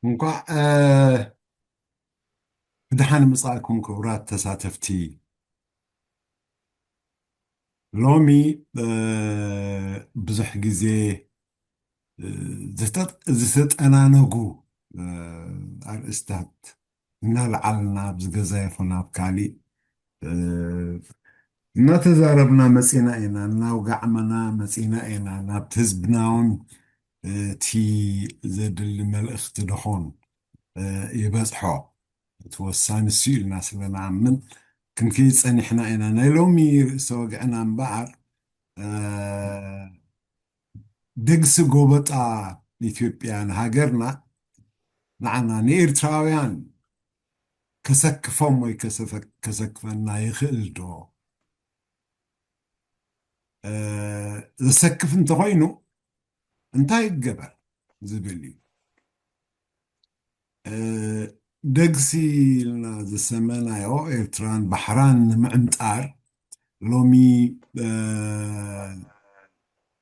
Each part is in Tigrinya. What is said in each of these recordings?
እንኳዕ ብድሓን ምጻእኩም ክቡራት ተሳተፍቲ። ሎሚ ብዙሕ ግዜ ዝተጠናነጉ ኣርእስታት እናልዓልና ኣብዚ ገዛ ይኹን ኣብ ካሊእ እናተዛረብና መፂና ኢና፣ እናውጋዕመና መፂና ኢና። ናብቲ ህዝብና እውን እቲ ዘድሊ መልእኽቲ ደኾን ይበፅሖ። እቲ ወሳኒ እሱ ኢልና ስለ ንኣምን ክንከይድ ፀኒሕና ኢና። ናይ ሎሚ ርእሰ ወግዕና እምበኣር ደግሲ ጎበጣ ኢትዮጵያ ንሃገርና ንዓና ንኤርትራውያን ከሰክፎም ወይ ከሰክፈና ይኽእል ዶ? ዘሰክፍ እንተኾይኑ እንታይ ይገበር ዝብል እዩ። ደግሲ ኢልና ዝሰመናዮ ኤርትራን ባሕራን ንምዕምጣር ሎሚ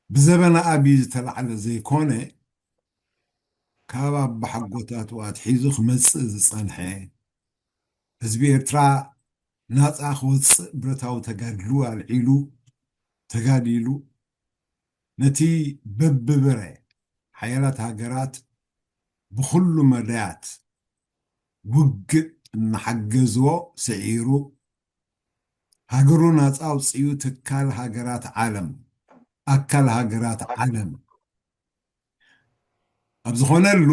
ብዘበነ ኣብይ ዝተላዕለ ዘይኮነ፣ ካብ ኣባሓጎታቱ ኣትሒዙ ክመጽእ ዝጸንሐ፣ ህዝቢ ኤርትራ ናጻ ክወጽእ ብረታዊ ተጋድሉ ኣልዒሉ ተጋዲሉ፣ ነቲ በብብረ ሓያላት ሃገራት ብኹሉ መዳያት ውግእ እናሓገዝዎ ስዒሩ፣ ሃገሩ ናጻ ኣውጺኡ ትካል ሃገራት ዓለም፣ ኣካል ሃገራት ዓለም ኣብ ዝኾነሉ፣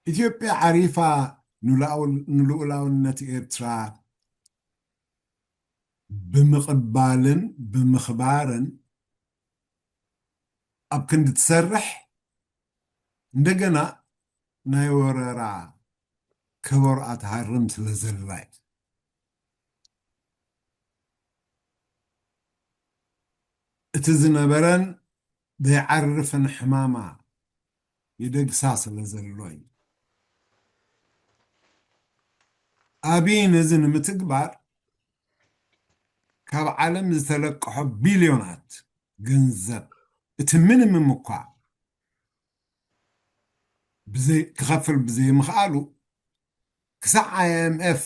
ኢትዮጵያ ዓሪፋ ንልኣው-፣ ንልኡላውነት ኤርትራ ብምቕባልን ብምኽባርን ኣብ ክንዲ ትሰርሕ፣ እንደገና ናይ ወረራ ከበሮኣ ትሃርም ስለ ዘላ እዩ። እቲ ዝነበረን ዘይዓርፍን ሕማማ ይደግሳ ስለ ዘሎ እዩ። ኣብይ ነዚ ንምትግባር ካብ ዓለም ዝተለቅሖ ቢልዮናት ገንዘብ፣ እቲ ምንምም እኳ ብዘይ-፣ ክኸፍል ብዘይምኽኣሉ፣ ክሳዕ ኣይ ኤም ኤፍ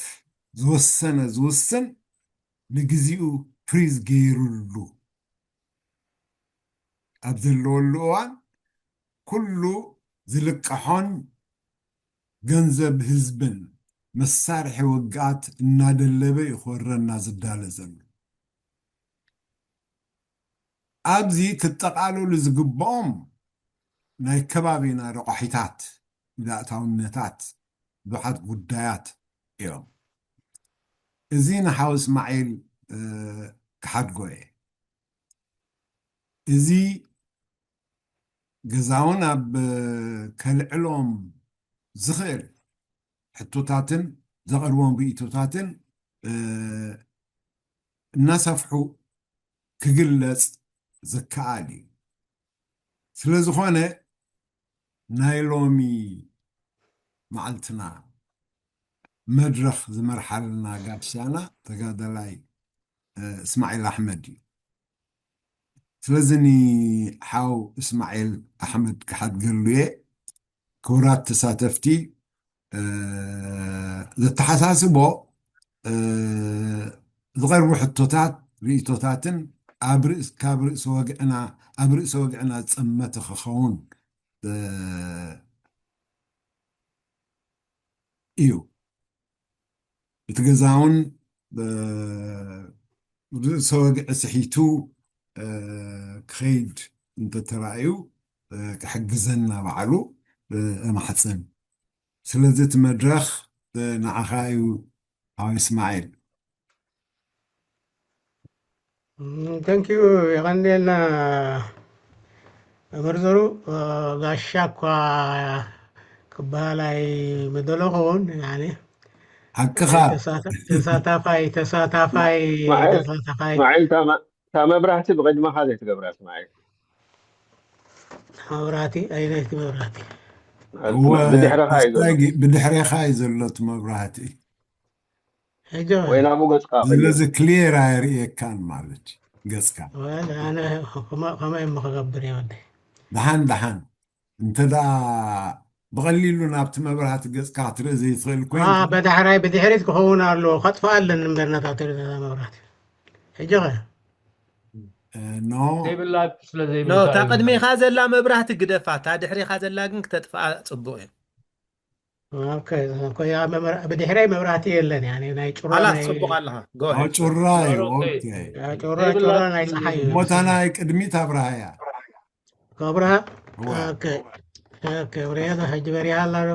ዝወሰነ ዝውስን ንግዚኡ ፍሪዝ ገይሩሉ ኣብ ዘለወሉ እዋን፣ ኩሉ ዝልቀሖን ገንዘብ ህዝብን መሳርሒ ውግኣት እናደለበ እዩ ክወረና ዝዳለ ዘሎ። ኣብዚ ክጠቓለሉ ዝግብኦም ናይ ከባቢና ረቋሒታት፣ ኢዳእታውነታት፣ ብዙሓት ጉዳያት እዮም። እዚ ንሓው እስማዒል፣ እ፣ ክሓድጎ እየ። እዚ ገዛውን ኣብ ከልዕሎም ዝኽእል ሕቶታትን ዘቐርቦም ርእይቶታትን፣ እ፣ እናሰፍሑ ክግለጽ ዝከኣል እዩ። ስለ ዝኾነ ናይ ሎሚ መዓልትና መድረኽ ዝመርሓልና ጋሻና ተጋዳላይ፣ እ፣ እስማዒል ኣሕመድ እዩ። ስለዚ ንሓው እስማዒል ኣሕመድ ክሓድገሉ እየ። ክቡራት ተሳተፍቲ፣ እ፣ ዘተሓሳስቦ፣ እ፣ ዝቐርቡ ሕቶታት፣ ርእይቶታትን ኣብ ርእስ-፣ ካብ ርእሲ ወግዕና፣ ኣብ ርእሲ ወግዕና ዝጸመተ ክኸውን፣ እ፣ እዩ። እቲ ገዛ እውን፣ እ፣ ርእሰ ወግዒ ስሒቱ፣ እ፣ ክኸይድ እንተተራእዩ፣ እ፣ ክሕግዘና ባዕሉ፣ እ፣ እማሕጽን። ስለዚ እቲ መድረኽ፣ እ፣ ንዓኻ እዩ፣ ሓው እስማዒል። እም፣ thank you፣ የቐንየልና መምህር ዘሩ። እ፣ ጋሻ እኳ ክበሃል ኣይምደለኹን፣ ያኒ፣ ሓቅኻ። ተሳታ-፣ ተሳታፋይ፣ ተሳታፋይ፣ እስማዒል፣ ተሳታፋይ። እስማዒል፣ እታ መ-፣ እታ መብራህቲ ብቕድመኻ ዘይትገብራ፣ እስማዒል። መብራህቲ፣ ኣይነይቲ መብራህቲ። እወ፣ ብድሕረኻ እዩ ዘሎ። ኣስታጊ፣ ብድሕሬኻ እዩ ዘሎ እቲ መብራህቲ። ሕጂ ወይ ናብኡ ገጽካ ስለዚ ቀይር። ክሊየር ኣየርእየካን ማለት እዩ፣ ገጽካ። ወል፣ ኣነ ከመ-፣ ከመይ እሞ ክገብር እየ ወደይ? ደሓን፣ ደሓን። እንተ ደኣ ብቐሊሉ ናብቲ መብራህቲ ገጽካ ክትርኢ ዘይትኽእል አ ኮይንካ በዳሕራይ ብድሕሪት ክኸውን ኣሎ። ከጥፋ ኣለን እምበር ነታ ቴሌ መብራህቲ ሕጂ ኸ ኖ ዘይብላ ስለ ኖ ዘይብልካ እታ እዩ። ቅድሜኻ ዘላ መብራህቲ ግደፋ፣ እታ ድሕሪኻ ዘላ ግን ክተጥፍኣ ጽቡቕ እዩ። ኦኬ፣ እኮ ያ መብራ- ብድሕረይ መብራህቲ የለን። ያኔ ናይ ጭራ ኻላስ ናይ ጽቡቕ ኣለኻ። ጎ ኦ ሄድ። ጩራ እዩ። ኦኬ። ኦኬ። ያ ጭራ ጭራ ዘይብላ ናይ ፀሓይ እዩ። እሞ እታ ናይ ቅድሚት ኣብርሃያ። ከብራ እዋ ኦኬ፣ ኦኬ፣ በሪሃ ሕጂ በሪሃ ኣላ ዶ?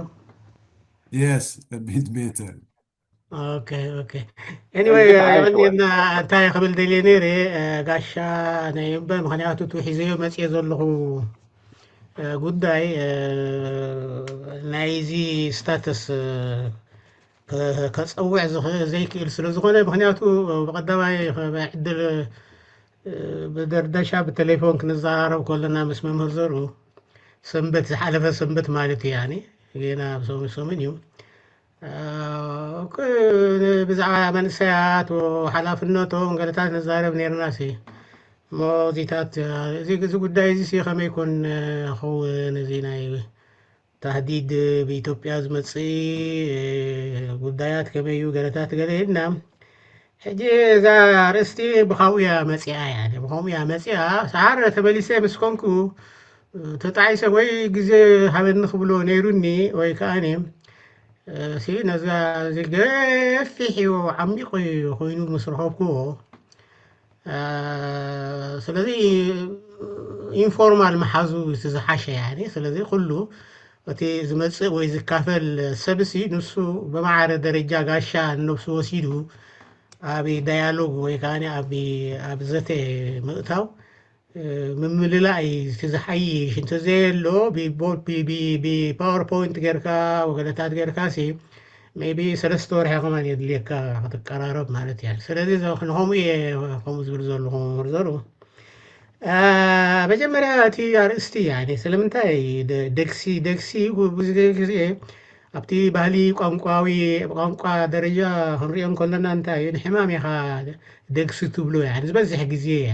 የስ፣ ቅድሚት ቤተል። ኦኬ፣ ኦኬ። ኤኒወይ ሕጂ ተሓይሽወ። ለመኒና እንታይ ክብል ደልየ ነይረ፣ እ፣ ጋሻ ናይ እምበር፣ ምኽንያቱ እቲ ሒዘዮ መፅየ ዘለኹ እ፣ ጉዳይ እ፣ ናይዚ ስታተስ እ፣ ከ- ከፀውዕ ዝኽእል ዘይክእል ስለ ዝኾነ፣ ምኽንያቱ ብቐዳማይ ዕድል እ፣ ብደርደሻ ብቴሌፎን ክንዘራረብ ከለና ምስ መምህር ዘርኡ ሰንበት፣ ዝሓለፈ ሰንበት ማለት እዩ። ያኒ ጌና ሰሙን ሰሙን እዩ። እ፣ ክ- ብዛዕባ መንእሰያት ሓላፍነቶም ገለታት ንዛረብ ነርና ሲ እሞ እዚታት እዚ እዚ ጉዳይ እዚ ሲ ከመይ ኮን ኸውን እዚ ናይ ታህዲድ ብኢትዮጵያ ዝመጽእ ጉዳያት ከመይ እዩ ገለታት ገለ ኢልና። ሕጂ እዛ ኣርእስቲ ብኻብኡ እያ መጺኣ እያ፣ ብኸምኡ እያ መጺኣ። ሰዓር ተመሊሰ ምስ ኮንኩ ተጣዒሰ ወይ ግዜ ሃበኒ ክብሎ ነይሩኒ ወይ ከኣኒ ሲ ነዛ እዚ ገፊሕ እዩ ዓሚቑ ኮይኑ ምስ ረኸብክዎ ስለዚ ኢንፎርማል መሓዙ እቲ ዝሓሸ ያኒ ስለዚ ኩሉ እቲ ዝመፅእ ወይ ዝካፈል ሰብሲ ንሱ ብማዕረ ደረጃ ጋሻ ንነብሱ ወሲዱ ኣብ ዳያሎግ ወይ ከዓ ኣብ ኣብ ዘተ ምእታው ምምልላእ እዩ እቲ ዝሓይሽ እንተዘየሎ ብፓወርፖይንት ጌርካ ወገለታት ጌርካ ሲ maybe ሰለስተ ወርሒ ከማን የድልየካ ክትቀራረብ ማለት እያ። ስለዚ ንኸምኡ እየ ከምኡ ዝብል ዘለኹ መምህር ዘሩ መጀመርያ እቲ ኣርእስቲ ያኒ ስለምንታይ ደግሲ ደግሲ ብዙ ግዜ ኣብቲ ባህሊ ቋንቋዊ ቋንቋ ደረጃ ክንሪኦ እንከለና እንታይ እዩ ንሕማም ኢኻ ደግሲ ትብሎ ያ ዝበዝሕ ግዜ ያ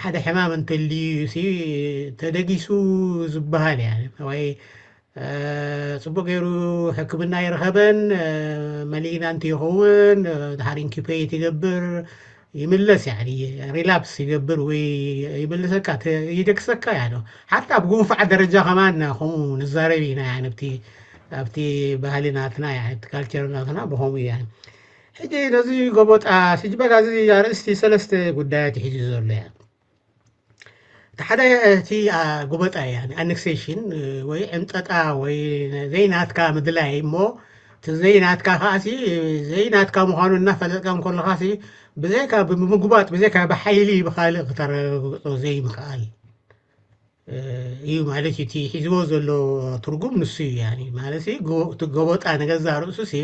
ሓደ ሕማም እንተልዩ ሲ ተደጊሱ ዝበሃል ያ ወይ ፅቡቅ ገይሩ ሕክምና ይረኸበን መሊግናንት ይኸውን ድሓር ኢንኪፔት ይገብር ይምለስ ያ ሪላፕስ ይገብር ወይ ይምልሰካ ይደክሰካ ያ ሓታ ኣብ ጉንፋዕ ደረጃ ከማን ከምኡ ንዛረብ ኢና ኣብቲ ባህሊ ናትና ካልቸር ናትና ብከምኡ ያ ሕጂ ነዚ ጎቦጣ ስጅበጋ እዚ ኣርእስቲ ሰለስተ ጉዳያት ይሕጂ ዘሎ ያ እቲ ሓደ እቲ ጎበጣ እያ ኣነክሴሽን ወይ ዕምጠጣ ወይ ዘይናትካ ምድላይ እሞ እቲ ዘይናትካ ከዓሲ ዘይናትካ ምዃኑ እናፈለጥካ እንከለኻሲ ብዘይካ ብምጉባጥ ብዘይካ ብሓይሊ ብካልእ ክተረጋግፆ ዘይምኽኣል እዩ ማለት እዩ። እቲ ሒዝዎ ዘሎ ትርጉም ንሱ እዩ። ያኒ ማለት እቲ ጎበጣ ንገዛ ርእሱ ሲ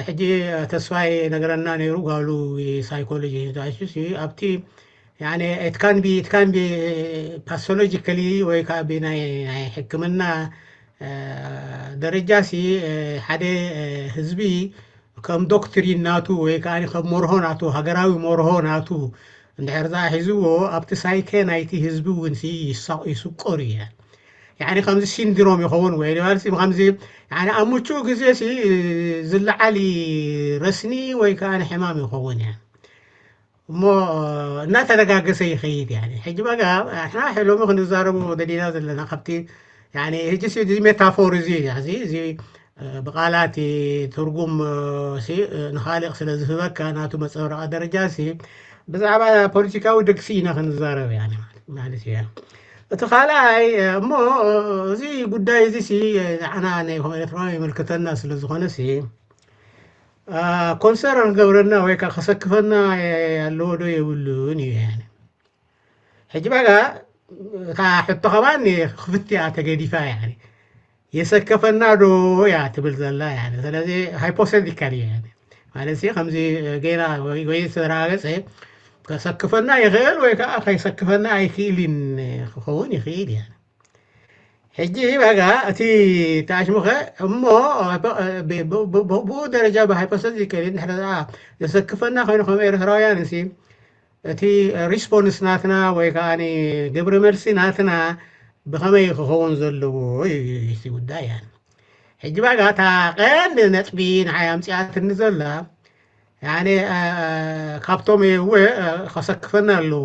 ሕጂ ተስፋይ ነገረና ነይሩ ጓሉ ሳይኮሎጂ ሲ ኣብቲ ያኒ it can be it can be pathological ወይ ከዓ ብናይ ናይ ሕክምና ደረጃ ሲ ሓደ ህዝቢ ከም ዶክትሪን ናቱ ወይ ከዓ ከም መርሆ ናቱ ሃገራዊ መርሆ ናቱ እንድሕር ዝኣ ሒዝዎ ኣብቲ ሳይከ ናይቲ ህዝቢ እውን ይስቆር እየ ያኒ ከምዚ ሲንድሮም ይኸውን ወይ ድባልሲ ከምዚ ያኒ ኣብ ምቹእ ግዜ ሲ ዝለዓል ረስኒ ወይ ከዓ ሕማም ይኸውን እያ እሞ እናተረጋገሰ ይኸይድ ያኒ ሕጂ በጋ ንሕና ሎሚ ክንዛረቡ ደሊና ዘለና ካብቲ ያኒ ሕጂ እዚ ሜታፎር እዚ እዚ እዚ ብቃላት ትርጉም ንኻልእ ስለ ዝህበካ ናቱ መፀበረቃ ደረጃ ሲ ብዛዕባ ፖለቲካዊ ደግሲ ኢና ክንዛረብ ያኒ ማለት እዩ እቲ ካልኣይ እሞ እዚ ጉዳይ እዚ ሲ ንዓና ናይ ኤርትራዊ ይምልክተና ስለ ዝኾነ ሲ ኮንሰርን ክገብረና ወይ ከዓ ከሰክፈና ኣለዎ ዶ የብሉን እዩ ያኒ ሕጂ በጋ እታ ሕቶ ከማን ክፍትያ ተገዲፋ ያኒ የሰከፈና ዶ እያ ትብል ዘላ ያኒ ስለዚ ሃይፖቴቲካል እዩ ያኒ ማለት ከምዚ ገና ወይ ዝተረጋገፀ ከሰክፈና ይኽእል ወይ ከዓ ከይሰክፈና ኣይክእልን ክኸውን ይኽእል ያኒ ሕጂ በጋ እቲ ተኣሽሙኸ እሞ ብኡ ደረጃ ብሃይፖቴቲካል እንድሕር ዘሰክፈና ኮይኑ ከም ኤርትራውያን ሲ እቲ ሪስፖንስ ናትና ወይ ከዓ ግብሪ መልሲ ናትና ብኸመይ ክኸውን ዘለዎ እዩ እቲ ጉዳይ። ያኒ ሕጂ ባጋ እታ ቀንዲ ነጥቢ ንዓይ ኣምጺኣትኒ ዘላ፣ ያኒ ካብቶም እወ ከሰክፈና ኣለዎ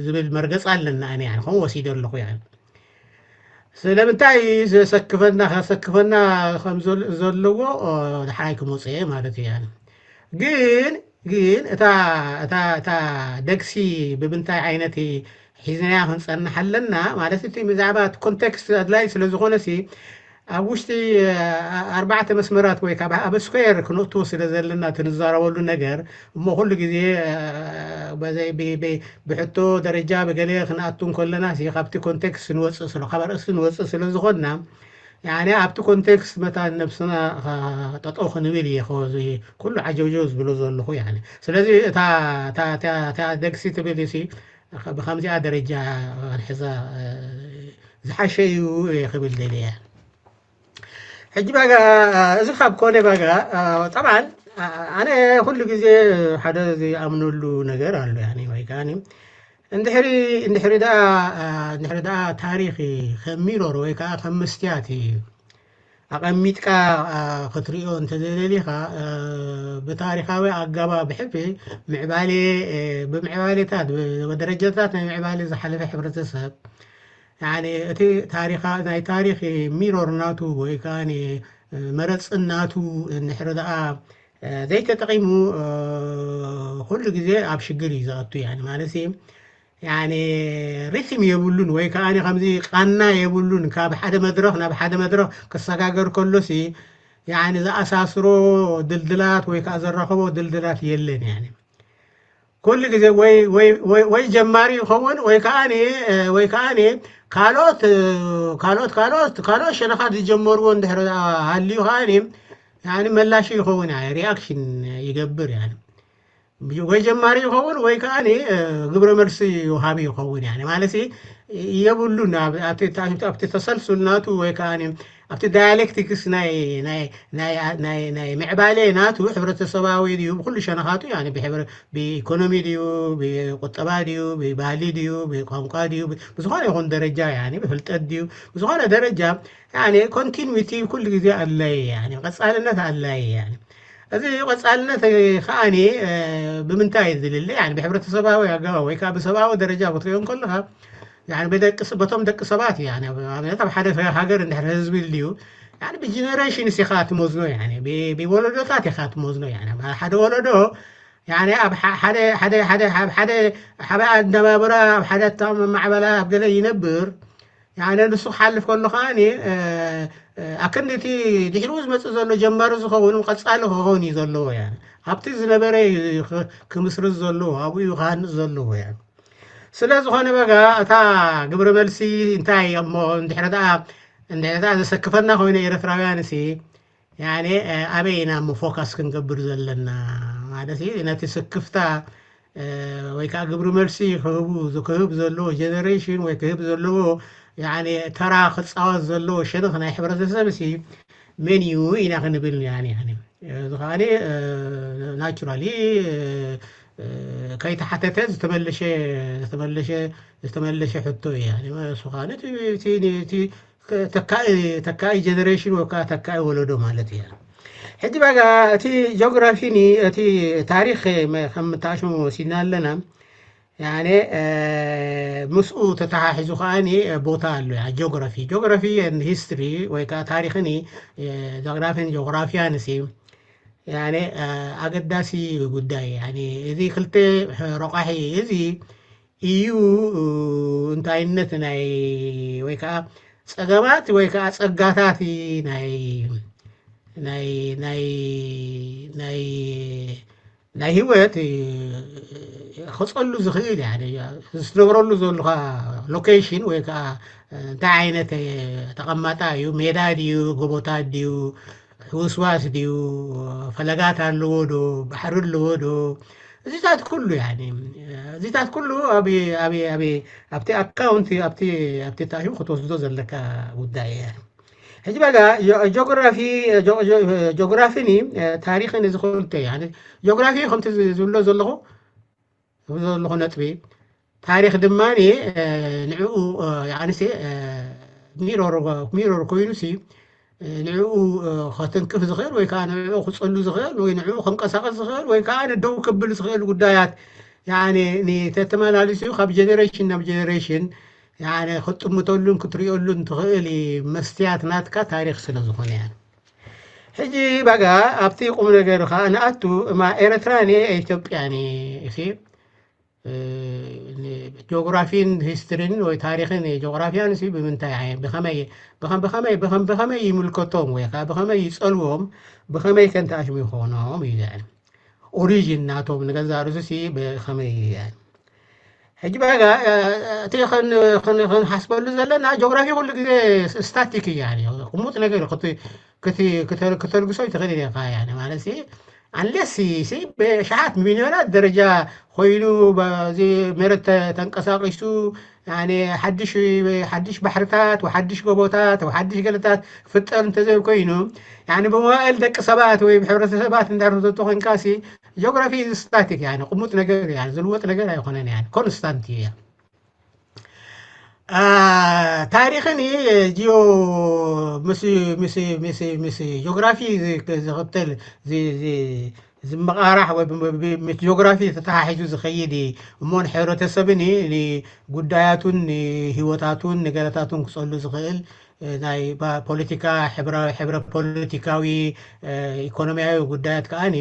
ዝብል መርገጽ ኣለና። ኣነ ከምኡ ወሲደ ኣለኹ። ስለምንታይ ዘሰክፈና ከሰክፈና ከም ዘለዎ ድሓይ ክመፅእ ማለት እዩ። ግን ግን እታ እታ እታ ደግሲ ብምንታይ ዓይነት ሒዝናያ ክንፀንሕ ኣለና ማለት እቲ ብዛዕባ ኮንቴክስት ኣድላይ ስለ ዝኾነ ሲ ኣብ ውሽጢ ኣርባዕተ መስመራት ወይ ካብ ኣብ ስኩዌር ክንእትዎ ስለ ዘለና ትንዛረበሉ ነገር እሞ ኩሉ ግዜ ብሕቶ ደረጃ ብገለ ክንኣቱ እንከለና ሲ ካብቲ ኮንቴክስት ንወፅእ ስለ ካብ ኣርእስቲ ንወፅእ ስለ ዝኾንና ያኒ ኣብቲ ኮንቴክስት መታን ነብስና ጠጠው ክንብል እየ ከዚ ኩሉ ዓጀውጀው ዝብሎ ዘለኹ። ያኒ ስለዚ እታ እታ እታ እታ ደግሲ ትብል ሲ ብከምዚኣ ደረጃ ክንሕዛ ዝሓሸ እዩ እየ ክብል ደልየ። ሕጂ ባጋ እዚ ካብ ኮነ ባጋ ጠብዓን ኣነ ኩሉ ግዜ ሓደ ዝኣምነሉ ነገር ኣሎ። ያኒ ወይ ከዓኒ እንድሕሪ እንድሕሪ ደኣ እንድሕሪ ደኣ ታሪኽ ከም ሚሮር ወይ ከዓ ከም መስትያት ኣቐሚጥካ ክትሪኦ እንተዘደሊኻ ብታሪኻዊ ኣገባብ ብሕፊ ምዕባሌ ብምዕባሌታት ብደረጃታት ናይ ምዕባሌ ዝሓለፈ ሕብረተሰብ ያኒ እቲ ታሪኻ ናይ ታሪኽ ሚሮር ናቱ ወይ ከዓ መረፅን ናቱ እንድሕሪ ደኣ ዘይተጠቒሙ ኩሉ ግዜ ኣብ ሽግር እዩ ዝኣቱ። ያኒ ማለት ያኒ ሪትም የብሉን ወይ ከዓ ከምዚ ቃና የብሉን። ካብ ሓደ መድረኽ ናብ ሓደ መድረኽ ክሰጋገር ከሎሲ ያኒ ዝኣሳስሮ ድልድላት ወይ ከዓ ዘራኸቦ ድልድላት የለን። ያኒ ኩሉ ግዜ ወይ ወይ ወይ ወይ ጀማሪ ይኸውን ወይ ከዓ ወይ ከዓ ካልኦት ካልኦት ካልኦት ካልኦት ሸነኻት ዝጀመርዎ እንድሕር ሃልዩ ከዓ ያኒ መላሽ ይኸውን። ያኒ ሪኣክሽን ይገብር። ያኒ ወይ ጀማሪ ይኸውን ወይ ከዓ ግብረ መልሲ ወሃቢ ይኸውን። ያኒ ማለት የብሉን። ኣብቲ ተሰልሱል ናቱ ወይ ከዓ ኣብቲ ዳያሌክቲክስ ናይ ናይ ናይ ናይ ናይ ምዕባሌ ናቱ ሕብረተሰባዊ ድዩ ብኩሉ ሸነኻቱ ያኒ ብሕብረ ብኢኮኖሚ ድዩ ብቁጠባ ድዩ ብባህሊ ድዩ ብቋንቋ ድዩ ብዝኾነ ይኹን ደረጃ ያኒ ብፍልጠት ድዩ ብዝኾነ ደረጃ ያኒ ኮንቲኒዊቲ ኩሉ ግዜ ኣድላይ ያኒ ቀጻልነት ኣድላይ ያኒ እዚ ቀጻልነት ከዓኒ ብምንታይ እዩ ዝልለ? ያኒ ብሕብረተሰባዊ ኣገባብ ወይ ከዓ ብሰብኣዊ ደረጃ ክትሪኦ እንከለኻ ያኒ ብደቂ በቶም ደቂ ሰባት እዩ። ያኒ ኣብነት ኣብ ሓደ ሃገር እንድሕር ህዝቢ ልዩ ያኒ ብጀነሬሽን ኢኻ ትመዝኖ። ያኒ ብወለዶታት ኢኻ ትመዝኖ። ያኒ ሓደ ወለዶ ያኒ ኣብ ሓደ ሓደ ሓደ ኣብ ሓደ ሓደ ኣነባብራ ኣብ ሓደ ኣተማማዕበላ ኣብ ገለ ይነብር። ያኒ ንሱ ክሓልፍ ከሎ ከዓኒ ኣክንዲ እቲ ድሕሪኡ ዝመፅእ ዘሎ ጀማሪ ዝኸውን ቀፃሊ ክኸውን እዩ ዘለዎ። ያኒ ኣብቲ ዝነበረ ክምስርት ዘለዎ ኣብኡ እዩ ክሃንፅ ዘለዎ። ያኒ ስለ ዝኾነ በጋ እታ ግብረ መልሲ እንታይ እሞ እንድሕሪ ደኣ እንድሕሪ ደኣ ዘሰክፈና ኮይነ ኤርትራውያን ሲ ያኒ ኣበይ ኢና እሞ ፎካስ ክንገብር ዘለና ማለት እዩ ነቲ ስክፍታ ወይ ከዓ ግብሪ መልሲ ክህቡ ክህብ ዘለዎ ጀነሬሽን ወይ ክህብ ዘለዎ ያኒ ተራ ክፃወት ዘለዎ ሸነኽ ናይ ሕብረተሰብ ሲ መን እዩ ኢና ክንብል ያኒ ያኒ እዚ ከዓ ናቹራሊ ከይተሓተተ ዝተመለሸ ዝተመለሸ ዝተመለሸ ሕቶ እዩ። ያኒ እሱ ከዓ እቲ ተካኢ ተካኢ ጀነሬሽን ወይ ከዓ ተካኢ ወለዶ ማለት እዩ። ሕጂ ባጋ እቲ ጂኦግራፊኒ እቲ ታሪክ ከም ተኣሽሙ ወሲድና ኣለና። ያኔ ምስኡ ተተሓሒዙ ከዓኒ ቦታ ኣሎ። ያ ጂኦግራፊ ጂኦግራፊ ሂስትሪ ወይ ከዓ ታሪክኒ ጂኦግራፊን ጂኦግራፊያን ሲ ያኔ ኣገዳሲ ጉዳይ ያኔ እዚ ክልተ ረቋሒ እዚ እዩ። እንታይነት ናይ ወይ ከዓ ፀገማት ወይ ከዓ ፀጋታት ናይ ናይ ናይ ናይ ናይ ህይወት ክፀሉ ዝኽእል ያ ዝትነብረሉ ዘለካ ሎኬሽን ወይ ከዓ እንታይ ዓይነት ተቐማጣ እዩ? ሜዳ ድዩ? ጎቦታት ድዩ? ህውስዋስ ድዩ? ፈለጋት ኣለዎ ዶ? ባሕሪ ኣለዎ ዶ? እዚታት ኩሉ ያኒ እዚታት ኩሉ ኣብ ኣብ ኣብ ኣብቲ ኣካውንት ኣብቲ ኣብቲ ታዩ ክትወስዶ ዘለካ ጉዳይ እያ። ሕጂ በጋ ጆግራፊ ጆግራፊኒ ታሪኽን እዚ ክልተ ያኒ ጆግራፊ ከምቲ ዝብሎ ዘለኹ ዝብሎ ዘለኹ ነጥቢ ታሪኽ ድማ ንዕኡ ያንሴ ሚሮር ኮይኑ ሲ ንዕኡ ከትንክፍ ዝኽእል ወይ ከዓ ንዕኡ ክጸሉ ዝኽእል ወይ ንዕኡ ከንቀሳቐስ ዝኽእል ወይ ከዓ ንደው ክብል ዝኽእል ጉዳያት ተተመላልሱ ካብ ጀነሬሽን ናብ ጀነሬሽን ክጥምተሉን ክትሪኦሉን ትኽእል መስትያት ናትካ ታሪኽ ስለ ዝኾነ እያ። ሕጂ በጋ ኣብቲ ቁም ነገር ከዓ ንኣቱ እማ ኤረትራን ኢትዮጵያን ጂኦግራፊን ሂስትሪን ወይ ታሪኽን ጂኦግራፊያን ሲ ብምንታይ ብኸመይ ብኸመይ ብኸመይ ይምልከቶም ወይ ከዓ ብኸመይ ይፀልዎም ብኸመይ ከንተኣሽሙ ይኾኖም እዩ ኦሪጂን ናቶም ንገዛ ርእሱ ሲ ብኸመይ ሕጂ በጋ እቲ ክንሓስበሉ ዘለና ጂኦግራፊ ኩሉ ግዜ ስታቲክ እያ ቅሙጥ ነገር ክተልግሶ ይትኽእል ኢኻ ማለት unless ብሽሓት ሚልዮናት ደረጃ ኮይኑ በዚ መረት ተንቀሳቂሱ ሓድሽ ባሕርታት ሓድሽ ጎቦታት ሓድሽ ገለታት ክፍጠር እንተዘይ ኮይኑ ብመዋእል ደቂ ሰባት ወይ ሕብረተሰባት እንዳርዘቶ ኮንካሲ ጂኦግራፊ ስታቲክ ቅሙጥ ነገር ዝልወጥ ነገር ኣይኮነን ኮንስታንት እያ። ታሪኽን ጂኦ ምስ ጂኦግራፊ ዝኽተል ዝመቓራሕ ወይ ምስ ጂኦግራፊ ተተሓሒዙ ዝኸይድ እሞ ንሕብረተሰብን ንጉዳያቱን ንህይወታቱን ነገራታቱን ክጸሉ ዝኽእል ናይ ፖለቲካ ሕብረ ፖለቲካዊ ኢኮኖሚያዊ ጉዳያት ከዓኒ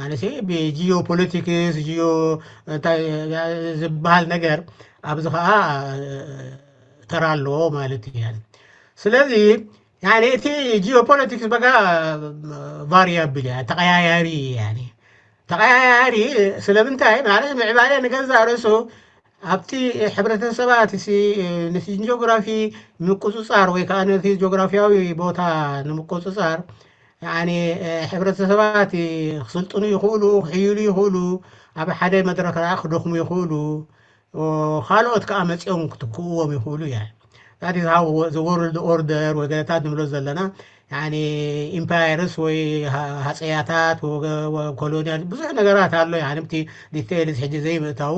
ኣነሲ ብጂኦፖለቲክስ ጂኦ ዝበሃል ነገር ኣብዚ ከዓ ተራ ኣለዎ ማለት እዩ። ስለዚ እቲ ጂኦፖለቲክስ በቃ ቫሪያብል እያ ተቀያያሪ ተቀያያሪ ስለምንታይ ማለት ምዕባለ ንገዛ ርእሱ ኣብቲ ሕብረተሰባት ነቲ ጂኦግራፊ ምቁፅፃር ወይ ከዓ ነቲ ጂኦግራፊያዊ ቦታ ንምቁፅፃር ሕብረተሰባት ክስልጥኑ ይኽእሉ ክሕይሉ ይኽእሉ ኣብ ሓደ መድረክ ዓ ክደኽሙ ይኽእሉ ካልኦት ከዓ መፂኦም ክትክእዎም ይኽእሉ እያ ወርልድ ኦርደር ወይ ገለታት ንብሎ ዘለና ኢምፓየርስ ወይ ሃፀያታት ኮሎኒያል ብዙሕ ነገራት ኣሎ ቲ ዲቴይልስ ሕጂ ዘይምእታው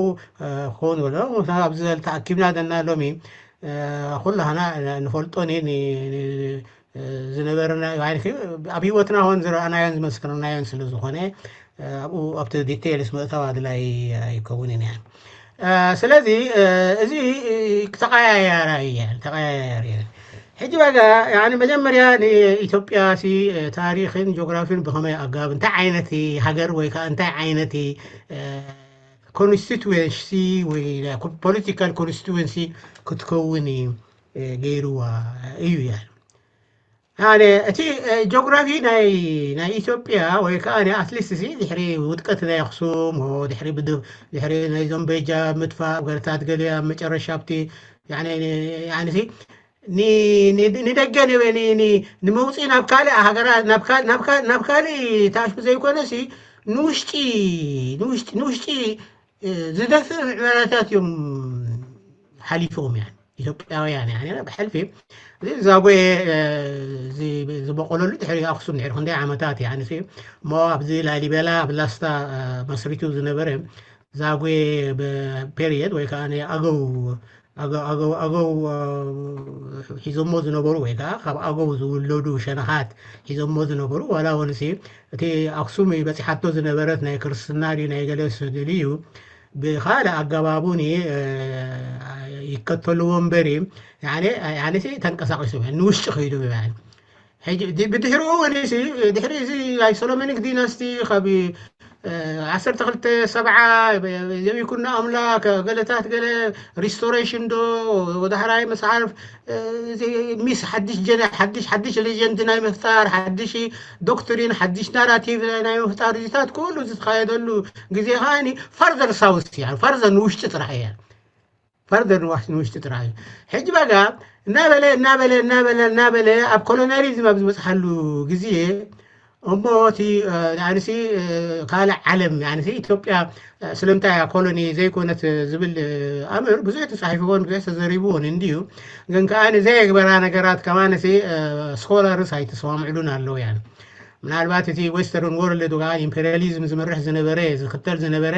ክኸውን ዘሎ ኣብዚ ተኣኪብና ዘለና ሎሚ ኩላህና ንፈልጦን ዝነበረና ኣብ ህይወትና ሆን ዝረኣናዮን ዝመስክርናዮን ስለ ዝኾነ ኣብኡ ኣብቲ ዲቴይልስ ምእታው ኣድላይ ኣይከውንን እያ ስለዚ እዚ ተቀያያራ እያ ተቀያያሪ ሕጂ በጋ መጀመርያ ንኢትዮጵያ ታሪክን ጂኦግራፊን ብከመይ ኣጋብ እንታይ ዓይነት ሃገር ወይ ከዓ እንታይ ዓይነት ኮንስቲትዌንሲ ወይ ፖለቲካል ኮንስቲትዌንሲ ክትከውን ገይርዋ እዩ ያ እቲ ጂኦግራፊ ናይ ኢትዮጵያ ወይ ከዓ ኣትሊስት ድሕሪ ውድቀት ናይ ኣክሱም ድሕሪ ናይዞም በጃ ምጥፋእ ገርታት ገለ ኣብ መጨረሻ ኣብቲ ንደገ ንምውፅኢ ናብ ካልእ ሃገራት ናብ ካልእ ታሽሙ ዘይኮነሲ ንውሽጢ ንውሽጢ ዝደፍእ ምዕባለታት እዮም ሓሊፎም ያ ኢትዮጵያውያን ብሕልፊ እዚ ዛጎየ ዝበቆለሉ ድሕሪ ኣክሱም ድሕሪ ክንደይ ዓመታት እሞ ኣብዚ ላሊበላ ኣብ ላስታ መስሪቱ ዝነበረ ዛጉዌ ፔሪየድ ወይ ከዓ ኣገው ኣገው ሒዞሞ ዝነበሩ ወይ ከዓ ካብ ኣገው ዝውለዱ ሸነኻት ሒዞሞ ዝነበሩ ዋላ እውን እቲ ኣክሱም በፂሓቶ ዝነበረት ናይ ክርስትና ድዩ ናይ ገለ ስድል እዩ ብካልእ ኣገባቡ ይከተልዎ እምበሪ ተንቀሳቂሶም ንውሽጢ ከይዶም ይበሃል ብድሕሪኡ እውን ድሕሪ እዚ ናይ ሶሎሞኒክ ዲናስቲ ካብ ዓሰርተ ክልተ ሰብዓ ዘይኩና ኣምላክ ገለታት ገለ ሪስቶሬሽን ዶ ወዳሕራይ መፅሓፍ ሚስ ሓድሽ ጀነ ሓድሽ ሓድሽ ሌጀንድ ናይ ምፍጣር ሓድሽ ዶክትሪን ሓድሽ ናራቲቭ ናይ ምፍጣር ዚታት ኩሉ ዝተካየደሉ ግዜ ከዓ ፈርዘር ሳውስ ፈርዘር ንውሽጢ ጥራሕ እያ ፈርደር ንዋሽ ንውሽጢ ጥራሕ እዩ ሕጂ በጋ እናበለ እናበለ እናበለ እናበለ ኣብ ኮሎናሊዝም ኣብ ዝበፅሓሉ ግዜ እሞ እቲ ኣንሲ ካልእ ዓለም ኣንሲ ኢትዮጵያ ስለምንታይ ኮሎኒ ዘይኮነት ዝብል ኣምር ብዙሕ ተፃሒፍዎን ብዙሕ ተዘሪብዎን እንድዩ ግን ከዓ ንዘየግበራ ነገራት ከማንሲ ስኮላርስ ኣይተሰማምዕሉን ኣለዉ ያ ምናልባት እቲ ዌስተርን ወርልድ ከዓ ኢምፔሪያሊዝም ዝመርሕ ዝነበረ ዝክተል ዝነበረ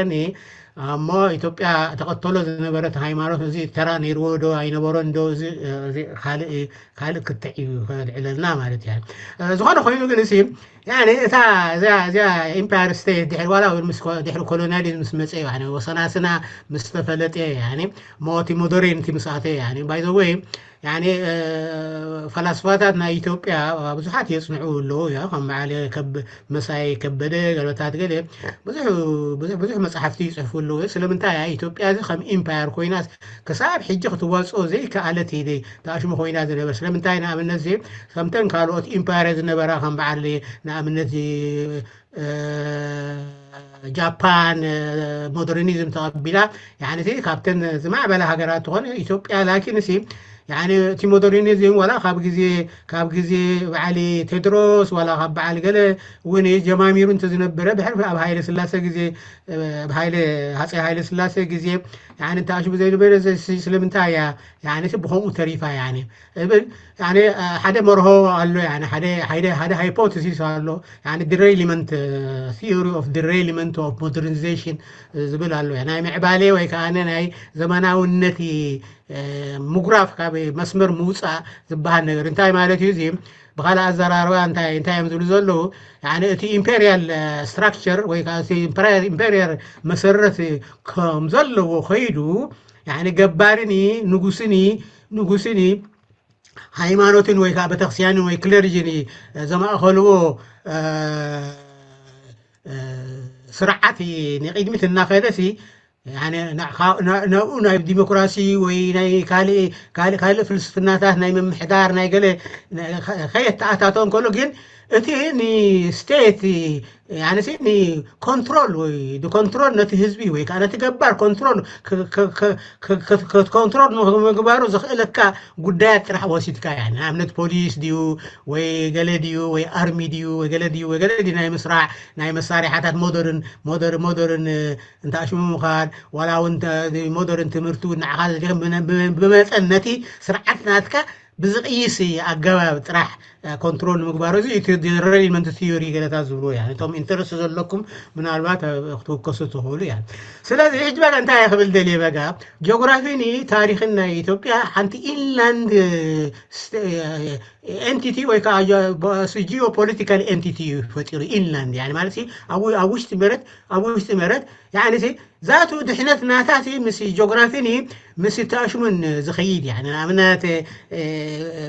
እሞ ኢትዮጵያ ተቐተሎ ዝነበረት ሃይማኖት እዚ ተራ ነይርዎ ዶ ኣይነበሮን ዶ? እዚ ካልእ ክትዕ እዩ ከልዕለልና ማለት እዩ። ዝኾነ ኮይኑ ግን እሲ ያኔ እታ እዚኣ እዚኣ ኢምፓየር ስቴት ድሕሪ ዋላ ድሕሪ ኮሎኒያሊዝም ምስ መፀ ወሰናስና ምስ ተፈለጠ ያኔ ሞቲ ሞደሬንቲ ምስ ኣተ ያኔ ባይዘወይ ያኔ ፈላስፋታት ናይ ኢትዮጵያ ብዙሓት የፅንዑ ኣለዉ። ከም በዓል መሳይ ከበደ ገለታት ገለ ብዙሕ መፅሓፍቲ ይፅሕፉ ኣለዉ። ስለምንታይ ኢትዮጵያ እዚ ከም ኢምፓየር ኮይና ክሳብ ሕጂ ክትዋፅኦ ዘይከኣለት ተኣሽሙ ኮይና ዝነበር? ስለምንታይ ንኣብነት ከምተን ካልኦት ኢምፓየር ዝነበራ ከም በዓል ንኣብነት ጃፓን ሞደርኒዝም ተቐቢላ ካብተን ዝማዕበላ ሃገራት ትኾነ ኢትዮጵያ ላኪን ሲ እቲ ሞደርኒዝም ዋላ ካብ ግዜ ካብ ግዜ በዓሊ ቴድሮስ ዋላ ካብ በዓል ገለ እውን ጀማሚሩ እንተዝነበረ ብሕልፊ ኣብ ሃይለ ስላሴ ግዜ ኣብ ሃይለ ሃፀይ ሃይለ ስላሴ ግዜ እንተኣሽቡ ዘይነበረ ስለምንታይ እያ ብኸምኡ ተሪፋ እብል ሓደ መርሆ ኣሎ ሓደ ሃይፖቴሲስ ኣሎ። Derailment theory of derailment of modernization ዝብል ኣሎ። ናይ ምዕባሌ ወይ ከዓ ናይ ዘመናውነት ምጉራፍ ካብ መስመር ምውፃእ ዝበሃል ነገር እንታይ ማለት እዩ? እዚ ብካልእ ኣዘራርባ እንታይ እንታይ እዮም ዝብሉ ዘለዉ? እቲ ኢምፔሪያል ስትራክቸር ወይ ከዓ ኢምፔሪያል መሰረት ከም ዘለዎ ከይዱ ገባርን ንጉስን ንጉስን ሃይማኖትን ወይ ከዓ ቤተክርስቲያንን ወይ ክለርጅን ዘማእኸልዎ ስርዓት ንቅድሚት እናኸደሲ ናብኡ ናይ ዲሞክራሲ ወይ ናይ ካልእ ካልእ ፍልስፍናታት ናይ ምምሕዳር ናይ ገለ ከየተኣታቶ እንከሎ ግን እቲ ንስቴት ን ኮንትሮል ወይ ኮንትሮል ነቲ ህዝቢ ወይ ከዓ ነቲ ገባር ኮንትሮል ኮንትሮል ንምግባሩ ዘኽእለካ ጉዳያት ጥራሕ ወሲድካ እያ። ንኣብነት ፖሊስ ድዩ ወይ ገለ ድዩ ወይ ኣርሚ ድዩ ወይ ገለ ድዩ ወይ ገለ ድዩ ናይ ምስራዕ ናይ መሳርያታት ሞደርን ሞደር ሞደርን እንተኣሽሙ ምዃን ዋላ እውን ሞደርን ትምህርቲ እውን ንዓኻ ብመጠን ነቲ ስርዓት ናትካ ብዝቕይስ ኣገባብ ጥራሕ ኮንትሮል ንምግባር እዚ እቲ ጀነራል ኢልመንት ቲዮሪ ገለታት ዝብልዎ እያ። እቶም ኢንተረስት ዘለኩም ምናልባት ክትውከሱ ትኽእሉ እያ። ስለዚ ሕጂ በጋ እንታይ ክብል ደልየ በጋ ጂኦግራፊን ታሪክን ናይ ኢትዮጵያ ሓንቲ ኢንላንድ ኤንቲቲ ወይ ከዓ ጂኦ ፖለቲካል ኤንቲቲ እዩ ፈጢሩ ኢንላንድ ማለት ኣብ ውሽጢ መረት ኣብ ውሽጢ መረት ያኒ ዛቱ ድሕነት ናታ ምስ ጂኦግራፊን ምስ ተኣሽሙን ዝኸይድ እያ። ንኣብነት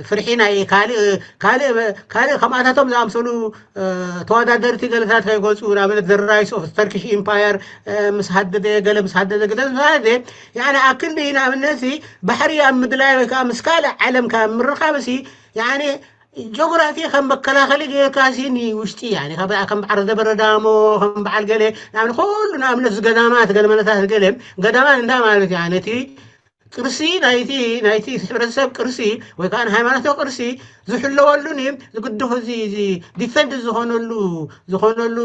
ፍርሒ ናይ ካልእ ካልእ ካልእ ከምኣታቶም ዝኣምሰሉ ተወዳደርቲ ገለታት ከይገልፁ ንኣብነት the rise of Turkish empire ምስ ሃደደ ገለ ምስ ሃደደ ገለ ምስ ሃደደ ያኒ ኣክንዲ ንኣብነት ባሕሪ ኣብ ምድላይ ወይ ከዓ ምስ ካልእ ዓለም ካብ ምርኻብ ሲ ያኒ ጆግራፊ ከም መከላኸሊ ጌርካ ሲ ንውሽጢ ያኒ ከም በዓል ደበረ ዳሞ ከም በዓል ገለ ንኣብነት ኩሉ ንኣብነት ገዳማት ገለ መለታት ገለ ገዳማት እንታይ ማለት እያ ነቲ ቅርሲ ናይቲ ናይቲ ሕብረተሰብ ቅርሲ ወይ ከዓ ሃይማኖታዊ ቅርሲ ዝሕለወሉን ዝግድፉ እዚ ዲፈንድ ዝኾነሉ ዝኾነሉ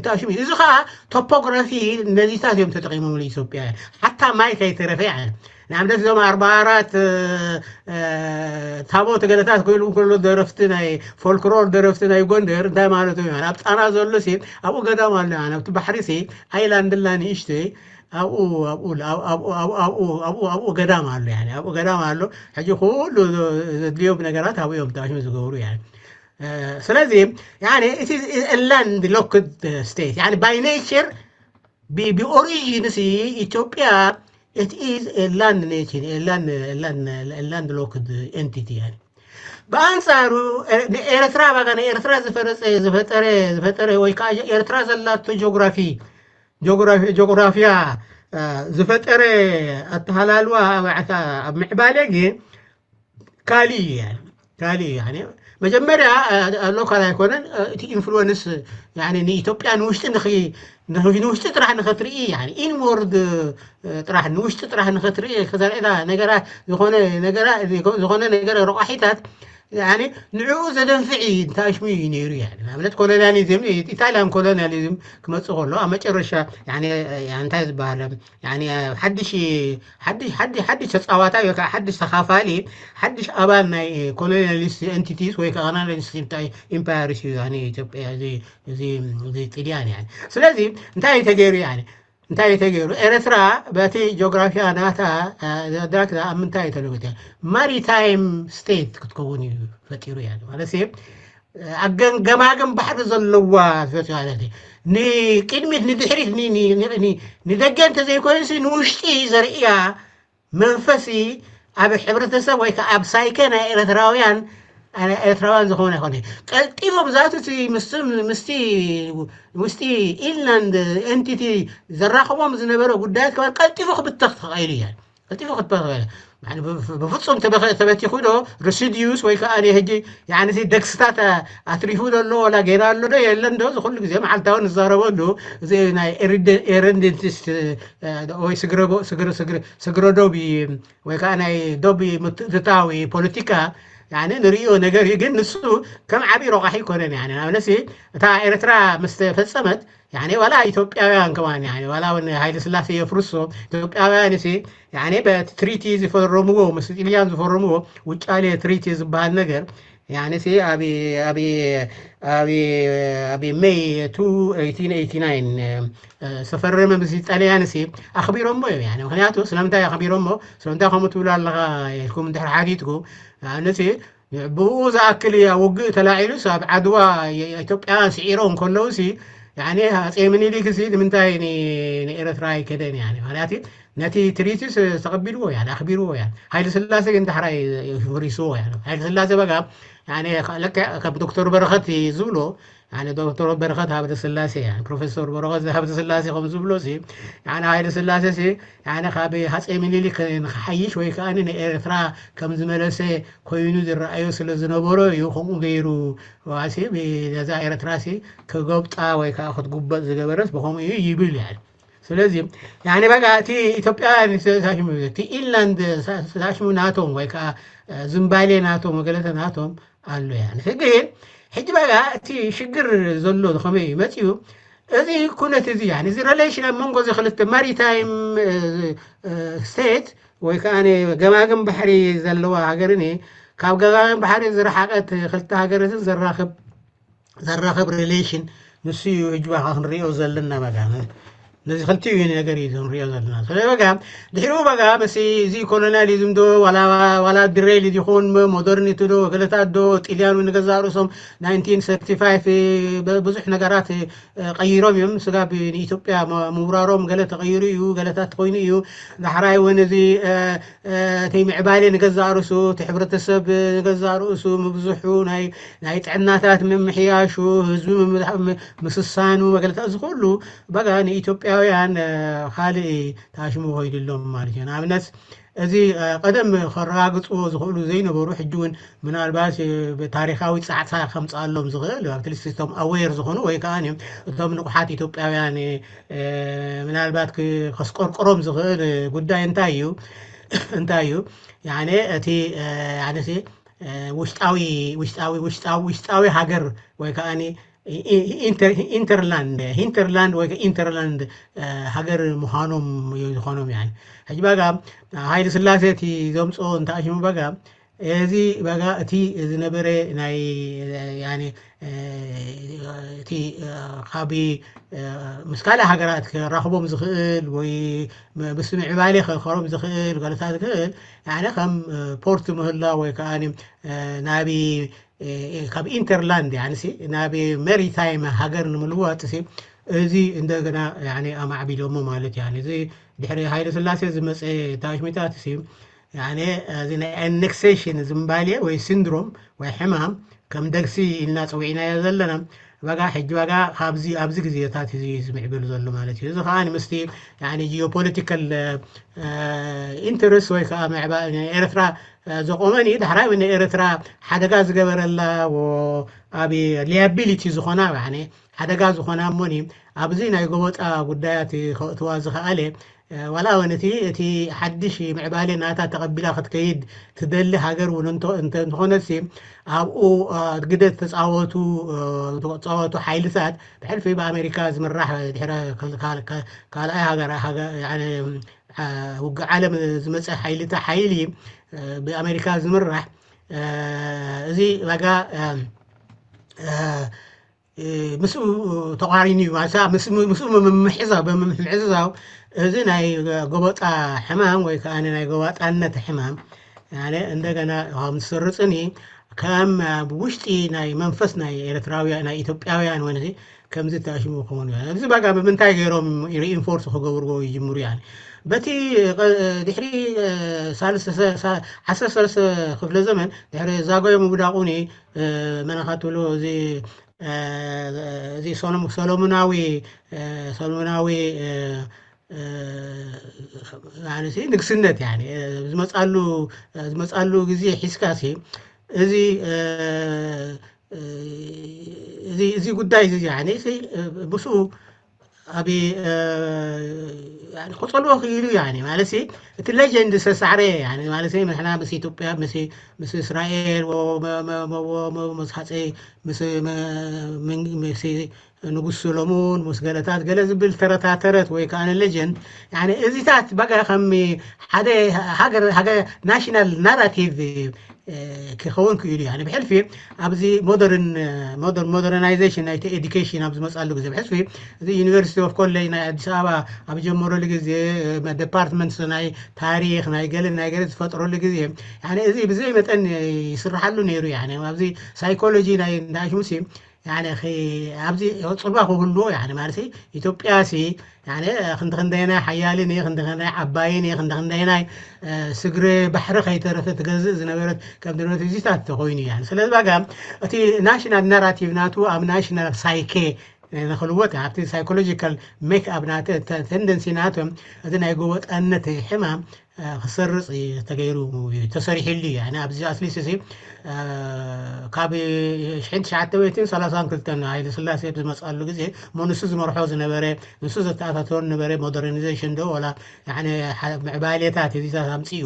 ተኣሽሙ እዚ ከዓ ቶፖግራፊ ነዚታት እዮም ተጠቂሞም ኢትዮጵያ ሓታ ማይ ከይተረፈ ንኣብነት እዞም ኣርባ ኣራት ታቦት ገለታት ክብሉ ከሎ ደረፍቲ ናይ ፎልክሎር ደረፍቲ ናይ ጎንደር እንታይ ማለት እዩ ኣብ ጣና ዘሎ ሲ ኣብኡ ገዳም ኣሎ ኣብቲ ባሕሪ ሲ ኣይላንድላ ንእሽተይ ኣብኡ ኣብኡ ገዳም ኣሎ ኣብኡ ገዳም ኣሎ ሕጂ ኩሉ ዘድልዮም ነገራት ኣብኡ እዮም ተኣሽሙ ዝገብሩ ስለዚ እቲ ላንድ ሎክድ ስቴት by nature ብኦሪጂን ሲ ኢትዮጵያ it is land nation land land land locked entity ብኣንፃሩ ንኤርትራ ባጋ ንኤርትራ ዝፈረፀ ዝፈጠረ ዝፈጠረ ወይ ከዓ ኤርትራ ዘላቶ ጆግራፊ ጆግራፊያ ዝፈጠረ ኣተሃላልዋ ኣብ ምዕባለ ግን ካልእ እዩ ካልእ እዩ መጀመርያ ሎካል ኣይኮነን እቲ ኢንፍሉወንስ ንኢትዮጵያ ንውሽጢ ንውሽጢ ጥራሕ ንኸትርኢ ኢንወርድ ጥራሕ ንውሽጢ ጥራሕ ንኸትርኢ ከዘርእና ነገራት ዝኾነ ነገራት ዝኾነ ነገረ ረቋሒታት ንዕኡ ዘደንፍዕ እዩ እንታይ ሽሙ እዩ ነይሩ ንኣብነት ኮሎኒያሊዝም ኢታሊያን ኮሎኒያሊዝም ክመፅእ ከሎ ኣብ መጨረሻ እንታይ ዝበሃል ሓድሽ ሓድሽ ሓድሽ ሓድሽ ተፃዋታይ ወይ ከዓ ሓድሽ ተኻፋሊ ሓድሽ ኣባል ናይ ኮሎኒያሊስት ኤንቲቲስ ወይ ከዓ ኮሎኒያሊስት ኢምፓየርስ እዩ ኢትዮጵያ እዚ ጥልያን ስለዚ እንታይ ተገይሩ እንታይ እዩ ተገይሩ? ኤርትራ በቲ ጂኦግራፊያ ናታ ዳክዳ ኣብ ምንታይ ተለዊጠ? ማሪታይም ስቴት ክትከውን እዩ ፈጢሩ። ያ ማለት ኣገን ገማግም ባሕሪ ዘለዋ ፈጢሩ። ንቅድሚት ንድሕሪት ንደገ እንተዘይኮይኑሲ ንውሽጢ ዘርእያ መንፈሲ ኣብ ሕብረተሰብ ወይ ከዓ ኣብ ሳይከ ናይ ኤርትራውያን ኤርትራውያን ዝኾነ ይኾነ ቀልጢፎም ዛቱ ምስቲ ውስጢ ኢንላንድ ኤንቲቲ ዘራኽቦም ዝነበረ ጉዳያት ከ ቀልጢፎ ክብተኽ ተኽኢሉ እያ። ቀልጢፎ ክትበኽ ብፍጹም ተበቲኹ ዶ ሪሲዲዩስ ወይ ከዓ ሕጂ ያንሲ ደግስታት ኣትሪፉ ዶ ኣሎ ወላ ጌና ኣሎ ዶ የለን ዶ? እዚ ኩሉ ግዜ መዓልታዊ ንዛረበሉ እዚ ናይ ኤረንደንቲስት ወይ ስግረዶብ ወይ ከዓ ናይ ዶብ ምትእትታዊ ፖለቲካ ንርእዮ ነገር እዩ። ግን ንሱ ከም ዓብዪ ረቋሒ ይኮነን። ንኣብነሲ እታ ኤርትራ ምስ ተፈጸመት ዋላ ኢትዮጵያውያን ከማን ዋላ እውን ሃይለ ስላሴ የፍርሶ ኢትዮጵያውያን ሲ በቲ ትሪቲ ዝፈረምዎ ምስ ጥልያን ዝፈረምዎ ውጫሌ ትሪቲ ዝበሃል ነገር ያንሲ ኣብ ኣብ ኣብ ኣብ ሜይ ቱ ኤይቲን ኤይቲ ናይን ዝተፈረመ ምስ ጣልያን ሲ ኣኽቢሮሞ እዮም። ምክንያቱ ስለምንታይ ኣኽቢሮሞ ስለምንታይ ከምኡ ትብሉ ኣለኻ ኢልኩም እንድሕር ሓቲትኩ ንሲ ብኡ ዝኣክል ውግእ ተላዒሉስ ኣብ ዓድዋ ኢትዮጵያውያን ስዒሮም ከለውሲ ኣጼ ምኒልክ ሲ ንምንታይ ንኤረትራ ኣይከደን? ምክንያቱ ነቲ ትሪቲስ ተቐቢልዎ እያ ኣኽቢርዎ እያ። ሃይለ ስላሴ ግን ዳሕራይ ፍሪስዎ እያ። ሃይለ ስላሴ በጋ ልክዕ ከም ዶክተር በረኸት ዝብሎ ዶክተር በረኸት ሃብተ ስላሴ ፕሮፌሰር በረኸት ሃብተ ስላሴ ከም ዝብሎ ሃይለ ስላሴ ካብ ሃፀይ ምኒልክ ንክሓይሽ ወይ ከዓ ንኤርትራ ከም ዝመለሰ ኮይኑ ዝረኣዮ ስለ ዝነበሮ እዩ ከምኡ ገይሩ ነዛ ኤርትራ ክገብጣ ወይ ከዓ ክትጉበጥ ዝገበረስ ብከምኡ እዩ ይብል። ስለዚ ያኔ በቃ እቲ ኢትዮጵያውያን ተሻሽሙ እቲ ኢንላንድ ተሻሽሙ ናቶም ወይ ከዓ ዝምባሌ ናቶም ወገለተ ናቶም ኣሎ። ያኔ ግን ሕጂ በቃ እቲ ሽግር ዘሎ ከመይ መፅኡ? እዚ ኩነት እዚ ያኔ እዚ ሪሌሽን ኣብ መንጎ እዚ ክልተ ማሪታይም ስቴት ወይ ከዓ ገማግም ባሕሪ ዘለዋ ሃገርን ካብ ገማግም ባሕሪ ዝረሓቀት ክልተ ሃገርትን ዘራኽብ ዘራኸብ ሪሌሽን ንሱ እዩ። ህጅባ ክንሪኦ ዘለና መጋነ ነዚ ክልቲኡ ነገር እዩ ንሪኦ ዘለና። ስለ በጋ ድሕሪኡ በጋ መሲ እዚ ኮሎኒያሊዝም ዶ ዋላ ድሬል ይኹን ሞደርኒቲ ዶ ገለታት ዶ ጥልያን ንገዛእ ርእሶም ናይንቲን ሰርቲ ፋይቭ ብዙሕ ነገራት ቀይሮም እዮም። ስጋብ ንኢትዮጵያ ምውራሮም ገለ ተቐይሩ እዩ፣ ገለታት ተኮይኑ እዩ። ዳሕራይ እውን እዚ እቲ ምዕባሌ ንገዛእ ርእሱ እቲ ሕብረተሰብ ንገዛእ ርእሱ ምብዝሑ ናይ ጥዕናታት ምምሕያሹ ህዝቢ ምስሳኑ መግለታ እዚ ኩሉ በጋ ንኢትዮጵያውያን ካልእ ታሽሙ ኮይድሎም ማለት እዩ። ንኣብነት እዚ ቀደም ከረጋግፅዎ ዝኽእሉ ዘይነበሩ ሕጂ እውን ምናልባት ታሪካዊ ፃዕታ ከምፅኣሎም ዝኽእል ኣብትልስቶም ኣዌር ዝኾኑ ወይ ከዓ እቶም ንቑሓት ኢትዮጵያውያን ምናልባት ከስቆርቆሮም ዝኽእል ጉዳይ እንታይ እዩ እንታይ እዩ እቲ ውሽጣዊ ውሽጣዊ ውሽጣዊ ውሽጣዊ ሃገር ወይ ከዓ ኢንተርላንድ ሂንተርላንድ ወይ ኢንተርላንድ ሃገር ምዃኖም እዩ ዝኾኖም። ሕጂ በጋ ሃይለ ስላሴ እቲ ዘምፅኦ እንተኣሽሙ በጋ እዚ በጋ እቲ ዝነበረ ናይ እቲ ካብ ምስ ካልእ ሃገራት ክራኽቦም ዝኽእል ወይ ምስ ምዕባሌ ክኸሮም ዝኽእል ገለታት ዝኽእል ከም ፖርት ምህላ ወይ ከዓ ናብ ካብ ኢንተርላንድ ናብ ሜሪታይም ሃገር ንምልዋጥ እዚ እንደገና ኣማዕቢሎሞ ማለት እዩ። እዚ ድሕሪ ሃይለ ስላሴ ዝመፀ ታሽሚታት እዚ ናይ ኣነክሴሽን ዝምባሌ ወይ ሲንድሮም ወይ ሕማም ከም ደግሲ ኢልና ፀዊዕናዮ ዘለና በጋ ሕጂ በጋ ኣብዚ ግዜታት እዚ ዝምዕብል ዘሎ ማለት እዩ። እዚ ከዓ ምስቲ ጂኦፖለቲካል ኢንተረስት ወይ ከዓ ኤርትራ ዘቆመን እዩ። ዳሕራይ ንኤርትራ ሓደጋ ዝገበረላ ኣብ ሊያቢሊቲ ዝኾና ሓደጋ ዝኾና እሞኒ ኣብዚ ናይ ጎበጣ ጉዳያት ከእትዋ ዝኸኣለ ዋላ እውን እቲ እቲ ሓድሽ ምዕባሌ ናታ ተቐቢላ ክትከይድ ትደሊ ሃገር እውን እንተኾነት ኣብኡ ግደ ተፃወቱ ተፃወቱ ሓይልታት ብሕልፊ ብኣሜሪካ ዝምራሕ ድሕረ ካልኣይ ሃገር ውግእ ዓለም ዝመፀ ሓይልታ ሓይሊ ብኣሜሪካ ዝምራሕ እዚ ዋጋ ምስኡ ተቋሪኑ እዩ ማለት ምስኡ ምምሕዛው ብምምሕዛው እዚ ናይ ጎበጣ ሕማም ወይ ከዓ ናይ ጎባጣነት ሕማም እንደገና ከም ዝስርፅኒ ከም ውሽጢ ናይ መንፈስ ናይ ኤርትራውያን ናይ ኢትዮጵያውያን ወንዚ ከምዚ ተኣሽሙ ክኾኑ እዚ በቃ ብምንታይ ገይሮም ሪኢንፎርስ ክገብርዎ ይጅምሩ ያ በቲ ድሕሪ ዓሰርተ ሰለስተ ክፍለ ዘመን ድሕሪ ዛጎዮ ምውዳቑኒ መናኻትብሎ እዚ እዚ ሰሎሞናዊ ሰሎሞናዊ ንግስነት ዝመፃሉ ዝመፃሉ ግዜ ሒዝካ እዚ እዚ ጉዳይ እዚ ምስኡ ኣብ ክፀልዎ ክኢሉ ማለት እቲ ሌጀንድ ዝተሳዕረ ማለት ንሕና ምስ ኢትዮጵያ ምስ እስራኤል ምስ ሃፀይ ምስ ንጉስ ሰሎሞን ምስ ገለታት ገለ ዝብል ተረታተረት ወይ ከዓ ሌጀንድ እዚታት በቃ ከም ሓደ ሃገር ናሽናል ናራቲቭ ክኸውን ክኢሉ እዩ ብሕልፊ ኣብዚ ሞደርን ሞደርናይዜሽን ናይቲ ኤዱኬሽን ኣብ ዝመፅኣሉ ግዜ ብሕልፊ እዚ ዩኒቨርሲቲ ኦፍ ኮሌጅ ናይ ኣዲስ ኣበባ ኣብ ጀመረሉ ግዜ ዲፓርትመንት ናይ ታሪክ ናይ ገለ ናይ ገለ ዝፈጥረሉ ግዜ እዚ ብዘይ መጠን ይስርሓሉ ነይሩ ኣብዚ ሳይኮሎጂ ናይ እንዳሽሙሲ ኣብዚ ፅልዋ ክህልዎ ማለት ኢትዮጵያ ሲ ክንዲ ክንደይናይ ሓያልን እየ ክንዲ ክንደይ ዓባይን እየ ክንዲ ክንደይናይ ስግረ ባሕሪ ከይተረፈ ትገዝእ ዝነበረት ከም ድነት እዚታት ተኮይኑ እያ ስለዚ ባጋ እቲ ናሽናል ናራቲቭ ናቱ ኣብ ናሽናል ሳይኬ ንክልወጥ ኣብቲ ሳይኮሎጂካል ሜክ ኣብ ተንደንሲ ናቶም እዚ ናይ ጎበጣነት ሕማም ክሰርፅ ተገይሩ ተሰሪሕሉ እዩ ኣብዚ ኣትሊስት እዚ ካብ ሽሕን ትሽዓተ ሚእትን ሰላሳን ክልተን ሃይለ ስላሴ ዝመፅኣሉ ግዜ ንሱ ዝመርሖ ዝነበረ ንሱ ዘተኣታተወ ነበረ ሞደርኒዜሽን ዶ ወላ ምዕባሌታት እዚታት ኣምፅኡ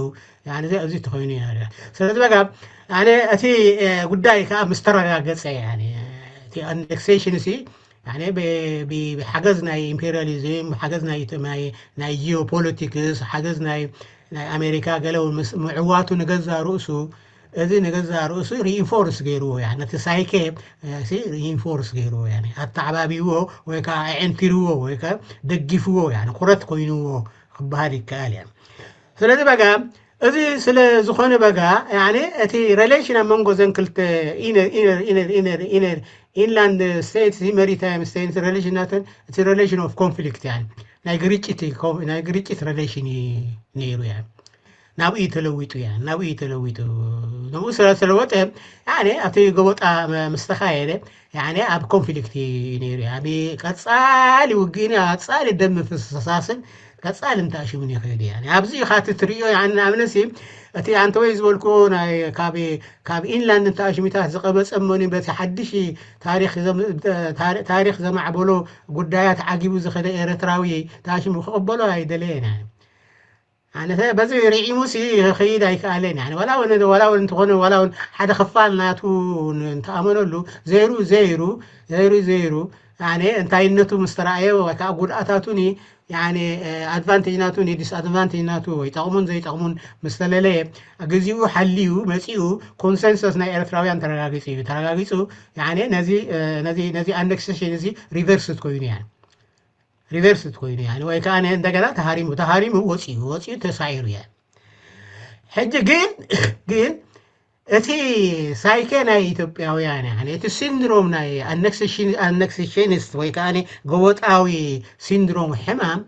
እዚ ተኮይኑ እዩ ስለዚ በጋ ኣነ እቲ ጉዳይ ከዓ ምስ ተረጋገፀ እቲ ኣኔክሴሽን ሲ ብሓገዝ ናይ ኢምፔሪያሊዝም ብሓገዝ ናይ ጂኦፖለቲክስ ሓገዝ ናይ ኣሜሪካ ገለ ምዕዋቱ ንገዛ ርእሱ እዚ ንገዛ ርእሱ ሪኢንፎርስ ገይርዎ ያ ነቲ ሳይኬ ሪኢንፎርስ ገይርዎ ያ ኣተዓባቢዎ ወይ ከዓ ኣዕንቲርዎ ወይ ከዓ ደጊፍዎ ያ ኩረት ኮይንዎ ክበሃል ይከኣል ያ ስለዚ በጋ እዚ ስለ ዝኾነ በጋ እቲ ሬሌሽን ኣብ መንጎ ዘን ክልተ ኢነር ኢንላንድ ስቴትስ መሪታይም ስቴትስ ሬሌሽን ናተን እቲ ሬሌሽን ኦፍ ኮንፍሊክት ያ ናይ ግርጭት ናይ ግርጭት ሬሌሽን ነይሩ ያ ናብኡ ተለዊጡ ያ ናብኡ ተለዊጡ ንኡ ስለተለወጠ ኣብቲ ጎበጣ ምስ ተኻየደ ኣብ ኮንፍሊክት ነይሩ ኣብ ቀፃሊ ውግእን ቀፃሊ ደም ምፍስሳስን ቀፃሊ እንተኣሽሙን ይኽእል እዩ ኣብዚ ኢኻ እቲ ትሪኦ ንኣብነት እቲ ኣንተወይ ዝበልኩ ካብ ኢንላንድ እንተኣሽሚታት ዝቐበፀ እሞኒ በቲ ሓድሽ ታሪክ ዘማዕበሎ ጉዳያት ዓጊቡ ዝኸደ ኤርትራዊ ተኣሽሙ ክቕበሎ ኣይደለየን ኣነ በዚ ርዒሙሲ ክኸይድ ኣይከኣለን ዋላ እውን ዋላ እውን እንተኾነ ዋላ እውን ሓደ ክፋል ናቱ እንተኣመነሉ ዘይሩ ዘይሩ ዘይሩ ዘይሩ ኣነ እንታይነቱ ምስ ተረኣየ ወይ ከዓ ጉድኣታቱኒ ኣድቫንቴጅ ናቱ ዲስኣድቫንቴጅ ናቱ ወይ ጠቕሙን ዘይጠቕሙን ምስ ተለለየ ግዜኡ ሓልዩ መፂኡ ኮንሰንሰስ ናይ ኤርትራውያን ተረጋጊፁ እዩ ተረጋጊፁ ነዚ ኣነክሴሽን እዚ ሪቨርስት ኮይኑ ያ ሪቨርስት ኮይኑ ያ ወይ ከዓ እንደገና ተሃሪሙ ተሃሪሙ ወፂኡ ወፂኡ ተሳዒሩ ያ ሕጂ ግን ግን እቲ ሳይኬ ናይ ኢትዮጵያውያን እቲ ሲንድሮም ናይ ኣነክሴሽኒስት ወይ ከዓ ጎበጣዊ ሲንድሮም ሕማም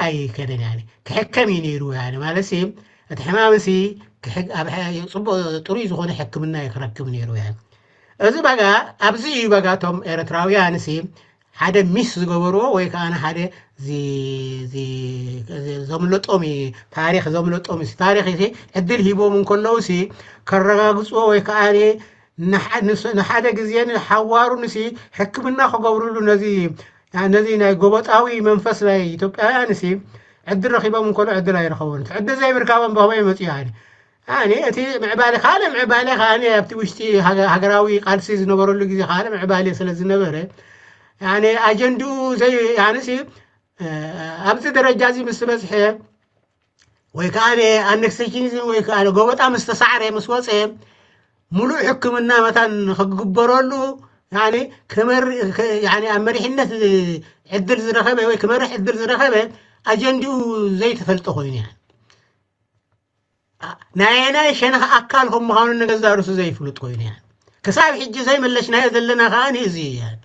ኣይከደን ክሕከም እዩ ነይሩ ማለት እቲ ሕማም ሲ ፅቡቅ ጥሩይ ዝኾነ ሕክምና ክረክብ ነይሩ እዚ በጋ ኣብዚ እዩ በጋ እቶም ኤርትራውያን ሲ ሓደ ሚስ ዝገበርዎ ወይ ከዓ ሓደ ዘምለጦም ታሪክ ዘምለጦም ታሪክ ዕድል ሂቦም እንከለዉ ሲ ከረጋግፅዎ ወይ ከዓ ንሓደ ግዜ ንሓዋሩ ንሲ ሕክምና ክገብርሉ ነዚ ነዚ ናይ ጎበጣዊ መንፈስ ናይ ኢትዮጵያውያን ሲ ዕድል ረኪቦም እንከሎ ዕድል ኣይረኸቡን ዕድል ዘይምርካቦም ብኸመይ መፅኡ ኣነ እቲ ምዕባለ ካልእ ምዕባለ ከኣ ኣብቲ ውሽጢ ሃገራዊ ቃልሲ ዝነበረሉ ግዜ ካልእ ምዕባለ ስለ ዝነበረ ኣጀንድኡ ዘይ ኣብዚ ደረጃ እዚ ምስ በዝሐ ወይ ከዓ ኣነክሴሽኒዝም ወይ ከዓ ጎበጣ ምስ ተሳዕረ ምስ ወፀ ሙሉእ ሕክምና መታን ክግበረሉ ያኒ ክመር ያኒ ኣብ መሪሕነት ዕድል ዝረኸበ ወይ ክመርሕ ዕድል ዝረኸበ ኣጀንዲኡ ዘይተፈልጠ ኮይኑ፣ ያኒ ናየናይ ሸነኽ ኣካል ከም ምዃኑ ንገዛእ ርእሱ ዘይፍሉጥ ኮይኑ፣ ያኒ ክሳብ ሕጂ ዘይመለሽናዮ ዘለና ከኣ እዚ እዩ። ያኒ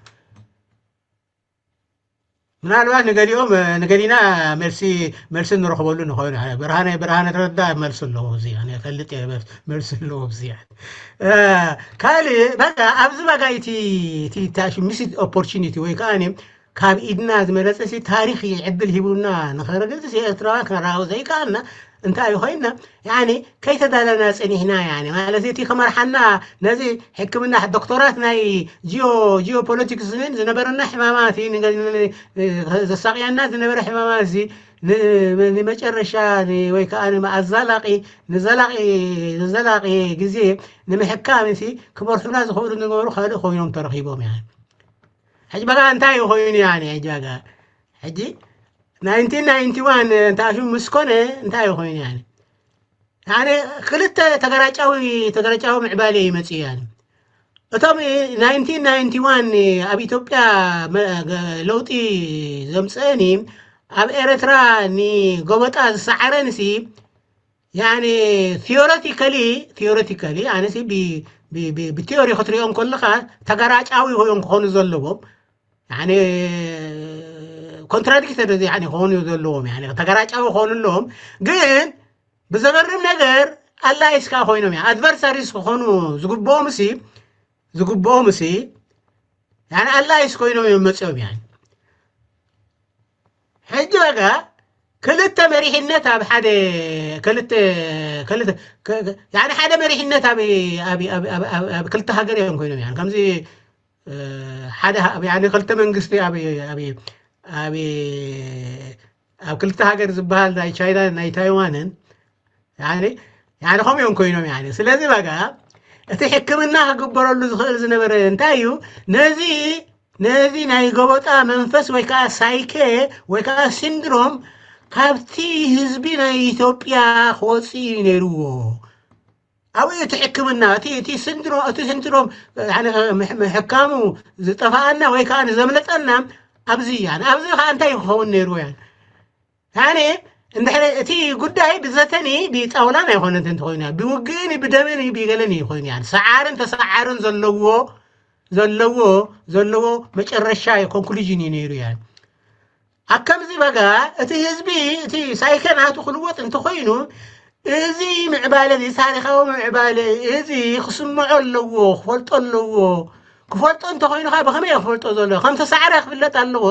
ምናልባት ንገሊኦም ንገሊና መልሲ መልሲ ንረኽበሉ ንኾይኑ። ብርሃነ ብርሃነ ትረዳ መልሲ ኣለዎ። እዚ ፈልጥ መልሲ ኣለዎ። እዚ ካልእ በቃ ኣብዚ በጋ እቲ ታሽ ሚስ ኦፖርቹኒቲ ወይ ከዓ ካብ ኢድና ዝመረፀ ታሪክ ዕድል ሂቡና ንኸረገፅስ ኤርትራውያን ክንረኣው ዘይከኣልና እንታይ ኮይና፣ ያኒ ከይተዳለና ጸኒሕና፣ ያኒ ማለት እቲ ክመርሓና ነዚ ሕክምና ዶክተራት ናይ ጂኦ ጂኦፖለቲክስ ዝነበረና ሕማማት ዘሳቅያና ዝነበረ ሕማማት እዚ ንመጨረሻ ወይ ከዓ ኣዛላቂ ንዘላቂ ንዘላቂ ግዜ ንምሕካም እቲ ክመርሑና ዝኽእሉ ዝነበሩ ካልእ ኮይኖም ተረኺቦም፣ ያኒ ሕጂ በጋ እንታይ ኮይኑ፣ ያኒ ሕጂ በጋ ሕጂ ናይንቲን ናይንቲ ዋን እንታሹ ምስ ኮነ እንታይ ኮይኑ፣ ያኒ ያኒ ክልተ ተገራጫዊ ተገራጫዊ ምዕባለ ይመጽእ፣ ያኒ እቶም ናይንቲን ናይንቲ ዋን ኣብ ኢትዮጵያ ለውጢ ዘምፀአኒ ኣብ ኤርትራ ንጎበጣ ዝሰዓረንሲ፣ ያኒ ቲዮሬቲካሊ ቲዮሬቲካሊ ኣነሲ ብቲዮሪ ክትሪኦም ከለካ ተገራጫዊ ኮይኖም ክኾኑ ዘለዎም፣ ያኒ ኮንትራዲክተር ያኒ ክኾኑ ዘለዎም፣ ያኒ ተገራጫዊ ክኾኑ ኣለዎም። ግን ብዘገርም ነገር ኣላይስ ከዓ ኮይኖም፣ ያ ኣድቨርሳሪስ ክኾኑ ዝግብኦም ሲ ዝግብኦም ሲ ያኒ ኣላይስ ኮይኖም እዮም መፅኦም። ያኒ ሕጂ በጋ ክልተ መሪሕነት ኣብ ሓደ ክልተ ክልተ ያኒ ሓደ መሪሕነት ኣብ ኣብ ኣብ ኣብ ክልተ ሃገር እዮም ኮይኖም፣ ያኒ ከምዚ ሓደ ያኒ ክልተ መንግስቲ ኣብ ኣብ ኣብ ኣብ ክልተ ሃገር ዝበሃል ናይ ቻይና ናይ ታይዋንን ያኒ ያኒ ከምኡ እዮም ኮይኖም። ያኒ ስለዚ በጋ እቲ ሕክምና ክግበረሉ ዝኽእል ዝነበረ እንታይ እዩ? ነዚ ነዚ ናይ ጎበጣ መንፈስ ወይ ከዓ ሳይኬ ወይ ከዓ ሲንድሮም ካብቲ ህዝቢ ናይ ኢትዮጵያ ክወፅእ እዩ ነይርዎ። ኣብኡ እቲ ሕክምና እቲ እቲ ስንድሮ እቲ ስንድሮም ያኒ ምሕ- ምሕካሙ ዝጠፋኣና ወይ ከዓ ንዘምለጠና ኣብዚ ያኒ ኣብዚ ከዓ እንታይ ክኸውን ነይርዎ? ያኒ ያኒ እንድሕሪ እቲ ጉዳይ ብዘተኒ ብጣውላን ኣይኮነትን እንተኮይኑ፣ ብውግእን ብደምን ብገለን እዩ ኮይኑ፣ ያኒ ሰዓርን ተሰዓርን ዘለዎ ዘለዎ ዘለዎ መጨረሻ ኮንክሉዥን እዩ ነይሩ። ያኒ ኣብ ከምዚ በጋ እቲ ህዝቢ እቲ ሳይከ ናቱ ክልወጥ እንተኮይኑ፣ እዚ ምዕባለ እዚ ታሪካዊ ምዕባለ እዚ ክስምዖ ኣለዎ፣ ክፈልጦ ኣለዎ። ክፈልጦ እንተኮይኑ ከዓ ብከመይ ክፈልጦ ዘለዎ ከም ተሳዕረ ክፍለጥ ኣለዎ።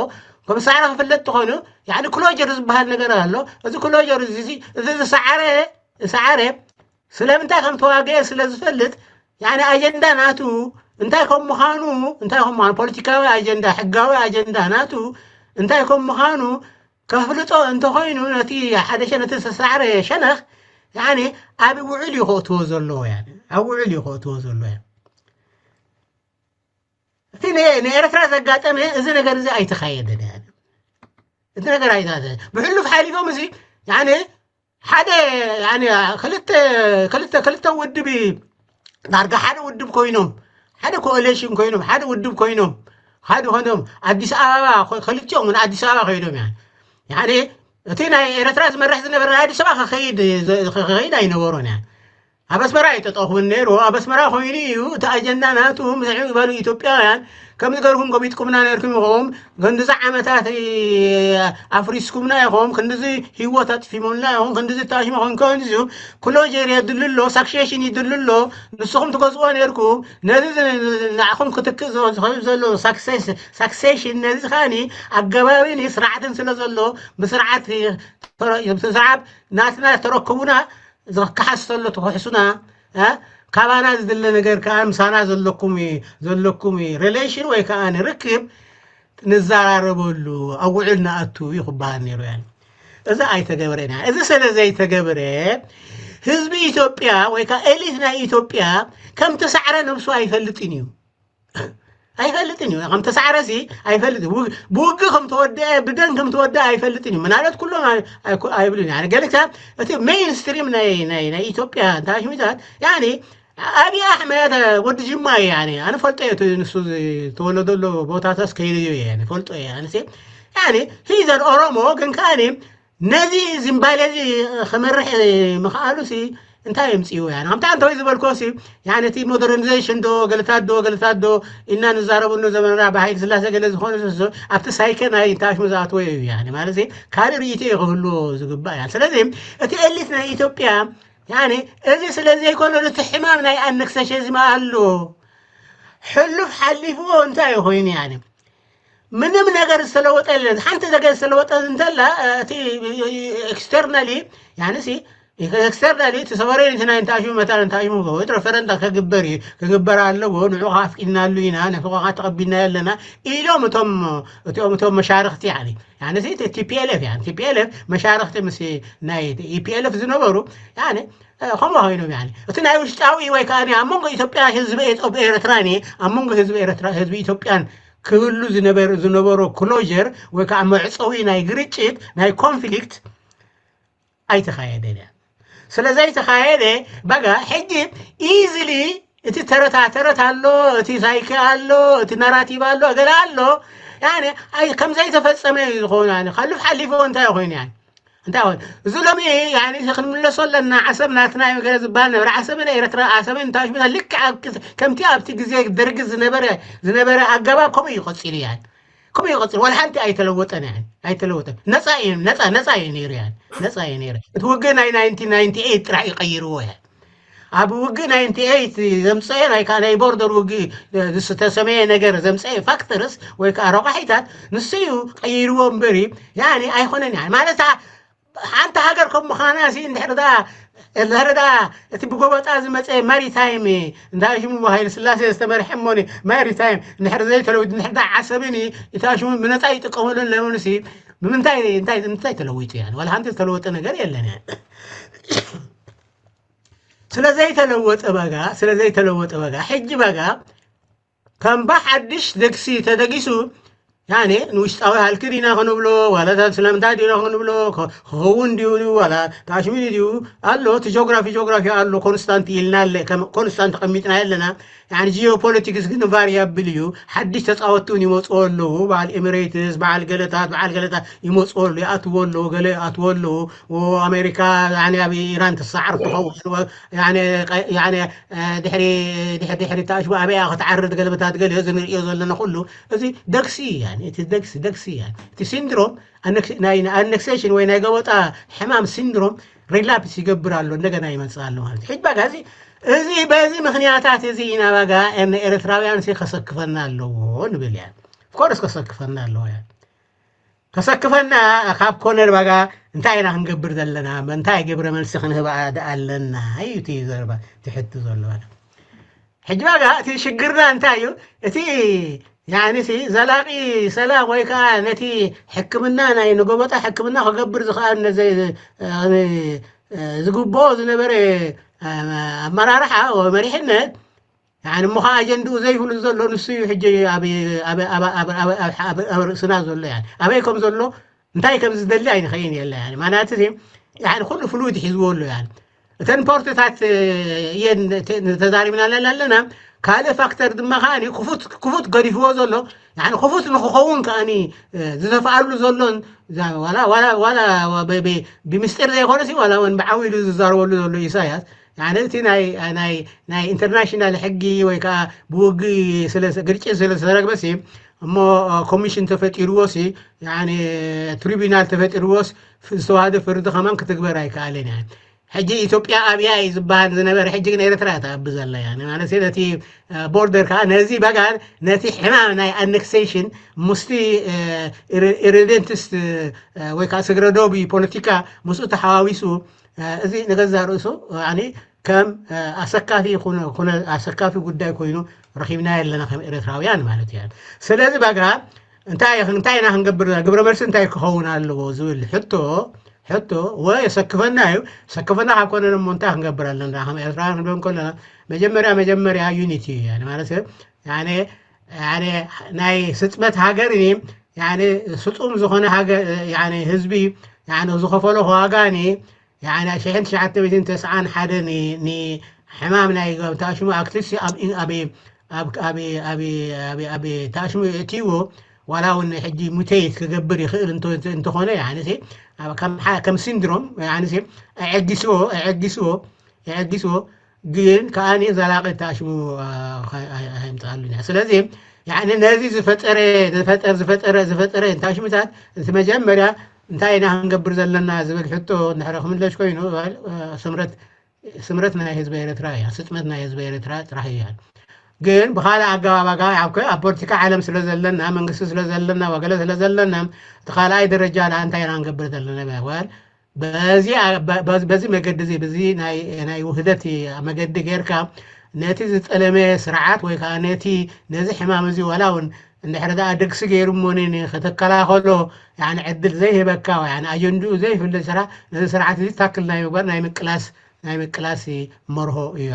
ከም ተሳዕረ ክፍለጥ እንተኮይኑ ያኒ ክሎጀር ዝበሃል ነገር ኣሎ። እዚ ክሎጀር እዚ እዚ ዝሰዓረ ዝሰዓረ ስለምንታይ ከም ተዋገኤ ስለ ዝፈልጥ፣ ያኒ ኣጀንዳ ናቱ እንታይ ከም ምዃኑ እንታይ ከም ምዃኑ ፖለቲካዊ ኣጀንዳ ሕጋዊ ኣጀንዳ ናቱ እንታይ ከም ምዃኑ ከፍልጦ እንተኮይኑ ነቲ ሓደ ሸነቲ ዝተሳዕረ ሸነኽ ያኒ ኣብ ውዕል እዩ ከእትዎ ዘለዎ፣ ያኒ ኣብ ውዕል እዩ ከእትዎ ዘለዎ። ያኒ እቲ ን- ንኤርትራ ዘጋጠመ እዚ ነገር እዚ ኣይተኻየደን። ያኒ እቲ ነገር ኣይተኻየደ ብሕሉፍ ሓሊፎም እዚ ያኒ ሓደ ያኒ ክልተ ክልተ ክልተ ውድብ ዳርጋ ሓደ ውድብ ኮይኖም ሓደ ኮኦሌሽን ኮይኖም ሓደ ውድብ ኮይኖም ሓደ ኮይኖም ኣዲስ ኣበባ ኮ- ክልቲኦም ን ኣዲስ ኣበባ ኮይኖም ያ ያኒ እቲ ናይ ኤርትራ ዝመርሕ ዝነበረ ናይ ኣዲስ ኣበባ ክኸይድ ክኸይድ ኣይነበሮን ያ ኣብ ኣስመራ እዩ ተጠኹን ነይሩ ኣብ ኣስመራ ኮይኑ እዩ እቲ ኣጀንዳ ናቱ ምዝዕም ዝበሉ ኢትዮጵያውያን ከም ዝገርኩም ጎቢጥኩምና ነርኩም ኢኹም ክንድዚ ዓመታት ኣፍሪስኩምና ኢኹም ክንድዚ ህይወት ኣጥፊሙልና ኢኹም ክንድዚ ታሽሙ ኮንኮንዚ ክሎጀር የድሉ ኣሎ ሳክሴሽን ይድሉ ኣሎ ንስኹም ትገዝኦ ነርኩም ነዚ ንዓኹም ክትክእ ዝኸብ ዘሎ ሳክሴሽን ነዚ ከዓኒ ኣገባብን ስርዓትን ስለ ዘሎ ብስርዓት ስርዓት ናትና ተረክቡና ዝከሓስ ዘሎ ትኽሕሱና ካባና ዝድለ ነገር ከዓ ምሳና ዘለኩም ዘለኩም ሬሌሽን ወይ ከዓ ንርክብ ንዘራረበሉ ኣብ ውዕል ንኣቱ እዩ ክበሃል ነይሩ ያ እዚ ኣይተገበረን ያ እዚ ስለ ዘይተገበረ ህዝቢ ኢትዮጵያ ወይ ከዓ ኤሊት ናይ ኢትዮጵያ ከም ተሳዕረ ነብሱ ኣይፈልጥን እዩ ኣይፈልጥን እዩ ከም ተሳዕረ ሲ ኣይፈልጥ ብውግእ ከም ተወደአ ብደን ከም ተወደአ ኣይፈልጥን እዩ ምናልባት ኩሎም ኣይብሉን ያ ገለ ክሳብ እቲ ሜይንስትሪም ናይ ኢትዮጵያ እንታይ ሽሚታት ያኒ ኣብይ ኣሕመድ ወዲ ጅማ እዩ። ያኔ ኣነ ፈልጦ እየ፣ እቲ ንሱ ዝተወለደሉ ቦታታስ ከይደ እየ፣ ያኔ ፈልጦ እየ። ኣነሲ ያኔ ሂዘን ኦሮሞ ግን ከኣኒ ነዚ ዝምባሌ እዚ ክመርሕ ምኽኣሉ ሲ እንታይ የምፅእዎ? ያኔ ከምታ እንተወይ ዝበልኮ ሲ ያኔ እቲ ሞደርኒዜሽን ዶ ገለታት ዶ ገለታት ዶ ኢልና ንዛረበሉ ዘመንና ብሃይለ ስላሴ ገለ ዝኾነ ስ ኣብቲ ሳይከ ናይ ታሽሙ ዝኣትወ እዩ። ያኔ ማለት ካልእ ርእይቶ እዩ ክህልዎ ዝግባእ። ያ ስለዚ እቲ ኤሊት ናይ ኢትዮጵያ ያኔ እዚ ስለ ዘይኮነ እቲ ሕማም ናይ ኣነክሰሽዝም ኣሎ። ሕሉፍ ሓሊፍዎ እንታይ ኮይኑ ያኔ ምንም ነገር ዝተለወጠ የለን። ሓንቲ ነገር ዝተለወጠ እንተላ እቲ ኤክስተርናሊ ያኔ ሲ ኤክስተርናሊ እቲ ሰበሬን እቲ ናይ እንታሽሙ መታን እንታሽሙ ወይ ሬፈረንዳ ከግበር እዩ ክግበር ኣለዎ። ንዑ ኣፍቂድናሉ ኢና፣ ንሕቆኻ ተቐቢልና ኣለና ኢሎም እቶም እቲኦም እቶም መሻርክቲ ያኔ ያኔ ሲ ቲፒኤልኤፍ ያኔ ቲፒኤልኤፍ መሻርክቲ ምስ ናይ ኢፒኤልኤፍ ዝነበሩ ያኔ ከምኡ ኮይኖም ያኔ እቲ ናይ ውሽጣዊ ወይ ከዓ ኣብ መንጎ ኢትዮጵያ ህዝቢ ኤርትራን ኣብ መንጎ ህዝቢ ኤርትራ ህዝቢ ኢትዮጵያን ክህሉ ዝነበረ ዝነበሮ ክሎዥር ወይ ከዓ መዕፀዊ ናይ ግርጭት ናይ ኮንፍሊክት ኣይተኻየደን እያ። ስለ ዘይተኻየደ በጋ ሕጂ ኢዝሊ እቲ ተረታ ተረት ኣሎ፣ እቲ ሳይኪ ኣሎ፣ እቲ ናራቲቭ ኣሎ፣ ገለ ኣሎ። ያኔ ኣይ ከም ዘይተፈጸመ እዩ ዝኸውን። ያኔ ካሉፍ ሓሊፎ እንታይ ኮይኑ ያኔ እንታይ ኮይኑ እዚ ሎሚ ያኔ እዚ ክንምለሶ ኣለና። ዓሰብ ናትና እዩ ገለ ዝበሃል ነበረ። ዓሰብን ኤርትራ ዓሰብን እንታይ ሽምታ ልክዕ ኣብ ክስ- ከምቲ ኣብቲ ግዜ ደርጊ ዝነበረ ዝነበረ ኣገባብ ከምኡ እዩ ቀጺሉ ያኔ ከምኡ እዩ ቀጺሉ። ዋላ ሓንቲ ኣይተለወጠን ያኔ ኣይተለወጠን። ነጻ እዩ ነጻ ነጻ እዩ ነይሩ ያኔ ነጻ እዩ ነይሩ። እቲ ውግእ ናይ ናይንቲን ናይንቲ ኤይት ጥራሕ ይቀይርዎ ያኔ ኣብ ውግእ ናይንቲ ኤይት ዘምፀኤ ናይ ካ- ናይ ቦርደር ውግእ ዝተሰመየ ነገር ዘምፀኤ ፋክተርስ ወይ ከዓ ረቋሒታት ንሱ እዩ ቀይርዎ እምበሪ ያኔ ኣይኮነን። ያኔ ማለት ሓንቲ ሃገር ከም ምዃና ሲ እንድሕር ዳ እንድሕር ዳ እቲ ብጎበጣ ዝመፀ ማሪታይም እንታይ ሽሙ ሃይለ ስላሴ ዝተመርሐ እሞኒ ማሪታይም እንድሕር ዘይተለዊጡ እንድሕር ዳ ዓሰብን እታ ሽሙ ብነፃ ይጥቀመሉ ኣለውን ሲ ብምንታይ እንታይ እንታይ ተለዊጡ ያኔ ዋላ ሓንቲ ዝተለወጠ ነገር የለን። ያኔ ስለ ዘይተለወጠ በጋ ስለ ዘይተለወጠ በጋ ሕጂ በጋ ከም ብሓድሽ ደግሲ ተደጊሱ ያኔ ንውሽጣዊ ሃልኪ ዲና ክንብሎ ዋላ ስለምንታይ ዲና ክንብሎ ክኸውን ድዩ ዋላ ታሽሚኒ ድዩ ኣሎ እቲ ጆግራፊ ጆግራፊ ኣሎ ኮንስታንት ኢልና ኮንስታንት ተቐሚጥና ኣለና። ጂኦፖለቲክስ ግን ቫሪያብል እዩ። ሓድሽ ተፃወትቲ እውን ይመፅዎ ኣለዉ። በዓል ኤሚሬትስ በዓል ገለታት በዓል ገለታት ይመፅዎ ኣለዉ ይኣትዎ ኣለዉ ገለ ይኣትዎ ኣለዉ። ኣሜሪካ ኣብ ኢራን ትሰዓር ትኸውን ድሕሪ ድሕሪ ድሕሪ ታሽቡ ኣበያ ክትዓርድ ገለበታት ገለ እዚ ንሪኦ ዘለና ኩሉ እዚ ደግሲ እቲ ደግሲ ደግሲ እቲ ሲንድሮም ናይ ኣነክሴሽን ወይ ናይ ገበጣ ሕማም ሲንድሮም ሪላፕስ ይገብር ኣሎ እንደገና ይመፅእ ኣሎ ማለት ሕጅ ባጋ እዚ እዚ በዚ ምክንያታት እዚ ኢና ባጋ ኤርትራውያን ከሰክፈና ኣለዎ ንብል እያ ኮርስ ከሰክፈና ኣለዎ እያ ከሰክፈና ካብ ኮነ ባጋ እንታይ ኢና ክንገብር ዘለና እንታይ ግብረ መልሲ ክንህባ ኣለና እዩ እቲ ዘረባ ትሕቲ ዘሎ ሕጂ ዋጋ እቲ ሽግርና እንታይ እዩ? እቲ ያኒ ሲ ዘላቂ ሰላም ወይ ከዓ ነቲ ሕክምና ናይ ንጎበጣ ሕክምና ክገብር ዝኽኣል ነዚ ዝግብኦ ዝነበረ ኣመራርሓ ወይ መሪሕነት ያኒ እሞ ከዓ ኣጀንድኡ ዘይፍሉ ዘሎ ንሱ እዩ ሕጂ ኣብ ርእስና ዘሎ ያኒ ኣበይ ከም ዘሎ እንታይ ከም ዝደሊ ኣይንኸይን የለ ያኒ ማናት እዚ ያኒ ኩሉ ፍሉይድ ሒዝዎ ኣሎ ያኒ እተን ፖርትታት እየን ተዛሪብና ኣለና ኣለና ካልእ ፋክተር ድማ ከዓ ክፉት ክፉት ገዲፍዎ ዘሎ ያኒ ክፉት ንክኸውን ከዓ ዝተፈኣሉ ዘሎን ዋላ ዋላ ዋላ ብምስጢር ዘይኮነሲ ዋላ እውን ብዓው ኢሉ ዝዛረበሉ ዘሎ ኢሳያስ ያኒ እቲ ናይ ናይ ናይ ኢንተርናሽናል ሕጊ ወይ ከዓ ብውግእ ግርጭት ስለ ዝተረግበሲ እሞ ኮሚሽን ተፈጢርዎሲ ትሪቢናል ተፈጢርዎስ ዝተዋህደ ፍርዲ ከማን ክትግበር ኣይከኣልን እያ። ሕጂ ኢትዮጵያ ኣብያ እዩ ዝበሃል ዝነበረ ሕጂ ግን ኤርትራ እያ ትኣቢ ዘላ እያ ማለት ነቲ ቦርደር ከዓ ነዚ በጋር ነቲ ሕማም ናይ ኣነክሴሽን ምስቲ ኢሬደንትስት ወይ ከዓ ስግረ ዶብ ፖለቲካ ምስኡ ተሓዋዊሱ እዚ ንገዛ ርእሱ ከም ኣሰካፊ ኣሰካፊ ጉዳይ ኮይኑ ረኺብና ኣለና ከም ኤርትራውያን ማለት እያ። ስለዚ በጋ እንታይ እንታይ ኢና ክንገብር ግብረ መልሲ እንታይ ክኸውን ኣለዎ ዝብል ሕቶ ሕቶ ወይ የሰክፈና እዩ። ሰክፈና ካብ ኮነ እሞ እንታይ ክንገብር ኣለና ከም ኤርትራውያን ክንብል ከለና መጀመርያ መጀመርያ ዩኒቲ እዩ ማለት ናይ ስጥመት ሃገር ስጡም ዝኾነ ህዝቢ ዝኸፈሎ ዋጋ ሽሕን ትሽዓተ ሚእትን ተስዓን ሓደን ሕማም ናይ ታሽሙ ኣክትስ ኣብ ኣብ ኣብ ኣብ ኣብ ኣብ ታሽሙ እቲዎ ዋላ እውን ሕጂ ሙቴት ክገብር ይኽእል እንተ- እንተኾነ ያኒ ከም ሲንድሮም ያኒ ኣዕጊስዎ ኣዕጊስዎ ኣዕጊስዎ ግን ከኣኒ ዘላቂ ታሽሙ ኣይምፅኣሉን እያ። ስለዚ ያኒ ነዚ ዝፈጠረ ዝፈጠር ዝፈጠረ ዝፈጠረ ታሽሙታት እቲ መጀመርያ እንታይ ኢና ክንገብር ዘለና ዝብል ሕቶ እንድሕረ ክምለሽ ኮይኑ ስምረት ስምረት ናይ ህዝቢ ኤርትራ እያ። ስጥመት ናይ ህዝቢ ኤርትራ ጥራሕ እያ። ግን ብኻልእ ኣገባባጋ ኣብ ፖለቲካ ዓለም ስለ ዘለና መንግስቲ ስለ ዘለና ወገለ ስለ ዘለና እቲ ካልኣይ ደረጃ ደኣ እንታይ ኢና ንገብር ዘለና ወል በዚ መገዲ እዚ በዚ ናይ ውህደት መገዲ ጌርካ ነቲ ዝጠለመ ስርዓት ወይ ከዓ ነቲ ነዚ ሕማም እዚ ዋላ እውን እንድሕር ደኣ ደግሲ ገይሩ እሞ ከተከላኸሎ ዕድል ዘይህበካ ኣጀንድኡ ዘይፍልጥ ስራ ነዚ ስርዓት እዚ ታክል ናይ ምግባር ናይ ምቅላስ ናይ ምቅላስ መርሆ እዩ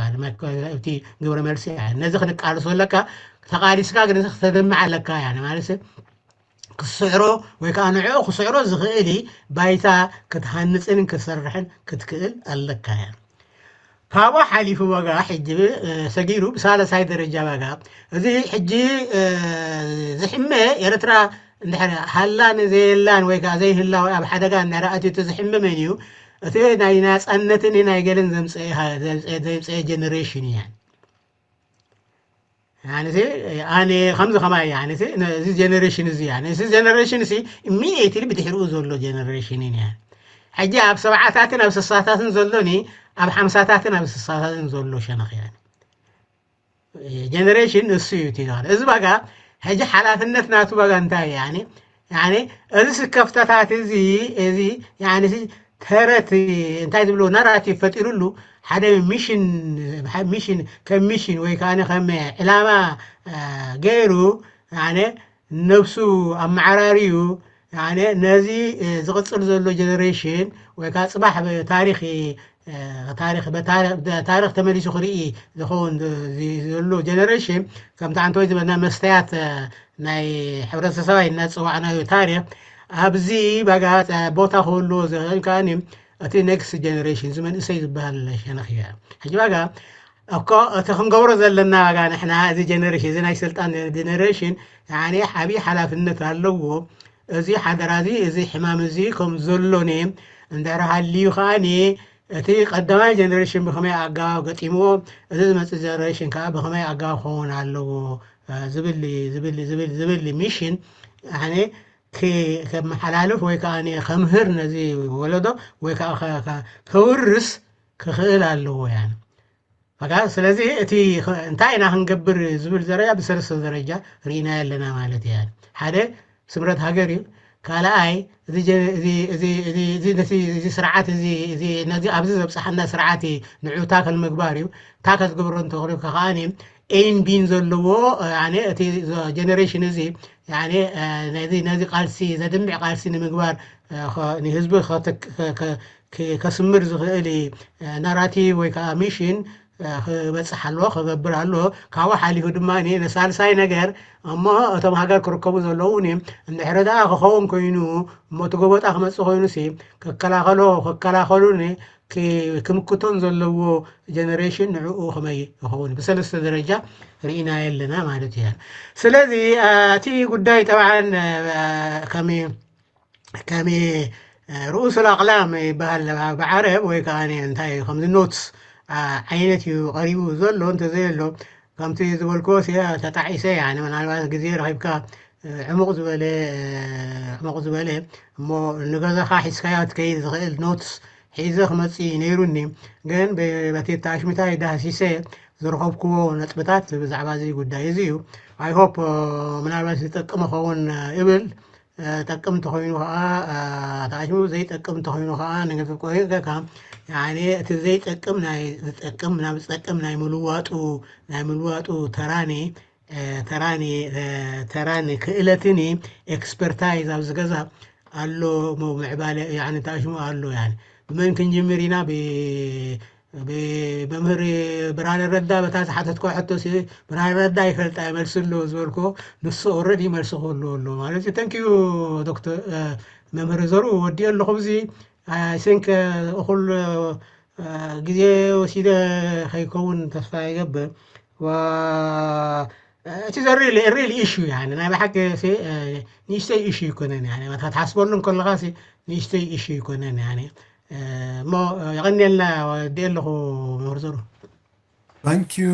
እቲ ግብረ መልሲ። ነዚ ክንቃልሶ ኣለካ ተቃሊስካ ግን ክተደምዕ ኣለካ ማለት ክስዕሮ ወይ ከዓ ንዕኡ ክስዕሮ ዝኽእል ባይታ ክትሃንፅን ክትሰርሕን ክትክእል ኣለካ እያ። ካብኡ ሓሊፉ ዋጋ ሕጂ ሰጊሩ ብሳለሳይ ደረጃ ዋጋ እዚ ሕጂ ዝሕመ ኤርትራ እንድሕር ሃላን ዘየላን ወይ ከዓ ዘይህላው ኣብ ሓደጋ እንድሕር ኣትዩ እቲ ዝሕመ መን እዩ? እቲ ናይ ናፃነትን ናይ ገለን ዘምፀአ ጀነሬሽን እያ። ኣነ ከምዚ ከማይ እዚ ጀነሬሽን እዚ እዚ ጀነሬሽን ሲ ኢሚዲየትሊ ብድሕሪኡ ዘሎ ጀነሬሽን እዩ። ሕጂ ኣብ ሰብዓታትን ኣብ ስሳታትን ዘሎኒ ኣብ ሓምሳታትን ኣብ ስሳታትን ዘሎ ሸነኽ እያ። ጀነሬሽን እሱ እዩ እቲ ዝባል እዚ ባጋ ሕጂ ሓላፍነት ናቱ ባጋ እንታይ እዩ? እዚ ስከፍተታት እዚ እዚ ተረት እንታይ ዝብሎ ናራቲቭ ፈጢሩሉ ሓደ ሚሽን ሚሽን ከም ሚሽን ወይ ከዓ ከም ዕላማ ገይሩ ነብሱ ኣመዓራርዩ ነዚ ዝቕፅል ዘሎ ጀነሬሽን ወይ ከዓ ፅባሕ ታሪክ ታሪክ ታሪክ ተመሊሱ ክርኢ ዝኸውን ዘሎ ጀነሬሽን ከምቲ ዓንተወይ ዝበልና መስተያት ናይ ሕብረተሰባይ እናፀዋዕናዮ ታሪክ ኣብዚ ባጋ ቦታ ክህልዎ ዝኽእል ከዓ እቲ ኔክስት ጀነሬሽን እዚ መንእሰይ ዝበሃል ሸነኽ እዩ። ሕጂ ባጋ እኮ እቲ ክንገብሮ ዘለና ዋጋ ንሕና እዚ ጀነሬሽን እዚ ናይ ስልጣን ጀነሬሽን ዓብዪ ሓላፍነት ኣለዎ። እዚ ሓደራ እዚ እዚ ሕማም እዚ ከም ዘሎኒ እንድሕር ሃልዩ ከዓኒ እቲ ቀዳማይ ጀነሬሽን ብኸመይ ኣገባብ ገጢምዎ፣ እዚ ዝመፅእ ጀነሬሽን ከዓ ብኸመይ ኣገባብ ክኸውን ኣለዎ ዝብል ዝብል ዝብል ዝብል ሚሽን ኣነ ከመሓላልፍ ወይ ከዓ ከምህር ነዚ ወለዶ ወይ ከዓ ከውርስ ክኽእል ኣለዎ። ያ ስለዚ እቲ እንታይ ኢና ክንገብር ዝብል ደረጃ ብሰለስተ ደረጃ ርኢና ኣለና ማለት እያ። ሓደ ስምረት ሃገር እዩ። ካልኣይ እዚ ስርዓት እዚ ነዚ ኣብዚ ዘብፅሓና ስርዓት ንዑ ታክል ምግባር እዩ። ታክል ዝገብሮ እንተኽሪብካ ከዓ ኤን ቢን ዘለዎ እቲ ጀነሬሽን እዚ ነዚ ቃልሲ ዘድምዕ ቃልሲ ንምግባር ንህዝቢ ከስምር ዝኽእል ናራቲቭ ወይ ከዓ ሚሽን ክበፅሕ ኣለዎ ክገብር ኣለዎ። ካብኡ ሓሊፉ ድማ ነሳልሳይ ነገር እሞ እቶም ሃገር ክርከቡ ዘለውን እዮም። እንድሕር ደኣ ክኸውን ኮይኑ እሞ እቲ ጎበጣ ክመፅእ ኮይኑ ሲ ክከላኸሎ ክከላኸሉን ክምክቶን ዘለዎ ጀነሬሽን ንዕኡ ከመይ ይኸውን ብሰለስተ ደረጃ ርኢና የለና ማለት እዩ። ስለዚ እቲ ጉዳይ ጠብዓን ከመይ ከም ርኡስ ኣቅላም ይበሃል ብዓረብ ወይ ከዓ እንታይ ከምዚ ኖትስ ዓይነት እዩ ቀሪቡ ዘሎ እንተዘየሎ ከምቲ ዝበልክዎ ተጣዒሰ ምናልባት ግዜ ረኪብካ ዕሙቕ ዝበለ ዕሙቕ ዝበለ እሞ ንገዛኻ ሒዝካዮ ትከይድ ዝኽእል ኖትስ ሒዘ ክመፅእ ነይሩኒ። ግን በቲ ኣሽሚታይ ዳህሲሰ ዝረኸብክዎ ነጥብታት ብዛዕባ እዚ ጉዳይ እዚ እዩ። ኣይሆፕ ምናልባት ዝጠቅም ኸውን እብል። ጠቅም እንተኾይኑ ከዓ ተኣሽሙ ዘይጠቅም እንተኾይኑ ከዓ ንገንዘብ ቆይርካ እቲ ዘይጠቅም ናይ ዝጠቅም ናብ ዝጠቅም ናይ ምልዋጡ ናይ ምልዋጡ ተራኒ ተራኒ ተራኒ ክእለትኒ ኤክስፐርታይዝ ኣብዚ ገዛ ኣሎ። ምዕባለ ተኣሽሙ ኣሎ። ብመን ክንጅምር ኢና? ብመምህር ብርሃነ ረዳ በታ ዝሓተትኮ ሕቶ ብርሃነ ረዳ ይፈልጣ ይመልስሎ ዝበልኮ ንሱ ኦረዲ መልሲ ክህልዎ ኣሎ ማለት እዩ። ተንኪዩ ዶክተር መምህር ዘሩ ወዲኦ ኣለኹ። እዚ ሲንክ እኹል ግዜ ወሲደ ከይከውን ተስፋ ይገብር። እቲ ዘሪል ሪል ኢሹ፣ ናይ ብሓቂ ንእሽተይ ኢሹ ይኮነን። ክትሓስበሉ ከለኻ ንእሽተይ ኢሹ ይኮነን። እሞ የቐንየልና። ወዲ ኣለኹ። መርዘሩ ታንኪዩ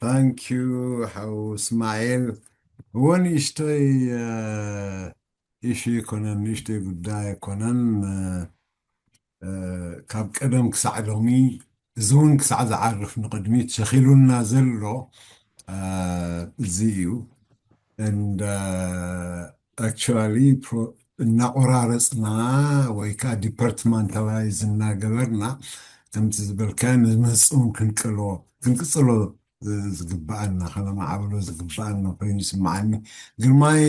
ታንኪዩ ሓው እስማኤል። እዎ ንእሽተይ ኢሹ ኣይኮነን፣ ንእሽተይ ጉዳይ ኣይኮነን። ካብ ቀደም ክሳዕ ሎሚ፣ እዚ እውን ክሳዕ ዝዓርፍ ንቕድሚት ሸኺሉና ዘሎ እዚ እዩ። And actually እናቆራረፅና ወይ ከዓ ዲፓርትመንታላይዝ እናገበርና ከምቲ ዝበልካዮ ንመፅኡን ክንቀሎ ክንቅፅሎ ዝግባኣና ከነማዕብሎ ዝግባኣና ኮይኑ ይስምዓኒ። ግርማይ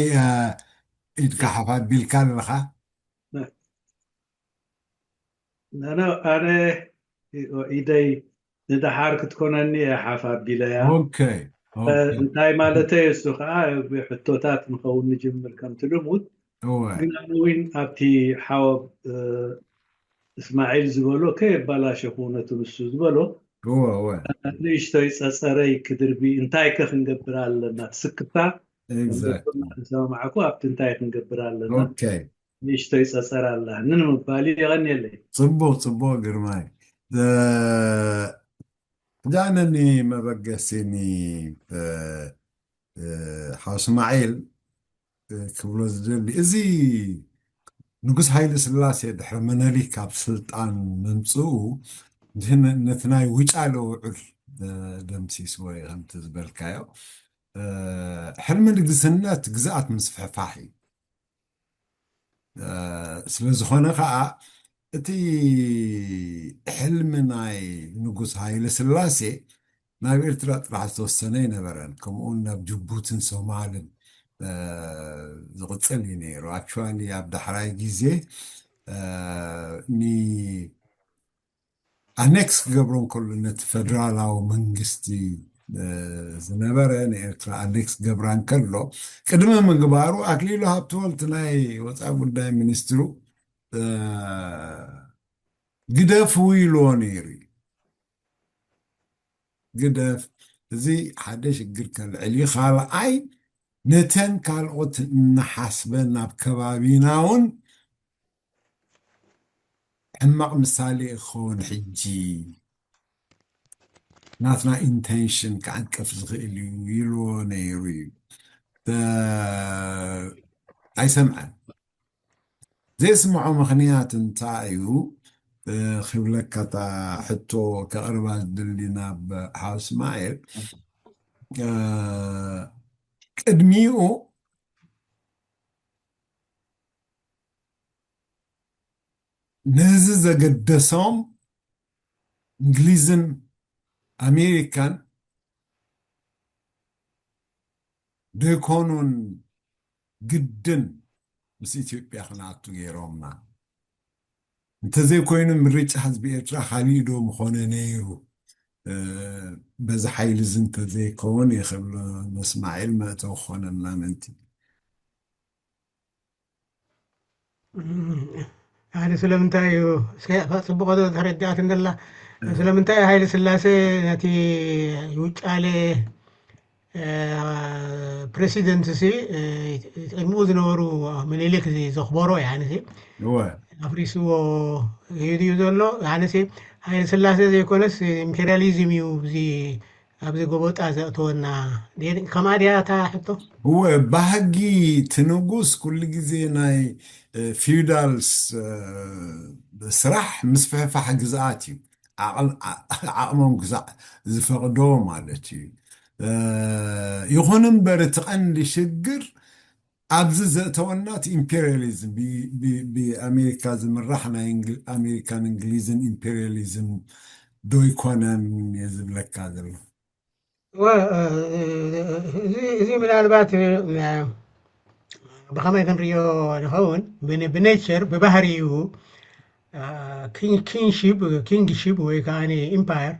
ኢድካ ሓፍ ኣቢልካ ኣለኻ። ኣነ ኢደይ ንደሓር ክትኮነኒ እየ ሓፍ ኣቢለያ። እንታይ ማለተይ እሱ ከዓ ሕቶታት ንኸውን ንጅምር ከምቲ ልሙድ። ግን ኣነ እውን ኣብቲ ሓወብ እስማዒል ዝበሎ ከየባላሸኹ ነቲ ንሱ ዝበሎ ንእሽቶይ ፀፀረይ ክድርቢ። እንታይ ከ ክንገብር ኣለና? ትስክፍታ ሰማዕኩ ኣብቲ እንታይ ክንገብር ኣለና? ንእሽቶይ ፀፀር ኣላ ንምባል የቐንየለይ። ፅቡቅ ፅቡቅ ግርማይ። ሕጂ ኣነኒ መበገሲኒ ሓው እስማዒል ክብሎ ዝደሊ፣ እዚ ንጉስ ሃይለ ስላሴ ድሕሪ መነሊክ ካብ ስልጣን ምምፅኡ ነቲ ናይ ውጫለ ውዑል ደምሲስዎ እዩ። ከምቲ ዝበልካዮ ሕልሚ ንግስነት ግዝኣት ምስፍሕፋሕ እዩ። ስለዝኾነ ከዓ እቲ ሕልሚ ናይ ንጉስ ሃይለ ስላሴ ናብ ኤርትራ ጥራሕ ዝተወሰነ ኣይነበረን። ከምኡውን ናብ ጅቡትን ሶማልን ዝቕፅል እዩ ነይሩ። ኣክቹዋሊ ኣብ ዳሕራይ ግዜ ኒ ኣኔክስ ክገብሮ እንከሎ ነቲ ፈደራላዊ መንግስቲ ዝነበረ ንኤርትራ ኣኔክስ ክገብራ እንከሎ ቅድሚ ምግባሩ ኣክሊሉ ሃብተወልድ ናይ ወፃኢ ጉዳይ ሚኒስትሩ ግደፍ ኢልዎ ነይሩ እዩ። ግደፍ፣ እዚ ሓደ ሽግር ከልዕል እዩ። ካልኣይ ነተን ካልኦት እናሓስበ ናብ ከባቢና እውን ሕማቕ ምሳሌ ክኸውን ሕጂ ናትና ኢንቴንሽን ክዓንቅፍ ዝኽእል እዩ ኢልዎ ነይሩ እዩ። ኣይሰምዐን። ዘየስምዖ ምኽንያት እንታይ እዩ ክብለካ እታ ሕቶ ከቕርባ ዝደሊ ናብ ሓው እስማኤል። ቅድሚኡ ነዚ ዘገደሶም እንግሊዝን ኣሜሪካን ዶ ይኮኑን ግድን ምስ ኢትዮጵያ ክንኣቱ ገይሮምና? እንተዘይኮይኑ ምርጫ ህዝቢ ኤርትራ ካሊእ ዶ ምኾነ ነይሩ? በዚ ሓይሊ እዚ እንተዘይከውን ይኽብል መስማዒል መእተዊ ክኾነና ምእንቲ። ሓደ ስለምንታይ እዩ እስከ ጽቡቕ ተረዳእት እንደላ ስለምንታይ ሃይለ ስላሴ ነቲ ውጫሌ ፕሬሲደንት ሲ ቅድሚኡ ዝነበሩ ምኒልክ ዘኽበሮ ያኒ ኣፍሪስዎ ይድዩ ዘሎ ያኒ ሃይለ ስላሴ ዘይኮነስ ኢምፔሪያሊዝም እዩ እዚ ኣብዚ ጎቦጣ ዘእተወና ከምኣ ድያ እታ ሕቶ? እወ፣ ባህጊ እቲ ንጉስ ኩሉ ግዜ ናይ ፊውዳልስ ስራሕ ምስፍሕፋሕ ግዝኣት እዩ። ዓቕሞም ክሳዕ ዝፈቕዶ ማለት እዩ። ይኹን እምበር እቲ ቀንዲ ሽግር ኣብዚ ዘእተወና እቲ ኢምፔሪያሊዝም ብኣሜሪካ ዝምራሕ ናይ ኣሜሪካን እንግሊዝን ኢምፔሪያሊዝም ዶ ይኮነን እየ ዝብለካ ዘሎ። እዚ ምናልባት ብኸመይ ክንሪኦ ንኸውን ብኔቸር ብባህሪኡ ኪንግሺፕ ኪንግሺፕ ወይ ከዓ ኢምፓየር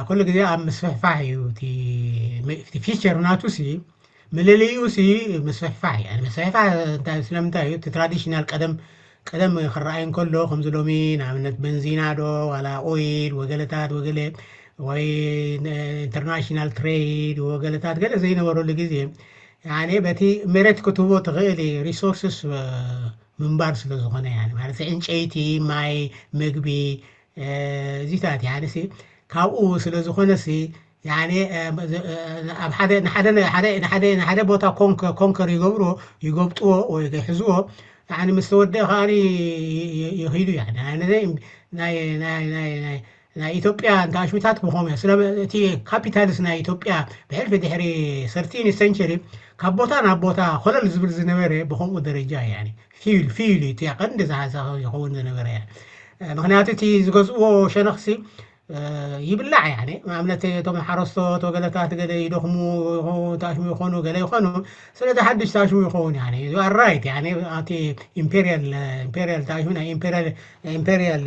ኩሉ ግዜ ኣብ ምስፍሕፋሕ እዩ። እቲ ፊቸር ናቱ ሲ ምልልዩ ሲ ምስፍሕፋሕ እዩ። ምስፍሕፋሕ ስለምንታይ እዩ? እቲ ትራዲሽናል ቀደም ቀደም ክረኣይ እንከሎ ከምዚ ሎሚ ንኣብነት በንዚና ዶ ዋላ ኦይል ወገለታት ወገለ ወይ ኢንተርናሽናል ትሬድ ወገለታት ገለ ዘይነበረሉ ግዜ ያኔ በቲ መሬት ክትህቦ ትኽእል ሪሶርስስ ምንባር ስለ ዝኾነ ያኔ ማለት ዕንጨይቲ፣ ማይ፣ ምግቢ እዚታት ያኔ ሲ ካብኡ ስለ ዝኾነ ሲ ያኔ ኣብ ሓደ ንሓደ ንሓደ ንሓደ ንሓደ ቦታ ኮንከር ይገብሮ ይገብጥዎ ወይ ይሕዝዎ ያኔ ምስ ተወደአ ከዓኒ ይኺዱ ያኔ ናይ ናይ ናይ ናይ ናይ ናይ ኢትዮጵያ እንተ ኣሽሚታት ክኾም እያ ስለ እቲ ካፒታልስ ናይ ኢትዮጵያ ብሕልፊ ድሕሪ ሰርቲን ሰንቸሪ ካብ ቦታ ናብ ቦታ ኮለል ዝብል ዝነበረ ብከምኡ ደረጃ እያ ፊል ፊል እዩ እቲያ ቀንዲ ዝሓዛ ይኸውን ዝነበረ እያ ምክንያቱ እቲ ዝገዝእዎ ሸነኽሲ ይብላዕ ያኔ ንኣብነት እቶም ሓረስቶት ወገለታት ገለ ይደኽሙ ታሽሙ ይኾኑ ገለ ይኾኑ ስለዚ ሓድሽ ታሽሙ ይኸውን ያኔ ራይት ያኔ ኣቲ ኢምፔሪያል ኢምፔሪያል ታሽሙ ናይ ኢምፔሪያል ኢምፔሪያል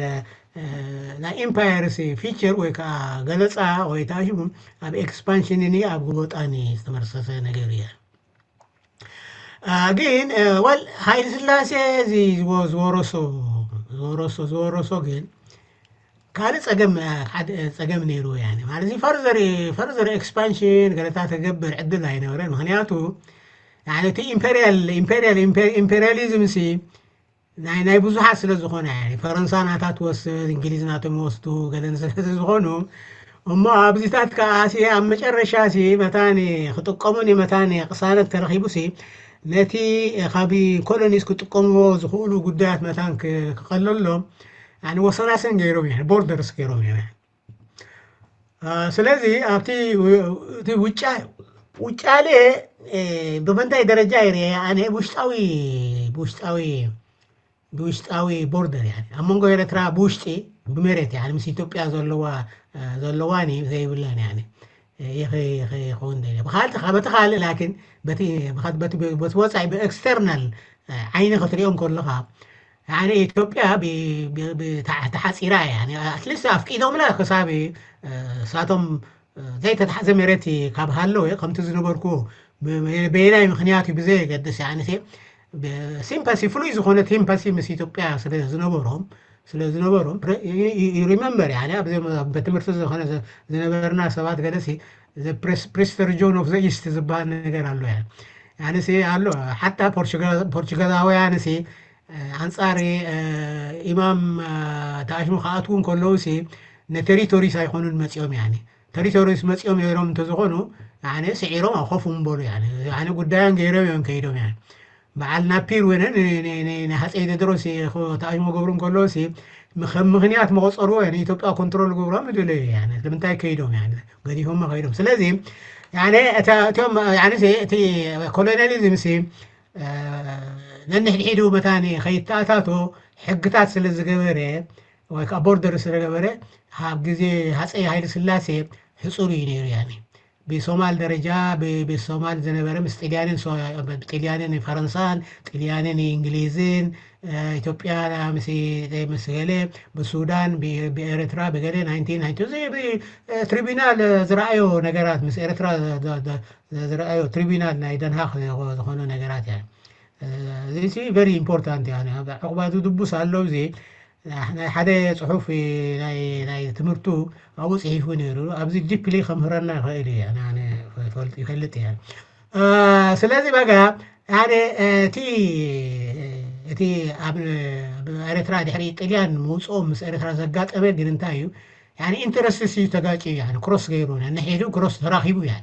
ናይ ኢምፓየርስ ፊቸር ወይ ከዓ ገለፃ ወይ ታሽሙ ኣብ ኤክስፓንሽንን ኣብ ግቦጣን ዝተመርሰሰ ነገር እየ ግን ወል ሃይለ ስላሴ እዚ ዝወረሶ ዝወረሶ ዝወረሶ ግን ካልእ ፀገም ሓደ ፀገም ነይሩ ያኒ ማለት እዚ ፈርዘር ፈርዘር ኤክስፓንሽን ገለታት ክገብር ዕድል ኣይነበረን ምክንያቱ ያኒ እቲ ኢምፔሪያል ኢምፔሪያል ኢምፔሪያሊዝም ሲ ናይ ናይ ብዙሓት ስለ ዝኾነ ፈረንሳ ናታ ትወስድ እንግሊዝ ናቶም ይወስዱ ገለን ስለ ዝኾኑ እሞ ኣብዚታት ከዓ ሲ ኣብ መጨረሻ ሲ መታኒ ክጥቀሙን መታኒ ቅሳነት ተረኺቡ ሲ ነቲ ካብ ኮሎኒስ ክጥቀምዎ ዝኽእሉ ጉዳያት መታን ክቐለሎም ወሰናስን ገይሮም እዮም ቦርደርስ ገይሮም እዮም ስለዚ ኣብቲ ውጫሌ ብምንታይ ደረጃ ይርአ ኣነ ብውሽጣዊ ብውሽጣዊ ብውሽጣዊ ቦርደር ያ ኣብ መንጎ ኤርትራ ብውሽጢ ብመሬት ያ ምስ ኢትዮጵያ ዘለዋ ዘለዋን ዘይብላን ያ ይኸውን ብካልቲ በቲ ካልእ ላኪን በቲ ወፃኢ ብኤክስተርናል ዓይኒ ክትሪኦም ከለካ ያኒ ኢትዮጵያ ተሓፂራ እያ ኣትሊስት ኣፍቂዶምላ ክሳብ ሳቶም ዘይተታሕዘ መሬት ካብ ሃለወ ከምቲ ዝነበርኩ በየናይ ምክንያት እዩ ብዘየገድስ ያኒ ሲምፓሲ ፍሉይ ዝኾነ ሲምፓሲ ምስ ኢትዮጵያ ስለ ዝነበሮም ስለ ዝነበሮም ሪመምበር ያ በትምህርቲ ዝኾነ ዝነበርና ሰባት ገለሲ ፕሪስተር ጆን ኦፍ ዘ ኢስት ዝበሃል ነገር ኣሎ ኣሎ ሓታ ፖርቹጋላውያን ኣንጻር ኢማም ተኣሽሙ ክኣትዉ እንከለዉ ንቴሪቶሪስ ኣይኮኑን መፂኦም ያኒ ተሪቶሪስ መፂኦም ነይሮም እንተዝኾኑ ስዒሮም ኣብ ኮፍ ምበሉ ጉዳዮም ገይሮም እዮም ከይዶም ያ በዓል ናፒር ወነ ንሃፀይ ቴድሮስ ተኣሽሞ ገብሩ እንከለዎ ከም ምክንያት መቆፀርዎ ንኢትዮጵያ ኮንትሮል ገብሮም ይደለዩ ንምንታይ ከይዶም ገዲፎሞ ከይዶም ስለዚ እቶም እቲ ኮሎኒያሊዝም ሲ ነንሕድሒዱ መታኒ ከይተኣታቶ ሕግታት ስለ ዝገበረ ወይ ከዓ ቦርደር ስለገበረ ኣብ ግዜ ሃፀይ ሃይለ ስላሴ ሕፁር እዩ ነይሩ ያኒ ብሶማል ደረጃ ብሶማል ዝነበረ ምስ ጥልያንን ጥልያንን ፈረንሳን ጥልያንን እንግሊዝን ኢትዮጵያ ምስ ገለ ብሱዳን ብኤርትራ ብገለ ትሪቢናል ዝረኣዮ ነገራት ምስ ኤርትራ ዝረኣዮ ትሪቢናል ናይ ደንሃክ ዝኾኑ ነገራት እያ እዚ very important እያ ዕቁባቱ ድቡስ ኣሎ እዚ ናይ ሓደ ፅሑፍ ናይ ትምህርቱ ኣብኡ ፅሒፉ ነይሩ ኣብዚ ዲፕሊ ከምህረና ይኽእል እዩ ፈልጥ ይፈልጥ እየ ስለዚ በጋ ሓደ እቲ እቲ ኣብ ኤርትራ ድሕሪ ጥልያን ምውፅኦም ምስ ኤርትራ ዘጋጠመ ግን እንታይ እዩ ኢንተረስትስ እዩ ተጋጭ እዩ ክሮስ ገይሩ ነሒዱ ክሮስ ተራኪቡ እያ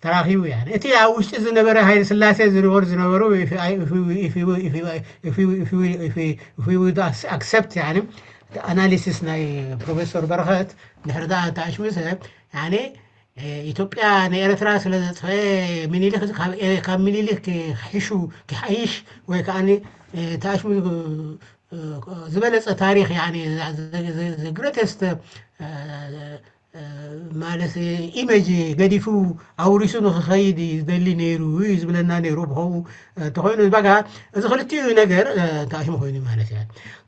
ተራኺቡ እያ እቲ ኣብ ውሽጢ ዝነበረ ሃይለ ስላሴ ዝነበሩ ዝነበሩ ኣክሰፕት ኣናሊሲስ ናይ ፕሮፌሰር በረኸት ድሕሪ ዳ ተኣሽሙ ሰብ ኢትዮጵያ ንኤርትራ ስለ ዘጥፈአ ምኒልክ ካብ ምኒልክ ክሕሹ ክሓይሽ ወይ ከዓ ተኣሽሙ ዝበለፀ ታሪክ ግሬተስት ማለት ኢመጅ ገዲፉ ኣውሪሱ ንክኸይድ ዝደሊ ነይሩ እዩ ዝብለና ነይሩ ብኸው እንተኮይኑ በጋ እዚ ክልቲኡ ነገር ተኣሽሙ ኮይኑ ማለት እዩ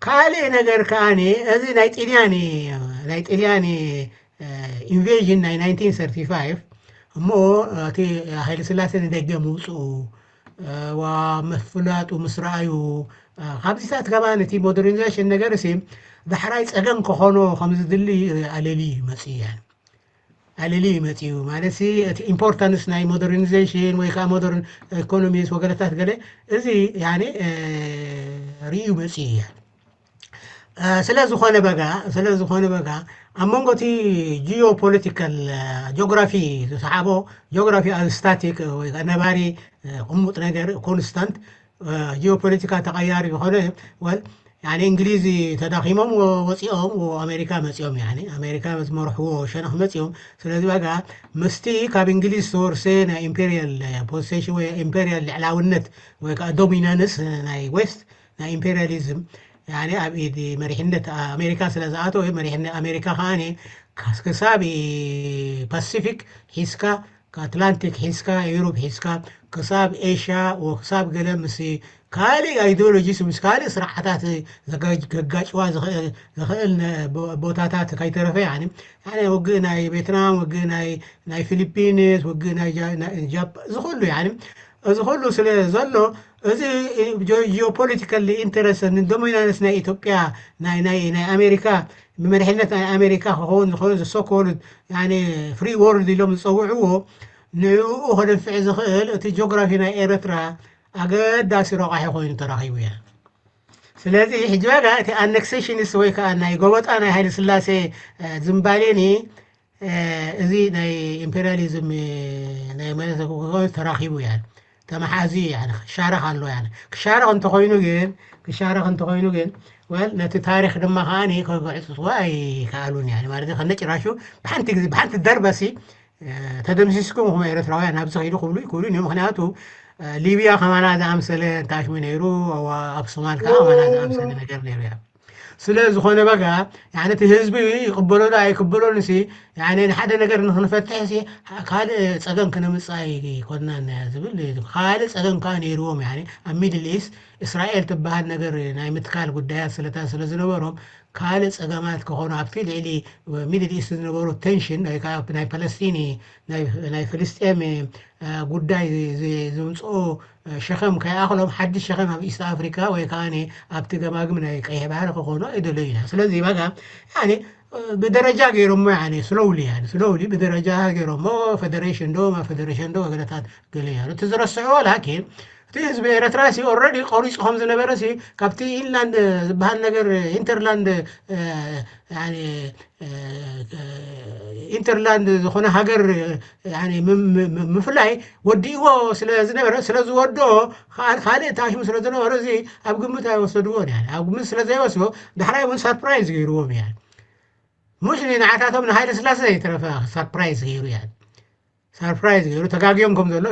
ካልእ ነገር ከዓኒ እዚ ናይ ጥልያኒ ናይ ጥልያኒ ኢንቬዥን ናይ ናይንቲን ሰርቲ ፋይቭ እሞ እቲ ሃይለ ስላሴ ንደገ ምውፅኡ ዋ ምፍላጡ ምስ ረኣዩ ካብዚታት ከማን እቲ ሞደርኒዜሽን ነገር ሲ ዳሕራይ ፀገም ክኾኖ ከም ዝድሊ ኣለሊ መፅኡ እያ። ኣለሊ መፅኡ ማለት ሲ እቲ ኢምፖርታንስ ናይ ሞደርኒዜሽን ወይ ከዓ ሞደርን ኢኮኖሚስ ወገለታት ገለ እዚ ያኔ ርእዩ መፅኡ እያ። ስለ ዝኾነ በጋ ስለ ዝኾነ በጋ ኣብ መንጎ እቲ ጂኦፖለቲካል ጂኦግራፊ ዝሰሓቦ ጂኦግራፊ ኣብ ስታቲክ ወይ ከዓ ነባሪ ቅሙጥ ነገር ኮንስታንት ጂኦፖለቲካ ተቐያሪ ዝኾነ ወል ያኔ እንግሊዝ ተዳኺሞም ወፂኦም ኣሜሪካ መፂኦም ያኔ ኣሜሪካ ዝመርሕዎ ሸነኽ መፂኦም። ስለዚ በጋ ምስቲ ካብ እንግሊዝ ዝተወርሰ ናይ ኢምፔሪያል ፖሴሽን ወይ ኢምፔሪያል ልዕላውነት ወይ ከዓ ዶሚናንስ ናይ ዌስት ናይ ኢምፔሪያሊዝም ያኔ ኣብ ኢድ መሪሕነት ኣሜሪካ ስለ ዝኣተወ መሪሕነት ኣሜሪካ ከዓኒ ክሳብ ፓሲፊክ ሒዝካ ኣትላንቲክ ሒዝካ ኤውሮፕ ሒዝካ ክሳብ ኤሽያ ወክሳብ ገለ ምስ ካልእ ኣይዲዮሎጂስ ምስ ካልእ ስርዓታት ዘጋጭዋ ዝኽእል ቦታታት ከይተረፈ ያኒ ውግእ ናይ ቬትናም ውግእ ናይ ፊሊፒንስ ውግእ ናይ ጃፓን ዝኽሉ ያኒ እዚ ኩሉ ስለ ዘሎ እዚ ጂኦፖለቲካል ኢንተረስት ንዶሚናንስ ናይ ኢትዮጵያ ናይ ኣሜሪካ ብመሪሕነት ናይ ኣሜሪካ ክኸውን ዝኽእል ዝሶኮል ፍሪ ወርልድ ኢሎም ዝፀውዕዎ ንኡ ከደንፍዕ ዝኽእል እቲ ጂኦግራፊ ናይ ኤረትራ ኣገዳሲ ረቋሒ ኮይኑ ተረኺቡ እያ። ስለዚ ሕጂ ዋጋ እቲ ኣነክሴሽንስ ወይ ከዓ ናይ ጎበጣ ናይ ሃይለ ስላሴ ዝምባሌኒ እዚ ናይ ኢምፔሪያሊዝም ናይ መለስ ተራኺቡ እያ ተመሓዚ እያ ክሻረኽ ኣሎ እያ ክሻረኽ እንተኮይኑ ግን ክሻረኽ እንተኮይኑ ግን ወል ነቲ ታሪክ ድማ ከዓኒ ክዕፅፅዎ ኣይከኣሉን እያ ማለት ከነጭራሹ ብሓንቲ ግዜ ብሓንቲ ደርበሲ ተደምሲስኩም ኹም ኤርትራውያን ናብዚ ከይዱ ክብሉ ይክእሉ እዮም ምክንያቱ ሊብያ ከማና ዝኣምሰለ እንታሽሙ ነይሩ ኣብ ሶማል ከዓ ከማና ዝኣምሰለ ነገር ነይሩ እያ ስለ ዝኾነ በጋ ያነ እቲ ህዝቢ ይቅበሎ ዶ ኣይቅበሎን ሲ ያነ ንሓደ ነገር ንክንፈትሕ ሲ ካልእ ፀገም ክነምፅእ ኣይኮንናን ዝብል ካልእ ፀገም ከዓ ነይርዎም ያነ ኣብ ሚድል ኢስት እስራኤል ትበሃል ነገር ናይ ምትካል ጉዳያት ስለታ ስለ ዝነበሮም ካልእ ፀገማት ክኾኑ ኣብቲ ልዕሊ ሚድል ኢስት ዝነበሩ ቴንሽን ናይ ፓለስቲኒ ናይ ፍልስጤም ጉዳይ ዝምፅኦ ሸኸም ከይኣኽሎም ሓድሽ ሸኸም ኣብ ኢስት ኣፍሪካ ወይ ከዓ ኣብቲ ገማግም ናይ ቀይሕ ባህሪ ክኾኑ ኣይደለዩና ስለዚ በጋ ብደረጃ ገይሮሞ ስሎውሊ ስሎውሊ ብደረጃ ገይሮሞ ፌደሬሽን ዶ ማ ፌደሬሽን ዶ ወገለታት ገለ እያ እቲ ዝረስዕዎ ላኪን እቲ ህዝቢ ኤረትራ ሲ ኦረዲ ቆሪፁ ከም ዝነበረ ሲ ካብቲ ኢንላንድ ዝበሃል ነገር ኢንተርላንድ ኢንተርላንድ ዝኾነ ሃገር ምፍላይ ወዲእዎ ስለ ዝነበረ ስለ ዝወዶ ካልእ ታሽሙ ስለ ዝነበረ እዚ ኣብ ግምት ኣይወሰድዎን ያ ኣብ ግምት ስለ ዘይወስዶ ዳሕራይ እውን ሰርፕራይዝ ገይርዎም ያ ሙሽ ንዓታቶም ንሃይለ ስላሴ ዘይተረፈ ሰርፕራይዝ ገይሩ ያ ሰርፕራይዝ ገይሩ ተጋግዮም ከም ዘሎ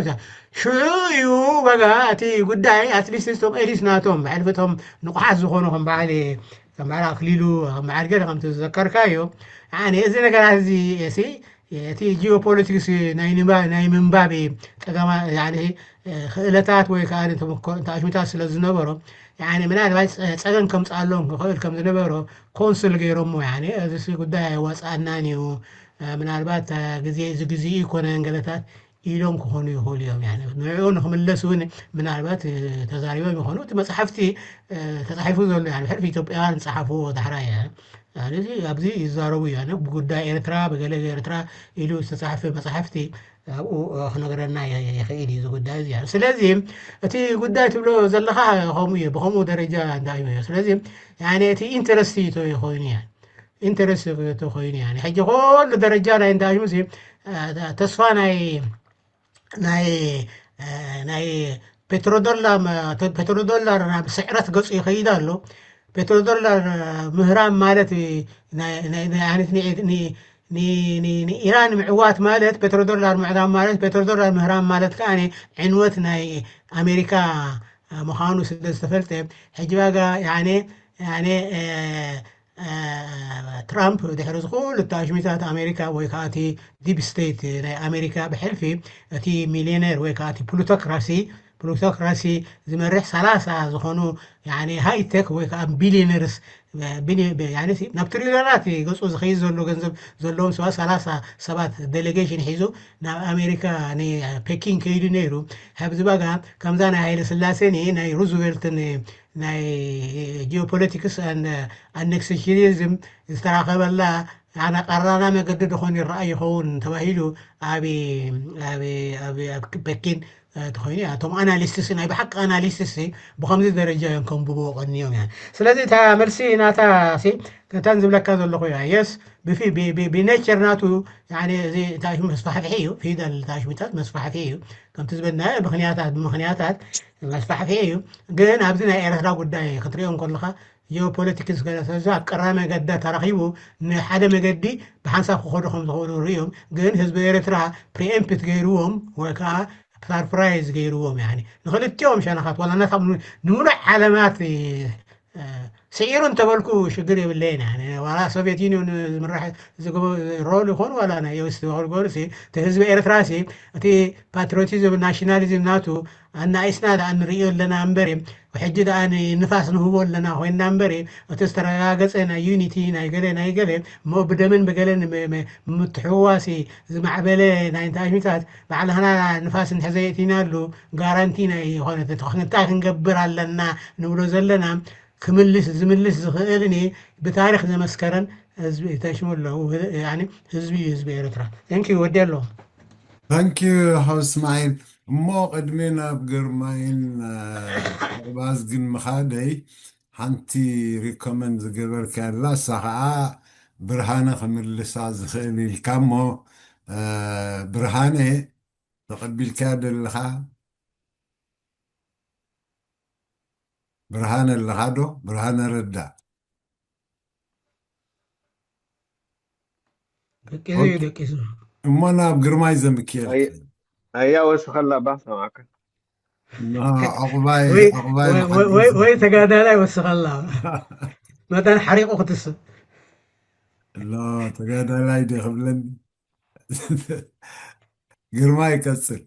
ሽዑ እዩ በጋ እቲ ጉዳይ ኣትሊስት እቶም ኤሊስ ናቶም ብሕልፍቶም ንቑሓት ዝኾኑ ከም በዓል ከም በዓል ኣክሊሉ ከም በዓል ገለ ከምቲ ዝዘከርካዮ ኣነ እዚ ነገራት እዚ ሲ እቲ ጂኦፖለቲክስ ናይ ናይ ምንባብ ጠቀማ ክእለታት ወይ ከዓ ተኣሽሙታት ስለ ዝነበሮ ምናልባት ፀገም ከምፅኣሎም ክኽእል ከም ዝነበሮ ኮንስል ገይሮሞ እዚ ጉዳይ ኣይወፃእናን እዩ ምናልባት ግዜ እዚ ግዜ ይኮነን ገለታት ኢሎም ክኾኑ ይኽእሉ እዮም ንኡ ንክምለስ እውን ምናልባት ተዛሪቦም ይኾኑ እቲ መፅሓፍቲ ተፃሒፉ ዘሎ ሕልፊ ኢትዮጵያውያን ዝፀሓፍዎ ዳሕራይ ኣብዚ ይዛረቡ እዮም ብጉዳይ ኤርትራ ብገለ ኤርትራ ኢሉ ዝተፃሓፈ መፅሓፍቲ ኣብኡ ክነግረና ይኽእል እዩ ጉዳይ እዚ ስለዚ እቲ ጉዳይ ትብሎ ዘለካ ከምኡ እዩ ብከምኡ ደረጃ እንታይ እዩ ስለዚ እቲ ኢንተረስት ኮይኑ እያ ኢንተረስት ኮይኑ እያ ሕጂ ኩሉ ደረጃ ናይ እንታይ እዩ ተስፋ ናይ ናይ ናይ ፔትሮዶላር ፔትሮዶላር ናብ ስዕረት ገፁ ይኸይድ ኣሎ ፔትሮዶላር ምህራም ማለት ንኢራን ምዕዋት ማለት ፔትሮዶላር ምዕራም ማለት ፔትሮዶላር ምህራም ማለት ከዓ ዕንወት ናይ ኣሜሪካ ምዃኑ ስለ ዝተፈልጠ ሕጂ ዋጋ ትራምፕ ድሕሪ ዝኩሉ ታሽሚታት ኣሜሪካ ወይ ከዓ እቲ ዲፕ ስቴት ናይ ኣሜሪካ ብሕልፊ እቲ ሚሊዮነር ወይ ከዓ እቲ ፕሉቶክራሲ ፕሉቶክራሲ ዝመርሕ ሰላሳ ዝኾኑ ሃይቴክ ወይ ከዓ ቢሊዮነርስ ናብ ትሪሊዮናት ገፁ ዝኸይድ ዘሎ ገንዘብ ዘለዎም ሰባት ሰላሳ ሰባት ዴሌጌሽን ሒዙ ናብ ኣሜሪካ ንፔኪን ከይዱ ነይሩ። ሕዚ በጋ ከምዛ ናይ ሃይለ ስላሴን ናይ ሩዝቨልትን ናይ ጂኦፖለቲክስ ኣንክስሽኒዝም ዝተራኸበላ ኣነ ቀራና መገዲ ድኾን ይረኣ ይኸውን ተባሂሉ ኣብ ኣብ ኣብ ኣብ ፔኪን ተኾይኑ እያ። እቶም ኣናሊስትስ ናይ ብሓቂ ኣናሊስትስ ብከምዚ ደረጃ እዮም ከንብብዎ ቀንዮም እያ። ስለዚ እታ መልሲ ናታ ሲ ከተን ዝብለካ ዘለኹ እያ። የስ ብፊ ብኔቸር ናቱ እዚ ታሽሙ መስፋሕፍሒ እዩ። ፊደል ታሽሙታት መስፋሕፍሒ እዩ። ከምቲ ዝበልና ብምክንያታት ብምክንያታት መስፋሕፍሒ እዩ። ግን ኣብዚ ናይ ኤርትራ ጉዳይ ክትሪኦ እንከለካ ጂኦፖለቲክስ ገለ ስለዚ ኣብ ቀራኒ መገዲ ተረኺቡ ንሓደ መገዲ ብሓንሳብ ክኸዱ ከም ዝኽእሉ ርእዮም። ግን ህዝቢ ኤርትራ ፕሪኤምፕት ገይርዎም ወይ ከዓ ሳርፕራይዝ ገይርዎም። ንክልቲኦም ሸነኻት ዋላ ነታ ንሙሉእ ዓለማት ስዒሩ እንተበልኩ ሽግር የብለይን። ዋላ ሶቪየት ዩኒዮን ዝምራሕ ሮል ይኾን ዋላ ናይ ዮስቲ ወርጎርሲ እቲ ህዝቢ ኤርትራ ሲ እቲ ፓትሪዮቲዝም ናሽናሊዝም ናቱ ኣናኢስና ደኣ ንርእዮ ኣለና እምበር ሕጂ ደኣ ንፋስ ንህቦ ኣለና ኮይንና እምበር እቲ ዝተረጋገፀ ናይ ዩኒቲ ናይ ገለ ናይ ገለ እሞ ብደምን ብገለን ምትሕውዋሲ ዝማዕበለ ናይ እንታይ ሚታት ባዕልህና ንፋስ እንተዘየእቲናሉ ጋራንቲ ናይ ዝኾነ እንታይ ክንገብር ኣለና ንብሎ ዘለና ክምልስ ዝምልስ ዝኽእል እኔ ብታሪክ ዘመስከረን ህዝቢ ተሽሙ ኣለዉ ህዝቢ እዩ ህዝቢ ኤርትራ። ንኪ ወዲ ኣለዎ። ታንኪዩ ሓው እስማዒል። እሞ ቅድሚ ናብ ግርማይን ዕባዝግን ምኻደይ ሓንቲ ሪኮመንድ ዝገበርካላ እሳ ከዓ ብርሃነ ክምልሳ ዝኽእል ኢልካ እሞ ብርሃነ ተቐቢልካያ ደለኻ ብርሃነ ኣለኻ ዶ? ብርሃነ ረዳ ደቂሱ እዩ ደቂሱ። እሞ ናብ ግርማይ ዘምክየል ኣያ ወስኸላ ባ ሰማዕካ ዑቕባይ ወይ ተጋዳላይ ወስኸላ መጠን ሓሪቑ ክትስብ ተጋዳላይ ዶ ክብለኒ ግርማይ ቀፅል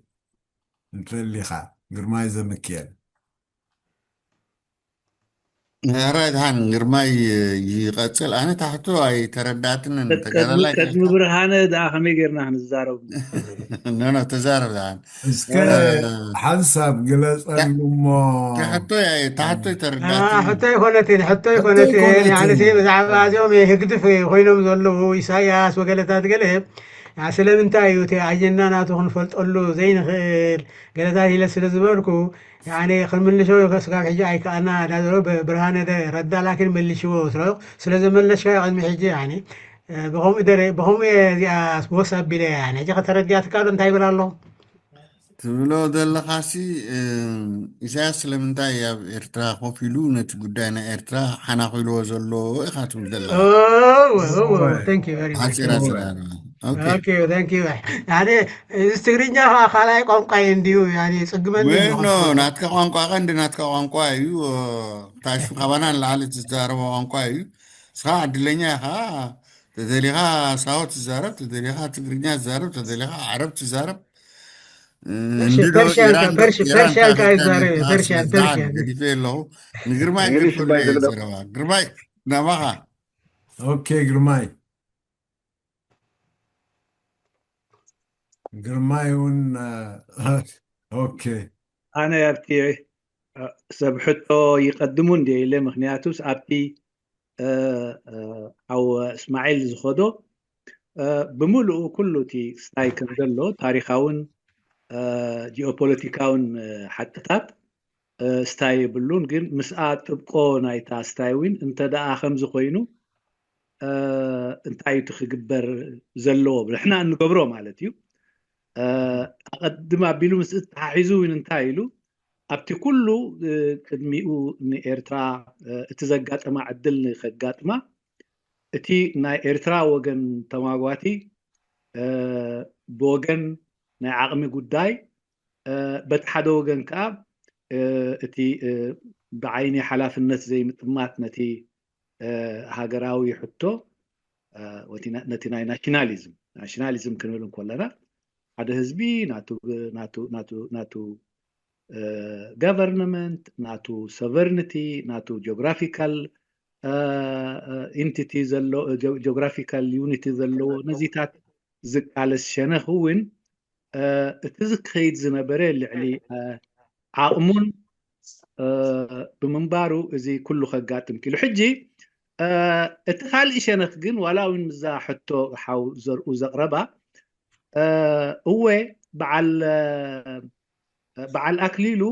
እንተሊኻ ግርማይ ዘምክየል ሕራይ ድሓን ግርማይ ይቐፅል። ኣነ ታሕቱ ኣይተረዳትንን ተጋዳላይ ቅድሚ ብርሃነ ደኣ ከመይ ጌርና ክንዛረብ ኖ ተዛረብ ድሓን እስከ ሓንሳብ ግለፀሉ እሞ ታሕቶይ ታሕቶይ ተረዳት ሕቶ ይኮነትን ሕቶ ይኮነትን ብዛዕባ እዚኦም ህግድፍ ኮይኖም ዘለዉ ኢሳያስ ወገለታት ገለ ስለምንታይ እዩ እቲ ኣጀንዳ ናቱ ክንፈልጠሉ ዘይንኽእል ገለታት ኢለ ስለ ዝበልኩ ያኔ ክንምልሾ ስጋብ ሕጂ ኣይከኣና ዳዘሎ ብርሃነ ረዳ ላኪን መልሽዎ ስለ ስለዘመለሽካ ቅድሚ ሕጂ ያኔ ብኸምኡ ደረ ብኸምኡ እየ እዚኣ ወስ ኣቢለ ያኔ ሕጂ ከተረዲኣትካ ዶ እንታይ ይብል ኣሎ ትብሎ ዘለኻሲ ኢሳያስ ስለምንታይ ኣብ ኤርትራ ኮፍ ኢሉ ነቲ ጉዳይ ናይ ኤርትራ ሓናኹ ኢልዎ ዘሎ ኢኻ ትብል ዘለኻ ሓፂራ ዝረኣና እዚ ትግርኛ ከዓ ካልኣይ ቋንቋ እንድዩ ጽግመኒ ወይኖ ናትካ ቋንቋ ቀንዲ ናትካ ቋንቋ እዩ ታሹ ካባና ንላዕሊ ትዛረቦ ቋንቋ እዩ ስኻ ዕድለኛ ኢኻ ተደሊኻ ሳሆ ትዛረብ ተደሊኻ ትግርኛ ትዛረብ ተደሊኻ ዓረብ ትዛረብ ፐርሽያን ካ ይዛረብ ፐርሽያን ፐርሽያን ገዲፈ ኣለኹ ንግርማይ ገዲፈ ዘረባ ግርማይ ናባኻ ኦኬ ግርማይ ግርማይ እውን ኦኬ ኣነ ኣብቲ ሰብ ሕቶ ይቐድሙ እንዲ ኢለ ምክንያቱስ ኣብቲ ሓው እስማዒል ዝኸዶ ብምሉኡ ኩሉ እቲ ስታይ ከም ዘሎ ታሪካውን ጂኦፖለቲካውን ሓቅታት ስታይ የብሉን ግን ምስኣ ጥብቆ ናይታ ስታይ እውን እንተ ደኣ ከምዚ ኮይኑ እንታይ እቲ ክግበር ዘለዎ ንሕና እንገብሮ ማለት እዩ ኣቐድም ኣቢሉ ምስ ተሓሒዙ እውን እንታይ ኢሉ ኣብቲ ኩሉ ቅድሚኡ ንኤርትራ እቲ ዘጋጠማ ዕድል ንከጋጥማ እቲ ናይ ኤርትራ ወገን ተማጓቲ ብወገን ናይ ዓቕሚ ጉዳይ በቲ ሓደ ወገን ከዓ እቲ ብዓይኒ ሓላፍነት ዘይምጥማት ነቲ ሃገራዊ ሕቶ ነቲ ናይ ናሽናሊዝም ናሽናሊዝም ክንብል እንከለና ሓደ ህዝቢ ናቱ government፣ ናቱ sovereignty፣ ናቱ geographical entity ዘሎ፣ geographical unity ዘለዎ ነዚታት ዝቃለስ ሸነኽ እውን እቲ ዝከይድ ዝነበረ ልዕሊ ዓቕሙን ብምንባሩ እዚ ኩሉ ከጋጥም ክኢሉ። ሕጂ እቲ ካልእ ሸነኽ ግን ዋላ እውን ምዛ ሕቶ ሓው ዘርኡ ዘቕረባ እወ በዓል በዓል ኣክሊሉ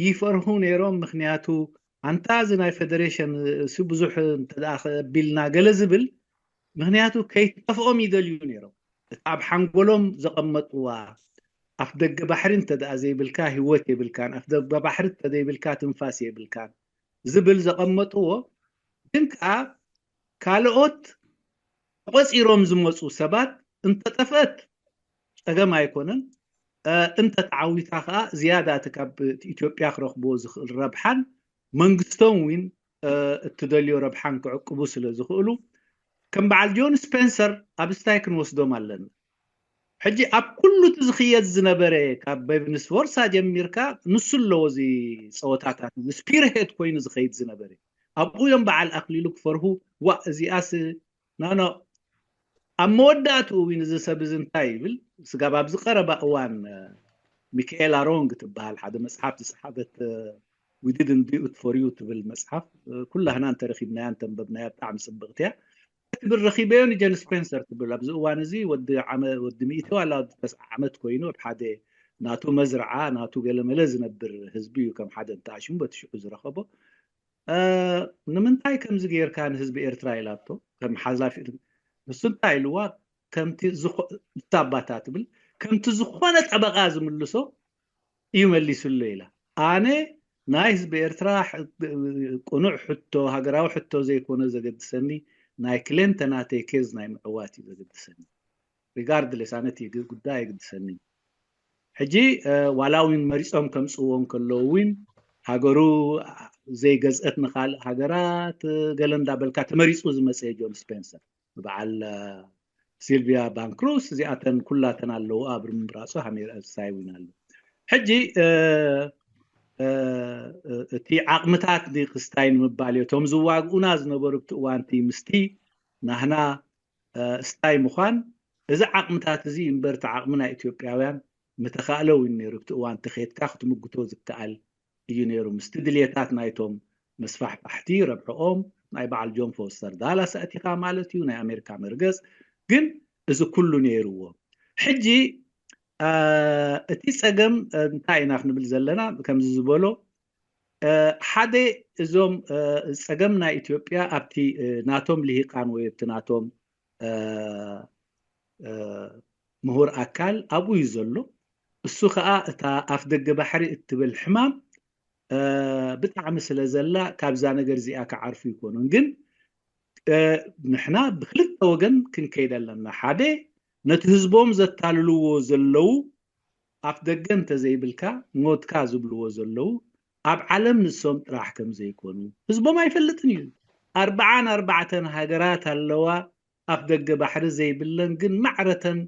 ይፈርሁ ነይሮም። ምክንያቱ ኣንታ እዚ ናይ ፌደሬሽን ሲ ብዙሕ እንተደኣ ከቢልና ገለ ዝብል ምክንያቱ ከይትጠፍኦም ይደልዩ ነይሮም። እቲ ኣብ ሓንጎሎም ዘቐመጥዋ ኣፍ ደገ ባሕሪ እንተደኣ ዘይብልካ ህይወት የብልካን፣ ኣፍ ደገ ባሕሪ እንተዘይብልካ ትንፋስ የብልካን ዝብል ዘቐመጥዎ ግን ከዓ ካልኦት ተቆፂሮም ዝመፁ ሰባት እንተጠፍአት ፀገም ኣይኮነን። እንተተዓዊታ ከዓ ዝያዳ እቲ ካብ ኢትዮጵያ ክረኽብዎ ዝኽእል ረብሓን መንግስቶም እውን እትደልዮ ረብሓን ክዕቅቡ ስለ ዝኽእሉ ከም በዓል ጆን ስፔንሰር ኣብ ስታይ ክንወስዶም ኣለና። ሕጂ ኣብ ኩሉ እቲ ዝኽየድ ዝነበረ ካብ ቤብንስፎርሳ ጀሚርካ ንሱ ኣለዎ እዚ ፀወታታት እዚ ስፒርሄድ ኮይኑ ዝኸይድ ዝነበረ ኣብኡ እዮም በዓል ኣክሊሉ ክፈርሁ ዋ እዚኣስ ናኖ ኣብ መወዳእትኡ እውን እዚ ሰብ እዚ እንታይ ይብል ስጋብ ኣብዚ ቀረባ እዋን ሚካኤላ ሮንግ ትበሃል ሓደ መፅሓፍ ዝፀሓፈት we didn't do it for you ትብል መፅሓፍ ኩላህና እንተረኪብናያ እንተንበብናያ ብጣዕሚ ፅብቕቲ እያ ትብል ረኪበዮ ንጀን ስፔንሰር ትብል ኣብዚ እዋን እዚ ወዲ ሚእቲ ዋላ ወዲ ተስዓ ዓመት ኮይኑ ኣብ ሓደ ናቱ መዝርዓ ናቱ ገለመለ ዝነብር ህዝቢ እዩ ከም ሓደ እንተኣሽሙ በቲ ሽዑ ዝረኸቦ ንምንታይ ከምዚ ጌርካ ንህዝቢ ኤርትራ ኢላቶ ከም ሓላፊ ንሱ እንታይ ኢልዋ ከምቲ ዝሳባታ ትብል ከምቲ ዝኾነ ጠበቃ ዝምልሶ እዩ መሊሱሉ ኢላ ኣነ ናይ ህዝቢ ኤርትራ ቅኑዕ ሕቶ ሃገራዊ ሕቶ ዘይኮነ ዘገድሰኒ ናይ ክሌንተናተይ ኬዝ ናይ ምዕዋት እዩ ዘገድሰኒ regardless ኣነ እቲ ጉዳይ ኣይግድሰኒ ሕጂ ዋላ እውን መሪፆም ከምፅዎም ከለዉ እውን ሃገሩ ዘይገዝአት ንካልእ ሃገራት ገለ እንዳበልካ ተመሪፁ ዝመፀ ጆን ስፔንሰር በዓል ሲልቪያ ባንክሩስ እዚኣተን ኩላተን ኣለዉ ኣብ ምምራፁ ሃሜር ሳይዊን ኣሎ ሕጂ እቲ ዓቕምታት ክስታይ ንምባል እዮ እቶም ዝዋግኡና ዝነበሩ ብቲ እዋንቲ ምስቲ ናህና ስታይ ምዃን እዚ ዓቕምታት እዚ እምበር እቲ ዓቕሚ ናይ ኢትዮጵያውያን ምተኻእለ እውን ነይሩ ብቲ እዋን ተኸድካ ክትምግቶ ዝከኣል እዩ ነይሩ ምስቲ ድልየታት ናይቶም መስፋሕፋሕቲ ረብሕኦም ናይ በዓል ጆን ፎስተር ዳላስ ኣእቲኻ ማለት እዩ ናይ ኣሜሪካ መርገፅ ግን እዚ ኩሉ ነይርዎ ሕጂ እቲ ፀገም እንታይ ኢና ክንብል ዘለና ከምዚ ዝበሎ ሓደ እዞም ፀገም ናይ ኢትዮጵያ ኣብቲ ናቶም ልሂቃን ወይ ኣብቲ ናቶም ምሁር ኣካል ኣብኡ እዩ ዘሎ እሱ ከዓ እታ ኣፍ ደገ ባሕሪ እትብል ሕማም ብጣዕሚ ስለ ዘላ ካብዛ ነገር እዚኣ ክዓርፉ ይኮኑን ግን ንሕና ብክልተ ወገን ክንከይድ ኣለና ሓደ ነቲ ህዝቦም ዘታልልዎ ዘለዉ ኣፍ ደገ እንተዘይብልካ ሞትካ ዝብልዎ ዘለዉ ኣብ ዓለም ንሶም ጥራሕ ከም ዘይኮኑ ህዝቦም ኣይፈልጥን እዩ ኣርብዓን ኣርባዕተን ሃገራት ኣለዋ ኣፍ ደገ ባሕሪ ዘይብለን ግን ማዕረተን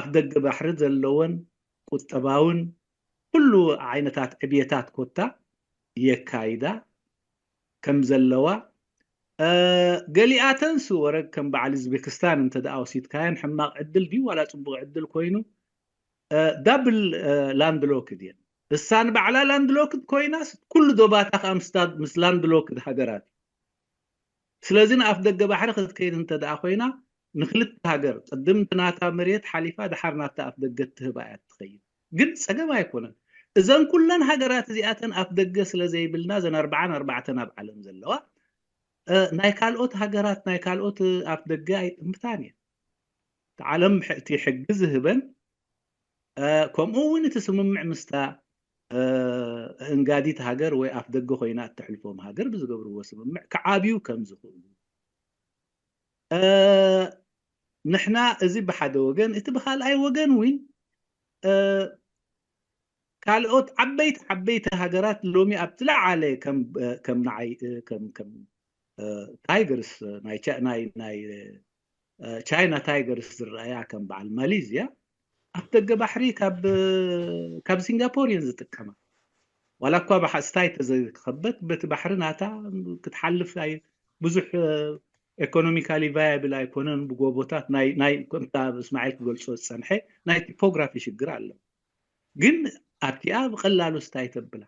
ኣፍ ደገ ባሕሪ ዘለወን ቁጠባውን ኩሉ ዓይነታት ዕብየታት ኮታ የካይዳ ከም ዘለዋ ገሊኣተን ስወረግ ከም በዓል ኡዝቤክስታን እንተ ደኣ ወሲድካየን ሕማቕ ዕድል ድዩ ዋላ ጽቡቕ ዕድል ኮይኑ ዳብል ላንድሎክድ እየን እሳን ባዕላ ላንድሎክድ ኮይናስ ኩሉ ዶባታ ከዓ ምስ ላንድሎክድ ሃገራት እዩ ስለዚ ንኣፍ ደገ ባሕሪ ክትከይድ እንተ ደኣ ኮይና ንክልተ ሃገር ቅድም ናታ መሬት ሓሊፋ ድሓር ናታ ኣፍ ደገ ትህባ እያ ትኸይድ ግን ጸገም ኣይኮነን እዘን ኩለን ሃገራት እዚኣተን ኣፍ ደገ ስለ ዘይብልና እዘን ኣርባዓን ኣርባዕተን ኣብ ዓለም ዘለዋ ናይ ካልኦት ሃገራት ናይ ካልኦት ኣፍ ደገ ኣይጥምታን እየን ዓለም እቲ ሕጊ ዝህበን ከምኡ እውን እቲ ስምምዕ ምስታ እንጋዲት ሃገር ወይ ኣፍ ደገ ኮይና እተሕልፎም ሃገር ብዝገብርዎ ስምምዕ ክዓብዩ ከም ዝኽእሉ ንሕና እዚ ብሓደ ወገን እቲ ብካልኣይ ወገን እውን ካልኦት ዓበይቲ ዓበይቲ ሃገራት ሎሚ ኣብ ዝለዓለ ከም ንዓይ ከም ታይገርስ ናይ ቻይና ታይገርስ ዝረኣያ ከም በዓል ማሊዝያ ኣብ ደገ ባሕሪ ካብ ሲንጋፖር እየን ዝጥቀማ ዋላ እኳ ብሓስታይ ተዘይከበት በቲ ባሕሪ ናታ ክትሓልፍ ኣይ ብዙሕ ኢኮኖሚካሊ ቫያብል ኣይኮነን። ብጎቦታት ናይ ናይ ከምታ እስማዒል ክገልጾ ዝጸንሐ ናይ ቲፖግራፊ ሽግር ኣሎ። ግን ኣብቲኣ ብቐላሉ ስታይ ተብላ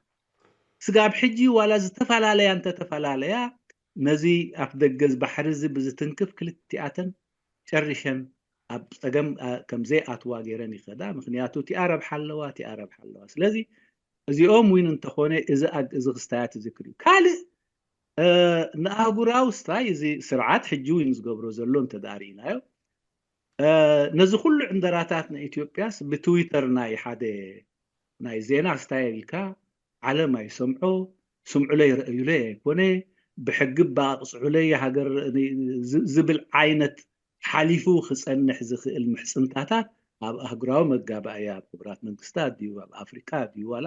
ስጋብ ሕጂ ዋላ ዝተፈላለያ እንተተፈላለያ ነዚ ኣፍ ደገ ባሕሪ እዚ ብዝትንክፍ ክልቲኣተን ጨሪሸን ኣብ ጸገም ከምዘይኣትዋ ገይረን ይኸዳ። ምክንያቱ እቲኣ ረብሓ ኣለዋ፣ እቲኣ ረብሓ ኣለዋ። ስለዚ እዚኦም ዊን እንተኾነ እዚ ክስታያት እዚ ክሪኡ ካልእ ንኣህጉራዊ ስታይ እዚ ስርዓት ሕጂ ዊን ዝገብሮ ዘሎ እንተዳርኢናዮ ነዚ ኩሉ ዕንደራታት ንኢትዮጵያስ ብትዊተር ናይ ሓደ ናይ ዜና ስታይ ኢልካ ዓለም ኣይሰምዖ፣ ስምዑለይ ረእዩለይ ኣይኮነ፣ ብሕጊ ባቕፅዑለይ ሃገር ዝብል ዓይነት ሓሊፉ ክፀንሕ ዝኽእል ምሕፅንታታት ኣብ ኣህጉራዊ መጋባእያ ኣብ ሕቡራት መንግስታት ድዩ ኣብ ኣፍሪቃ ድዩ ዋላ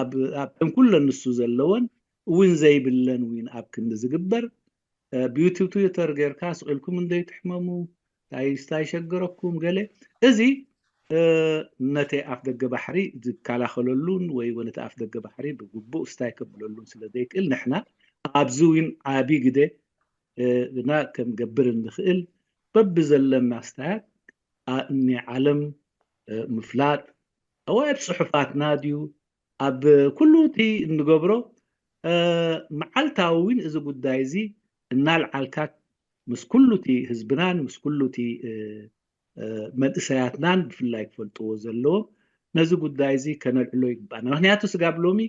ኣብተን ኩለን ንሱ ዘለወን እውን ዘይብለን እውን ኣብ ክንዲ ዝግበር ብዩቲብ ትዊተር ጌርካ ስቕ ኢልኩም እንደይትሕመሙ እንታይ ሸገረኩም ገለ እዚ ነቲ ኣፍ ደገ ባሕሪ ዝከላኸለሉን ወይ ነቲ ኣፍ ደገ ባሕሪ ብግቡእ ስታይ ከብለሉን ስለ ዘይክእል ንሕና ኣብዚ እውን ዓቢ ግደ ና ከምገብር እንኽእል በብዘለና ስታያት ንዓለም ምፍላጥ ወይ ኣብ ፅሑፋትና ድዩ ኣብ ኩሉ እቲ እንገብሮ መዓልታዊ እውን እዚ ጉዳይ እዚ እናልዓልካ ምስ ኩሉ እቲ ህዝብናን ምስ ኩሉ እቲ መንእሰያትናን ብፍላይ ክፈልጥዎ ዘለዎም ነዚ ጉዳይ እዚ ከነልዕሎ ይግባና። ምክንያቱ ስጋብ ሎሚ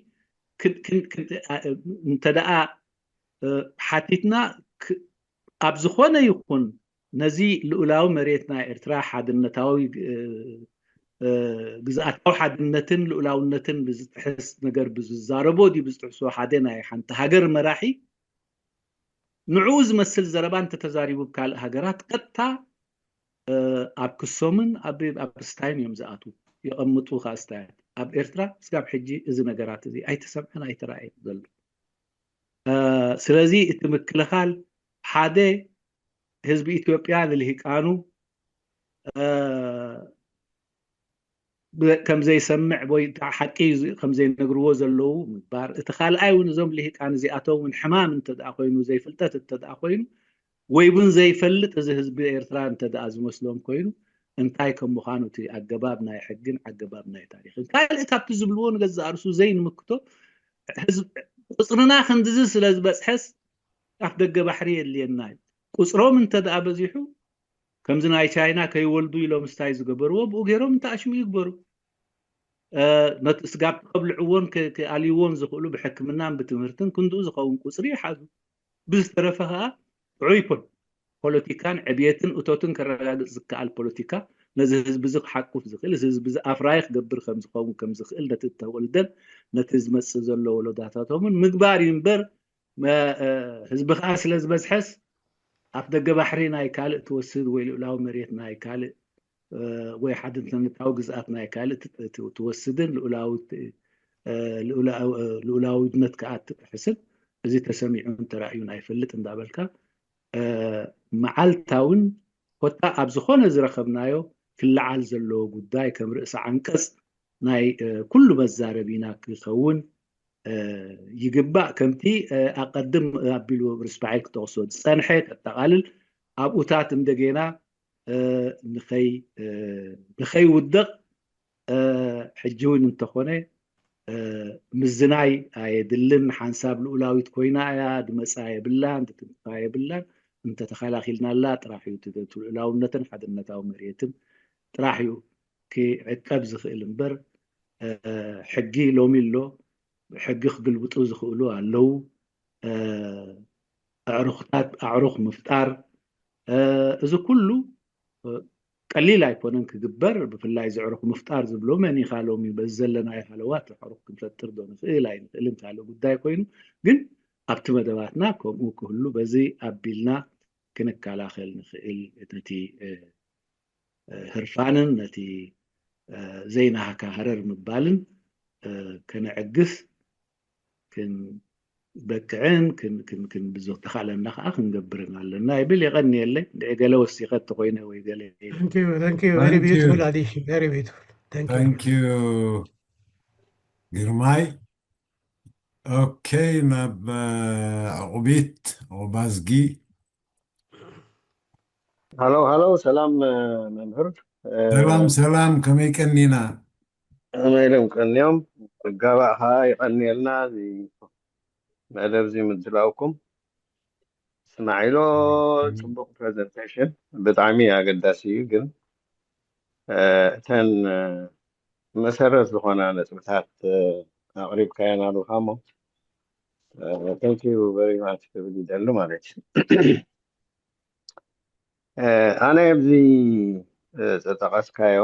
እንተደኣ ሓቲትና ኣብ ዝኾነ ይኹን ነዚ ልኡላዊ መሬት ናይ ኤርትራ ሓድነታዊ ግዝኣታዊ ሓድነትን ልኡላውነትን ብዝጥሕስ ነገር ብዝዛረቦ ድዩ ብዝጥሕሶ ሓደ ናይ ሓንቲ ሃገር መራሒ ንዕኡ ዝመስል ዘረባ እንተተዛሪቡ ካልእ ሃገራት ቀጥታ ኣብ ክሶምን ኣብ ስታይን እዮም ዝኣትዉ። የቐምጡ ከዓ ስታያት ኣብ ኤርትራ ስጋብ ሕጂ እዚ ነገራት እዚ ኣይተሰምዐን ኣይተራእየን ዘሎ። ስለዚ እቲ ምክልኻል ሓደ ህዝቢ ኢትዮጵያ ንልሂቃኑ ከምዘይሰምዕ ወይ ሓቂ ከምዘይነግርዎ ዘለዉ ምግባር እቲ ካልኣይ እውን እዞም ልሂቃን እዚኣቶም እውን ሕማም እንተደኣ ኮይኑ ዘይፍልጠት እንተደኣ ኮይኑ ወይ እውን ዘይፈልጥ እዚ ህዝቢ ኤርትራ እንተደኣ ዝመስሎም ኮይኑ እንታይ ከም ምዃኑ እቲ ኣገባብ ናይ ሕግን ኣገባብ ናይ ታሪክን ካልእ ካብቲ ዝብልዎ ንገዛእ ርእሱ ዘይንምክቶ ቁፅርና ክንድዚ ስለ ዝበፅሐስ ኣፍ ደገ ባሕሪ የድልየና እዩ። ቁፅሮም እንተደኣ በዚሑ ከምዚ ናይ ቻይና ከይወልዱ ኢሎም ስታይ ዝገበርዎ ብኡ ገይሮም እንተኣሽሙ ይግበሩ። ነቲ ስጋብ ከብልዕዎን ክኣልይዎን ዝኽእሉ ብሕክምናን ብትምህርትን ክንድኡ ዝኸውን ቁፅሪ ይሓዙ። ብዝተረፈ ከዓ ጥዑይ ፖለቲካን ዕብየትን እቶትን ከረጋግፅ ዝከኣል ፖለቲካ ነዚ ህዝቢ እዚ ክሓቁፍ ዝኽእል እዚ ህዝቢ እዚ ኣፍራይ ክገብር ከምዝኸውን ከምዝኽእል ነቲ ዝተወልደን ነቲ ዝመፅእ ዘሎ ወለዳታቶምን ምግባር እዩ እምበር ህዝቢ ከዓ ስለ ዝበዝሐስ ኣፍ ደገ ባሕሪ ናይ ካልእ ትወስድ ወይ ልኡላዊ መሬት ናይ ካልእ ወይ ሓድነታዊ ግዝኣት ናይ ካልእ ትወስድን ልኡላዊነት ከዓ ትጥሕስን እዚ ተሰሚዑን ተራእዩን ኣይፈልጥ እንዳበልካ መዓልታውን ኮታ ኣብ ዝኾነ ዝረኸብናዮ ክለዓል ዘለዎ ጉዳይ ከም ርእሲ ዓንቀፅ ናይ ኩሉ መዛረቢና ክኸውን ይግባእ። ከምቲ ኣቐድም ኣቢሉ ብር እስማዒል ክጠቕሶ ዝፀንሐ ከጠቓልል ኣብኡታት እንደገና ንኸይውደቕ ሕጂ እውን እንተኾነ ምዝናይ ኣየድልን። ሓንሳብ ልኡላዊት ኮይና እያ ድመፃ የብላን ድትንክፋ የብላን። እንተተኸላኺልናላ ጥራሕ እዩ ልኡላውነትን ሓድነታዊ መሬትን ጥራሕ እዩ ክዕቀብ ዝኽእል እምበር ሕጊ ሎሚ ኣሎ ሕጊ ክግልብጡ ዝኽእሉ ኣለዉ። ኣዕሩኽታት ኣዕሩኽ ምፍጣር እዚ ኩሉ ቀሊል ኣይኮነን ክግበር። ብፍላይ እዚ ኣዕሩኽ ምፍጣር ዝብሎ መን ኢኻ ሎሚ በዚ ዘለናዮ ሃለዋት ኣዕሩኽ ክንፈጥር ዶ ንኽእል ኣይንኽእልን ካልእ ጉዳይ ኮይኑ ግን ኣብቲ መደባትና ከምኡ ክህሉ በዚ ኣቢልና ክንከላኸል ንኽእል ነቲ ህርፋንን ነቲ ዘይናሃካ ሃረር ምባልን ከነዕግስ ክንበቅዕን ብዝተኻእለና ከዓ ክንገብርን ኣለና ይብል። የቐንየለይ። እንድዒ ገለ ወሲኸ እንተኾይነ ወይ ገለ ግርማይ። ኦኬ፣ ናብ ዕቑቢት፣ ዑቑባዝጊ። ሃሎ ሃሎ፣ ሰላም መምህር። ሰላም ሰላም፣ ከመይ ቀኒና? ከመይ ኢሎም ቀንዮም? ጋባእ ከዓ ይቐንየልና፣ እዚ መደብ እዚ ምድላውኩም። ስማዒሎ፣ ፅቡቅ ፕሬዘንቴሽን፣ ብጣዕሚ ኣገዳሲ እዩ። ግን እተን መሰረት ዝኾና ነጥብታት ኣቕሪብካየን ኣለኻ እሞ፣ thank you very much ክብል ይደሊ ማለት እዩ። ኣነ ኣብዚ ዝጠቐስካዮ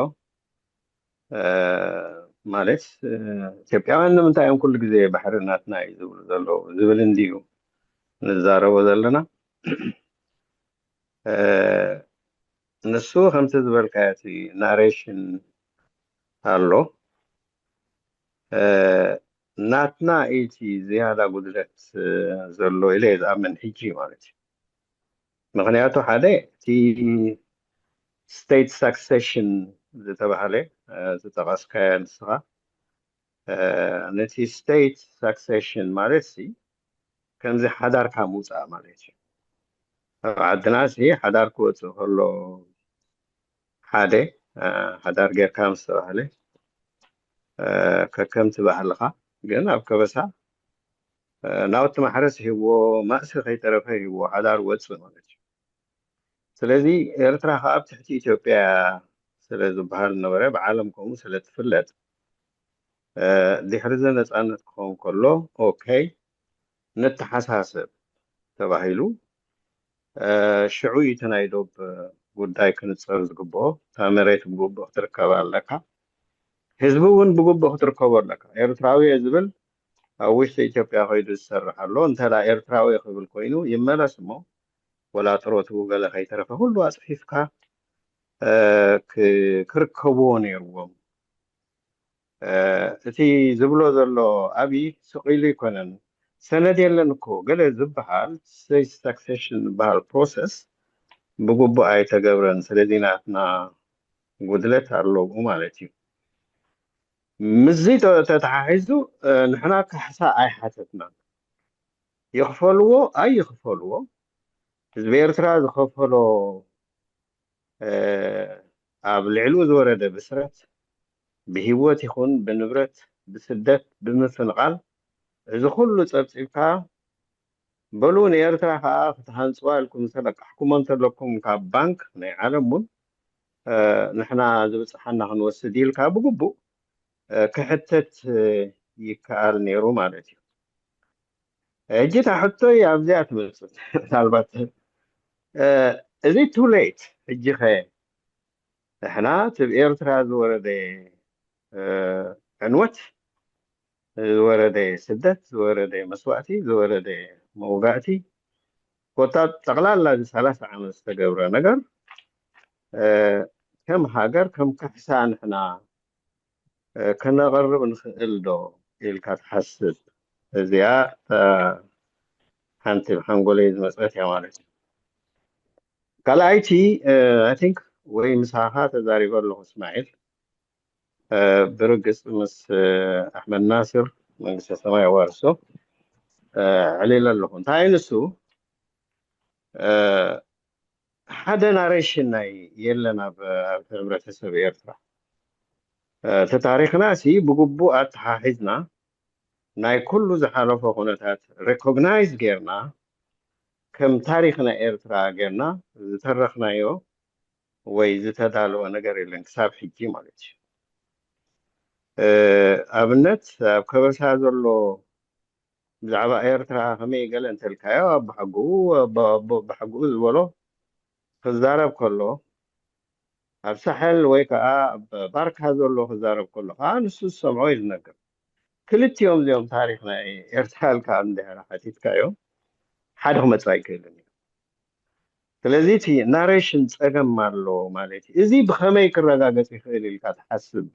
ማለት ኢትዮጵያውያን ንምንታይ እዮም ኩሉ ግዜ ባሕሪ ናትና እዩ ዝብሉ ዘለዉ ዝብል እንድዩ ንዛረቦ ዘለና። ንሱ ከምቲ ዝበልካዮ እቲ ናሬሽን ኣሎ። ናትና እቲ ዝያዳ ጉድለት ዘሎ ኢለ እየ ዝኣምን ሕጂ ማለት እዩ። ምክንያቱ ሓደ እቲ ስቴት ሳክሴሽን ዝተባሃለ ዝጠቐስካዮ ንስኻ፣ ነቲ ስቴት ሳክሴሽን ማለት ሲ ከምዚ ሓዳርካ ምውፃእ ማለት እዩ። ኣብ ዓድና ሲ ሓዳር ክወፅእ ከሎ ሓደ ሓዳር ጌርካ ምስ ተባህለ ከከምቲ ባህልኻ፣ ግን ኣብ ከበሳ ናውቲ ማሕረስ ሂብዎ፣ ማእሲ ከይተረፈ ሂብዎ ሓዳር ወፅእ ማለት እዩ። ስለዚ ኤርትራ ከዓ ኣብ ትሕቲ ኢትዮጵያ ስለ ዝበሃል ነበረ፣ ብዓለም ከምኡ ስለ ትፍለጥ፣ ድሕሪ ዘ ነፃነት ክኸውን ከሎ ኦኬ ንተሓሳሰብ ተባሂሉ፣ ሽዑ እዩ እቲ ናይ ዶብ ጉዳይ ክንፀር ዝግብኦ። እታ መሬት ብግቡእ ክትርከባ ኣለካ፣ ህዝቢ እውን ብግቡእ ክትርከቦ ኣለካ። ኤርትራዊ እየ ዝብል ኣብ ውሽጢ ኢትዮጵያ ከይዱ ዝሰርሕ ኣሎ። እንተ ኤርትራዊ ክብል ኮይኑ ይመለስ እሞ ወላ ጥሮትኡ ገለ ከይተረፈ ኩሉ ኣፅፊፍካ ክርከብዎ ነይርዎም። እቲ ዝብሎ ዘሎ ኣብይ ስቕ ኢሉ ኣይኮነን። ሰነድ የለን እኮ ገለ ዝበሃል ስቴት ሳክሴሽን ዝበሃል ፕሮሰስ ብግቡእ ኣይተገብረን። ስለዚ ናትና ጉድለት ኣለዉ ማለት እዩ። ምስዚ ተተሓሒዙ ንሕና ካሕሳ ኣይሓተትናን። ይኽፈልዎ ኣይኽፈልዎ ህዝቢ ኤርትራ ዝኸፈሎ ኣብ ልዕሊኡ ዝወረደ ብስረት ብህይወት ይኹን ብንብረት ብስደት ብምፍንቓል እዚ ኩሉ ጸብጺብካ በሉ ንኤርትራ ከዓ ክትሃንጽዋ ኢልኩም ዝተለቃሕኩሞ እንተለኩም ካብ ባንክ ናይ ዓለም እውን ንሕና ዝብጽሓና ክንወስድ ኢልካ ብግቡእ ክሕተት ይከኣል ነይሩ ማለት እዩ። ሕጂ እታ ሕቶይ ኣብዚኣ ትመጽእ። ምናልባት እዚ ቱ ሌት ሕጂ ኸ ንሕና እቲ ብኤርትራ ዝወረደ ዕንወት፣ ዝወረደ ስደት፣ ዝወረደ መስዋእቲ፣ ዝወረደ መውጋእቲ፣ ኮታ ጠቕላላ እዚ ሰላሳ ዓመት ዝተገብረ ነገር ከም ሃገር ከም ካሕሳ ንሕና ከነቕርብ ንኽእል ዶ ኢልካ ትሓስብ? እዚኣ ሓንቲ ሓንጎለይ ዝመፀት እያ ማለት እዩ። ካልኣይቲ ኣይ ቲንክ ወይ ምሳኻ ተዛሪበ ኣለኹ እስማዒል፣ ብርግፅ ምስ ኣሕመድ ናስር መንግስተ ሰማይ ኣዋርሶ ዕሊለ ኣለኹ። እንታይ ንሱ ሓደ ናሬሽን ናይ የለን ኣብ ህብረተሰብ ኤርትራ። እቲ ታሪኽና ሲ ብግቡእ ኣተሓሒዝና ናይ ኩሉ ዝሓለፎ ኩነታት ሬኮግናይዝ ጌርና ከም ታሪኽ ናይ ኤርትራ ጌርና ዝተረኽናዮ ወይ ዝተዳለወ ነገር የለን ክሳብ ሕጂ ማለት እዩ። ኣብነት ኣብ ከበሳ ዘሎ ብዛዕባ ኤርትራ ከመይ ገለ እንተልካዮ ኣቦሓጎኡ ኣቦ ኣቦ ኣቦሓጎኡ ዝበሎ ክዛረብ ከሎ ኣብ ሳሕል ወይ ከዓ ኣብ ባርካ ዘሎ ክዛረብ ከሎ ከዓ ንሱ ዝሰምዖ እዩ ዝነግር። ክልቲኦም እዚኦም ታሪኽ ናይ ኤርትራ ኢልካ እንድሕር ሓቲትካዮ ሓደ ክመፅእ ኣይክእልን እዩ። ስለዚ እቲ ናሬሽን ፀገም ኣሎ ማለት እዩ። እዚ ብኸመይ ክረጋገፅ ይኽእል ኢልካ ትሓስብ?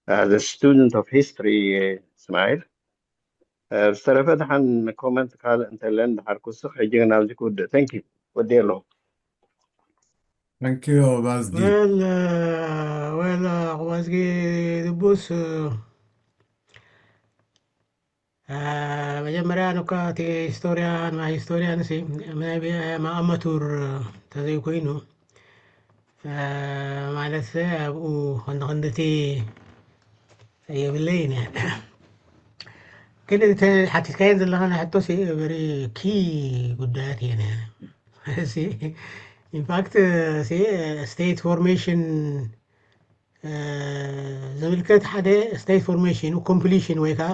As a student of history እስማዒል፣ ዝተረፈ ደሓን ኮመንት ካልእ እንተለን ደሓር ክውስኽ። ሕጂ ግን ኣብዚ ክውድእ። Thank you። ወዲእ ኣለኹ። Thank you ባዝጊ። Well, uh, well, uh, ዑቑባዝጊ ድቡስ, uh, መጀመርያ ንኳ እቲ ሂስቶርያ ናይ ሂስቶርያን ሲ ናይ ኣመቱር ተዘይኮይኑ ማለት ኣብኡ ክንዲ ክንድቲ የብለይን። ግን እቲ ሓቲትካየን ዘለኻ ናይ ሕቶ ሲ ቨሪ ኪ ጉዳያት እየን። ኢንፋክት ስቴት ፎርሜሽን ዝምልከት ሓደ ስቴት ፎርሜሽን ኮምፕሊሽን ወይ ከዓ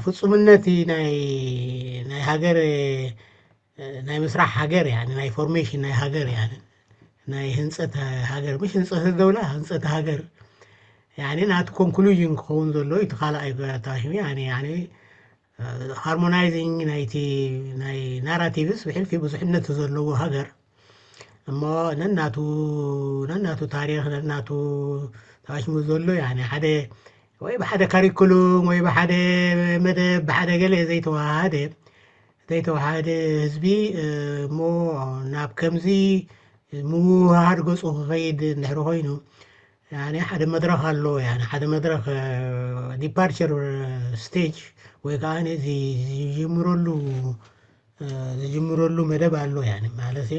ፍፁምነት ናይ ሃገር ናይ ምስራሕ ሃገር ያ ናይ ፎርሜሽን ናይ ሃገር ያ ናይ ህንፀት ሃገር ምሽ ህንፀት ደውላ ህንፀት ሃገር ናቲ ኮንክሉዥን ክኸውን ዘሎ እቲ ካልኣይ ታሽሚ ሃርሞናይዚንግ ናይቲ ናይ ናራቲቭስ ብሕልፊ ብዙሕነት ዘለዎ ሃገር እሞ ነናቱ ነናቱ ታሪኽ ነናቱ ታሽሙ ዘሎ ሓደ ወይ ብሓደ ካሪኩሉም ወይ ብሓደ መደብ ብሓደ ገለ ዘይተዋሃደ ዘይተዋሃደ ህዝቢ እሞ ናብ ከምዚ ምውሃድ ገፁ ክኸይድ እንድሕሪ ኮይኑ ሓደ መድረኽ ኣሎ ሓደ መድረኽ ዲፓርቸር ስቴጅ ወይ ከዓ ዝጅምረሉ ዝጅምረሉ መደብ ኣሎ ማለት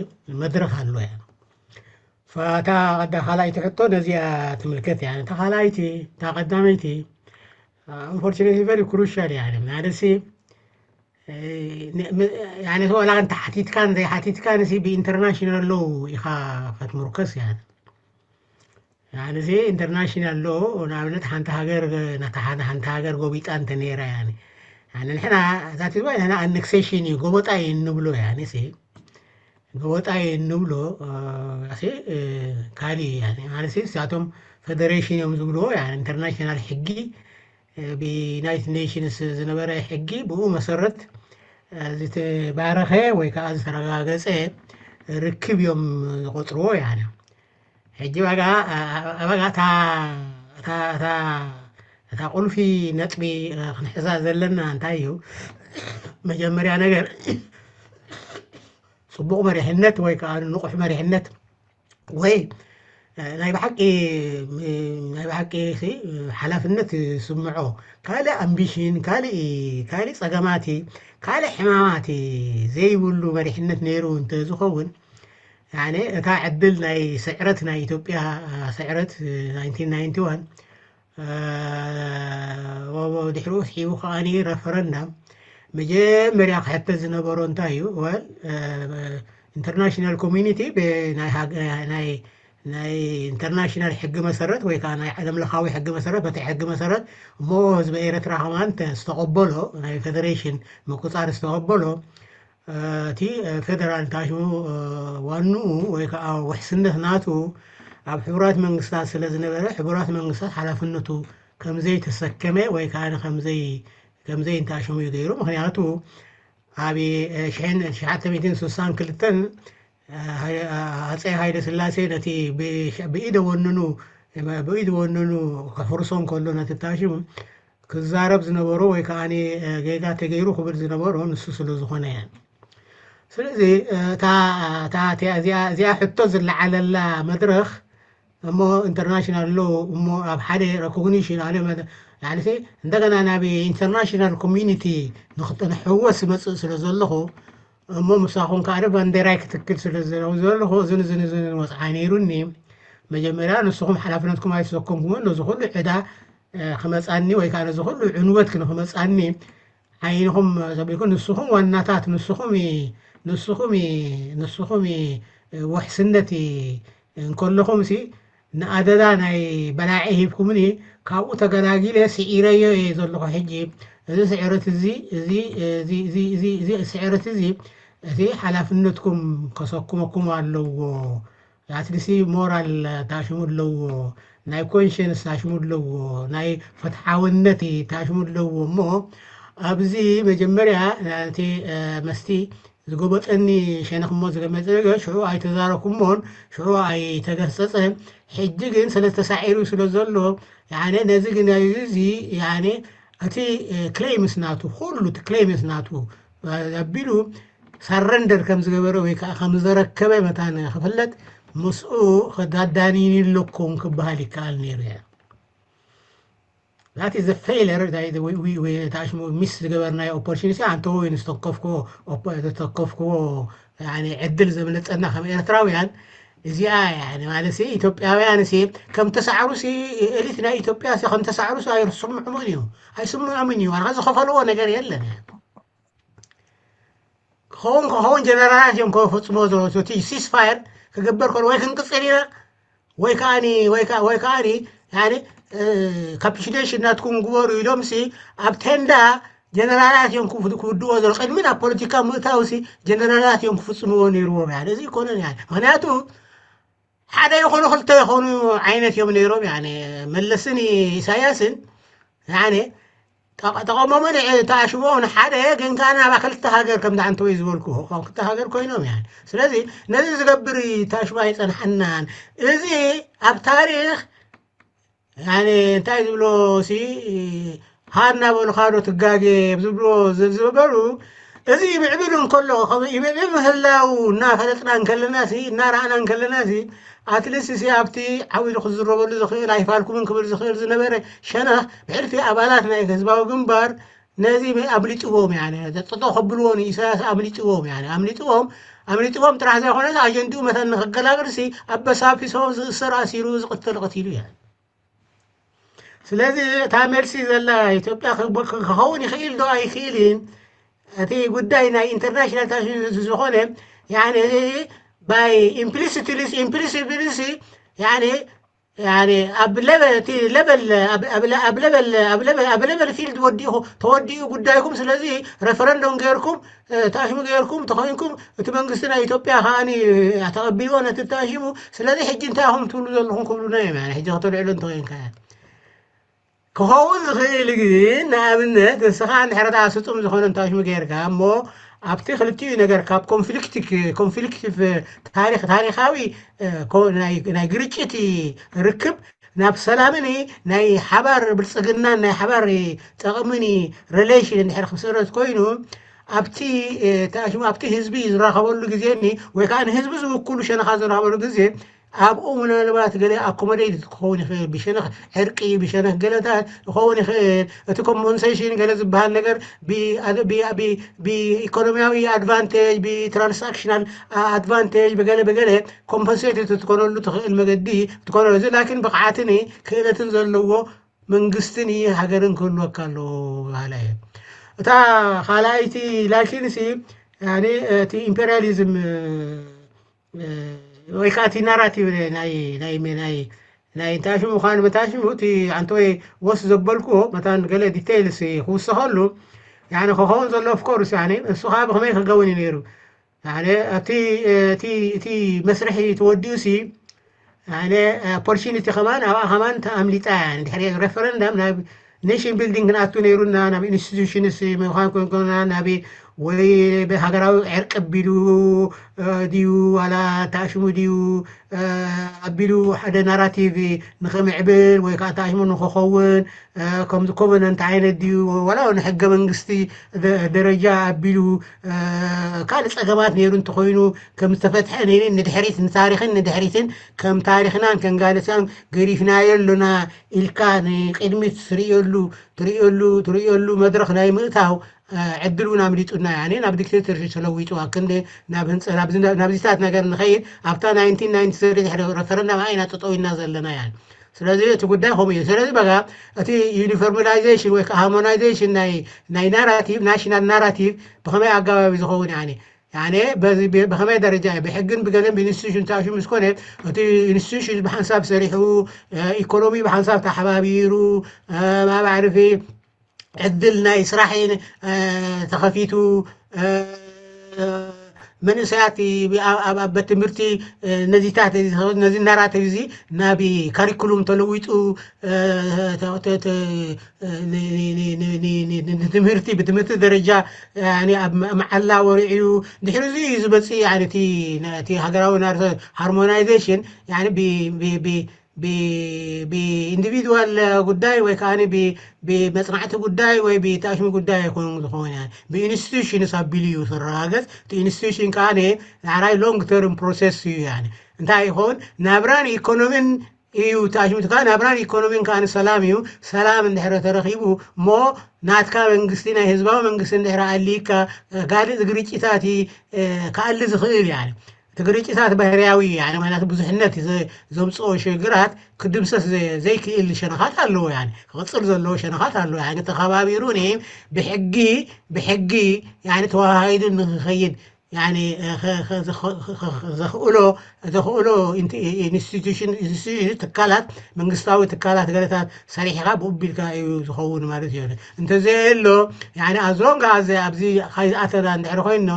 መድረኽ ኣሎ እታ ቀዳ ካልኣይቲ ሕቶ ነዚኣ ትምልከት እያ እታ ካልኣይቲ እታ ቀዳመይቲ unfortunately very crucial እያ ማለት ወላ እንተ ሓቲትካን ዘይሓቲትካን ሲ ብኢንተርናሽናል ሎው ኢኻ ክትምርከስ እያ ሲ ኢንተርናሽናል ሎው ንኣብነት ሓንቲ ሃገር ሓንቲ ሃገር ጎቢጣ እንተ ነይራ ንሕና ዛትዋ ንሕና ኣነክሴሽን እዩ ጎበጣ እዩ እንብሎ ሲ ጎበጣ እዩ እንብሎ ካልእ ማለት ንሳቶም ፌደሬሽን እዮም ዝብልዎ ኢንተርናሽናል ሕጊ ብዩናይትድ ኔሽንስ ዝነበረ ሕጊ ብኡ መሰረት ዝተባረኸ ወይ ከዓ ዝተረጋገፀ ርክብ እዮም ዝቆፅርዎ ሕጂ ዋጋ ዋጋ እታ ቁልፊ ነጥቢ ክንሕዛ ዘለና እንታይ እዩ መጀመርያ ነገር ፅቡቕ መሪሕነት ወይ ከዓ ንቑሕ መሪሕነት ወይ ናይ ብሓቂ ናይ ብሓቂ ሓላፍነት ዝስምዖ ካልእ ኣምቢሽን ካልእ ካልእ ፀገማት ካልእ ሕማማት ዘይብሉ መሪሕነት ነይሩ እንተዝኸውን እታ ዕድል ናይ ስዕረት ናይ ኢትዮጵያ ስዕረት ድሕሪኡ ስሒቡ ከዓኒ ረፈረንዳም መጀመርያ ክሕተት ዝነበሮ እንታይ እዩ ኢንተርናሽናል ኮሚኒቲ ናይ ኢንተርናሽናል ሕጊ መሰረት ወይ ከዓ ናይ ዓለም ለኻዊ ሕጊ መሰረት በቲ ሕጊ መሰረት እሞ ህዝቢ ኤረትራ ከማን ዝተቐበሎ ናይ ፌደሬሽን ምቁፃር ዝተቐበሎ እቲ ፌደራል እንታይ ሽሙ ዋንኡ ወይ ከዓ ውሕስነት ናቱ ኣብ ሕቡራት መንግስታት ስለ ዝነበረ ሕቡራት መንግስታት ሓላፍነቱ ከምዘይተሰከመ ወይ ከዓ ከምዘይ ከምዘይ እንታይ ሽሙ እዩ ገይሩ ምክንያቱ ኣብ ሽሕን ሽሓተ ሚእትን ስሳን ክልተን ኣፀይ ሃይለ ስላሴ ነቲ ብኢደ ወንኑ ብኢድ ወንኑ ክሕርሶ እንከሎ ነቲ ታሽሙ ክዛረብ ዝነበሮ ወይ ከዓ ጌጋ ተገይሩ ክብል ዝነበሮ ንሱ ስለ ዝኾነ እያ ስለዚ እዚኣ ሕቶ ዝለዓለላ መድረኽ እሞ ኢንተርናሽናል ሎ እሞ ኣብ ሓደ ሬኮግኒሽን ኣነ እንደገና ናብ ኢንተርናሽናል ኮሚኒቲ ንክጥንሕወስ ዝመፅእ ስለ ዘለኹ እሞ ምሳኹም ከዓ ባንዴራይ ክትክል ስለ ዘለኹ እዝን እዝን እዝን ወፅዓ ነይሩኒ መጀመርያ ንስኹም ሓላፍነትኩም ኣይተሰከምኩምን ነዚ ኩሉ ዕዳ ክመፃኒ ወይ ከዓ ነዚ ኩሉ ዕንወት ክንክመፃኒ ዓይንኹም ተቢልኩም ንስኹም ዋናታት ንስኹም ንስኹም ንስኹም ውሕስነት እንከለኹም ሲ ንኣደዳ ናይ በላዒ ሂብኩምኒ ካብኡ ተገላጊለ ስዒረዮ እየ ዘለኹ ሕጂ እዚ ስዕረት እዚ እዚ ስዕረት እዚ እቲ ሓላፍነትኩም ከሰኩመኩም ኣለዎ ኣትሊሲ ሞራል ታሽሙ ኣለዎ ናይ ኮንሽንስ ታሽሙ ኣለዎ ናይ ፍትሓውነት ታሽሙ ኣለዎ እሞ ኣብዚ መጀመርያ እቲ መስቲ ዝጎበጠኒ ሸነኽ እሞ ዝገመፀ ነገር ሽዑ ኣይተዛረኩሞን ሽዑ ኣይተገሰፀን ሕጂ ግን ስለ ተሳዒሩ ስለ ዘሎ ያነ ነዚ ግን እዚ ያነ እቲ ክሌምስ ናቱ ኩሉ እቲ ክሌምስ ናቱ ኣቢሉ ሳረንደር ከም ዝገበረ ወይ ከዓ ከም ዘረከበ መታን ክፍለጥ ምስኡ ክዳዳኒኒ ኣለኩም ክበሃል ይከኣል ነይሩ እያ that is a failure። ታሽሙ ሚስ ዝገበርናዮ ኦፖርቹኒቲ ኣንተ ወይ ዝተከፍክዎ ዝተከፍክዎ ዕድል ዘብለፀና ከም ኤርትራውያን እዚኣ ማለት ኢትዮጵያውያን ሲ ከም ተሳዕሩ ሲ ኤሊት ናይ ኢትዮጵያ ሲ ከም ተሳዕሩ ሲ ኣይስምዖምን እዩ። ኣይስምዖምን እዩ። ዋላ ዝኸፈልዎ ነገር የለን። ክኸውን ክኸውን ጀነራላት እዮም ከፈፅሞ ዘሎ እቲ ሲስፋየር ክግበር ከሎ ወይ ክንቅፅል ኢና ወይ ከዓኒ ወይ ከዓኒ ካፒሽሌሽን ናትኩም ግበሩ ኢሎም ሲ ኣብ ቴንዳ ጀነራላት እዮም ክውድዎ ዘሎ። ቅድሚ ናብ ፖለቲካ ምእታው ሲ ጀነራላት እዮም ክፍፅምዎ ነይርዎም። እዚ ይኮነን ምክንያቱ ሓደ ይኹኑ ክልተ ይኹኑ ዓይነት እዮም ነይሮም። መለስን ኢሳያስን ጠቐሞምን ተኣሽሞን ሓደ ግን ከኣ ናባ ክልተ ሃገር ከም ዳዕንተወይ ዝበልኩ ክልተ ሃገር ኮይኖም። ስለዚ ነዚ ዝገብር ተኣሽሞ ኣይፀንሓናን። እዚ ኣብ ታሪክ እንታይ ዝብሎ ሲ ሃ እናበሉኻ ዶ ትጋጌ ዝብሎ ዝነበሩ እዚ ይምዕብል እንከሎ ይምዕብል ምህላው እናፈለጥና እንከለና ሲ እናረኣና እንከለና ሲ ኣትሊስት ሲ ኣብቲ ዓው ኢሉ ክዝረበሉ ዝኽእል ኣይፋልኩምን ክብል ዝኽእል ዝነበረ ሸነኽ ብሕልፊ ኣባላት ናይ ህዝባዊ ግንባር ነዚ ኣምሊጥዎም። ጠጠው ከብልዎ ንኢሳያስ ኣምሊጥዎም። ኣምሊጥዎም ኣምሊጥዎም ጥራሕ ዘይኮነስ ኣጀንድኡ መታን ንክገላግል ሲ ኣበሳፊሶም ዝእሰር ኣሲሩ ዝቕተል ቀቲሉ። ስለዚ እታ መልሲ ዘላ ኢትዮጵያ ክኸውን ይኽእል ዶ ኣይክእልን እቲ ጉዳይ ናይ ኢንተርናሽናል ታሽን ዝኾነ by implicitly implicitly ኣብ ለበል እቲ ለበል ኣብ ለበል ኣብ ለበል ኣብ ለበል ፊልድ ወዲኹ ተወዲኡ ጉዳይኩም። ስለዚ ረፈረንዶም ገይርኩም ተኣሽሙ ገይርኩም ተኾይንኩም እቲ መንግስቲ ናይ ኢትዮጵያ ከዓኒ ተቐቢልዎ ነቲ ተኣሽሙ። ስለዚ ሕጂ እንታይ ኢኹም ትብሉ ዘለኹም ክብሉና እዮም። ሕጂ ከተልዕሎ እንተኾይንካ ክኸውን ዝኽእል ግን ንኣብነት ንስኻ እንድሕር ደኣ ስጡም ዝኾነ እንታሽሙ ጌርካ እሞ ኣብቲ ክልቲኡ ነገር ካብ ኮንፍሊክቲቭ ታሪክ ታሪካዊ ናይ ግርጭት ርክብ ናብ ሰላምን ናይ ሓባር ብልፅግናን ናይ ሓባር ጠቕምን ሬሌሽን እንድሕር ክምስረት ኮይኑ ኣብቲ ተኣሽሙ ኣብቲ ህዝቢ ዝራኸበሉ ግዜ ወይ ከዓ ንህዝቢ ዝውክሉ ሸነኻ ዝራኸበሉ ግዜ ኣብኡ ምናልባት ገለ ኣኮሞዴት ክኸውን ይኽእል ብሸነኽ ዕርቂ ብሸነኽ ገለታት ክኸውን ይኽእል። እቲ ኮምፐንሴሽን ገለ ዝበሃል ነገር ብኢኮኖሚያዊ ኣድቫንቴጅ ብትራንሳክሽናል ኣድቫንቴጅ ብገለ ብገለ ኮምፐንሴት ትትኮነሉ ትኽእል መገዲ ትኮነሉ እዚ ላኪን ብቕዓትን ክእለትን ዘለዎ መንግስትን ሃገርን ክህልወካ ኣለዎ በሃላ እየ። እታ ካልኣይቲ ላኪንሲ እቲ ኢምፔሪያሊዝም ወይ ከዓ እቲ ናራቲቭ ናይ ናይ ናይ ናይ እንታሽሙ ኳን መታሽሙ እቲ ኣንተ ወይ ወስ ዘበልኩዎ መታን ገለ ዲቴይልስ ክውሰኸሉ ያኒ ክኸውን ዘሎ ኦፍኮርስ ያኒ እሱ ከዓ ብከመይ ክገውን እዩ ነይሩ። ያኒ እቲ እቲ እቲ መስርሒ ተወዲኡ ሲ ያኒ ኦፖርቹኒቲ ከማን ኣብኣ ከማን ተኣምሊጣ ያኒ ድሕሪ ሬፈረንዳም ናብ ኔሽን ቢልዲንግ ክንኣቱ ነይሩና ናብ ኢንስቲቱሽንስ ምዃን ኮንኮና ናብ ወይ ብሃገራዊ ዕርቂ ኣቢሉ ድዩ ዋላ ተኣሽሙ ድዩ ኣቢሉ ሓደ ናራቲቭ ንኽምዕብል ወይ ከዓ ተኣሽሙ ንኽኸውን ከምዚ ኮቨነንት ዓይነት ድዩ ዋላ ንሕገ መንግስቲ ደረጃ ኣቢሉ ካልእ ፀገማት ነይሩ እንተኮይኑ ከም ዝተፈትሐ ነይሩ ንድሕሪት ንታሪክን ንድሕሪትን ከም ታሪክናን ከም ጋለስያን ገሪፍናዮ ኣሎና ኢልካ ንቅድሚት ትርእየሉ ትርእየሉ ትርእየሉ መድረክ ናይ ምእታው ዕድል እውን ኣምሊጡና ያኔ ናብ ዲክቴተርሽፕ ተለዊጡ ኣብ ክንዲ ናብ ህንፀ ናብዚታት ነገር ንኸይድ ኣብታ ናይንቲን ናይንቲ ስሪ ድሕሪ ረፈረንዳም ኢና ጠጠው ኢልና ዘለና ያ ስለዚ እቲ ጉዳይ ከምኡ እዩ ስለዚ በቃ እቲ ዩኒፎርማላይዜሽን ወይ ሃርሞናይዜሽን ናይ ናራቲቭ ናሽናል ናራቲቭ ብከመይ ኣገባቢ ዝኸውን ያኔ ያኔ ብከመይ ደረጃ እዩ ብሕግን ብገለን ብኢንስቲቱሽን ተኣሽሙ ምስ ኮነ እቲ ኢንስቲቱሽን ብሓንሳብ ሰሪሑ ኢኮኖሚ ብሓንሳብ ተሓባቢሩ ማባዕርፊ ዕድል ናይ ስራሕ ተኸፊቱ መንእሰያት ኣብ ቤት ትምህርቲ ነዚታት ነዚ ናራቲቭ እዚ ናብ ካሪኩሉም ተለዊጡ ንትምህርቲ ብትምህርቲ ደረጃ ኣብ መዓላ ወሪዑ ድሕሪ እዚ እዩ ዝመፅእ እቲ ሃገራዊ ሃርሞናይዜሽን ብኢንዲቪድዋል ጉዳይ ወይ ከዓ ብመፅናዕቲ ጉዳይ ወይ ብተኣሽሚ ጉዳይ ኣይኮኑ ዝኸውን ብኢንስቲቱሽንስ ኣቢሉ እዩ ዝረጋገፅ እቲ ኢንስቲቱሽን ከዓ ራይ ሎንግ ተርም ፕሮሰስ እዩ እንታይ ይኸውን ናብራን ኢኮኖሚን እዩ። ታሽምትካ ናብራን ኢኮኖሚን ከኣ ሰላም እዩ። ሰላም እንድሕረ ተረኺቡ እሞ ናትካ መንግስቲ ናይ ህዝባዊ መንግስቲ እንድሕረ ኣሊካ ካልእ ግርጭታት ክኣሊ ዝኽእል እያ። እቲ ግርጭታት ባህርያዊ እያ። ምክንያቱ ብዙሕነት ዘምፅኦ ሽግራት ክድምሰስ ዘይክእል ሸነኻት ኣለዎ። ክቕፅል ዘለዎ ሸነኻት ኣለዎ። ተኸባቢሩ ብሕጊ ብሕጊ ተዋሃሂዱ ንክኸይድ ዘኽእሎ ዘኽእሎ ኢንስቲቱሽን ትካላት መንግስታዊ ትካላት ገለታት ሰሪሕካ ብኡ ቢልካ እዩ ዝኸውን ማለት እዩ። እንተዘየሎ ኣዝሎንጋ ኣብዚ ከይዝኣተና እንድሕር ኮይኖ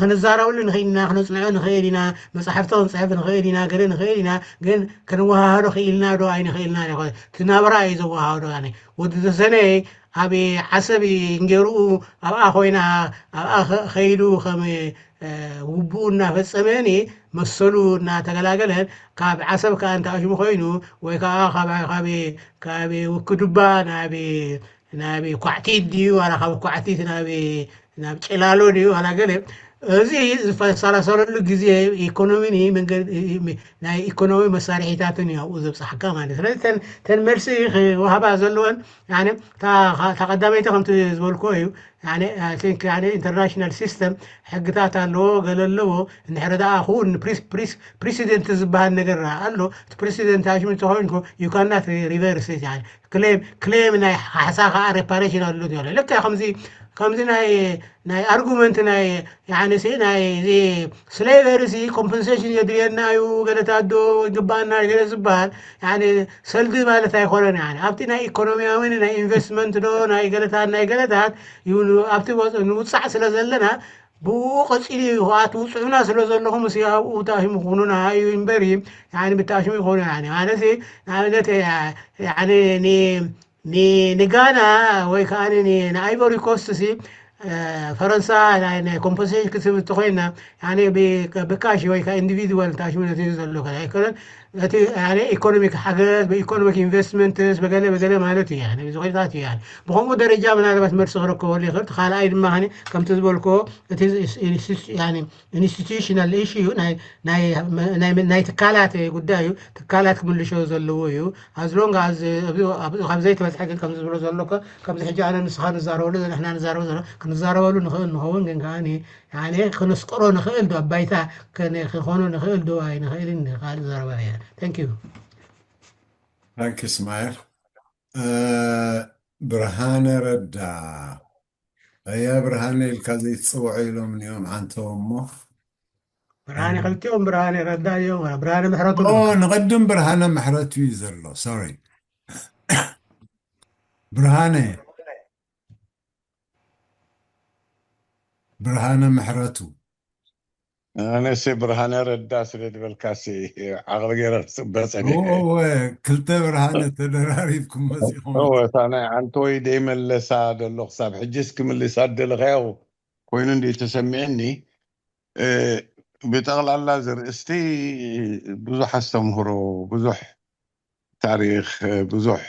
ክንዛረበሉ ንኽእል ኢና፣ ክነፅንዖ ንኽእል ኢና፣ መፅሓፍቲ ክንፅሕፍ ንኽእል ኢና፣ ገለ ንኽእል ኢና። ግን ክንወሃሃዶ ክኢልና ዶ ኣይንኽእልና? ትናብራ እዩ ዘወሃሃዶ። ወዲ ተሰነይ ኣብ ዓሰብ እንጌርኡ ኣብኣ ኮይና ኣብኣ ከይዱ ከም ውቡኡ እናፈጸመኒ መሰሉ እናተገላገለን ካብ ዓሰብ ከዓ እንተኣሽሙ ኮይኑ ወይ ከዓ ካብ ውክዱባ ናብ ናብ ኳዕቲት ድዩ ዋላ ካብ ኳዕቲት ናብ ናብ ጨላሎ ድዩ ዋላ ገለ እዚ ዝፈሰላሰለሉ ግዜ ኢኮኖሚን ናይ ኢኮኖሚ መሳርሒታትን እዩ ኣብኡ ዘብፅሓካ ማለት። ስለዚ ተን መልሲ ክወሃባ ዘለወን እታ ቀዳመይቲ ከምቲ ዝበልኮ እዩ። ኢንተርናሽናል ሲስተም ሕግታት ኣለዎ፣ ገለ ኣለዎ። እንድሕር ደኣ ክውን ፕሪሲደንት ዝበሃል ነገር ኣሎ። እቲ ፕሪሲደንት ኣሽሙ ተኮይንኮ ዩ ካናት ሪቨርስ። ክሌም ክሌም ናይ ሓሳ ከዓ ሬፓሬሽን ኣሎ። ልክዕ ከምዚ ከምዚ ናይ ናይ ኣርጉመንት ናይ ያዕኒ ሲ ናይ እዚ ስሌቨሪ ሲ ኮምፐንሴሽን የድልየና እዩ፣ ገለታት ዶ ይግባኣና ገለ ዝበሃል ያዕኒ ሰልዲ ማለት ኣይኮነን። ያዕኒ ኣብቲ ናይ ኢኮኖሚያዊ ናይ ኢንቨስትመንት ዶ ናይ ገለታት ናይ ገለታት እዩ፣ ኣብቲ ወፅ- ንውፃዕ ስለ ዘለና ብኡ ቀፂሉ እዩ። ኣቲ ውፅዑና ስለ ዘለኹም ሲ ኣብኡ ተኣሽሙ ክኹኑና እዩ እምበሪ ያዕኒ ብተኣሽሙ ይኾኑ። ያዕኒ ማለት ንኣብነት ያዕኒ ኒ ንጋና ወይ ከዓ ንኣይቨሪ ኮስት ሲ ፈረንሳ ናይ ኮምፐንሴሽን ክትህብ እንተኮይና ብካሽ ወይ ከዓ ኢንዲቪድዋል ታሽሙ ነቲ ዘሎ ኣይኮነን። እቲ ኢኮኖሚክ ሓገዝ ብኢኮኖሚክ ኢንቨስትመንትስ በገለ በገለ ማለት እዩ። እዚ ኮይታት እዩ። ብከምኡ ደረጃ ምናልባት መልሲ ክረከበሉ ይኽእል። እቲ ካልኣይ ድማ ከምቲ ዝበልኮ እቲ ኢንስቲቱሽናል ኢሹ ናይ ትካላት ጉዳይ እዩ። ትካላት ክምልሾ ዘለዎ እዩ። ኣዝሎንግ ካብ ዘይተበፅሐ ግን ከምዚ ዝብሎ ዘሎ ከምዚ ሕጂ ኣነ ንስኻ ንዛረበሉ ንሕና ንዛረበ ዘሎ ክንዛረበሉ ንኽእል ንኸውን ግን ከዓ ክንስቅሮ ንኽእል ዶ ኣባይታ ክኾኖ ንኽእል ዶ ኣይንኽእልን ካልእ ዘረባ እያ። Thank you። Thank you ስማኤል። ብርሃነ ረዳ ኣያ ብርሃነ ኢልካ ዘይትፅውዖ ኢሎም እኒኦም ዓንተው እሞ ብርሃነ ክልቲኦም ብርሃነ ረዳ እዮም። ብርሃነ ምሕረቱ ንቐድም ብርሃነ ምሕረቱ እዩ ዘሎ። ሶሪ ብርሃነ ብርሃነ ምሕረቱ ኣነሲ ብርሃነ ረዳ ስለ ዝበልካሲ ዓቕሊ ገይረ ክፅበ ፀኒሐ። ክልተ ብርሃነ ተደራሪብኩም መፂኹም። እታ ናይ ዓንተወይ ደይመለሳ ደሎ ክሳብ ሕጅስ ክምልሳ ደለኸያው ኮይኑ እንዲ ተሰሚዕኒ። ብጠቕላላ ዝርእስቲ ብዙሕ ኣስተምህሮ፣ ብዙሕ ታሪኽ፣ ብዙሕ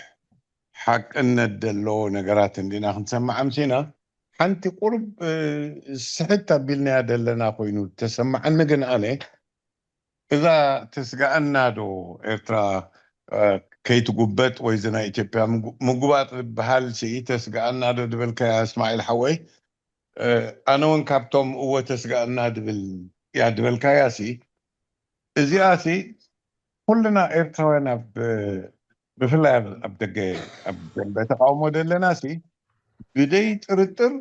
ሓቅነት ደሎ ነገራት እንዲና ክንሰማዕ ኣምሲና። ሓንቲ ቁሩብ ስሕት ኣቢልናያ ደለና ኮይኑ ተሰማዓኒ። ግን ኣነ እዛ ተስጋኣና ዶ ኤርትራ ከይትጉበጥ ወይ እዚ ናይ ኢትዮጵያ ምጉባጥ ዝበሃል ሲ ተስጋኣና ዶ ድበልካያ እስማዒል ሓወይ? ኣነ እውን ካብቶም እወ ተስጋኣና ድብል እያ ድበልካያ ሲ እዚኣ ሲ ኩልና ኤርትራውያን ኣብ ብፍላይ ኣብ ደገ ኣብ ደንበ ተቃውሞ ዘለና ሲ ብደይ ጥርጥር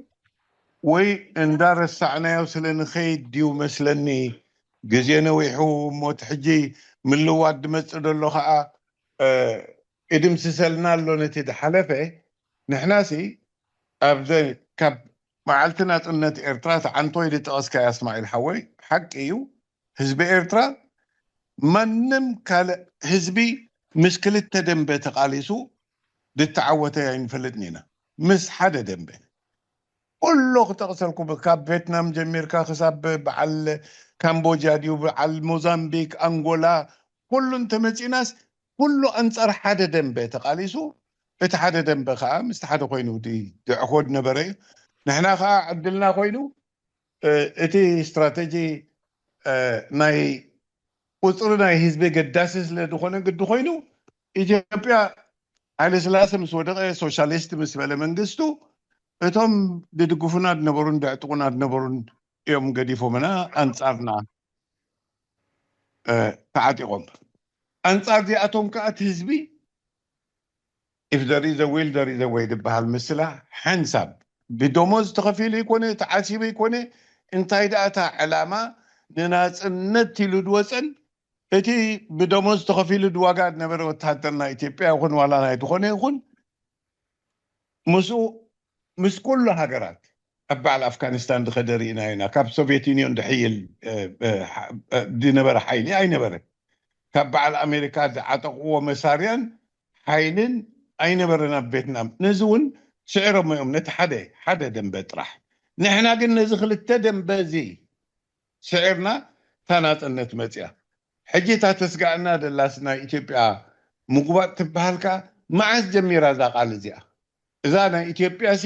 ወይ እንዳረሳዕናዮ ስለ ንኸይድ ድዩ መስለኒ ግዜ ነዊሑ እሞ እቲ ሕጂ ምልዋጥ ድመፅእ ደሎ ከዓ እድምስሰልና ኣሎ ነቲ ድሓለፈ። ንሕናሲ ኣብ ካብ መዓልቲ ናፅነት ኤርትራ ተዓንቶይ ድጠቐስካያ እስማዒል ሓወይ ሓቂ እዩ። ህዝቢ ኤርትራ ማንም ካልእ ህዝቢ ምስ ክልተ ደንበ ተቓሊሱ ድተዓወተ ኣይንፈልጥን ኢና። ምስ ሓደ ደንበ ኩሎ ክጠቕሰልኩም ካብ ቬትናም ጀሚርካ ክሳብ በዓል ካምቦጃ ድዩ በዓል ሞዛምቢክ ኣንጎላ ኩሉ እንተመፂናስ ኩሉ ኣንፃር ሓደ ደንበ ተቓሊሱ እቲ ሓደ ደንበ ከዓ ምስቲ ሓደ ኮይኑ ድዕኮ ድነበረ እዩ። ንሕና ከዓ ዕድልና ኮይኑ እቲ ስትራተጂ ናይ ቁፅሪ ናይ ህዝቢ ገዳሲ ስለ ዝኾነ ግዲ ኮይኑ ኢትዮጵያ፣ ሃይለ ስላሴ ምስ ወደቐ፣ ሶሻሊስት ምስ በለ መንግስቱ፣ እቶም ድድግፉና ድነበሩን ደዕጥቑና ድነበሩን እዮም ገዲፎምና፣ ኣንጻርና ተዓጢቖም። ኣንጻር እዚኣቶም ከዓ እቲ ህዝቢ፣ if there is a will, there is a way ዝበሃል ምስላ፣ ሓንሳብ ብደሞዝ ተኸፊሉ ይኮነ፣ ተዓሲቡ ይኮነ፣ እንታይ ደኣ እታ ዕላማ ንናጽነት ኢሉ ድወፀን፣ እቲ ብደሞዝ ተኸፊሉ ድዋጋ ዝነበረ ወታደር ናይ ኢትዮጵያ ይኹን ዋላ ናይ ዝኾነ ይኹን፣ ምስኡ፣ ምስ ኩሉ ሃገራት፣ ኣብ በዓል ኣፍጋኒስታን ዝኸደ ርኢናዮ ኢና። ካብ ሶቪየት ዩኒዮን ድሕይል፣ እ፣ እ፣ ሓ-፣ እ፣ ዝነበረ ሓይሊ ኣይነበረን። ካብ በዓል ኣሜሪካ ዝዓጠቕዎ መሳርያን ሓይልን ኣይነበረን ኣብ ቬትናም። ነዚ እውን ስዒሮሞ እዮም፣ ነቲ ሓደ፣ ሓደ ደንበ ጥራሕ። ንሕና ግን ነዚ ክልተ ደንበ እዚ ስዒርና፣ እታ ናጽነት መጽያ። ሕጂ እታ ተስጋእና ደላስ ናይ ኢትዮጵያ ምጉባጥ ትበሃል ከኣ፣ መዓስ ጀሚራ እዛ ቃል እዚኣ? እዛ ናይ ኢትዮጵያ ሲ፣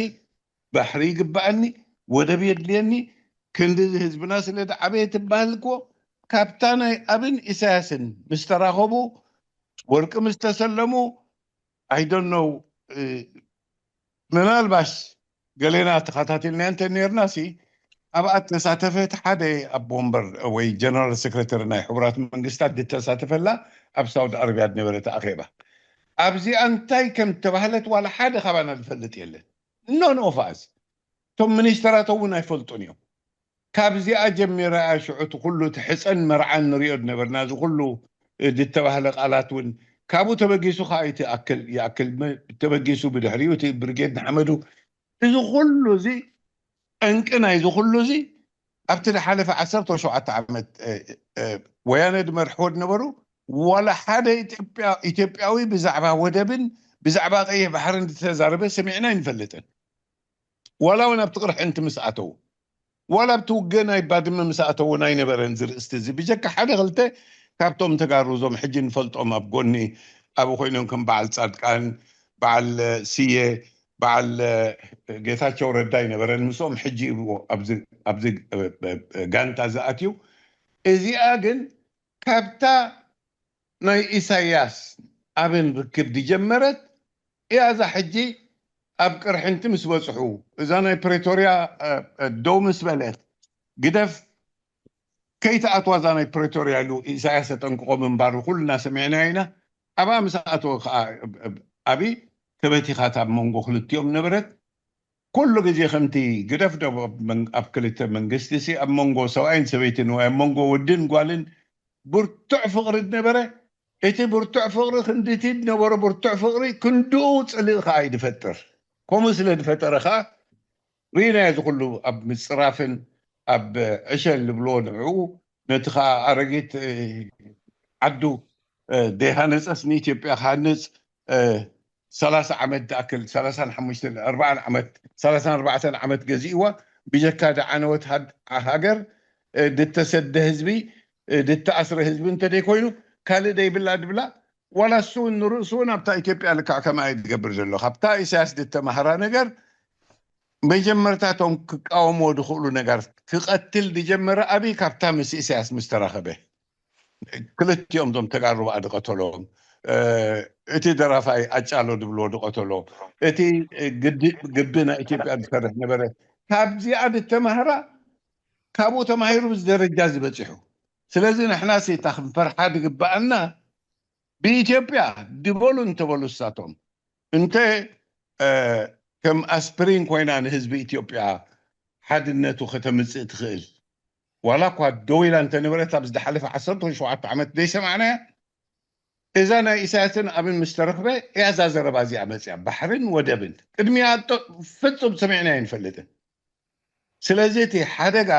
ባሕሪ ይግበኣኒ፣ ወደብ የድልየኒ፣ ክንድዚ ህዝብና ስለ ዝዓበየ ትበሃል እኮ፣ ካብታ ናይ ኣብን ኢሳያስን ምስ ተራኸቡ፣ ወርቂ ምስ ተሰለሙ፣ I don't know፣ እ፣ ምናልባሽ ገሌና ተኸታቲልናዮ እንተ ነርና ሲ፣ ኣብኣ እተሳተፈ እቲ ሓደ ኣቦ ወንበር ወይ ጀነራል ሴክሬተሪ ናይ ሕቡራት መንግስታት ዝተሳተፈላ ኣብ ሳውዲ ኣረቢያ ዝነበረ እቲ ኣኼባ። ኣብዚኣ እንታይ ከም እተባህለት ዋላ ሓደ ካባና ዝፈልጥ የለን። None of us። እቶም ሚኒስተራት እውን ኣይፈልጡን እዮም። ካብዚኣ ጀሚራ እያ ሽዑ እቲ ኩሉ እቲ ሕፀን መርዓን ንሪኦ ዝነበርና፣ እዚ ኩሉ፣ እ፣ ዝተባህለ ቃላት እውን ካብኡ ተበጊሱ ከዓ እቲ ኣክል ይኣክል መ-፣ ተበጊሱ፣ ብድሕሪኡ እቲ ብርጌድ ንሓመዱ፣ እዚ ኩሉ እዚ፣ ጠንቂ ናይዚ ኩሉ እዚ፣ ኣብቲ ዝሓለፈ ዓሰርተ ሸውዓተ ዓመት፣ እ፣ እ፣ ወያነ ዝመርሕዎ ዝነበሩ፣ ዋላ ሓደ ኢትዮጵያ-፣ ኢትዮጵያዊ ብዛዕባ ወደብን ብዛዕባ ቀይሕ ባሕርን ዝተዛረበ ሰሚዕና ኣይንፈልጥን። ዋላ እውን ኣብቲ ቅርሕንቲ ምስ ኣተዉ፣ ዋላ ኣብቲ ውግእ ናይ ባድመ ምስ ኣተዉ ኣይነበረን እዚ ርእስቲ እዚ። ብጀካ ሓደ ክልተ ካብቶም ተጋሩ እዞም ሕጂ ንፈልጦም ኣብ ጎኒ ኣብኡ ኮይኖም ከም በዓል ጻድቃን፣ በዓል ስየ፣ በዓል ጌታቸው ረዳ ኣይነበረን። ምስኦም ሕጂ ኣብዚ፣ ኣብዚ ጋንታ ዝኣትዩ። እዚኣ ግን ካብታ ናይ ኢሳያስ ኣብን ርክብ ዝጀመረት እያ። እዛ ሕጂ ኣብ ቅርሕንቲ ምስ በጽሑ፣ እዛ ናይ ፕሬቶርያ፣ እ፣ እ፣ ደው ምስ በለት፣ ግደፍ ከይትኣትዋ እዛ ናይ ፕሬቶርያ ኢሉ ኢሳያስ ተጠንቅቖ ምንባሩ ኩልና ሰሚዕናዮ ኢና። ኣብኣ ምስ ኣተወ ከዓ፣ እ፣ እ፣ ኣብይ ተበቲኻት ኣብ መንጎ ክልቲኦም ነበረት። ኩሉ ግዜ ከምቲ ግደፍ ዶ ኣብ መን-፣ ኣብ ክልተ መንግስቲ ሲ፣ ኣብ መንጎ ሰብኣይን ሰበይትን ወይ ኣብ መንጎ ወድን ጓልን ብርቱዕ ፍቕሪ ዝነበረ፣ እቲ ብርቱዕ ፍቕሪ ክንድቲ ዝነበሮ ብርቱዕ ፍቕሪ ክንድኡ ጽልኢ ከዓ እዩ ዝፈጥር። ከምኡ ስለ ዝፈጠረ ከዓ ርኢናዮ፣ እዚ ኩሉ ኣብ ምጽራፍን ኣብ ዕሸል ዝብልዎ ንዕኡ፣ ነቲ ከዓ ኣረጊት፣ እ፣ ዓዱ፣ እ፣ ዘይሃነጸስ ንኢትዮጵያ ክሃንጽ፣ እ፣ ሰላሳ ዓመት ዝኣክል፣ ሰላሳን ሓሙሽተን፣ ኣርባዓን ዓመት፣ ሰላሳን ኣርባዕተን ዓመት ገዚእዋ፣ ብጀካ ዝዓነወት ሃድ-፣ ሃገር፣ እ፣ ዝተሰደ ህዝቢ፣ እ፣ ዝተኣስረ ህዝቢ እንተደይኮይኑ፣ ካልእ ደይብላ ድብላ፣ ዋላ እሱ እውን ንርእሱ እውን ኣብታ ኢትዮጵያ ልክዕ ከምኣ እዩ ዝገብር ዘሎ። ካብታ ኢሳያስ ዝተማህራ ነገር፣ መጀመርታ እቶም ክቃወምዎ ዝኽእሉ ነገር ክቐትል ዝጀመረ ኣብይ ካብታ ምስ ኢሳያስ ምስ ተራኸበ። ክልቲኦም እዞም ተጋሩ በኣ ዝቐተሎም፣ እ፣ እቲ ደራፋይ ኣጫሎ ዝብልዎ ዝቐተሎ፣ እቲ ግዲ-፣ ግቢ ናይ ኢትዮጵያ ዝሰርሕ ነበረ። ካብዚኣ ዝተማህራ፣ ካብኡ ተማሂሩ ብዚ ደረጃ እዚ በፂሑ። ስለዚ ንሕና ሲ እታ ክንፈርሓ ዝግበኣና ብኢትዮጵያ ድበሉ እንተበሉ እሳቶም፣ እንተ፣ እ፣ ከም ኣስፕሪን ኮይና ንህዝቢ ኢትዮጵያ ሓድነቱ ከተምጽእ ትኽእል፣ ዋላ እኳ ደው ኢላ እንተነበረት፣ ኣብ ዝሓለፈ ዓሰርተ ሸውዓተ ዓመት ዘይሰማዕናያ፣ እዛ ናይ ኢሳያስን ኣብን ምስ ተረኽበ እያ እዛ ዘረባ እዚኣ መጽያ። ባሕርን ወደብን ቅድሚያ ጦ-፣ ፍጹም ሰሚዕና ኣይንፈልጥን። ስለዚ እቲ ሓደጋ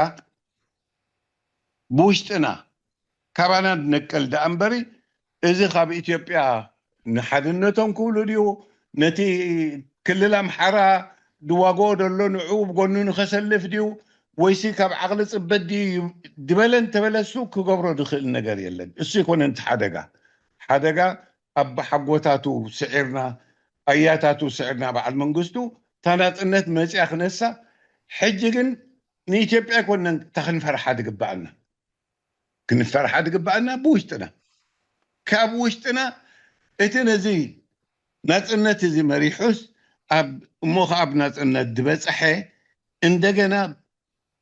ብውሽጥና ካባና ዝነቅል ደኣ እምበሪ፣ እዚ ካብ ኢትዮጵያ ንሓድነቶም ክብሉ ድዩ፣ ነቲ ክልል ኣምሓራ ዝዋግኦ ዘሎ ንዕኡ ብጎኑ ንኸሰልፍ ድዩ፣ ወይሲ ካብ ዓቕሊ ጽበት ድዩ ድበለ እንተበለሱ ክገብሮ ዝኽእል ነገር የለን። እሱ ኣይኮነን እቲ ሓደጋ። ሓደጋ ኣባሓጎታቱ ስዒርና፣ ኣያታቱ ስዒርና፣ በዓል መንግስቱ እታ ናጽነት መጽያ ክነሳ። ሕጂ ግን ንኢትዮጵያ ኣይኮነን እታ ክንፈርሓ ዝግበኣና። ክንፈርሓ ዝግበኣና ብውሽጥና። ካብ ውሽጥና እቲ ነዚ ናጽነት እዚ መሪሑስ ኣብ እሞ ከኣ ኣብ ናጽነት ዝበጽሐ እንደገና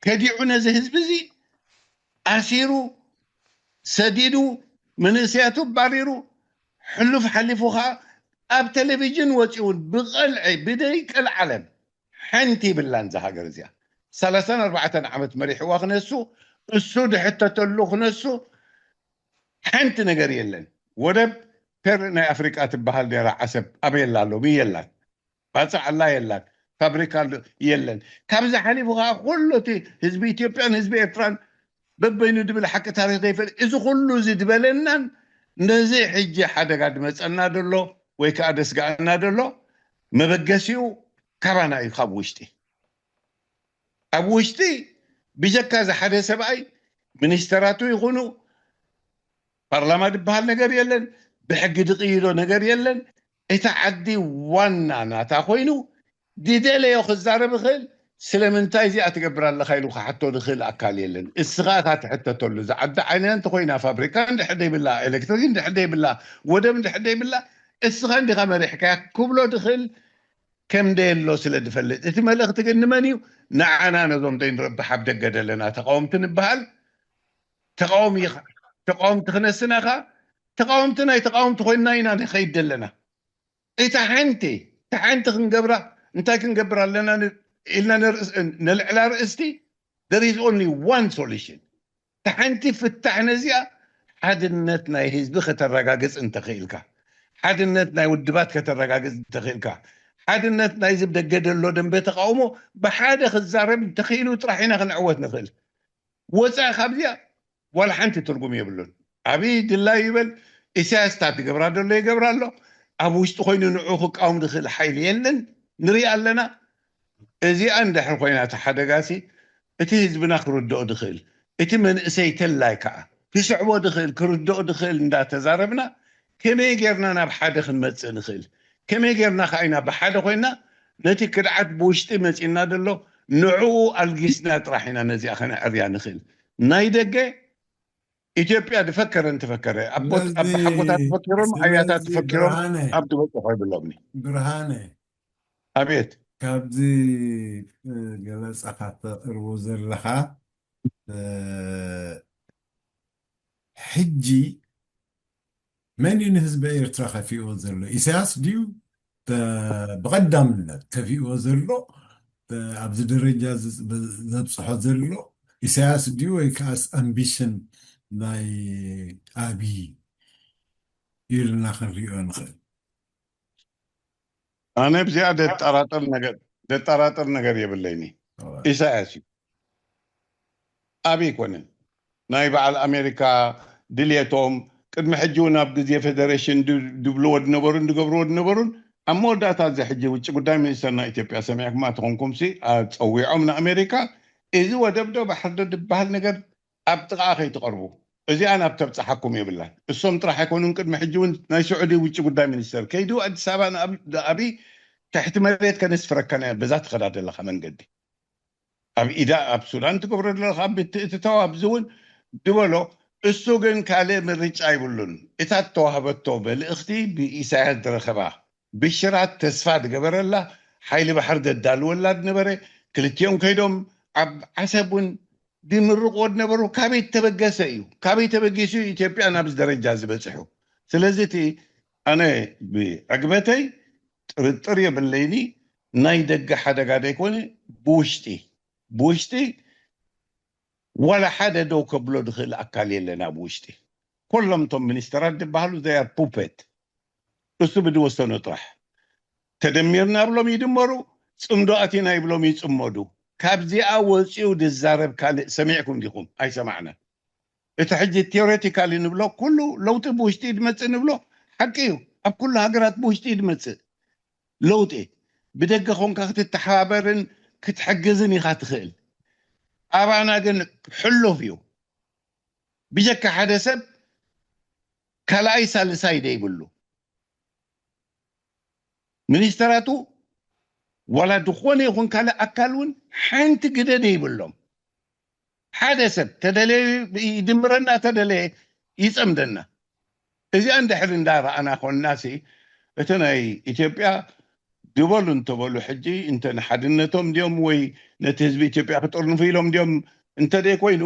ከዲዑ ነዚ ህዝቢ እዚ ኣሲሩ ሰዲዱ መንእሰያቱ ኣባሪሩ ሕሉፍ ሓሊፉ ከኣ ኣብ ቴሌቪዥን ወፂኡ እውን ብቐልዒ ብደይ ቀልዓለም ሓንቲ ይብላን እዛ ሃገር እዚኣ ሰላሳን ኣርባዕተን ዓመት መሪሕዋ ክነሱ እሱ ድሕተተሉ ክነሱ ሓንቲ ነገር የለን። ወደብ ፔር ናይ ኣፍሪቃ ትበሃል ነራ ዓሰብ ኣበየላ ሎሚ የላን። ባፅዕ ኣላ የላን። ፋብሪካ ኣሎ የለን። ካብዚ ሓሊፉ ከዓ ኩሉ እቲ ህዝቢ ኢትዮጵያን ህዝቢ ኤርትራን በበይኑ ድብል ሓቂ ታሪክ ዘይፈልጥ እዚ ኩሉ እዚ ድበለናን ነዚ ሕጂ ሓደጋ ድመፀና ደሎ ወይ ከዓ ደስጋኣና ደሎ መበገሲኡ ካባና እዩ ካብ ውሽጢ ኣብ ውሽጢ ብጀካ እዚ ሓደ ሰብኣይ ሚኒስተራቱ ይኹኑ ፓርላማ ዝበሃል ነገር የለን፣ ብሕጊ ዝቕይዶ ነገር የለን። እቲ ዓዲ ዋና ናታ ኮይኑ ዝደለዮ ክዛረብ ይኽእል። ስለምንታይ እዚኣ ትገብር ኣለኻ ኢሉ ክሓቶ ዝኽእል ኣካል የለን። እስኻ ኢኻ ትሕተተሉ። እዛ ዓዲ ዓይነ እንተኮይና ፋብሪካ እንድሕር ዘይብላ፣ ኤሌክትሪክ እንድሕር ዘይብላ፣ ወደብ እንድሕር ዘይብላ እስኻ እንዲኻ መሪሕካያ ክብሎ ዝኽእል ከም ደየሎ ስለ ዝፈልጥ እቲ መልእኽቲ ግን ንመን እዩ? ንዓና ነዞም ዘይንረብሕ ኣብ ደገ ዘለና ተቃወምቲ ንበሃል። ተቃወሚ ኢኻ፣ ተቃወምቲ ክነስና ኢኻ። ተቃወምቲ ናይ ተቃወምቲ ኮይንና ኢና ንኸይድ ዘለና። እታ ሓንቲ እታ ሓንቲ ክንገብራ እንታይ ክንገብር ኣለና ን- ኢልና ንርእስ- ነልዕላ ርእስቲ there is only one solution። እታ ሓንቲ ፍታሕ ነዚኣ ሓድነት ናይ ህዝቢ ከተረጋግጽ እንተኽኢልካ፣ ሓድነት ናይ ውድባት ከተረጋግጽ እንተኽኢልካ፣ ሓድነት ናይዚ ብደገ ዘሎ ደንበ ተቃውሞ ብሓደ ክዛረብ እንተኽኢሉ ጥራሕ ኢና ክንዕወት ንኽእል። ወፃኢ ካብዚኣ ዋላ ሓንቲ ትርጉም የብሉን። ኣብይ ድላዩ ይበል፣ ኢሳያስ እታ ትገብራ ዘሎ ይገብራ ኣሎ። ኣብ ውሽጢ ኮይኑ ንዑ ክቃወም ዝኽእል ሓይሊ የለን። ንርኢ ኣለና። እዚኣ እንድሕር ኮይና እቲ ሓደጋሲ እቲ ህዝብና ክርድኦ ዝኽእል እቲ መንእሰይ ተላይ ከዓ ክስዕቦ ዝኽእል ክርድኦ ዝኽእል እንዳተዛረብና ከመይ ጌርና ናብ ሓደ ክንመፅእ ንኽእል? ከመይ ጌርና ከዓ ኢና ብሓደ ኮይና ነቲ ክድዓት ብውሽጢ መፂና ዘሎ ንዕኡ ኣልጊስና ጥራሕ ኢና ነዚኣ ከነዕርያ ንኽእል። ናይ ደገ ኢትዮጵያ ዝፈከረ እንተፈከረ ኣቦት- ስለዚ- ኣቦሓጎታት ተፈኪሮም ስለዚ ኣያታት ተፈኪሮም ብርሃነ- ኣብ ዝበፅሖ ይብሎምኒ። ብርሃነ ኣብየት ካብዚ ገለፃኻ ተቅርቡ ዘለኻ ሕጂ መን እዩ ንህዝቢ ኤርትራ ከፊእዎ ዘሎ? ኢሳያስ ድዩ? ብቐዳምነት ከፊእዎ ዘሎ ኣብዚ ደረጃ ዘብፅሖ ዘሎ ኢሳያስ ድዩ ወይ ከዓስ ኣምቢሽን ናይ ኣብይ ኢልና ክንሪኦ ንኽእል? ኣነ ብዚኣ ደጠራጥር ነገር ደጠራጥር ነገር የብለይኒ። ኢሳያስ እዩ። ኣብ ኣይኮነን ናይ በዓል ኣሜሪካ ድልየቶም ቅድሚ ሕጂ እውን ኣብ ግዜ ፌደሬሽን ድብልዎ ድነበሩን ድገብርዎ ድነበሩን ኣብ መወዳእታ እዚ ሕጂ ውጭ ጉዳይ ሚኒስተር ናይ ኢትዮጵያ ሰሚዕኩማ ተኾንኩም ሲ ጸዊዖም ንኣሜሪካ እዚ ወደብ ዶ ባሕሪ ዶ ድበሃል ነገር ኣብ ጥቓ ከይትቐርቡ እዚኣ ናብ ተብፅሓኩም የብላን። እሶም ጥራሕ ኣይኮኑን ቅድሚ ሕጂ እውን ናይ ስዑዲ ውጭ ጉዳይ ሚኒስተር ከይዱ ኣዲስ ኣበባ ንኣብይ ትሕቲ መሬት ከነስፍረካ ኢና በዛ ትኸዳ ዘለኻ መንገዲ ኣብ ኢዳ ኣብ ሱዳን ትገብሮ ዘለኻ ምትእትታው ኣብዚ እውን ዝበሎ እሱ ግን ካልእ ምርጫ ይብሉን። እታ እተዋህበቶ መልእኽቲ ብኢሳያስ ዝረኸባ ብሽራት ተስፋ ዝገበረላ ሓይሊ ባሕሪ ዘዳልወላ ዝነበረ ክልቲኦም ከይዶም ኣብ ዓሰብ እውን ዝምርቕዎ ዝነበሩ ካበይ ተበገሰ እዩ? ካበይ ተበጊሱ እዩ ኢትዮጵያ ናብዚ ደረጃ ዝበፅሑ? ስለዚ እቲ ኣነ ብዕግበተይ ጥርጥር የብለይኒ ናይ ደገ ሓደጋ ዘይኮነ ብውሽጢ ብውሽጢ ዋላ ሓደ ደው ከብሎ ዝኽእል ኣካል የለን ኣብ ውሽጢ። ኩሎም እቶም ሚኒስተራት ዝበሃሉ they are puppet እሱ ብዝወሰኖ ጥራሕ ተደሚርና ብሎም ይድመሩ፣ ፅምዶ ኣቲና ይብሎም ይፅመዱ። ካብዚኣ ወፂኡ ዝዛረብ ካልእ ሰሚዕኩም ዲኹም? ኣይሰማዕናን። እቲ ሕጂ ቴዎሬቲካሊ ንብሎ ኩሉ ለውጢ ብውሽጢ ድመፅእ ንብሎ ሓቂ እዩ። ኣብ ኩሉ ሃገራት ብውሽጢ ድመፅእ ለውጢ ብደገ ኮንካ ክትተሓባበርን ክትሕግዝን ኢኻ ትኽእል። ኣባና ግን ሕሉፍ እዩ። ብጀካ ሓደ ሰብ ካልኣይ ሳልሳይ ደይብሉ ሚኒስተራቱ ዋላ ዝኾነ ይኹን ካልእ ኣካል እውን ሓንቲ ግደ ደይብሎም። ሓደ ሰብ ተደለየ ይድምረና፣ ተደለየ ይፀምደና። እዚኣ እንድሕር እንዳረኣና ኮንናሲ፣ እቲ ናይ ኢትዮጵያ ድበሉ እንተበሉ፣ ሕጂ እንተ ንሓድነቶም ድዮም ወይ ነቲ ህዝቢ ኢትዮጵያ ክጥርንፉ ኢሎም ድዮም እንተ ደይኮይኑ፣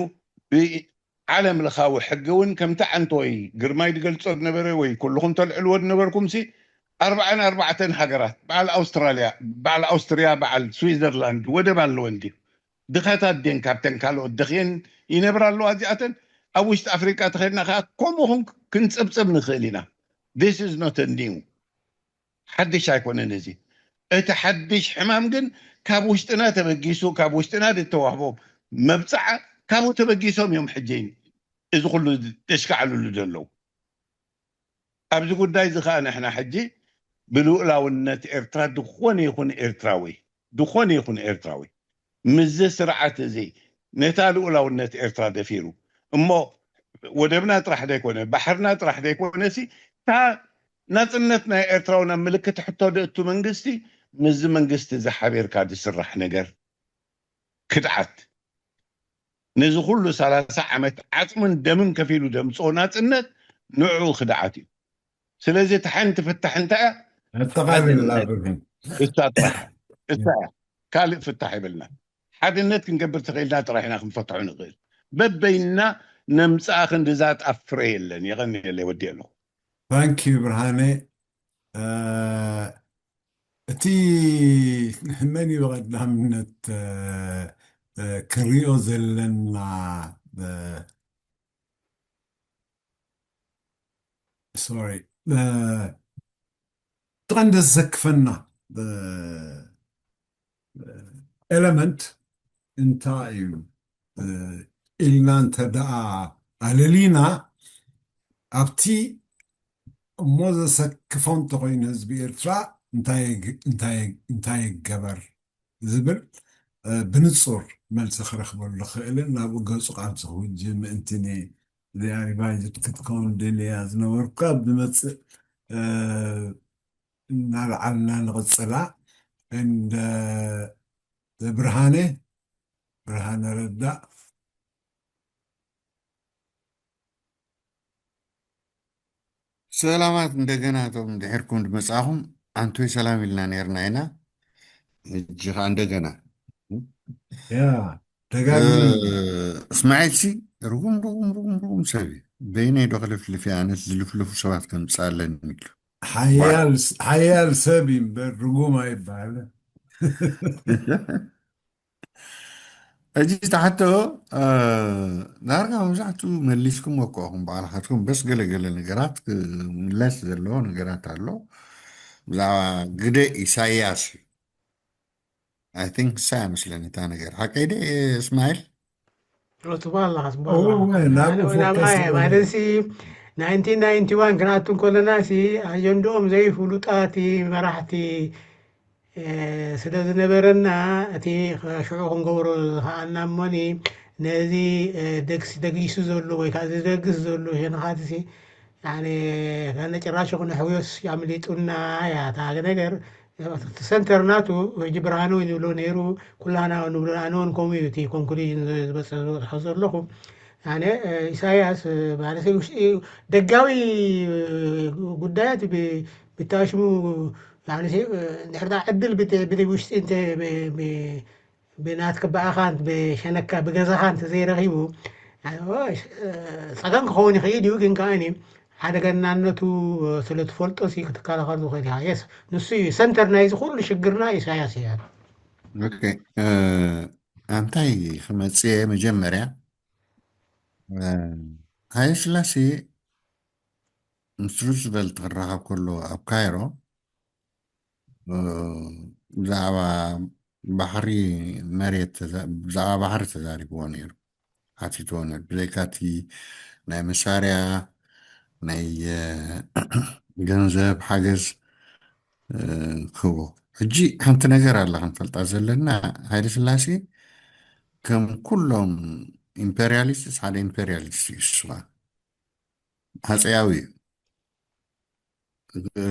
ብዓለም ለኻዊ ሕጊ እውን ከምቲ ዓንተወይ ግርማይ ዝገልጾ ዝነበረ ወይ ኩልኹም ተልዕልዎ ዝነበርኩምሲ፣ ኣርባዓን ኣርባዕተን ሃገራት፣ በዓል ኣውስትራልያ፣ በዓል ኣውስትርያ፣ በዓል ስዊዘርላንድ ወደብ ኣለወን ድዩ? ድኻታት ድየን ካብተን ካልኦት ደኽየን ይነብራ ኣለዋ እዚኣተን? ኣብ ውሽጢ ኣፍሪቃ ተኸድና ከኣ ከምኡ ኹን ክንጽብጽብ ንኽእል ኢና። This is not a new ሓድሽ ኣይኮነን እዚ። እቲ ሓድሽ ሕማም ግን ካብ ውሽጥና ተበጊሱ፣ ካብ ውሽጥና ዝተዋህቦ መብጽዓ ካብኡ ተበጊሶም እዮም ሕጂ እዚ ኩሉ ተሽካዕልሉ ዘለዉ። ኣብዚ ጉዳይ እዚ ኸኣ ንሕና ሕጂ ብልኡላውነት ኤርትራ ዝኾነ ይኹን ኤርትራዊ፣ ዝኾነ ይኹን ኤርትራዊ ምስዚ ስርዓት እዚ ነታ ልኡላውነት ኤርትራ ደፊሩ እሞ ወደብና ጥራሕ ዘይኮነ፣ ባሕርና ጥራሕ ዘይኮነሲ፣ እታ ናጽነት ናይ ኤርትራ እውን ኣብ ምልክት ሕቶ ደእቱ መንግስቲ፣ ምስዚ መንግስቲ እዚ ሓቢርካ ዝስራሕ ነገር ክድዓት። ነዚ ኩሉ ሰላሳ ዓመት ዓጽምን ደምን ከፊሉ ደምጽኦ ናጽነት ንዕኡ ክድዓት እዩ። ስለዚ እቲ ሓንቲ ፍታሕ እንታይ እያ? ኣጠቓልላ ሓድነት። ብርሃን። እሳ ጥራሕ፣ እሳ እያ። ካልእ ፍታሕ የብልና። ሓድነት ክንገብር ተኽኢልና ጥራሕ ኢና ክንፈትሖ ንኽእል። በበይንና ነምጽኣ ክንድዛ ጣፍ ፍረ የለን። የቐንየለይ፣ ወዲኤ ኣለኹ። ታንኪዩ ብርሃነ። እ፣ እቲ መን እዩ ብቐዳምነት፣ እ፣ እ፣ ክሪኦ ዘለና፣ እ፣ ሶሪ፣ እ፣ እቲ ቀንዲ ዘሰክፈና፣ እ፣ ኤለመንት እንታይ እዩ፣ እ፣ ኢልና እንተ ደኣ ኣለሊና፣ ኣብቲ እሞ ዘሰክፎ እንተኾይኑ ህዝቢ ኤርትራ እንታይ ይግ-፣ እንታይ፣ እንታይ ይገበር ዝብል፣ እ፣ ብንጹር መልሲ ክረኽበሉ ክእልን ናብኡ ገጹ ቃልሲ ክውጅ ምእንትን እየ። እዚኣ ሪቫይዝድ ክትከውን ደልያ ዝነበርኩ። ኣብ ዝመጽእ፣ እ፣ እናልዓልና ንቕጽላ። እንደ ብርሃነ፣ ብርሃነ ረዳ። ሰላማት እንደገና እቶም ድሕርኩም ዝመጻኹም ኣንቶይ ሰላም ኢልና ነርና ኢና። ሕጂ ኸኣ እንደገና ያ፣ ደጋግም። እ፣ እስማዒል ሲ ርጉም፣ ርጉም፣ ርጉም፣ ርጉም ሰብ እዩ። በይነይ ዶ ክልፍልፍ እየ? ኣነስ ዝልፍልፉ ሰባት ከምጽእ ኣለኒ ኢሉ። ሓያል ስ-፣ ሓያል ሰብ እዩ እምበር ርጉም ኣይበሃልን። ሕጂ ትሓቶ፣ እ፣ ዳርጋ መብዛሕትኡ መሊስኩም ወኮኹም ባዕልኻትኩም፣ በስ ገለ ገለ ነገራት ክምለስ ዘለዎ ነገራት ኣሎ። ብዛዕባ ግደ ኢሳያስ እዩ። I think ንሳ እያ መስለኒ እታ ነገር። ሓቀይ ደ እስማኤል? ጽቡቕ ኣለኻ፣ ጽቡቕ እወ፣ ኣለኻ። እወ፣ ናብኡ ናብኡ ፎከስ ናብኣ እየ ገይሩ። ማለት ሲ ናይንቲን ናይንቲ ዋን ክንኣቱ እንከለና ሲ ኣጀንድኦም ዘይፍሉጣት መራሕቲ፣ እ፣ ስለ ዝነበረና፣ እቲ ሽዑ ክንገብሮ ዝኸኣልና እሞኒ ነዚ፣ እ፣ ደግስ-፣ ደጊሱ ዘሎ ወይ ከዓ ዝደግስ ዘሎ ሸነኻት ሲ፣ ያኒ፣ ከነ ጭራሽ ክነሕውዮስ ኣምሊጡና እያ እታ ነገር። እቲ ሰንተር ናቱ ሕጂ ብርሃነ እውን ይብሎ ነይሩ፣ ኩላና ንብሎ፣ ኣነ እውን ከምኡ እዩ እቲ ኮንክሉዥን ዝበጽሕ ዝበጽሖ ዘለኹ። ያኒ፣ እ፣ ኢሳያስ፣ እ፣ ማለት ውሽጢ ደጋዊ፣ እ፣ ጉዳያት ብ-፣ ብታሽሙ፣ ያኒ፣ እ፣ እንድሕር ደኣ ዕድል ብት-፣ ብት-፣ ውሽጢ እንተ ብ-፣ ብ-፣ ብናትካ ብኣኻ፣ ብሸነካ፣ ብገዛኻ እንተ ዘይረኺቡ፣ እ፣ ጸገም ክኸውን ይኽእል እዩ፣ ግን ከኣኒ ሓደገናነቱ፣ እ፣ ስለ ትፈልጦ ሲ ክትከላኸል ትኽእል ኢኻ። የስ፣ ንሱ እዩ ሰንተር ናይዚ ኩሉ ሽግርና ኢሳያስ እዩ። ኦኬ፣ እ፣ ኣንታይ ክመጽእ እየ መጀመርያ፣ እ፣ ሃይለ ስላሴ ምስ ሩዝቨልት ክራኸብ ከሎ ኣብ ካይሮ፣ እ፣ ብዛዕባ ባሕሪ መሬት ተዛ-፣ ብዛዕባ ባሕሪ ተዛሪብዎ ነይሩ፣ ሓቲትዎ ነይሩ። ብዘይካ እቲ ናይ መሳርያ፣ ናይ፣ እ፣ ገንዘብ ሓገዝ፣ እ፣ ክህቦ። ሕጂ ሓንቲ ነገር ኣላ ክንፈልጣ ዘለና፣ ሃይለ ስላሴ ከም ኩሎም ኢምፔሪያሊስትስ ሓደ ኢምፔሪያሊስት እዩ። እሱ ኸኣ ሃፀያዊ እዩ። እ፣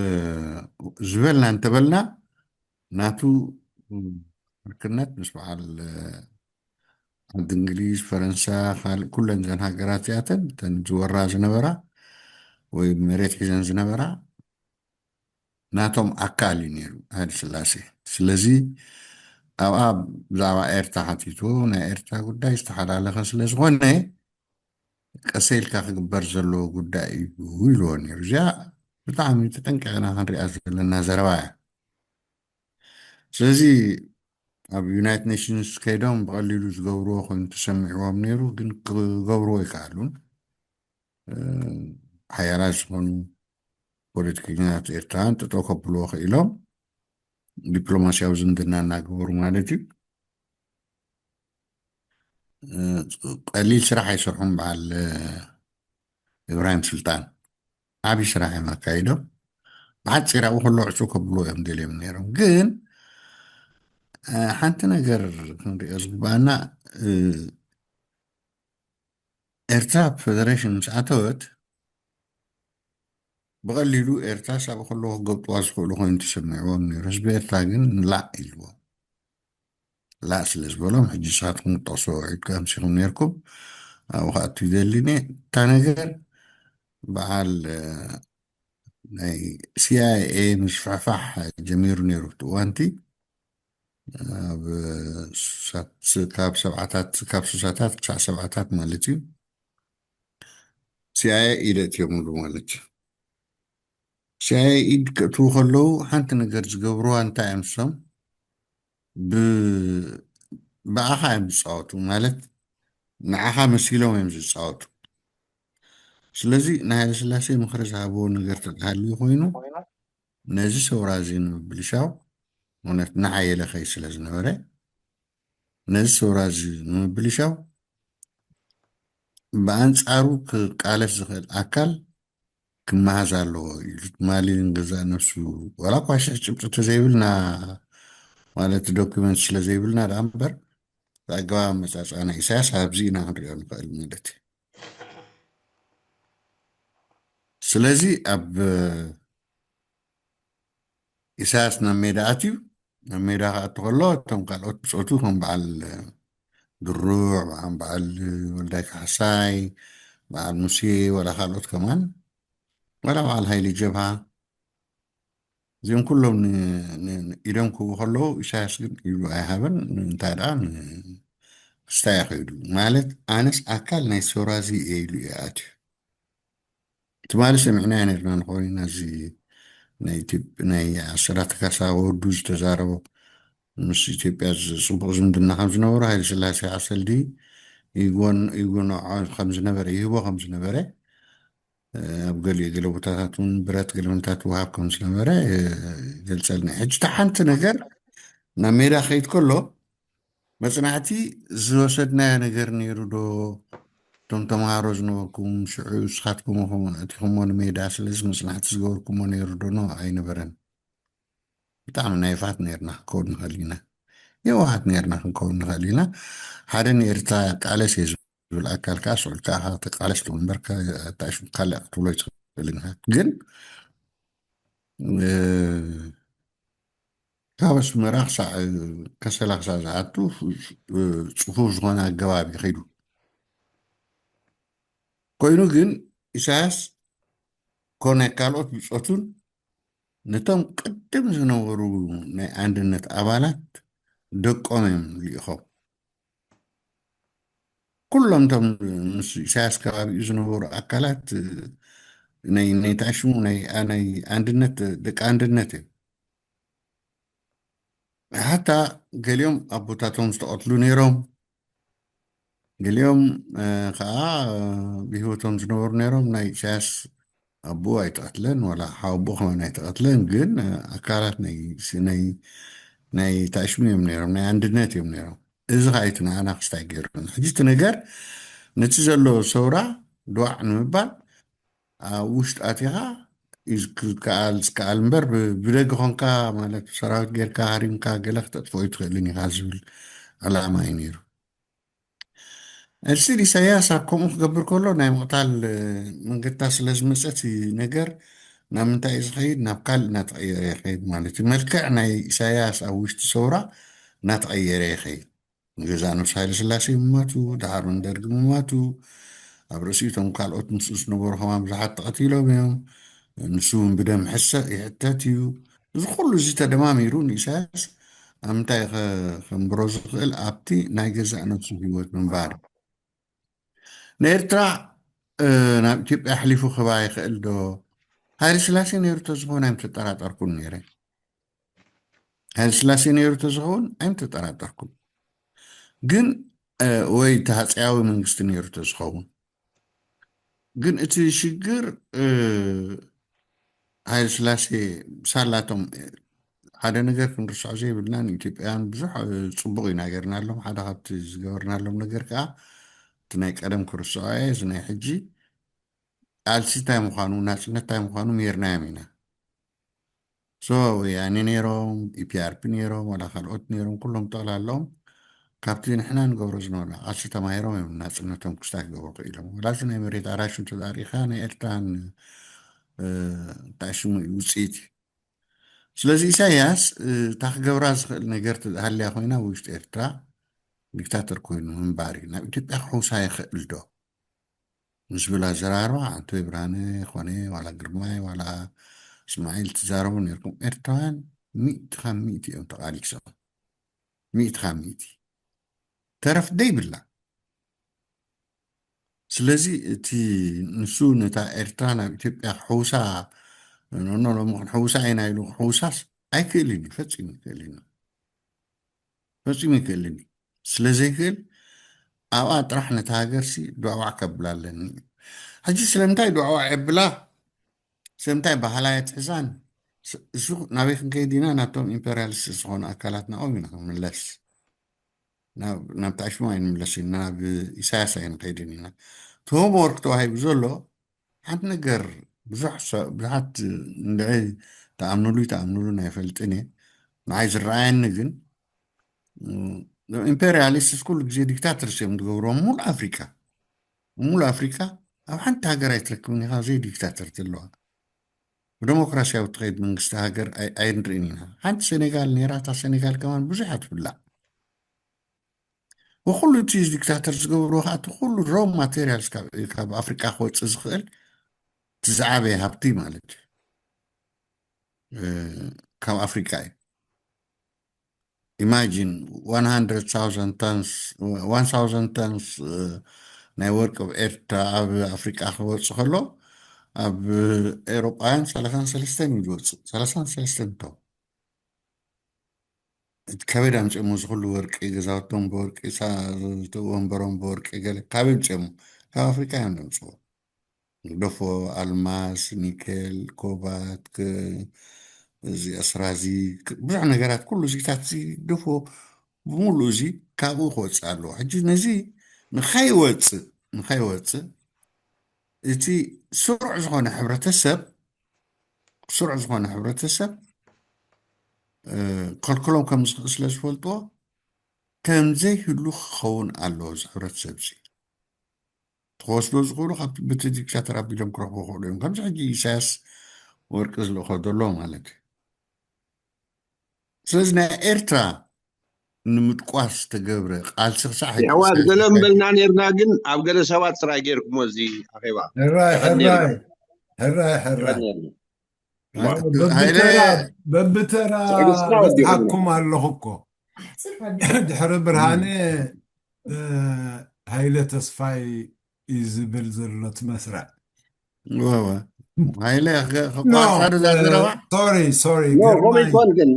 ዝበልና እንተበልና ናቱ ዕርክነት ምስ በዓል፣ እ፣ ዓዲ እንግሊዝ፣ ፈረንሳ፣ ካልእ ኩለን እዘን ሃገራት እዚኣተን እተን ዝወራ ዝነበራ ወይ መሬት ሒዘን ዝነበራ ናቶም ኣካል እዩ ነይሩ ሃይለ ስላሴ። ስለዚ ኣብኣ ብዛዕባ ኤርትራ ሓቲትዎ፣ ናይ ኤርትራ ጉዳይ ዝተሓላለኸ ስለ ዝኾነ ቀሰ ኢልካ ክግበር ዘለዎ ጉዳይ እዩ ኢልዎ ነይሩ። እዚኣ ብጣዕሚ ተጠንቂቕና ክንሪኣ ዘለና ዘረባ እያ። ስለዚ ኣብ ዩናይትድ ኔሽንስ ከይዶም ብቐሊሉ ዝገብርዎ ኮይኑ ተሰሚዕዎም ነይሩ፣ ግን ክገብርዎ ኣይከኣሉን። ሓያላት ዝኾኑ ፖለቲከኛታት ኤርትራውያን ጠጠው ከብልዎ ክኢሎም፣ ዲፕሎማሲያዊ ዝምድና እናገበሩ ማለት እዩ። ቀሊል ስራሕ ኣይሰርሑን። በዓል እብራሂም ስልጣን ዓብዪ ስራሕ እዮም ኣካይዶም። ብሓፂር ኣብኡ ከሎ ዕፁ ከብልዎ እዮም ደልዮም ነይሮም። ግን ሓንቲ ነገር ክንሪኦ ዝግባኣና፣ ኤርትራ ኣብ ፌደሬሽን ምስ ኣተወት ብቐሊሉ ኤርትራስ ኣብኡ ከለዉ ክገብጥዋ ዝኽእሉ ኮይኑ ተሰሚዕዎም ነይሩ። ህዝቢ ኤርትራ ግን ላእ ኢልዎም። ላእ ስለ ዝበሎም ሕጂ ንስኻትኩም ክትጠቕስዎ ውዒድኩም ኣምሲኹም ነይርኩም። ኣብኡ ክኣቱ ይደሊ እየ። እታ ነገር በዓል ናይ ሲኣይኤ ምስፍሕፋሕ ጀሚሩ ነይሩ ኣብቲ እዋንቲ፣ ኣብ ካብ ሰብዓታት ካብ ስሳታት ክሳዕ ሰብዓታት ማለት እዩ። ሲኣይኤ ኢደ እትዮምሉ ማለት እዩ። ሲኣይኤ ኢድ ከእትዉ ከለዉ ሓንቲ ነገር ዝገብርዋ እንታይ እዮም ንሶም? ብኣኻ እዮም ዝፃወቱ፣ ማለት ንዓኻ መሲሎም እዮም ዝፃወቱ። ስለዚ ንሃይለ ስላሴ ምኽሪ ዝሃብዎ ነገር ተተሃልዩ ኮይኑ ነዚ ሰውራ እዚ ንምብልሻው፣ እውነት ንሓየለ ኸይ ስለ ዝነበረ ነዚ ሰውራ እዚ ንምብልሻው ብኣንፃሩ ክቃለስ ዝኽእል ኣካል ክመሃዝ ኣለዎ ኢሉ ትማሊ ንገዛእ ነፍሱ ዋላ እኳ ሽሕ ጭብጢ ተዘይብልና ማለት ዶክመንት ስለ ዘይብልና ደኣ እምበር ብኣገባብ ኣመፃፅኣ ናይ ኢሳያስ ኣብዚ ኢና ክንሪኦ ንኽእል ማለት እዩ። ስለዚ ኣብ ኢሳያስ ናብ ሜዳ ኣትዩ ናብ ሜዳ ክኣቱ ከሎ እቶም ካልኦት ብፆቱ ከም በዓል ድሩዕ ከም በዓል ወልዳይ ካሕሳይ በዓል ሙሴ ወላ ካልኦት ከማን ወላ በዓል ሃይሊ ጀብሃ እዚኦም ኩሎም ኢዶም ክህቡ ከለዉ ኢሳያስ ግን ኢሉ ኣይሃበን። እንታይ ደኣ ክስታይ ከይዱ ማለት ኣነስ ኣካል ናይ ሶራዚ እየ ኢሉ እዩ ኣትዩ። ትማሊ ሰሚዕናዮ ነርና ንኾይና እዚ ናይ ዓሰራተ ካሳ ወዱ ዝተዛረቦ ምስ ኢትዮጵያ ፅቡቕ ዝምድና ከም ዝነበሮ ሃይለ ስላሴ ዓሰልዲ ይጎንዖ ከም ዝነበረ ይህቦ ከም ዝነበረ ኣብ ገሊኡ ገለ ቦታታት እውን ብረት ገለመንታት ይወሃብ ከም ዝነበረ ይገልፀልና። ሕጂ እታ ሓንቲ ነገር ናብ ሜዳ ከይድ ከሎ መፅናዕቲ ዝወሰድናዮ ነገር ነይሩ ዶ? እቶም ተምሃሮ ዝነበርኩም ሽዑ ንስኻትኩም ኢኹም ኣእቲኹሞ ንሜዳ፣ ስለዚ መፅናዕቲ ዝገበርኩሞ ነይሩ ዶ? ኖ፣ ኣይነበረን። ብጣዕሚ ናይፋት ነርና ክንከውን ንኽእል ኢና። የዋሃት ነርና ክንከውን ንኽእል ኢና። ሓደ ንኤርትራ ቃለስ እየ ዝብል ኣካል ከዓ ስዑል ከዓ ተቃለስ ትብል እምበር ካልእ ክትብሎ ይትኽእል ኢኻ። ግን ካብ ኣስመራ ክሳዕ ከሰላ ክሳዕ ዝኣቱ ፅፉፍ ዝኾነ ኣገባብ እዩ ከይዱ። ኮይኑ ግን ኢሳያስ ኮነ ካልኦት ብፆቱን ነቶም ቅድም ዝነበሩ ናይ ኣንድነት ኣባላት ደቆም እዮም ልኢኾም። ኩሎም እቶም ምስ ኢሳያስ ከባቢኡ ዝነበሩ ኣካላት ናይ ናይ ታሽሙ ናይ ናይ ኣንድነት ደቂ ኣንድነት እዮም። ሓታ ገሊኦም ኣቦታቶም ዝተቐትሉ ነይሮም፣ ገሊኦም ከዓ ብህይወቶም ዝነበሩ ነይሮም። ናይ ኢሳያስ ኣቦኡ ኣይተቐትለን፣ ዋላ ሓወቦኡ ከማን ኣይተቐትለን፣ ግን ኣካላት ናይ ታሽሙ እዮም ነይሮም፣ ናይ ኣንድነት እዮም ነይሮም። እዚ ከዓ እቲ ንዓና ክስታይ ገይሩና። ሕጂ እቲ ነገር ነቲ ዘሎ ሰውራ ድዋዕ ንምባል ኣብ ውሽጢ ኣቲኻ ክከኣል ዝከኣል እምበር ብደገ ኾንካ ማለት ሰራዊት ጌርካ ሃሪምካ ገለ ክተጥፍኦ ይትኽእልን ኢኻ ዝብል ዕላማ እዩ ነይሩ። እስቲል ኢሳያስ ኣብ ከምኡ ክገብር ከሎ ናይ ምቕታል መንገድታ ስለ ዝመፀት ነገር ናብ ምንታይ እዩ ዝኸይድ? ናብ ካልእ እናተቐየረ ይኸይድ ማለት እዩ። መልክዕ ናይ ኢሳያስ ኣብ ውሽጢ ሰውራ እናተቐየረ ይኸይድ። ንገዛእ ነብሲ ሃይለ ስላሴ ምማቱ፣ ደሓር ንደርጊ ምማቱ፣ ኣብ ርእሲኡ እቶም ካልኦት ምስኡ ዝነበሩ ከማን ብዙሓት ተቐቲሎም እዮም። ንሱ እውን ብደም ሕሰ ይሕተት እዩ። እዚ ኩሉ እዚ ተደማሚሩ ንኢሳያስ ኣብ ምንታይ ከንብሮ ዝኽእል? ኣብቲ ናይ ገዛእ ነብሱ ህይወት ምንባር። ንኤርትራ ናብ ኢትዮጵያ ኣሕሊፉ ክህባ ይኽእል ዶ? ሃይለ ስላሴ ነይሩ ተዝኸውን ኣይምተጠራጠርኩን ነይረ። ሃይለ ስላሴ ነይሩ ተዝኸውን ኣይምተጠራጠርኩን። ግን ወይ እቲ ሃፀያዊ መንግስቲ ነይሩ ተዝኸውን። ግን እቲ ሽግር ሃይለ ስላሴ ሳላቶም ሓደ ነገር ክንርስዖ ዘይብልና፣ ንኢትዮጵያውያን ብዙሕ ፅቡቕ ኢና ገርናሎም። ሓደ ካብቲ ዝገበርናሎም ነገር ከዓ እቲ ናይ ቀደም ክርስዖ እየ፣ እዚ ናይ ሕጂ ቃልሲ እንታይ ምዃኑ፣ ናፅነት እንታይ ምዃኑ ሜርናዮም ኢና። ሶ ወያኔ ነይሮም፣ ኢፒኣርፒ ነይሮም፣ ዋላ ካልኦት ነይሮም፣ ኩሎም ጠቕላሎም ካብቲ ንሕና ንገብሮ ዝነበርና ቃልሲ ተማሂሮም እዮም ናፅነቶም ክስታይ ክገብሩ ክኢሎም። ዋላ እዚ ናይ መሬት ኣራሹ እንተዳሪኻ ናይ ኤርትራን ታሽሙ ውፅኢት እዩ። ስለዚ ኢሳያስ እታ ክገብራ ዝኽእል ነገር ሃልያ ኮይና ውሽጢ ኤርትራ ዲክታተር ኮይኑ ምንባር እዩ። ናብ ኢትዮጵያ ክሕውሳ ይኽእል ዶ? ምስ ብላ ዘራርባ ኣንቶይ ብርሃነ ኮነ ዋላ ግርማይ ዋላ እስማዒል ትዛረቡ ነርኩም። ኤርትራውያን ሚእቲ ካብ ሚእቲ እዮም ተቓሊሶም። ሚእቲ ካብ ሚእቲ ተረፍ ደይብላ። ስለዚ እቲ ንሱ ነታ ኤርትራ ናብ ኢትዮጵያ ክሕውሳ ኖኖ ሎሚ ክንሕውሳ ኢና ኢሉ ክሕውሳስ ኣይክእልን እዩ። ፈጺሙ ይክእልን እዩ። ፈጺሙ ይክእልን እዩ። ስለ ዘይክእል ኣብኣ ጥራሕ ነታ ሃገርሲ ዱዕዋዕ ከብላ ኣለኒ። ሕጂ ስለምንታይ ዱዕዋዕ የብላ? ስለምንታይ ባህላ የትሕዛን? እሱ ናበይ ክንከይድ ኢና? ናብቶም ኢምፔሪያሊስት ዝኾኑ ኣካላት ናኦም ኢና ክንምለስ። ናብ ታሽሙ ኣይንምለስ ኢና፣ ናብ ኢሳያስ ኣይንከይድን ኢና። እቲ ሆምወርክ ተዋሂቡ ዘሎ ሓንቲ ነገር ብዙሕ ሰብ ብዙሓት እንድዒ ተኣምኑሉ ይተኣምኑሉ ኣይፈልጥን እየ። ንዓይ ዝረኣየኒ ግን ኢምፔሪያሊስትስ ኩሉ ግዜ ዲክታተርስ እዮም ዝገብርዎም። ሙሉ ኣፍሪካ ሙሉ ኣፍሪካ ኣብ ሓንቲ ሃገር ኣይትረክብን ኢኻ ዘይዲክታተር ዘለዋ። ብደሞክራሲያዊ ትኸይድ መንግስቲ ሃገር ኣይንርእን ኢና። ሓንቲ ሴኔጋል ነይራ፣ እታ ሴኔጋል ከማን ብዙሕ እያ ትብላዕ። ወኩሉ እቲ ዲክታተር ዝገብርዎ ከዓ እቲ ኩሉ ሮ ማቴሪያልስ ካብ ኣፍሪቃ ክወፅእ ዝኽእል እቲ ዝዓበየ ሃብቲ ማለት እዩ። ካብ ኣፍሪቃ እዩ። ኢማጂን one hundred thousand tons one thousand tons ናይ ወርቂ ኣብ ኤርትራ ኣብ ኣፍሪቃ ክወፅእ ከሎ ኣብ ኤውሮጳውያን ሰላሳን ሰለስተን እዩ ዝወፅእ። ሰላሳን ሰለስተን ቶ እቲ ካበይ ኣምፅኦሞ እዚ ኩሉ ወርቂ? ገዛውቶም ብወርቂ፣ ወንበሮም ብወርቂ፣ ገለ ካበይ ኣምፅኦሞ? ካብ ኣፍሪቃ እዮም ዘምፅዎ። ንግደፎ ኣልማስ፣ ኒኬል፣ ኮባት፣ እዚ ኣስራዚ፣ ብዙሕ ነገራት ኩሉ እዚታት እዚ ግደፎ ብምሉእ እዚ ካብኡ ክወፅእ ኣለዎ። ሕጂ ነዚ ንኸይወፅእ ንኸይወፅእ እቲ ስሩዕ ዝኾነ ሕብረተሰብ ስሩዕ ዝኾነ ሕብረተሰብ ከልክሎም ከም ዝኽእል ስለ ዝፈልጥዎ ከም ዘይህሉ ክኸውን ኣለዎ። እዚ ሕብረተሰብ እዚ ክወስዶ ዝኽእሉ ካብቲ ብቲ ዲክታተር ኣቢሎም ክረኽቦ ክኽእሉ እዮም። ከምዚ ሕጂ ኢሳያስ ወርቂ ዝልእኾ ዘሎ ማለት እዩ። ስለዚ ናይ ኤርትራ ንምድቋስ ዝተገብረ ቃልሲ ክሳዕ ሕጂ የሕዋት ኢሳያስ ገለ ዘካየደ ምበልና ነርና፣ ግን ኣብ ገለ ሰባት ጥራይ ገይርኩሞ እዚ ኣኼባ። ሕራይ፣ ይቐንየልና። ሕራይ፣ ሕራይ፣ ሕራይ። ይቐንየልና። ዋ፣ ሃይለ በብተራ፣ በብተራ ትዕግስትና ወዲቑ። በጽሓኩም ኣለኹ እኮ። ድሕሪ ብርሃነ፣ እ፣ ሃይለ ተስፋይ እዩ ዝብል ዘሎ እቲ መስርዕ። ወ፣ ወ። ሃይለ፣ ከ-፣ ኖ፣ ከቋርጻ ዶ እዛ እ፣ ዘረባ? ሶሪ፣ ሶሪ፣ ኖ፣ ከምኡ ግርማይ። ይኮን ግን፣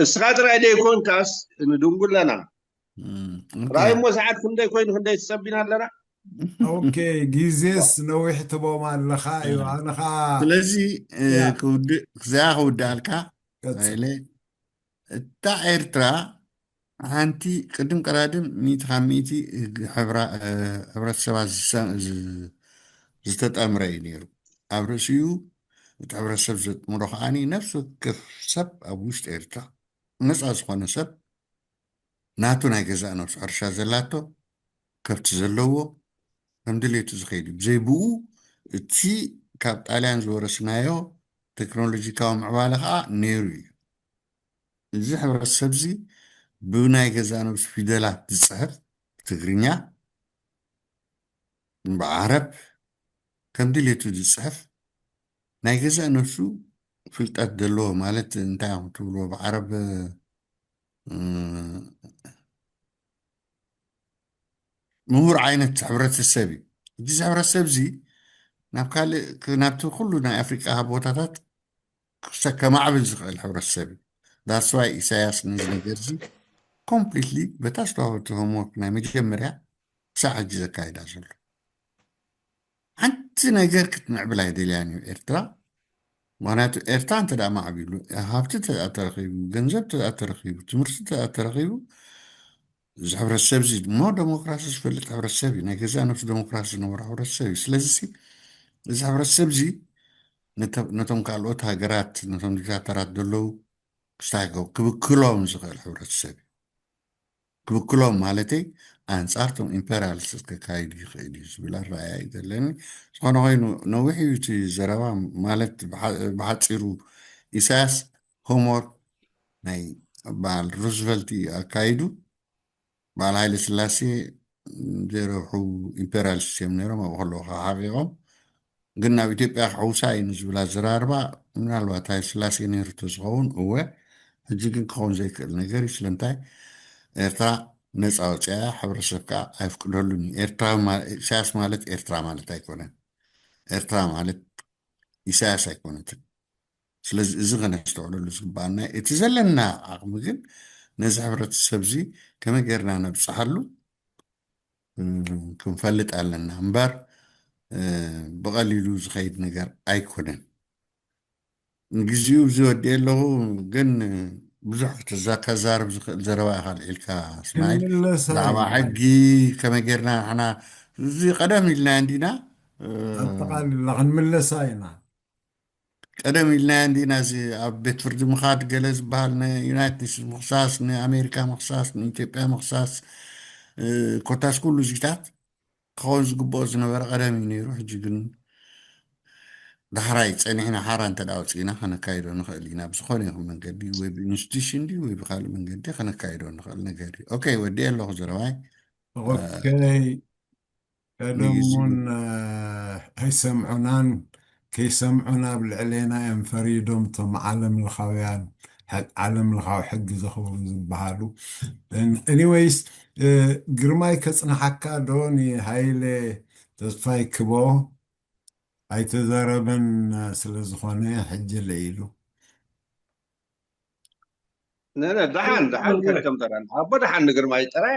እስኻ ጥራይ ዘይኮንካስ፣ ንድንጉ ኣለና። እም፣ ኦኬ። ጥራይ እሞ ሰዓት ክንደይ ኮይኑ፣ ክንደይ ትጸቢና ኣለና? ኦኬ፣ ግዜስ ነዊሕ ትቦም ኣለኻ እዩ። እ። ኣነ ኸኣ ስለዚ፣ እ፣ ያ። ክውድእ፣ ክዚኣ ክውድኣልካ፣ ቀጽል። ሃይለ፣ እታ ኤርትራ ሓንቲ ቅድም ቀዳድም ሚእቲ ካብ ሚእቲ ህግ-፣ ሕብራ-፣ እ፣ ሕብረተሰባ ዝሰ-፣ ዝ-፣ ዝተጠምረ እዩ ነይሩ። ኣብ ርእሲኡ እቲ ሕብረተሰብ ዘጥምሮ ከዓኒ ነፍሲ ወከፍ ሰብ ኣብ ውሽጢ ኤርትራ ነጻ ዝኾነ ሰብ ናቱ ናይ ገዛእ ነብሱ ሕርሻ ዘላቶ፣ ከብቲ ዘለዎ፣ ከም ድሌቱ ዝኸይድ እዩ። ብዘይ ብኡ እቲ ካብ ጣልያን ዝወረስናዮ ቴክኖሎጂካዊ ምዕባለ ከኣ ነይሩ እዩ። እዚ ሕብረተሰብ እዚ ብናይ ገዛእ ነብሱ ፊደላት ዝጽሕፍ ትግርኛ ብዓረብ ከም ድሌቱ ዝፅሕፍ ናይ ገዛእ ነፍሱ ፍልጠት ዘለዎ ማለት እንታይ እዮም ትብልዎ ብዓረብ ምሁር ዓይነት ሕብረተሰብ እዩ። እዚ ሕብረተሰብ እዚ ናብ ካልእ ናብቲ ኩሉ ናይ ኣፍሪቃ ቦታታት ክሰ ከማዕብል ዝኽእል ሕብረተሰብ እዩ። ዳስዋይ ኢሳያስ ነዚ ነገር እዚ ኮምፕሊትሊ በታ ዝተዋህበቱ ሆምወርክ ናይ መጀመርያ ክሳዕ ሕጂ ዘካይዳ ዘሎ ሓንቲ ነገር ክትምዕብል ኣይደልያን እዩ ኤርትራ። ምክንያቱ ኤርትራ እንተ ደኣ ማዕቢሉ፣ ሃብቲ እንተ ደኣ ተረኺቡ፣ ገንዘብ እንተ ደኣ ተረኺቡ፣ ትምህርቲ እንተ ደኣ ተረኺቡ፣ እዚ ሕብረተሰብ እዚ ድማ ደሞክራሲ ዝፈልጥ ሕብረተሰብ እዩ። ናይ ገዛእ ነብሱ ደሞክራሲ ዝነበሮ ሕብረተሰብ እዩ። ስለዚ ሲ፣ እዚ ሕብረተሰብ እዚ ነተ- ነቶም ካልኦት ሃገራት፣ ነቶም ዲክታተራት ዘለዉ ክስታይ ክብክሎም ዝኽእል ሕብረተሰብ እዩ። ክብክሎም ማለተይ ኣንጻር ቶም ኢምፔሪያሊስት ከካይድ ይኽእል እዩ ዝብል ኣረኣእያ እዩ ዘለኒ። ዝኾነ ኮይኑ ነዊሕ እዩ እቲ ዘረባ ማለት ብሓ- ብሓፂሩ ኢሳያስ ሆምወርክ ናይ በዓል ሩዝቨልት እዩ ኣካይዱ። በዓል ሃይለ ስላሴ ዘይረብሑ ኢምፔሪያሊስት እዮም ነይሮም ኣብኡ ከለዉ ከዓ ሓቂቖም ግን ናብ ኢትዮጵያ ክሕውሳ እዩ ንዝብል ኣዘራርባ ምናልባት ሃይለ ስላሴ ነይሩ ተዝኸውን እወ ሕጂ ግን ክኸውን ዘይክእል ነገር እዩ ስለምንታይ ኤርትራ ነፃ ወፅያ ሕብረተሰብ ከዓ ኣይፍቅደሉን እዩ ኤርትራ ኢሳያስ ማለት ኤርትራ ማለት ኣይኮነን ኤርትራ ማለት ኢሳያስ ኣይኮነትን ስለዚ እዚ ከነስተውዕለሉ ዝግባኣና እቲ ዘለና ዓቕሚ ግን ነዚ ሕብረተሰብ እዚ ከመይ ጌርና ነብፅሓሉ ክንፈልጥ ኣለና እምበር ብቐሊሉ ዝኸይድ ነገር ኣይኮነን። ንግዚኡ እዚ ወዲኤ ኣለኹ ግን ብዙሕ ከዛርብ ዝኽእል ዘረባ ኢኻ ልዒልካ እስማዒል ብዛዕባ ሕጊ ከመይ ጌርና ንሕና እዚ ቀደም ኢልና እንዲና ኣጠቓሊላ ክንምለሳ ኢና ቀደም ኢልና እንዲና እዚ ኣብ ቤት ፍርዲ ምኻድ ገለ ዝበሃል ንዩናይትድ ስቴትስ ምኽሳስ ንኣሜሪካ ምኽሳስ ንኢትዮጵያ ምኽሳስ ኮታስ ኩሉ እዚታት ክኸውን ዝግብኦ ዝነበረ ቀደም እዩ ነይሩ ሕጂ ግን ዳሕራይ ፀኒሕና ሓራ እንተ ኣውፅእና ከነካይዶ ንኽእል ኢና ብዝኾነ ይኹን መንገዲ ወይ ብኢንስቲቱሽን ድዩ ወይ ብካልእ መንገዲ ከነካይዶ ንኽእል ነገር እዩ ኦኬ ወዲኤ ኣለኹ ዘረባይ ኦኬ ቀደም እውን ኣይሰምዑናን ከይሰምዑና ኣብ ልዕሌና እዮም ፈሪዶም እቶም ዓለም ለኻውያን ዓለም ለኻዊ ሕጊ ዘኽብሩ ዝበሃሉ anyways ግርማይ ከፅንሓካ ዶ ንሃይለ ተስፋይ ክቦ ኣይተዛረበን ስለ ዝኾነ ሕጂ ለኢሉ ነነ ደሓን ደሓን ከከም ተራን ኣቦ ደሓን ንግርማይ ጥራይ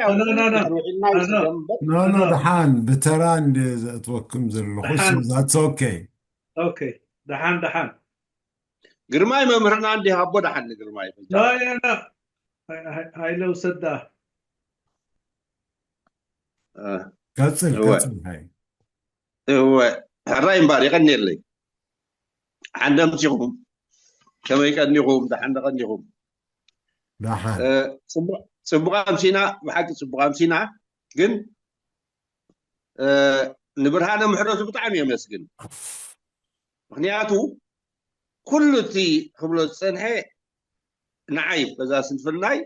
ኖኖ ደሓን ብተራ እንደ ዘእትወክም ዘለኹ that's okay okay ደሓን ደሓን ግርማይ መምህርና እንዲ ኣቦ ደሓን ንግርማይ ሃይለ ውሰዳ ቀጽል ቀጽል ሃይ እወ ሕራይ እምበር የቐንየለይ ሓንደምሲኹም ከመይ ቀኒኹም ደሓን ደቐኒኹም ደሓን ጽቡቕ ኣምሲና ብሓቂ ጽቡቕ ኣምሲና ግን ንብርሃነ ምሕረቱ ብጣዕሚ የመስግን ምክንያቱ ኩሉ እቲ ክብሎ ዝፀንሐ ንዓይ በዛ ስንፍናይ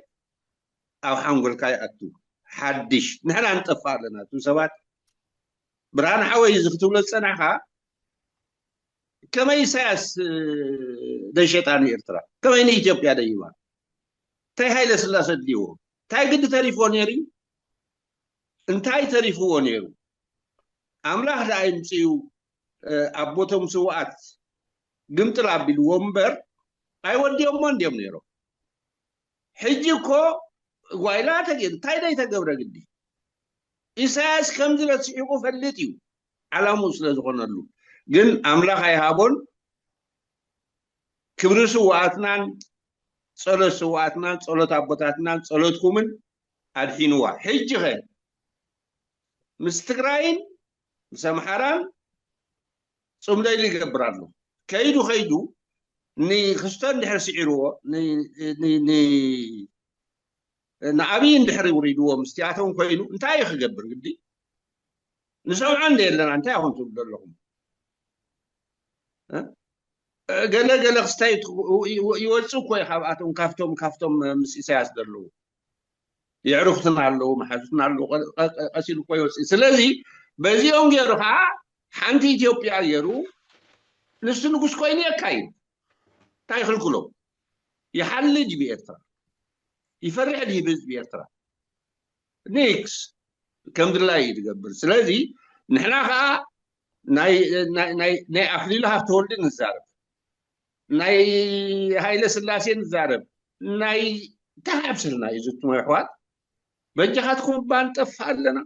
ኣብ ሓንጎልካ ይኣቱ ሓድሽ ንሕና ንጠፍእ ኣለና እቱም ሰባት ብርሃን ሓወይ እዚ ክትብሎ ዝፀናሕካ ከመይ ኢሳያስ ደይሸጣ ንኤርትራ ከመይ ንኢትዮጵያ ደይባ እንታይ ሃይለ ስላሰ ድልዎ እንታይ ግዲ ተሪፍዎ ነይሩ እንታይ ተሪፍዎ ነይሩ ኣምላኽ ደኣ ይምፅኡ ኣቦቶም ስውኣት ግምጥል ኣቢልዎ እምበር ኣይወዲኦሞ እንዲዮም ነይሮም ሕጂ እኮ ጓይላ ተገ እንታይ ደይ ተገብረ ግዲ ኢሳያስ ከምዚ ረሲሒቁ ፈልጥ እዩ ዓላምኡ ስለ ዝኾነሉ ግን ኣምላኽ ኣይሃቦን ክብሪ ስውኣትናን ጸሎት ስውኣትናን ጸሎት ኣቦታትናን ጸሎትኩምን ኣድሒንዋ ሕጂ ኸ ምስ ትግራይን ምስ ኣምሓራን ጽምዶ ኢሉ ይገብር ኣሎ ከይዱ ከይዱ ንክስቶ እንድሕር ስዒርዎ ንኣብይ እንድሕር ውሪድዎ ምስቲኣቶም ኮይኑ እንታይ እዩ ክገብር ግዲ ንሰምዖ እንደ የለና እንታይ ኢኹም ትብሉ ዘለኹም ገለ ገለ ክስታይ ይወፅእ እኮ እዩ ካብኣቶም ካብቶም ካብቶም ምስ ኢሳያስ ዘለዉ የዕሩኽትና ኣለዉ መሓዙትና ኣለዉ ቀሲሉ እኮ ይወፅእ ስለዚ በዚኦም ገይሩ ከዓ ሓንቲ ኢትዮጵያ ገይሩ ንሱ ንጉስ ኮይኑ የካይድ። እንታይ ይኽልክሎ? ይሓልጅ ብኤርትራ፣ ይፈርሕ ድዩ ብህዝቢ ኤርትራ? ኒክስ። ከም ድላይ እዩ ዝገብር። ስለዚ ንሕና ከዓ ናይ ኣክሊሉ ሃፍተወልድ ንዛረብ፣ ናይ ሃይለ ስላሴ ንዛረብ፣ ናይ ተሓብስልና እዩ ዝትሞ ኣሕዋት። በጃኻትኩም እባ ንጠፍእ ኣለና፣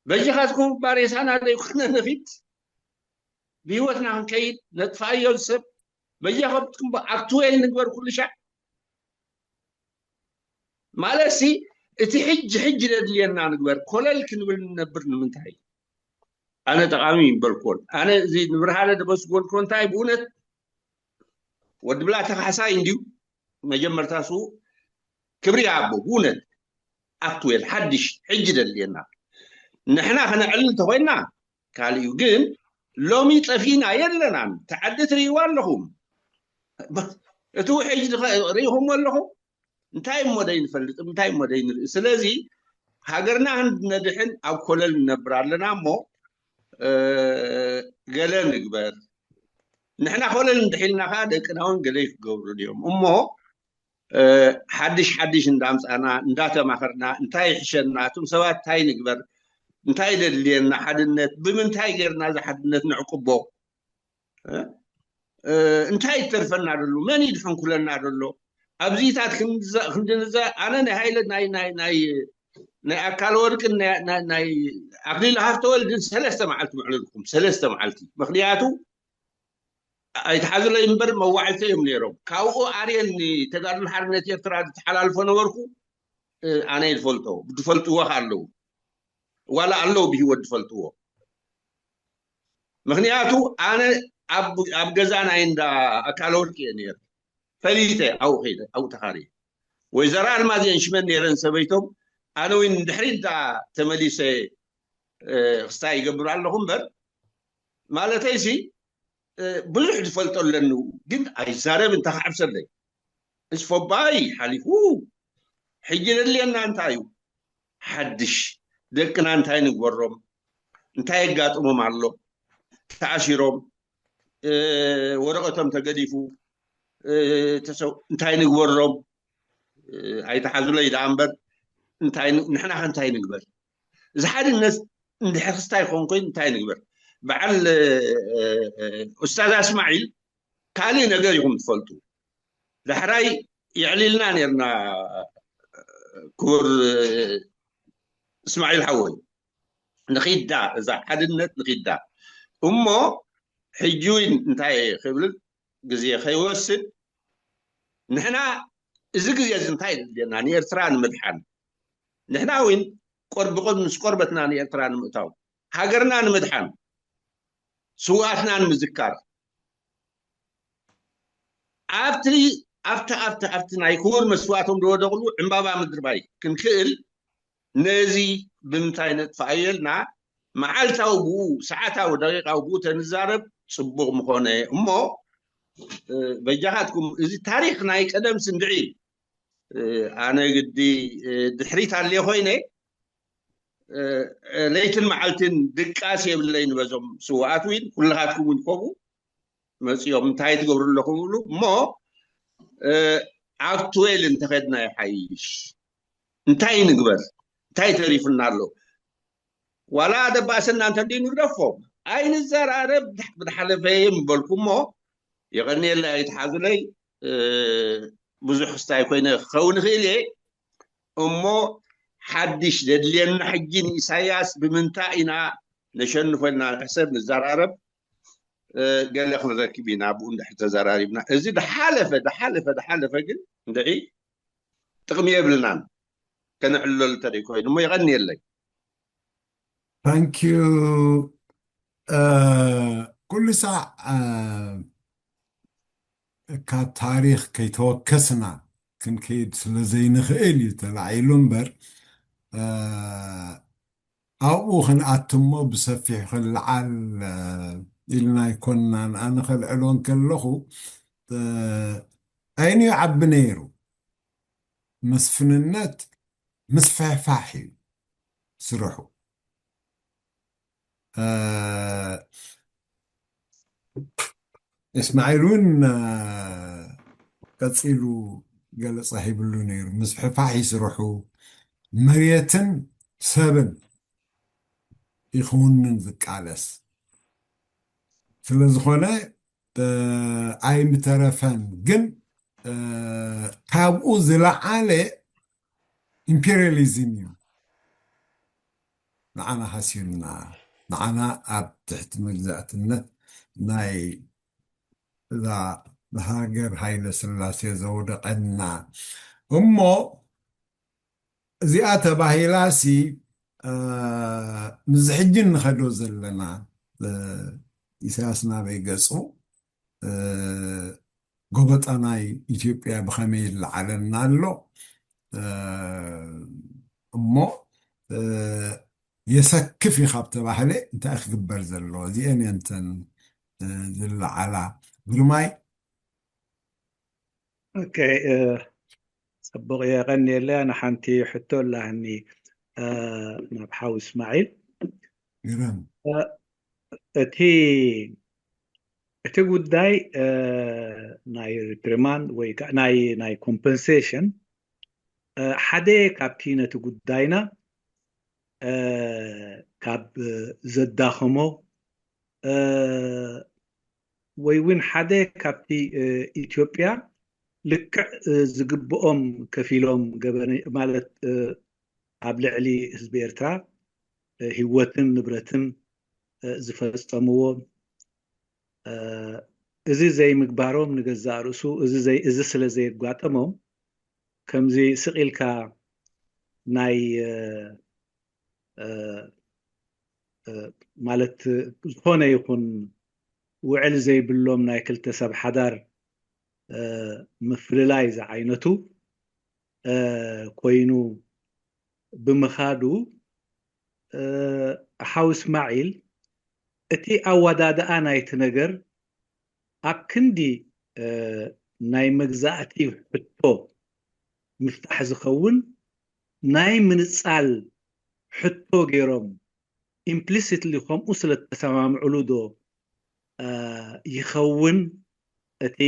በጃኻትኩም እባ ሬሳና ዘይኮነ ንኺድ፣ ብህይወትና ክንከይድ ነጥፋዮ። ዝሰብ በጃኻትኩም ኣክትዌል ንግበር ኩሉ ሻዕ። ማለት ሲ እቲ ሕጂ ሕጂ ዘድልየና ንግበር። ኮለል ክንብል ንነብር ንምንታይ? ኣነ ጠቓሚ ይበልኩዎን፣ ኣነ እዚ ንብርሃነ ደመስጎልኩዎ እንታይ ብእውነት ወዲ ብላታ ካሕሳይ እንድዩ መጀመርታ ሱ ክብሪ ይሃቦ። ብእውነት ኣክትዌል ሓድሽ ሕጂ ዘድልየና። ንሕና ክነዕልል እንተኮይና ካልእ እዩ። ግን ሎሚ ጠፊና የለናን። ተዓዲ ትርእይዋ ኣለኹም። እቲ ውሕጅ ርኢኹም ኣለኹም። እንታይ እሞ ደይ ንፈልጥ እንታይ እሞ ደይ ንርኢ። ስለዚ ሃገርና ክንድነድሕን ኣብ ኮለል ንነብር ኣለና እሞ ገለ ንግበር። ንሕና ኮለል እንድሒልና ከዓ ደቅና እውን ገለ ክገብሩ ድዮም እሞ ሓድሽ ሓድሽ እንዳምፃና እንዳተማኸርና እንታይ ይሕሸና፣ እቶም ሰባት እንታይ ንግበር፣ እንታይ ደድልየና ሓድነት፣ ብምንታይ ገይርና እዚ ሓድነት ንዕቅቦ፣ እንታይ ይተርፈና ደሎ፣ መን ይድሕንኩለና ደሎ፣ ኣብዚታት ክንድዛ ኣነ ናይ ሃይለ ናይ ናይ ናይ ናይ ኣካል ወርቅን ናይ ኣክሊሉ ሃፍተወልድን ሰለስተ መዓልቲ ምዕልልኩም ሰለስተ መዓልቲ። ምክንያቱ ኣይትሓዙለይ እምበር መዋዕልተ እዮም ነይሮም። ካብኡ ኣርየን ንተጋድሎ ሓርነት ኤርትራ ዝተሓላልፎ ነበርኩ። ኣነ ዝፈልጦ ዝፈልጥዎ ኣለዉ፣ ዋላ ኣለዉ ብህይወት ዝፈልጥዎ። ምክንያቱ ኣነ ኣብ ገዛ ናይ እንዳ ኣካለ ወርቂ እየ ነይረ። ፈሊጠ ኣብኡ ከይደ ኣብኡ ተኻርየ። ወይዘሮ ኣልማዝ እየን ሽመን ነይረን ሰበይቶም። ኣነ እውን ድሕሪት ደኣ ተመሊሰ ክስታይ ይገብር ኣለኹ እምበር ማለተይ ሲ ብዙሕ ዝፈልጦ ኣለኒ ግን ኣይዛረብን። ተካዕብሰለይ እስፎባይ ሓሊፉ ሕጂ ዘድልየና እንታይ እዩ? ሓድሽ ደቅና እንታይ ንግበሮም? እንታይ የጋጥሞም ኣሎ? ተኣሲሮም ወረቐቶም ተገዲፉ እንታይ ንግበሮም? ኣይተሓዙለይ ደኣ እምበር ንሕና ከ እንታይ ንግበር? እዚ ሓድነት እንድሕር ክስታይ ክኾን ኮይኑ እንታይ ንግበር? በዓል ኡስታዝ ኣስማዒል ካልእ ነገር ኢኹም ትፈልጡ። ዳሕራይ የዕሊልና ነርና ክቡር እስማዒል ሓወይ፣ ንኺዳ እዛ ሓድነት ንኺዳ እሞ ሕጂ እውን እንታይ ክብል ግዜ ከይወስድ ንሕና እዚ ግዜ እዚ እንታይ የድልየና ንኤርትራ ንምድሓን ንሕና እውን ቆርብቆን ምስ ቆርበትና ንኤርትራ ንምእታው ሃገርና ንምድሓን ስውኣትና ንምዝካር ኣብቲ ኣብቲ ኣብቲ ኣብቲ ናይ ክቡር መስዋእቶም ዝወደቕሉ ዕምባባ ምድርባይ ክንክእል ነዚ ብምንታይ ነጥፍኣዮ ኢልና መዓልታዊ ብኡ ሰዓታዊ ደቂቃዊ ብኡ ተንዛረብ ፅቡቕ ምኾነ እሞ በጃኻትኩም እዚ ታሪክ ናይ ቀደም ስንድዒ ኣነ ግዲ ድሕሪት ኣልየ ኮይነ ለይትን መዓልትን ድቃስ የብለይ ንበዞም ስውኣት ዊን ኩልኻትኩም ውን ከምኡ መፂኦም እንታይ ትገብሩ ኣለኹም ይብሉ እሞ ኣክትዌል እንተኸድና ይሓይሽ እንታይ ንግበር እንታይ ተሪፉና ኣሎ ዋላ ደባሰና እንተዲ ንግደፎ ኣይንዘራረብ ብዝሓለፈ ምበልኩ እሞ የቐንየለይ ኣይትሓዙለይ ብዙሕ ክስታይ ኮይነ ክኸውን ይኽእል እየ እሞ ሓድሽ ዘድልየና ሕጂ ንኢሳያስ ብምንታይ ኢና ነሸንፎ ኢልና ንሕሰብ ንዘራረብ ገለ ክንረክብ ኢና ብኡ እንድሕር ተዘራሪብና እዚ ድሓለፈ ድሓለፈ ድሓለፈ ግን እንድዒ ጥቕሚ የብልናን ከነዕልለሉ እንተደይ ኮይኑ እሞ የቐንየለይ ታንኪዩ ኩሉ ሳዕ ካብ ታሪክ ከይተወከስና ክንከይድ ስለ ዘይንኽእል እዩ ተላዒሉ እምበር ኣብኡ ክንኣትሞ ብሰፊሑ ክልዓል ኢልና ኣይኮንናን ኣነ ከልዕሎን ከለኹ ዓይኑ ይዓቢ ነይሩ መስፍንነት ምስፍሕፋሕ እዩ ስርሑ እስማዒል እውን ቀፂሉ ገለፃ ሂብሉ ነይሩ። ምስፍሕፋሕ ይስርሑ፣ መሬትን ሰብን ይኽውንን ዝቃለስ ስለዝኾነ ኣይምተረፈን። ግን ካብኡ ዝለዓለ ኢምፔሪያሊዝም እዩ ንዓና ሃሲዩና፣ ንዓና ኣብ ትሕቲ መግዛእትነት ናይ እዛ ብሃገር ሃይለ ስላሴ ዘወደቐና። እሞ እዚኣ ተባሂላሲ ምስዚ ሕጂ እንኸዶ ዘለና ኢሳያስ ናበይ ገፁ፣ ጎበጣ ናይ ኢትዮጵያ ብኸመይ ይለዓለና ኣሎ እሞ የሰክፍ እዩ ካብ ተባህለ እንታይ ክግበር ዘለዎ? እዚአን እየንተን ዝለዓላ። ግርማይ። ኦኬ፣ ፅቡቕ፣ የቐንየለይ። ኣነ ሓንቲ ሕቶ ኣላኒ ናብ ሓው እስማዒል። እቲ እቲ ጉዳይ ናይ ሪፕሪማንድ ወይ ናይ ናይ ኮምፐንሴሽን ሓደ ካብቲ ነቲ ጉዳይና ካብ ዘዳኸሞ ወይ እውን ሓደ ካብቲ ኢትዮጵያ ልክዕ ዝግብኦም ከፊሎም ገበነ ማለት ኣብ ልዕሊ ህዝቢ ኤርትራ ህይወትን ንብረትን ዝፈጸምዎ እዚ ዘይምግባሮም ንገዛእ ርእሱ እዚ ስለ ዘየጓጠሞም ከምዚ ስቕ ኢልካ ናይ ማለት ዝኾነ ይኹን ውዕል ዘይብሎም ናይ ክልተ ሰብ ሓዳር ምፍልላይ ዝዓይነቱ ኮይኑ ብምኻዱ ሓው እስማዒል እቲ ኣወዳድኣ ናይቲ ነገር ኣብ ክንዲ ናይ መግዛእቲ ሕቶ ምፍታሕ ዝኸውን ናይ ምንጻል ሕቶ ገይሮም implicitly ከምኡ ስለ ተሰማምዕሉ ዶ ይኸውን እቲ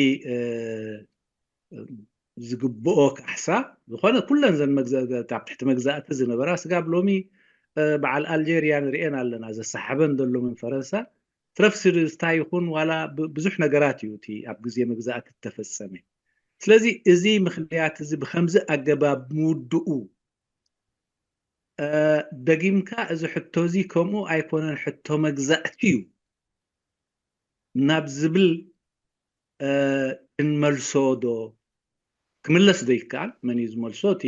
ዝግብኦ ካሕሳ? ዝኾነ ኩለን ዘን ኣብ ትሕቲ መግዛእቲ ዝነበራ ስጋብ ሎሚ በዓል ኣልጀርያ ንርእየን ኣለና ዘሰሓበን ዘሎ ምን ፈረንሳ ትረፍ ስድስታ ይኹን ዋላ ብዙሕ ነገራት እዩ እቲ ኣብ ግዜ መግዛእቲ እተፈጸመ። ስለዚ እዚ ምኽንያት እዚ ብከምዚ ኣገባብ ምውድኡ ደጊምካ እዚ ሕቶ እዚ ከምኡ ኣይኮነን ሕቶ መግዛእቲ እዩ ናብ ዝብል ክንመልሶ ዶ ክምለስ ዶ ይከኣል? መን እዩ ዝመልሶ? እቲ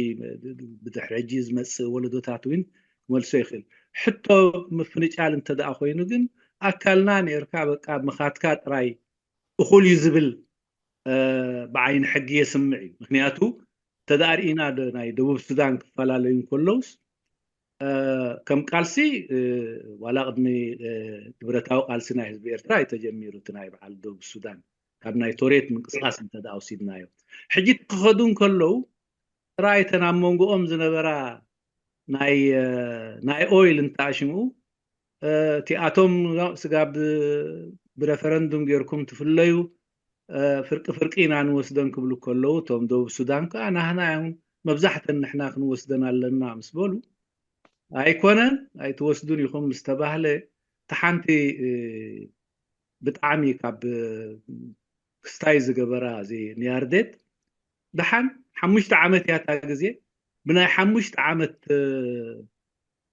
ብድሕሪ ሕጂ ዝመፅእ ወለዶታት እውን ክመልሶ ይኽእል። ሕቶ ምፍንጫል እንተ ደኣ ኮይኑ ግን ኣካልና ነርካ በቃ ምኻትካ ጥራይ እኹል እዩ ዝብል ብዓይኒ ሕጊ የስምዕ እዩ። ምክንያቱ እንተ ደኣ ርኢና ናይ ደቡብ ሱዳን ክፈላለዩ እንከለውስ ከም ቃልሲ ዋላ ቅድሚ ንብረታዊ ቃልሲ ናይ ህዝቢ ኤርትራ እዩ ተጀሚሩ እቲ ናይ በዓል ደቡብ ሱዳን ካብ ናይ ቶሬት ምንቅስቃስ እንተ ደኣ ወሲድናዮ ሕጂ ክኸዱ እንከለዉ ጥራይ እተን ኣብ መንጎኦም ዝነበራ ናይ ናይ ኦይል እንተኣሽምኡ እቲኣቶም ስጋብ ብረፈረንዱም ጌርኩም ትፍለዩ ፍርቂ ፍርቂ ኢና ንወስደን ክብሉ ከለዉ እቶም ደቡብ ሱዳን ከዓ ናህና እዮም መብዛሕተን ንሕና ክንወስደን ኣለና ምስ በሉ ኣይኮነን ኣይትወስዱን ኢኹም ምስ ተባህለ እቲ ሓንቲ ብጣዕሚ ካብ ክስታይ ዝገበራ እዚ ኒያርዴት ደሓን ሓሙሽተ ዓመት እያ እታ ግዜ ብናይ ሓሙሽተ ዓመት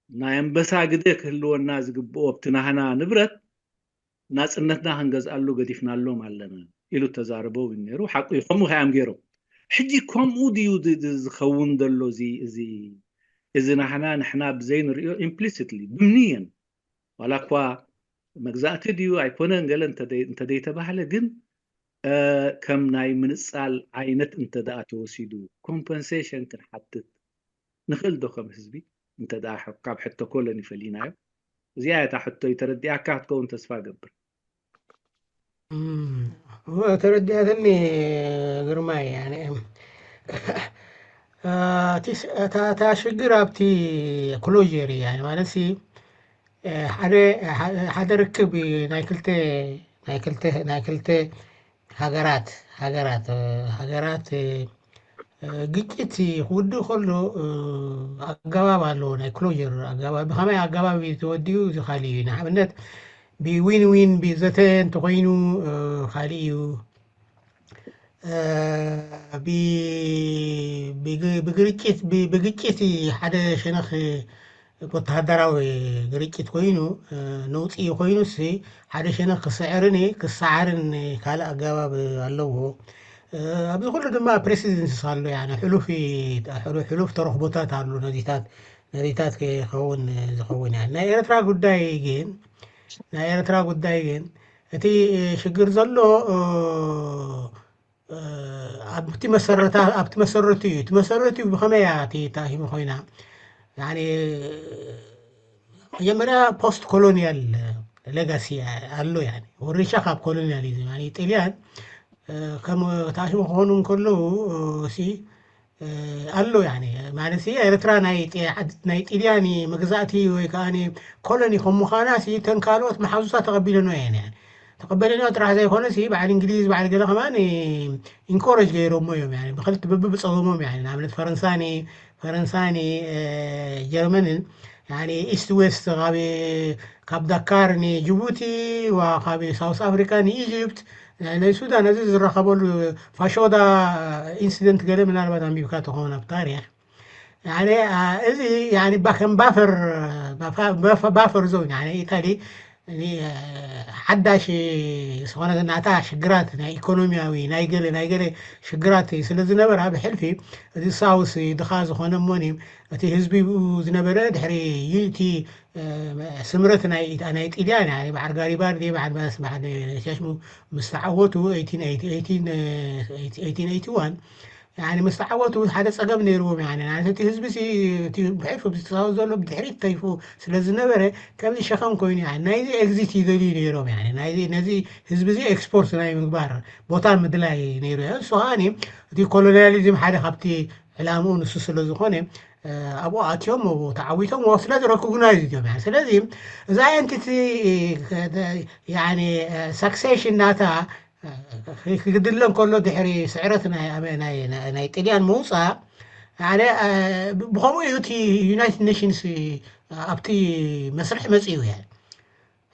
ናይ ኣንበሳ ግደ ክህልወና ዝግብኦ ኣብቲ ናህና ንብረት ናፅነትና ክንገዝኣሉ ገዲፍናሎም ኣለና ኢሉ ተዛረበው ነይሩ ሓቁ እዩ ከምኡ ከያም ገይሮም ሕጂ ከምኡ ድዩ ዝኸውን ዘሎ እዚ እዚ ናህና ንሕና ብዘይንሪኦ implicitly ብምንየን ዋላ እኳ መግዛእቲ ድዩ ኣይኮነን ገለ እንተደይተባህለ ግን ከም ናይ ምንፃል ዓይነት እንተ ደኣ ተወሲዱ ኮምፐንሴሽን ክንሓትት ንኽእል ዶ ከም ህዝቢ እንተ ደኣ ካብ ሕቶ ኮለን ይፈሊናዮ እዚኣ እታ ሕቶ ተረዲኣካ ክትከውን ተስፋ ገብር ተረዲኣትኒ ግርማይ እታ ሽግር ኣብቲ ክሎር እያ ማለት ሓደ ሓደ ርክብ ናይ ክልተ ናይ ክልተ ናይ ክልተ ሃገራት ሃገራት ሃገራት ግጭት ክውድእ ከሎ ኣገባብ ኣለዎ። ናይ ክሎር ኣገባብ፣ ብኸመይ ኣገባብ እዩ ተወዲኡ፣ እዚ ካልእ እዩ። ንኣብነት ብዊን ዊን ብዘተ እንተኮይኑ ካልእ እዩ። ብግርጭት ብግጭት ሓደ ሸነኽ ወተሃደራዊ ግርጭት ኮይኑ፣ ነውፂ ኮይኑ ሲ ሓደ ሸነኽ ክስዕርን ክሰዓርን ካልእ ኣገባብ ኣለዎ። ኣብዚ ኩሉ ድማ ፕሬሲደንትስ ኣሎ። ሕሉፍ ሕሉፍ ተረኽቦታት ኣሎ። ነዚታት ነዚታት ክኸውን ዝኸውን ያ ናይ ኤርትራ ጉዳይ ግን ናይ ኤርትራ ጉዳይ ግን እቲ ሽግር ዘሎ ኣብቲ መሰረታ ኣብቲ መሰረቱ እዩ። እቲ መሰረቱ እዩ ብኸመይ እያ እቲ ታሂሙ ኮይና? መጀመርያ ፖስት ኮሎኒያል ሌጋሲ ኣሎ። ወሪሻ ካብ ኮሎኒያሊዝም ጥልያን ከም ታሂሙ ክኾኑ እንከለዉ ሲ ኣሎ። ማለት ኤርትራ ናይ ጥልያን መግዛእቲ ወይ ከዓ ኮሎኒ ከም ምዃና ሲ ተን ካልኦት መሓዙታ ተቐቢለኖ እየን። ተቐበለንኦ ጥራሕ ዘይኮነሲ በዓል እንግሊዝ በዓል ገለ ከማን ኢንኮረጅ ገይሮሞ እዮም። ብክልት ብብብፀገሞም ንኣብነት ፈረንሳኒ ፈረንሳኒ ጀርመንን ኢስት ዌስት ካብ ዳካር ንጅቡቲ፣ ካብ ሳውስ ኣፍሪካ ንኢጅፕት፣ ናይ ሱዳን እዚ ዝረኸበሉ ፋሾዳ ኢንሲደንት ገለ ምናልባት ኣንቢብካ ትኸውን ኣብ ታሪክ። እዚ ከም ባፈር ባፈር ዞን ኢታሊ ሓዳሽ ዝኾነ ናታ ሽግራት ናይ ኢኮኖሚያዊ ናይ ገለ ናይ ገለ ሽግራት ስለ ዝነበራ ብሕልፊ እዚ ሳውስ ድኻ ዝኾነ እሞኒ እቲ ህዝቢ ዝነበረ ድሕሪ ዩኒቲ ስምረት ናይ ጥልያን በዓል ጋሪባልዲ በዓል ሻሽሙ ምስ ተዓወቱ ኤይቲን ኤይቲን ኤይቲን ኤይቲን ኤይቲን ኤይቲን ዋን ምስ ተዓወቱ ሓደ ጸገም ነይርዎም። እቲ ህዝቢ ብሕልፊ ዝተሳወ ዘሎ ብድሕሪት ተይፉ ስለ ዝነበረ ከምዚ ሸኸም ኮይኑ ናይዚ ኤግዚት ይደልዩ ነይሮም። ነዚ ህዝቢ እዚ ኤክስፖርት ናይ ምግባር ቦታ ምድላይ ነይሩ። እሱ ከኣ እቲ ኮሎኒያሊዝም ሓደ ካብቲ ዕላምኡ ንሱ ስለ ዝኾነ ኣብኡ ኣትዮም ተዓዊቶም ስለዚ ረኮግናይዝ እዮም። ስለዚ እዛ ኤንቲቲ ሳክሴሽን ናታ ክግድለ እንከሎ ድሕሪ ስዕረት ናይ ጥልያን ምውፃእ ብኸምኡ እዩ እቲ ዩናይትድ ኔሽንስ ኣብቲ መስርሕ መፅኡ።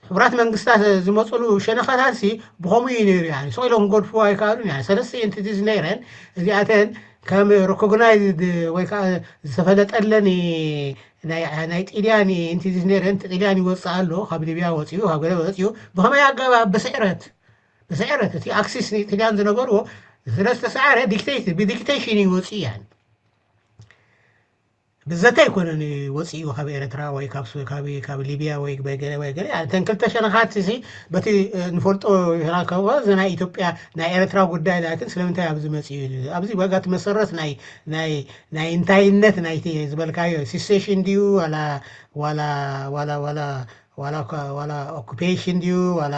ሕቡራት መንግስታት ዝመፅሉ ሸነኻታት ሲ ብኸምኡ እዩ ነይሩ። ስቕ ኢሎም ክገድፍዎ ኣይከኣሉን። ሰለስተ ኤንቲቲስ ነይረን። እዚኣተን ከም ሪኮግናይዝድ ወይ ከዓ ዝተፈለጠለን ናይ ጥልያን ኤንቲቲስ ነይረን። ጥልያን ይወፅእ ኣሎ፣ ካብ ሊብያ ወፂኡ፣ ካብ ገለ ወፂኡ። ብኸመይ ኣገባብ? ብስዕረት ብስዕረት እቲ ኣክሲስ ጥልያን ዝነበርዎ ስለ ዝተሰዓረ ዲክቴሽን ይወፅእ። ብዘተ ኣይኮነን ወፂኡ ካብ ኤርትራ ወይ ካብ ሊብያ ወይ ገለ ወይ ገለ። እተን ክልተ ሸነኻት ሲ በቲ ንፈልጦ ይራከቦ። እዚ ናይ ኢትዮጵያ ናይ ኤርትራ ጉዳይ ላትን ስለምንታይ ኣብዚ መፂኡ? ኣብዚ ዋጋ እቲ መሰረት ናይ ናይ ናይ እንታይነት ናይቲ ዝበልካዮ ሲሴሽን ድዩ ዋላ ዋላ ዋላ ዋላ ዋላ ዋላ ኦኩፔሽን ድዩ ዋላ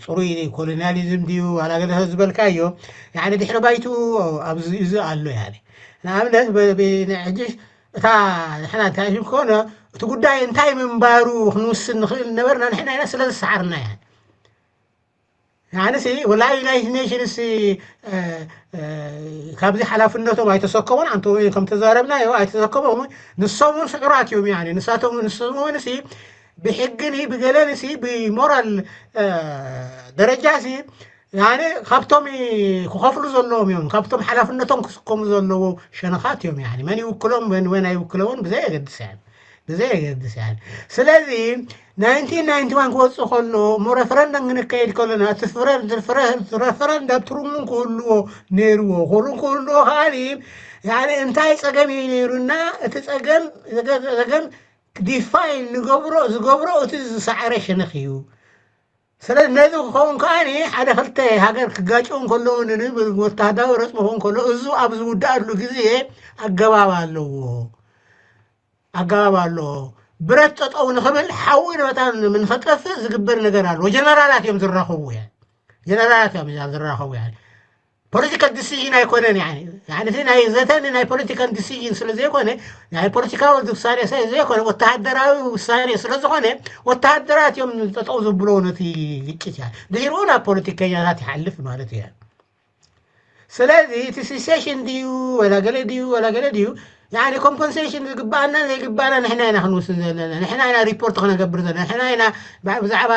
ፅሩይ ኮሎኒያሊዝም ድዩ ዋላ ገለ ዝበልካዮ ድሕሪ ባይቱ ኣብዚ እዚ ኣሎ። ንኣብነት ሕጂ እታ ንሕና እንታይ ኮነ እቲ ጉዳይ እንታይ ምንባሩ ክንውስን ንኽእል ነበርና። ንሕና ኢና ስለ ዝሰዓርና እያ። ንዓንሲ ወላ ዩናይትድ ኔሽንስ ካብዚ ሓላፍነቶም ኣይተሰከሙን። ኣንተ ከም ተዛረብናዮ ኣይተሰከሞም። ንሶም እውን ስዑራት እዮም። ንሳቶም ንሶም እውን ብሕግን ብገለን ብሞራል ደረጃ ካብቶም ክኸፍሉ ዘለዎም እዮም፣ ካብቶም ሓላፍነቶም ክስከሙ ዘለዎ ሸነኻት እዮም። መን ይውክሎም መን ኣይውክለውን ብዘይ የገድስ ብዘይ የገድስ። ስለዚ ናይንቲን ናይንቲ ዋን ክወፅእ ከሎ እሞ ረፈረንደም ክንካየድ ከሎና እቲ ረፈረንደም ትርጉም ክህልዎ ነይርዎ። ክሩ ክህልዎ ከዓኒ እንታይ ፀገም እዩ ነይሩና? እቲ ፀገም ፀገም ዲፋይን ንገብሮ ዝገብሮ እቲ ዝሰዓረ ሸነኽ እዩ። ስለዚ ነዚ ክኸውን ከዓኒ ሓደ ክልተ ሃገር ክጋጨው እንከለዉ ንብል ወታሃዳዊ ረፅሚ ክኸውን ከሎ እዙ ኣብ ዝውዳእሉ ግዜ ኣገባብ ኣለዎ። ኣገባብ ኣለዎ። ብረት ጠጠው ንኽብል ሓዊ ንመታን ንኸጠፍእ ዝግበር ነገር ኣለዎ። ጀነራላት እዮም ዝራኸቡ እያ ጀነራላት እዮም እያ ዝራኸቡ እያ። ፖለቲካል ዲሲዥን ኣይኮነን። ያኒ ያኒ እቲ ናይ ዘተኒ ናይ ፖለቲካል ዲሲዥን ስለ ዘይኮነ፣ ናይ ፖለቲካዊ ውሳኔ ስለ ዘይኮነ፣ ወተሃደራዊ ውሳኔ ስለ ዝኾነ፣ ወተሃደራት እዮም ጠጠው ዝብሎ ነቲ ግጭት። ያ ድሕሪኡ ናብ ፖለቲከኛታት ይሓልፍ ማለት እዩ። ስለዚ እቲ ሲሴሽን ድዩ ወላ ገለ ድዩ ወላ ገለ ድዩ፣ ያኒ ኮምፐንሴሽን ዝግባኣና ዘይግባኣና ንሕና ኢና ክንውስን ዘለና። ንሕና ኢና ሪፖርት ክነገብር ዘለና። ንሕና ኢና ብዛዕባ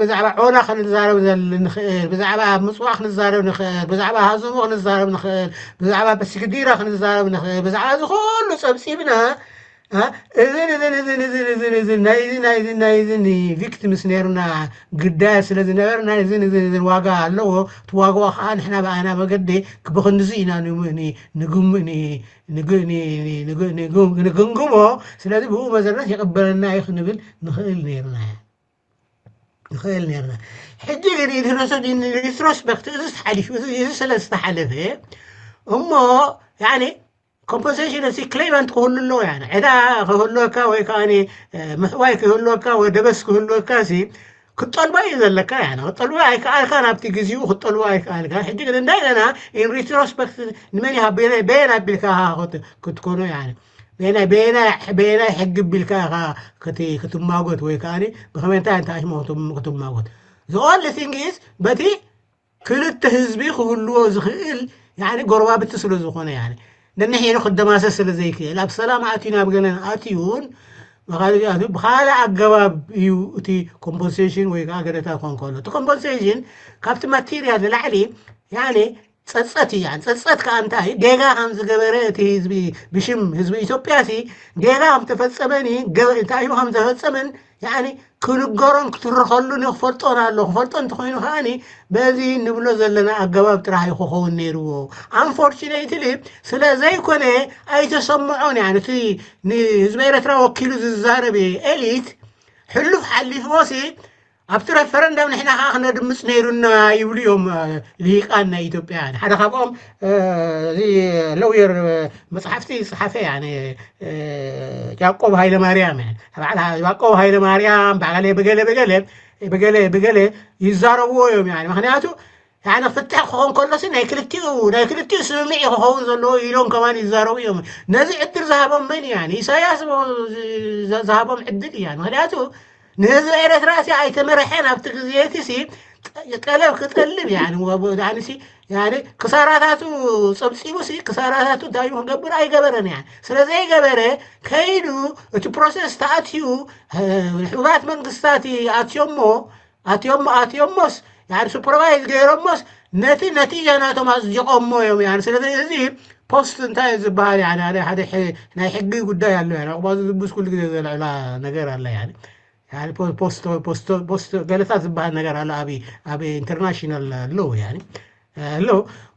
ብዛዕባ ዖና ክንዛረብ ንኽእል፣ ብዛዕባ ምፅዋ ክንዛረብ ንኽእል፣ ብዛዕባ ሃዘሞ ክንዛረብ ንኽእል፣ ብዛዕባ በስግዲራ ክንዛረብ ንኽእል። ብዛዕባ እዚ ኩሉ ፀብፂብና እዝን እዝን እዝን እዝን እዝን እዝን ናይዚ ናይዚ ናይዚ ቪክቲምስ ነርና ግዳያት ስለ ዝነበርና እዝን እዝን እዝን ዋጋ ኣለዎ። እቲ ዋጋኡ ከዓ ንሕና ብኣና መገዲ ብክንዚ ኢና ንግምእ ንግምግሞ። ስለዚ ብኡ መሰረት ይቅበለና እዩ ክንብል ንኽእል ነርና። ንኽእል ነርና። ሕጂ ግን ኢንትረስት ሪትሮስፐክት እዚ ሓሊፉ እዚ ስለ ዝተሓለፈ እሞ ያኒ ኮምፐንሴሽን እዚ ክሌመንት ክህሉ ኣለዎ። ያኒ ዕዳ ክህልወካ ወይ ከዓ ምሕዋይ ክህልወካ ወይ ደበስ ክህልወካ ሲ ክትጠልቦ እዩ ዘለካ። ያኒ ክትጠልቦ ኣይከኣልካ፣ ናብቲ ግዜኡ ክትጠልቦ ኣይከኣልካ። ሕጂ ግን እንደገና ኢን ሪትሮስፐክት ንመን ይሃብ በየን ኣቢልካ ክትኮኖ ያኒ በየናይ በየናይ በየናይ ሕጊ ቢልካ ኢኻ ክትማጎት ወይ ከዓ ብኸመንታይ እንታይ ሽሞ ክትማጎት? The only thing is በቲ ክልተ ህዝቢ ክህልዎ ዝኽእል ያኒ ጎረባብቲ ስለ ዝኾነ ያኒ ነንሕኑ ክደማሰስ ስለ ዘይክእል ኣብ ሰላም ኣትዩ ናብ ገለን ኣትዩን ብኻልእ ኣገባብ እዩ እቲ ኮምፖንሴሽን ወይ ከዓ ገደታ ክኾን ከሎ እቲ ኮምፖንሴሽን ካብቲ ማቴሪያል ንላዕሊ ያኒ ጸጸት እያ። ጸጸት ከኣ እንታይ ጌጋ ከም ዝገበረ እቲ ህዝቢ ብሽም ህዝቢ ኢትዮጵያ ሲ ጌጋ ከም ተፈጸመን እንታይ እዩ ከም ዘፈጸመን ያኒ ክንገሮን ክትርኸሉን ክፈልጦን ኣሎ። ክፈልጦ እንተኮይኑ ከኣኒ በዚ ንብሎ ዘለና ኣገባብ ጥራሕ እዩ ክኸውን ነይርዎ። ኣንፎርቹኔትሊ ስለ ዘይኮነ ኣይተሰምዖን። ያኒ እቲ ንህዝቢ ኤረትራ ወኪሉ ዝዛረብ ኤሊት ሕሉፍ ሓሊፍዎ ሲ ኣብቲ ረፈረንደም ንሕና ከዓ ክነድምፅ ነይሩና ይብሉ እዮም። ልሂቃን ናይ ኢትዮጵያ ሓደ ካብኦም እዚ ለውየር መፅሓፍቲ ዝፅሓፈ ያቆብ ሃይለማርያም ያቆብ ሃይለማርያም ባዕለ ብገለ ብገለ ብገለ ብገለ ይዛረብዎ እዮም። ምክንያቱ ያኒ ፍትሕ ክኾን ከሎሲ ናይ ክልቲኡ ናይ ክልቲኡ ስምምዕ ክኸውን ዘለዎ ኢሎም ከማን ይዛረቡ እዮም። ነዚ ዕድል ዝሃቦም መን እዩ? ያኒ ኢሳያስ ዝሃቦም ዕድል እያ። ምክንያቱ ንህዝቢ ኤረትራ ሲ ኣይተመረሐን ኣብቲ ግዜ እቲ ሲ ጠለብ ክጠልብ ያኒ ያኒ ሲ ያኒ ክሳራታቱ ጸብጺቡ ሲ ክሳራታቱ እንታይ ክገብር ኣይገበረን። ያኒ ስለ ዘይገበረ ከይዱ እቲ ፕሮሰስ ተኣትዩ ሕቡራት መንግስታት ኣትዮሞ ኣትዮሞ ኣትዮሞስ ያኒ ሱፐርቫይዝ ገይሮሞስ ነቲ ነቲጃ ናቶም ኣጽዲቆሞ እዮም። ያኒ ስለዚ እዚ ፖስት እንታይ ዝበሃል ያኒ ሓደ ናይ ሕጊ ጉዳይ ኣሎ። ያኒ ዕቁባዚ ዝብስ ኩሉ ግዜ ዘልዕላ ነገር ኣለ። ያኒ ፖስት ገለታት ዝበሃል ነገር ኣሎ ኣብ ኣብ ኢንተርናሽናል ኣሎ። ያኒ ኣሎ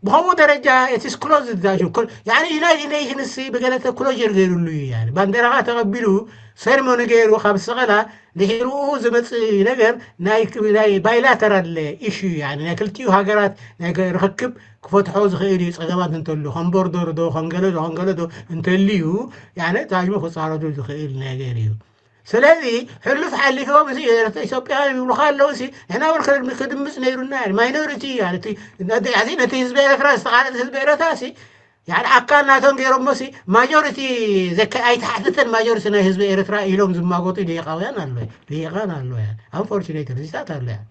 ብኸምኡ ደረጃ እቲ ክሎዝ ዳሽን ያኒ ዩናይትድ ኔሽንስ ብገለተ ክሎዥር ገይሩሉ እዩ። ያኒ ባንዴራኻ ተቐቢሉ ሴርሞኒ ገይሩ ካብ ሰቐላ ድሕሪኡ ዝመፅእ ነገር ናይ ባይላተራል ኢሹ ያኒ ናይ ክልቲኡ ሃገራት ናይ ርክክብ ክፈትሖ ዝኽእል እዩ። ፀገማት እንተሉ ከም ቦርደር ዶ ከም ገለ ዶ ከም ገለ ዶ እንተልዩ ያኒ ታጅሞ ክፃረዱ ዝኽእል ነገር እዩ። ስለዚ ሕሉፍ ሓሊፎም እዚ ኢትዮጵያውያን ይብሉካ ኣለዉ ሲ ንሕና እውን ክድምፅ ነይሩና። ማይኖሪቲ ነቲ ህዝቢ ኤረትራ ዝተቃለፀ ህዝቢ ኤረትራ ሲ ያኒ ኣካል ናቶም ገይሮሞ ሲ ማጆሪቲ ዘከ ኣይተሓተተን ማጆሪቲ ናይ ህዝቢ ኤረትራ ኢሎም ዝማጎጡ ሊቃውያን ኣሎ ሊቃን ኣሎ። ያኒ ኣንፎርቹኔት ሪዛልት ኣሎ። ያኒ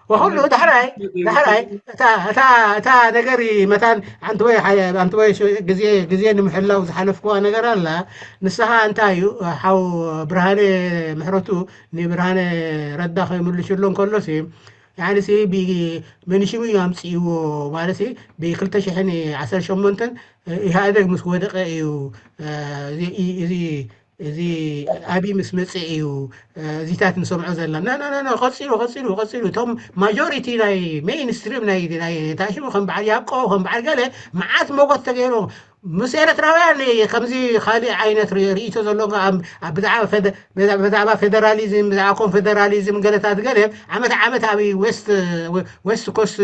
ወኩሉ ዳሕራይ ዳሕራይ እታ እታ እታ ነገር መታን ኣንትወይ ኣንትወይ ግዜ ግዜ ንምሕላው ዝሓለፍኩዋ ነገር ኣላ። ንስኻ እንታይ እዩ ሓው ብርሃነ ምሕረቱ ንብርሃነ ረዳ ከይምልሽሎ እንከሎ ሲ ያኒ ሲ ብመንሽሙ እዩ ኣምፅእዎ ማለት ሲ ብክልተ ሽሕን ዓሰርተ ሸሞንተን ኢህኣደግ ምስ ወደቀ እዩ እዚ እዚ ኣብይ ምስ መፀ እዩ እዚታት ንሰምዖ ዘለና። ኖ ኖ ኖ ቀፂሉ ቀፂሉ ቀፂሉ እቶም ማጆሪቲ ናይ ሜይንስትሪም ናይ ናይ ታሽሙ ከም በዓል ያቆ ከም በዓል ገለ መዓት መጎት ተገይሩ ምስ ኤርትራውያን ከምዚ ካልእ ዓይነት ርእይቶ ዘሎ ብዛዕባ ፌደራሊዝም፣ ብዛዕባ ኮንፌደራሊዝም ገለታት ገለ ዓመት ዓመት ኣብ ዌስት ኮስት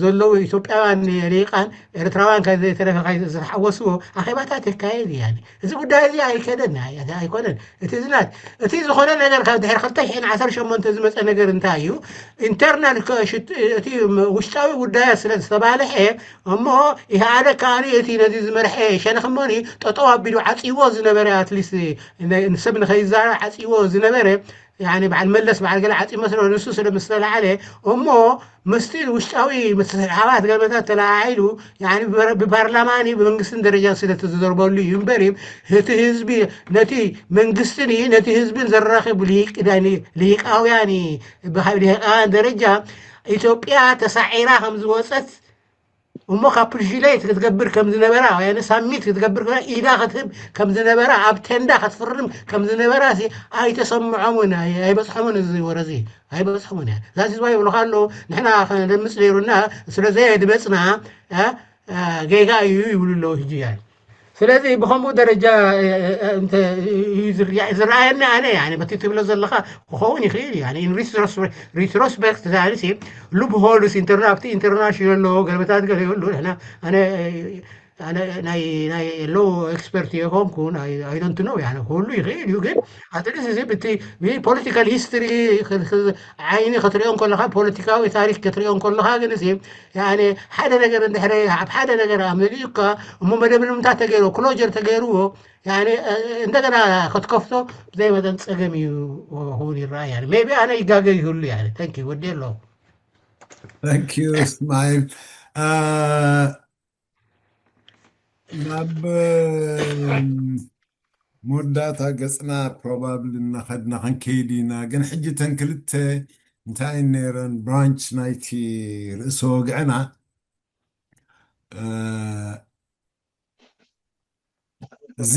ዘለዉ ኢትዮጵያውያን ሊቃን ኤርትራውያን ከዘይተረፈ ዝተሓወስዎ ኣኼባታት የካየድ እያ። እዚ ጉዳይ እዚ ኣይከደን ኣይኮነን። እቲ ዝናት እቲ ዝኾነ ነገር ካብ ድሕሪ ክልተ ሽሕን ዓሰርተ ሸሞንተ ዝመፀ ነገር እንታይ እዩ? ኢንተርናል እቲ ውሽጣዊ ጉዳያት ስለ ዝተባልሐ እሞ ኢህኣደግ ከኣ እቲ ነዚ ዝመርሐ ሸነኽ እሞኒ ጠጠው ኣቢሉ ዓፅይዎ ዝነበረ ኣትሊስት ሰብ ንኸይዛረብ ዓፅይዎ ዝነበረ ያኒ በዓል መለስ በዓል ገለ ዓፂ መስሎ ንሱ ስለ ምስተላዓለ እሞ ምስቲ ውሽጣዊ ምትስሕሓባት ገለመታት ተለዓዒሉ ብፓርላማን ብመንግስትን ደረጃ ስለ ተዘርበሉ እዩ እምበር እቲ ህዝቢ ነቲ መንግስትን ነቲ ህዝብን ዘራኽብ ሊቃውያን ብሊቃውያን ደረጃ ኢትዮጵያ ተሳዒራ ከም ዝወፀት እሞ ካፕሽሌት ክትገብር ከም ዝነበራ ወይ ሳሚት ክትገብር ኢዳ ክትህብ ከም ዝነበራ ኣብ ቴንዳ ክትፍርም ከም ዝነበራ ኣይተሰምዖምን ኣይበፅሖምን እዚ ወረ እዚ ኣይበፅሖምን እያ ዛት ዝባ ይብሉካ ኣለዉ። ንሕና ከነደምፅ ነይሩና ስለ ዘየድመፅና ጌጋ እዩ ይብሉ ኣለዉ። ሕጂ ያ ስለዚ ብከምኡ ደረጃ ዝረኣየኒ ኣነ በቲ ትብሎ ዘለካ ክኸውን ይኽእል እዩ። ሪትሮስፔክት ዛሪሲ ሉፕ ሆልስ ኣብቲ ኢንተርናሽናል ኣለዎ ገለመታት ገለ ይብሉ። ናይ ሎው ኤክስፐርት የኮንኩን ኣይዶንት ነው ያ ክህሉ ይኽእል እዩ። ግን ኣትሊስት እዚ ብቲ ፖለቲካል ሂስትሪ ዓይኒ ክትሪኦ ከለካ ፖለቲካዊ ታሪክ ክትሪኦ ከለካ ግን ሓደ ነገር እንድሕረ ኣብ ሓደ ነገር ኣመሊኡካ እሞ መደምደምታ ተገይርዎ ክሎጀር ተገይርዎ እንደገና ክትከፍቶ ብዘይ መጠን ፀገም እዩ ክውን ይረኣይ። ቢ ኣነ ይጋገ ይህሉ ወዲ ኣሎ። እስማይል ናብ መወዳእታ ገፅና ፕሮባብሊ እናኸድና ክንከይድ ኢና። ግን ሕጂ ተን ክልተ እንታይ ነይረን ብራንች ናይቲ ርእሰ ወግዕና እዚ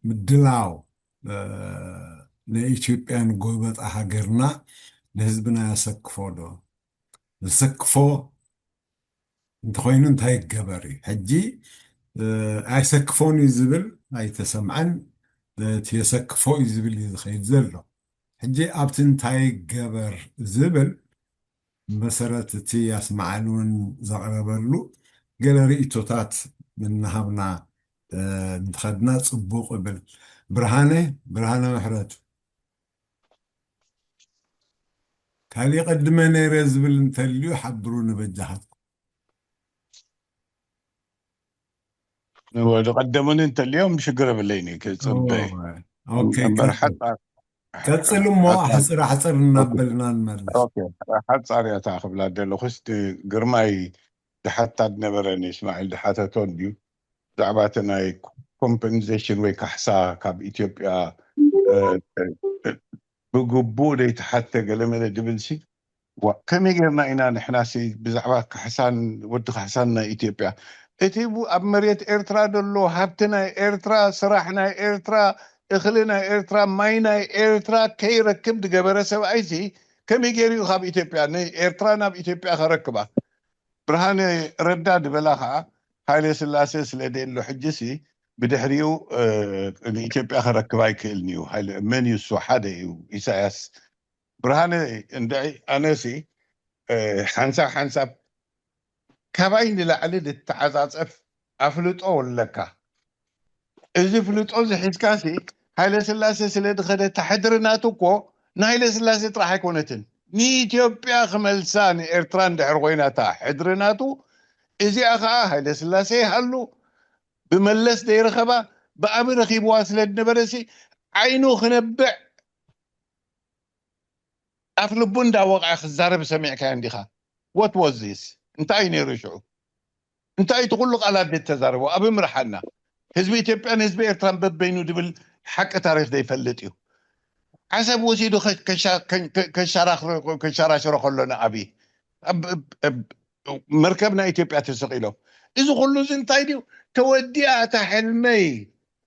ምድላው ንኢትዮጵያን ጎበጣ ሃገርና ንህዝብና ያሰክፎ ዶ? ዘሰክፎ እንተኾይኑ እንታይ ይገበር እዩ? ሕጂ ኣይሰክፎን እዩ ዝብል ኣይተሰምዐን። እቲ የሰክፎ እዩ ዝብል እዩ ዝኸይድ ዘሎ። ሕጂ ኣብቲ እንታይ ይገበር ዝብል መሰረት እቲ ኣስማዓል እውን ዘቕረበሉ ገለ ርእይቶታት እናሃብና እንተኸድና ፅቡቕ እብል። ብርሃነ ብርሃነ ምሕረቱ ካሊእ ቀድመ ነይረ ዝብል እንተልዩ ሓብሩ ንበጃኻትኩም። ዝቐደሙኒ እንተልዮም ሽግር የብለይኒ ክፅበ ቀፅል እሞ ሓፅር ሓፅር እናበልና ንመልስ። ሓፃር እያ ክብላ ዘለኹስ ግርማይ ድሓታ ዝነበረ ንእስማዒል ድሓተቶ እንድዩ ብዛዕባ እቲ ናይ ኮምፐንሴሽን ወይ ካሕሳ ካብ ኢትዮጵያ ብግቡእ ዘይተሓተ ገለመለ ድብል ሲ ከመይ ጌርና ኢና ንሕና ሲ ብዛዕባ ካሕሳን ወዲ ካሕሳን ናይ ኢትዮጵያ እቲ ኣብ መሬት ኤርትራ ዘሎ ሃብቲ ናይ ኤርትራ ስራሕ ናይ ኤርትራ እኽሊ ናይ ኤርትራ ማይ ናይ ኤርትራ ከይረክብ ዝገበረ ሰብኣይ ሲ ከመይ ገይሩ እዩ ካብ ኢትዮጵያ ንኤርትራ ናብ ኢትዮጵያ ከረክባ? ብርሃነ ረዳ ዝበላ ከዓ ሃይለ ስላሴ ስለ ደሎ ሕጂ ሲ ብድሕሪኡ ንኢትዮጵያ ከረክብ ኣይክእልን እዩ። መን እዩ እሱ? ሓደ እዩ ኢሳያስ። ብርሃነ እንድዒ ኣነሲ ሓንሳብ ሓንሳብ ካባይ ንላዕሊ ልተዓፃፀፍ ኣፍልጦ ኣለካ። እዚ ፍልጦ እዚ ሒዝካሲ ሃይለ ስላሴ ስለ ዝኸደ ታሕድሪ ናቱ እኮ ንሃይለ ስላሴ ጥራሕ ኣይኮነትን ንኢትዮጵያ ክመልሳ ንኤርትራ እንድሕር ኮይና እታ ሕድሪ ናቱ እዚኣ ከዓ ሃይለ ስላሴ ይሃሉ ብመለስ ዘይረኸባ ብኣቢ ረኺብዋ ስለ ዝነበረ ሲ ዓይኑ ክነብዕ ኣፍ ልቡ እንዳወቕዐ ክዛረብ ሰሚዕካዮ እንዲኻ። What was this? እንታይ እዩ ነይሩ ሽዑ? እንታይ እቲ ኩሉ ቃላት ዘይተዛረቦ? ኣብ ምርሓና ህዝቢ ኢትዮጵያን ህዝቢ ኤርትራን በበይኑ ድብል ሓቂ ታሪክ ዘይፈልጥ እዩ። ዓሰብ ወሲዱ ከሸራሸሮ ከሎ ንኣብይ መርከብ ናይ ኢትዮጵያ ተሰቂሎም እዚ ኩሉ እዚ እንታይ ድዩ? ተወዲኣ እታ ሕልመይ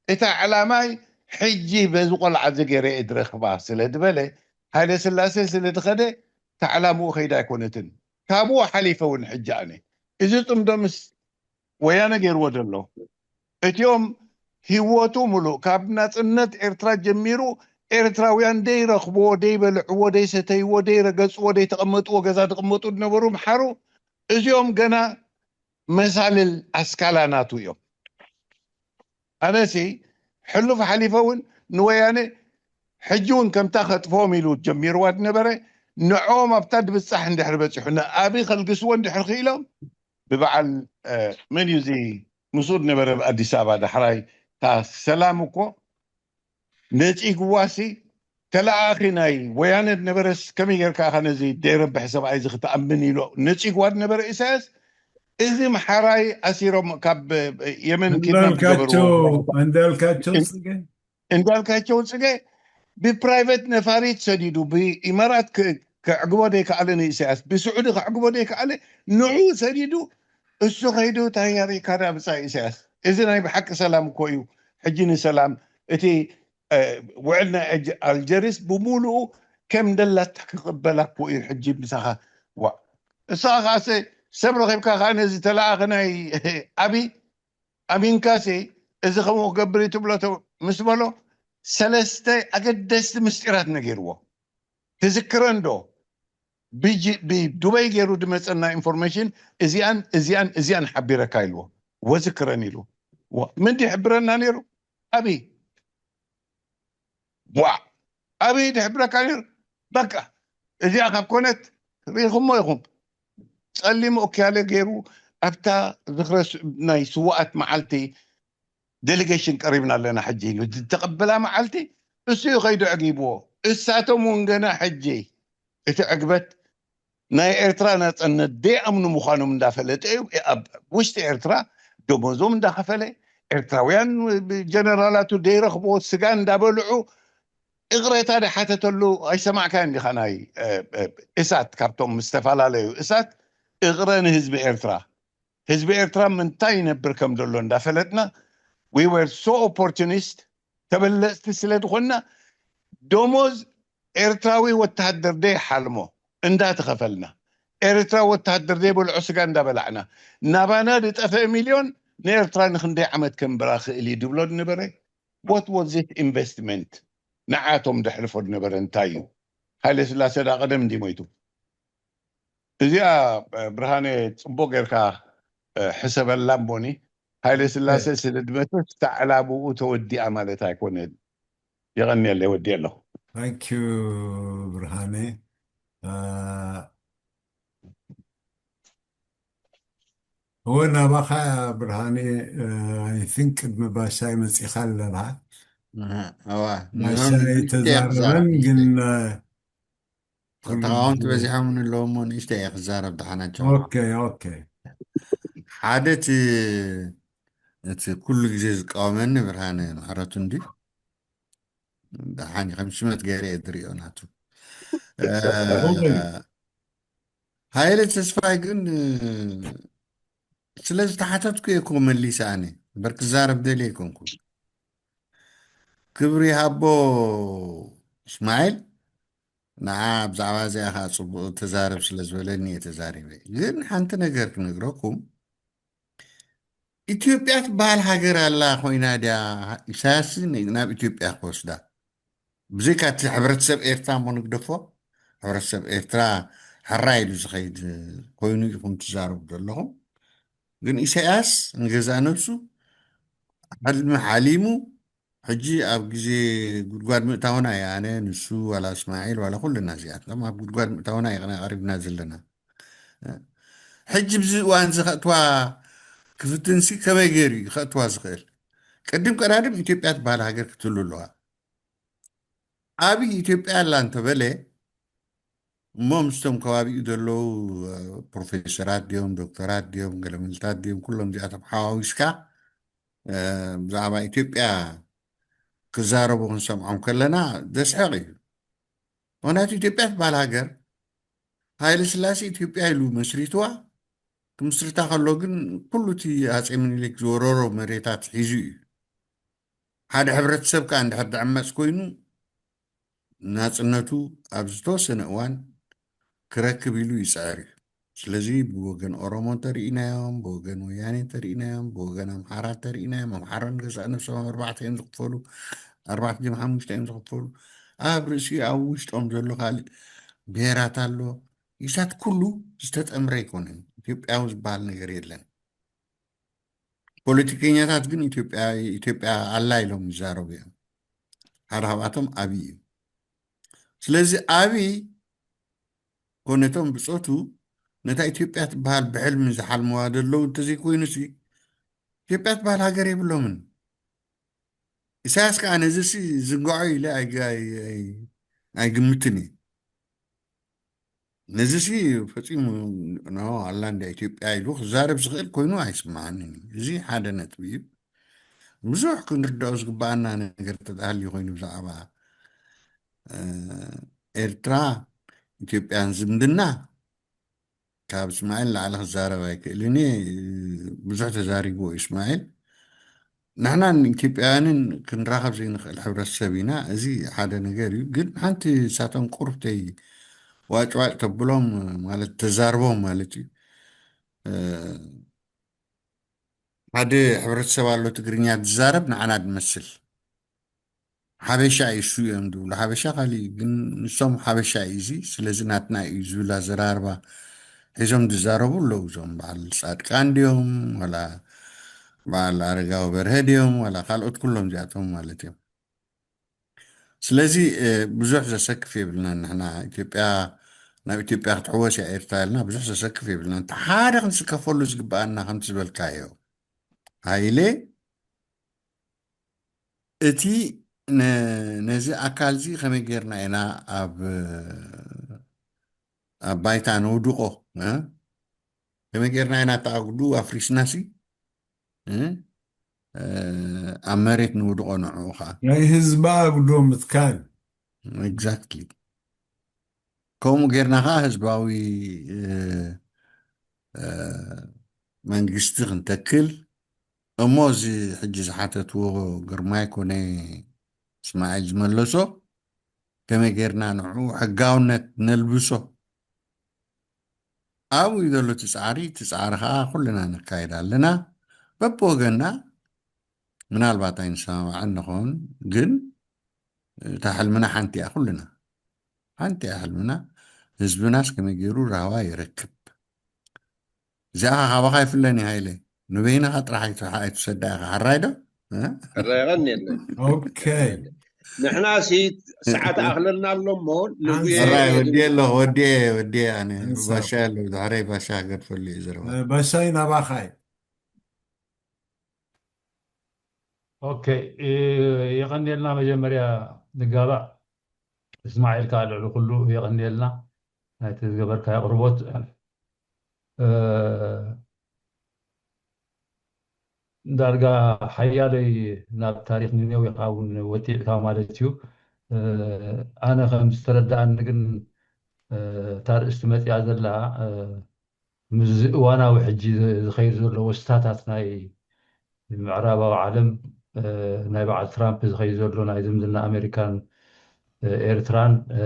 እታ ዕላማይ ሕጂ በዚ ቆልዓ እዚ ገይረ እየ ዝረኽባ ስለ ዝበለ ሃይለ ስላሴ ስለ ዝኸደ እታ ዕላምኡ ከይዳ ኣይኮነትን። ካብኡ ሓሊፈ እውን ሕጂ ኣነ እዚ ጽምዶ ምስ ወያነ ገይርዎ ዘሎ። እቲኦም ህይወቱ ሙሉእ ካብ ናጽነት ኤርትራ ጀሚሩ ኤርትራውያን ደይረኽብዎ፣ ደይበልዕዎ፣ ደይሰተይዎ፣ ደይረገጽዎ፣ ደይተቐመጥዎ ገዛ ዝቕመጡ ዝነበሩ ምሓሩ፣ እዚኦም ገና መሳልል ኣስካላ ናቱ እዮም። ኣነሲ ሕሉፍ ሓሊፈ እውን ንወያነ ሕጂ እውን ከምታ ከጥፍኦም ኢሉ ጀሚርዋ ዝነበረ ንዕኦም ኣብታ ድብጻሕ እንድሕር በጺሑ ንኣብይ ከልግስዎ እንድሕር ክኢሎም ብበዓል መን እዩ እዚ ምስኡ ዝነበረ ኣብ ኣዲስ ኣበባ ዳሕራይ እታ ሰላም እኮ ነፂግዋሲ ተለኣኣኺ ናይ ወያነ ነበረስ ከመይ ጌርካ ኢኻ ነዚ ደይረብሕ ሰብኣይ እዚ ክትኣምን ኢሎ ነፂግዋ ዝነበረ ኢሳያስ እዚ ምሓራይ ኣሲሮም ካብ የመን ኪድናፕ እንዳልካቸው ገበርዎ እንዳልካቸው ጽጌ እንዳልካቸው ጽጌ ብፕራይቨት ነፋሪት ሰዲዱ ብኢማራት ክ- ከዕግቦ ዘይከኣለ ንኢሳያስ ብስዑዲ ከዕግቦ ዘይከኣለ ንዑ ሰዲዱ እሱ ከይዱ ታያሪ ካዳ ብፃይ ኢሳያስ እዚ ናይ ብሓቂ ሰላም እኮ እዩ። ሕጂ ንሰላም እቲ ውዕል ናይ ኣልጀሪስ ብምሉኡ ከም ደላታ ክቕበላ እኮ እዩ ሕጂ ምሳኻ ዋ እሳ ከዓሰ ሰብ ረኺብካ ከዓ ነዚ ተለኣኸ ናይ ኣብይ ኣሚንካሲ እዚ ከምኡ ክገብር እዩ ትብሎ ምስ በሎ ሰለስተ ኣገደስቲ ምስጢራት ነጊርዎ ትዝክረን ዶ ብዱበይ ገይሩ ዝመፀና ኢንፎርሜሽን እዚኣን እዚኣን እዚኣን ሓቢረካ ኢልዎ ወዝክረን ኢሉ ምንዲ ይሕብረና ነይሩ ኣብይ ዋ ኣብይ ድሕብረካ ነይሩ በቃ እዚኣ ካብ ኮነት ርኢኹሞ ኢኹም ጸሊም ኦክያለ ገይሩ ኣብታ ዝኽረ ናይ ስዋኣት መዓልቲ ዴሌጌሽን ቀሪብና ኣለና ሕጂ ኢሉ ዝተቐበላ መዓልቲ እሱ እዩ ከይዱ ዕጊብዎ እሳቶም እውን ገና ሕጂ እቲ ዕግበት ናይ ኤርትራ ናጽነት ደይኣምኑ ምዃኖም እንዳፈለጠ እዩ ኣብ ውሽጢ ኤርትራ ደሞዞም እንዳኸፈለ ኤርትራውያን ጀነራላቱ ደይረኽብዎ ስጋ እንዳበልዑ እቕሬታ ደሓተተሉ ኣይሰማዕካን ዲኻ ናይ እሳት ካብቶም ዝተፈላለዩ እሳት እቕረ ንህዝቢ ኤርትራ ህዝቢ ኤርትራ ምንታይ ይነብር ከም ዘሎ እንዳፈለጥና we were so opportunist ተበለጽቲ ስለ ዝኾንና ደሞዝ ኤርትራዊ ወተሃደር ደይ ሓልሞ እንዳተኸፈልና ኤርትራ ወተሃደር ደይ በልዖ ስጋ እንዳበላዕና ናባና ዝጠፈአ ሚልዮን ንኤርትራ ንክንደይ ዓመት ከንብራ ክእል እዩ ድብሎ ዝነበረ what was it investment ንዓቶም ደሕልፎ ዝነበረ እንታይ እዩ ሃይለ ስላሴ ዳ ቀደም እንዲ ሞይቱ እዚኣ ብርሃነ ጽቡቅ ጌርካ ሕሰበላ እሞኒ ሃይለ ስላሴ ስለ ድመተስ እታ ዕላምኡ ተወዲኣ ማለት ኣይኮነን የቐንየለይ ወዲ ኣለኹ ታንኪዩ ብርሃነ እወ ናባኻ ብርሃነ I think ቅድሚ ባሻይ መፂኻ ኣለና ባሻይ ተዛረበን ግን ተቃወምቲ በዚሖም ኣለዎ እሞ ንእሽተ እየ ክዛረብ ድሓናቸው ሓደ እቲ እቲ ኩሉ ግዜ ዝቃወመኒ ብርሃነ ምሕረቱ እንዲ ደሓን ከም ሽመት ገይረ እየ ዝሪኦ ናቱ ሃይለ ተስፋይ ግን ስለ ዝተሓተትኩ እየ እኮ መሊሰ ኣነ እምበር ክዛረብ ደልየ ኣይኮንኩ ክብሪ ሃቦ እስማኤል ንዓ ብዛዕባ እዚኣ ከዓ ፅቡቅ ተዛረብ ስለ ዝበለኒ እየ ተዛሪበ ግን ሓንቲ ነገር ክነግረኩም ኢትዮጵያ ትበሃል ሃገር ኣላ ኮይና ድያ ኢሳያስ ናብ ኢትዮጵያ ክወስዳ ብዘይካ እቲ ሕብረተሰብ ኤርትራ እሞ ንግደፎ ሕብረተሰብ ኤርትራ ሕራይ ኢሉ ዝኸይድ ኮይኑ ኢኹም ትዛረቡ ዘለኹም ግን ኢሳያስ ንገዛእ ነብሱ ሕልሚ ሓሊሙ ሕጂ ኣብ ግዜ ጉድጓድ ምእታውና እየ ኣነ ንሱ ዋላ እስማዒል ዋላ ኩልና እዚኣቶም ኣብ ጉድጓድ ምእታውና እየ ቀሪብና ዘለና ሕጂ ብዚ እዋን እዚ ከእትዋ ክፍትንሲ ከመይ ገይሩ እዩ ከእትዋ ዝኽእል ቅድም ቀዳድም ኢትዮጵያ ትበሃል ሃገር ክትህሉ ኣለዋ ኣብይ ኢትዮጵያ ኣላ እንተበለ እሞ ምስቶም ከባቢኡ ዘለዉ ፕሮፌሰራት ድዮም ዶክተራት ድዮም ገለመልታት ድዮም ኩሎም እዚኣቶም ሓዋዊስካ ብዛዕባ ኢትዮጵያ ክዛረቡ ክንሰምዖም ከለና ዘስሕቕ እዩ ምክንያቱ ኢትዮጵያ ትበሃል ሃገር ሃይለ ስላሴ ኢትዮጵያ ኢሉ መስሪትዋ ክምስርታ ከሎ ግን ኩሉ እቲ ኣፀ ምኒልክ ዝወረሮ መሬታት ሒዙ እዩ ሓደ ሕብረተሰብ ከዓ እንድሕር ድዕመፅ ኮይኑ ናፅነቱ ኣብ ዝተወሰነ እዋን ክረክብ ኢሉ ይፅዕር እዩ ስለዚ ብወገን ኦሮሞ እንተርኢናዮም፣ ብወገን ወያኔ እንተርኢናዮም፣ ብወገን ኣምሓራ እንተርኢናዮም፣ ኣምሓራ ንገዛእ ነብሶም ኣርባዕተ እዮም ዝኽፈሉ፣ ኣርባዕተ ድዮም ሓሙሽተ እዮም ዝኽፈሉ። ኣብ ርእሲ ኣብ ውሽጦም ዘሎ ካልእ ብሄራት ኣሎ። ኢሳት ኩሉ ዝተጠምረ ኣይኮነን። ኢትዮጵያዊ ዝበሃል ነገር የለን። ፖለቲከኛታት ግን ኢትዮጵያ፣ ኢትዮጵያ ኣላ ኢሎም ይዛረቡ እዮም። ሓደ ካብኣቶም ኣብይ እዩ። ስለዚ ኣብይ ኮነቶም ብጾቱ ነታ ኢትዮጵያ ትበሃል ብሕልሚ ዝሓልምዋ ዘለዉ እንተዘይኮይኑሲ፣ ኢትዮጵያ ትበሃል ሃገር የብሎምን። ኢሳያስ ከኣ ነዚሲ ዝንግዖ ኢለ ኣይግ-፣ ኣይ-፣ ኣይ-፣ ኣይግምትን እየ። ነዚሲ ፈጺሙ፣ "ኖ፣ ኣላ እንድያ ኢትዮጵያ" ኢሉ ክዛረብ ዝኽእል ኮይኑ ኣይስምዓንን እዩ። እዚ ሓደ ነጥቢ እዩ። ብዙሕ ክንርድኦ ዝግብኣና ነገር ተተሃልዩ ኮይኑ ብዛዕባ፣ እ፣ ኤርትራ ኢትዮጵያን ዝምድና ካብ እስማኤል ንላዕሊ ክዛረብ ኣይክእልን እየ። ብዙሕ ተዛሪብዎ እዩ እስማኤል። ንሕና ንኢትዮጵያውያንን ክንራኸብ ዘይንኽእል ሕብረተሰብ ኢና። እዚ ሓደ ነገር እዩ። ግን ሓንቲ እሳቶም ቁርብተይ ዋጭዋጭ ተብሎም ማለት ተዛርቦም ማለት እዩ። እ፣ ሓደ ሕብረተሰብ ኣሎ ትግርኛ ዝዛረብ ንዓና ዝመስል። ሓበሻ እዩ እሱ እዮም ዝብሉ። ሓበሻ ካሊእ እዩ፣ ግን ንሶም ሓበሻ እዩ እዚ። ስለዚ ናትና እዩ ዝብል ኣዘራርባ ሒዞም ዝዛረቡ ኣለዉ። እዞም በዓል ጻድቃን ድዮም፣ ዋላ በዓል ኣረጋዊ በርሀ ድዮም፣ ዋላ ካልኦት ኩሎም እዚኣቶም ማለት እዮም። ስለዚ፣ እ፣ ብዙሕ ዘሰክፍ የብልናን። ንሕና ኢትዮጵያ፣ ናብ ኢትዮጵያ ክትሕወስ እያ ኤርትራ ኢልና ብዙሕ ዘሰክፍ የብልናን። እቲ ሓደ ክንስከፈሉ ዝግብኣና ከምቲ ዝበልካዮ ሃይሌ፣ እቲ ነ-፣ ነዚ ኣካል እዚ ከመይ ጌርና ኢና ኣብ፣ ኣብ ባይታ ነውድቆ፣ እ? ከመይ ጌርና ኢና እቲ ኣጉዱ ኣፍሪስናሲ፣ እ? እ፣ ኣብ መሬት ነውድቆ ንዕኡ ኸዓ። ናይ ህዝባ ኣጉዶ ምትካል። ኤግዛክትሊ። ከምኡ ጌርና ኸዓ ህዝባዊ፣ እ፣ እ፣ መንግስቲ ክንተክል። እሞ እዚ ሕጂ ዝሓተትዎ ግርማይ ኮነ እስማዒል ዝመለሶ፣ ከመይ ጌርና ንዕኡ ሕጋውነት ነልብሶ? ኣብኡ እዩ ዘሎ እቲ ጻዕሪ። እቲ ጻዕሪ ኸዓ ኩልና ነካይድ ኣለና። በብወገንና ምናልባት ኣይንሰማማዕን ንኸውን፣ ግን እታ ሕልምና ሓንቲ እያ። ኩልና ሓንቲ እያ ሕልምና። ህዝብናስ ከመይ ገይሩ ራህዋ ይረክብ? እዚኣ ኸዓ ካባኻ ይፍለን እዩ ሃይለ። ንበይንኻ ጥራሕ ኣይት-፣ ኣይትውሰዳ ኢኻ። ሕራይ ዶ? እ? ሕራይ የቐንየልና። ኦኬ። ንሕና ሲ ሰዓት ኣኽለልና ኣሎ እሞ፣ ንጉየ ሕራይ ወዲየ ኣለኹ፣ ወዲየ፣ ወዲየ ኣነ። ሕሳብ። ባሻ ኣሎ፣ ድሕረይ ባሻ ክገድፈሉ እዩ ዘረባ። እ፣ ባሻይ ናባኻ እዩ። ኦኬ፣ እ፣ የቐንየልና። መጀመርያ ንጋባእ እስማዒል ከኣ ልዕሊ ኩሉ የቐንየልና ናይቲ ዝገበርካዮ ኣቕርቦት። እ፣ ዳርጋ ሓያለይ ናብ ታሪኽ ኒነው ኢኻ እውን ወዲቕካ ማለት እዩ። እ፣ ኣነ ከም ዝተረድኣኒ ግን፣ እ፣ እታ ርእስቲ መጺኣ ዘላ፣ እ፣ ምስዚ እዋናዊ ሕጂ ዝ-፣ ዝኸይድ ዘሎ ወስታታት ናይ ምዕራባዊ ዓለም፣ እ፣ ናይ በዓል ትራምፕ ዝኸይድ ዘሎ ናይ ዝምድና ኣሜሪካን፣ እ፣ ኤርትራን፣ እ፣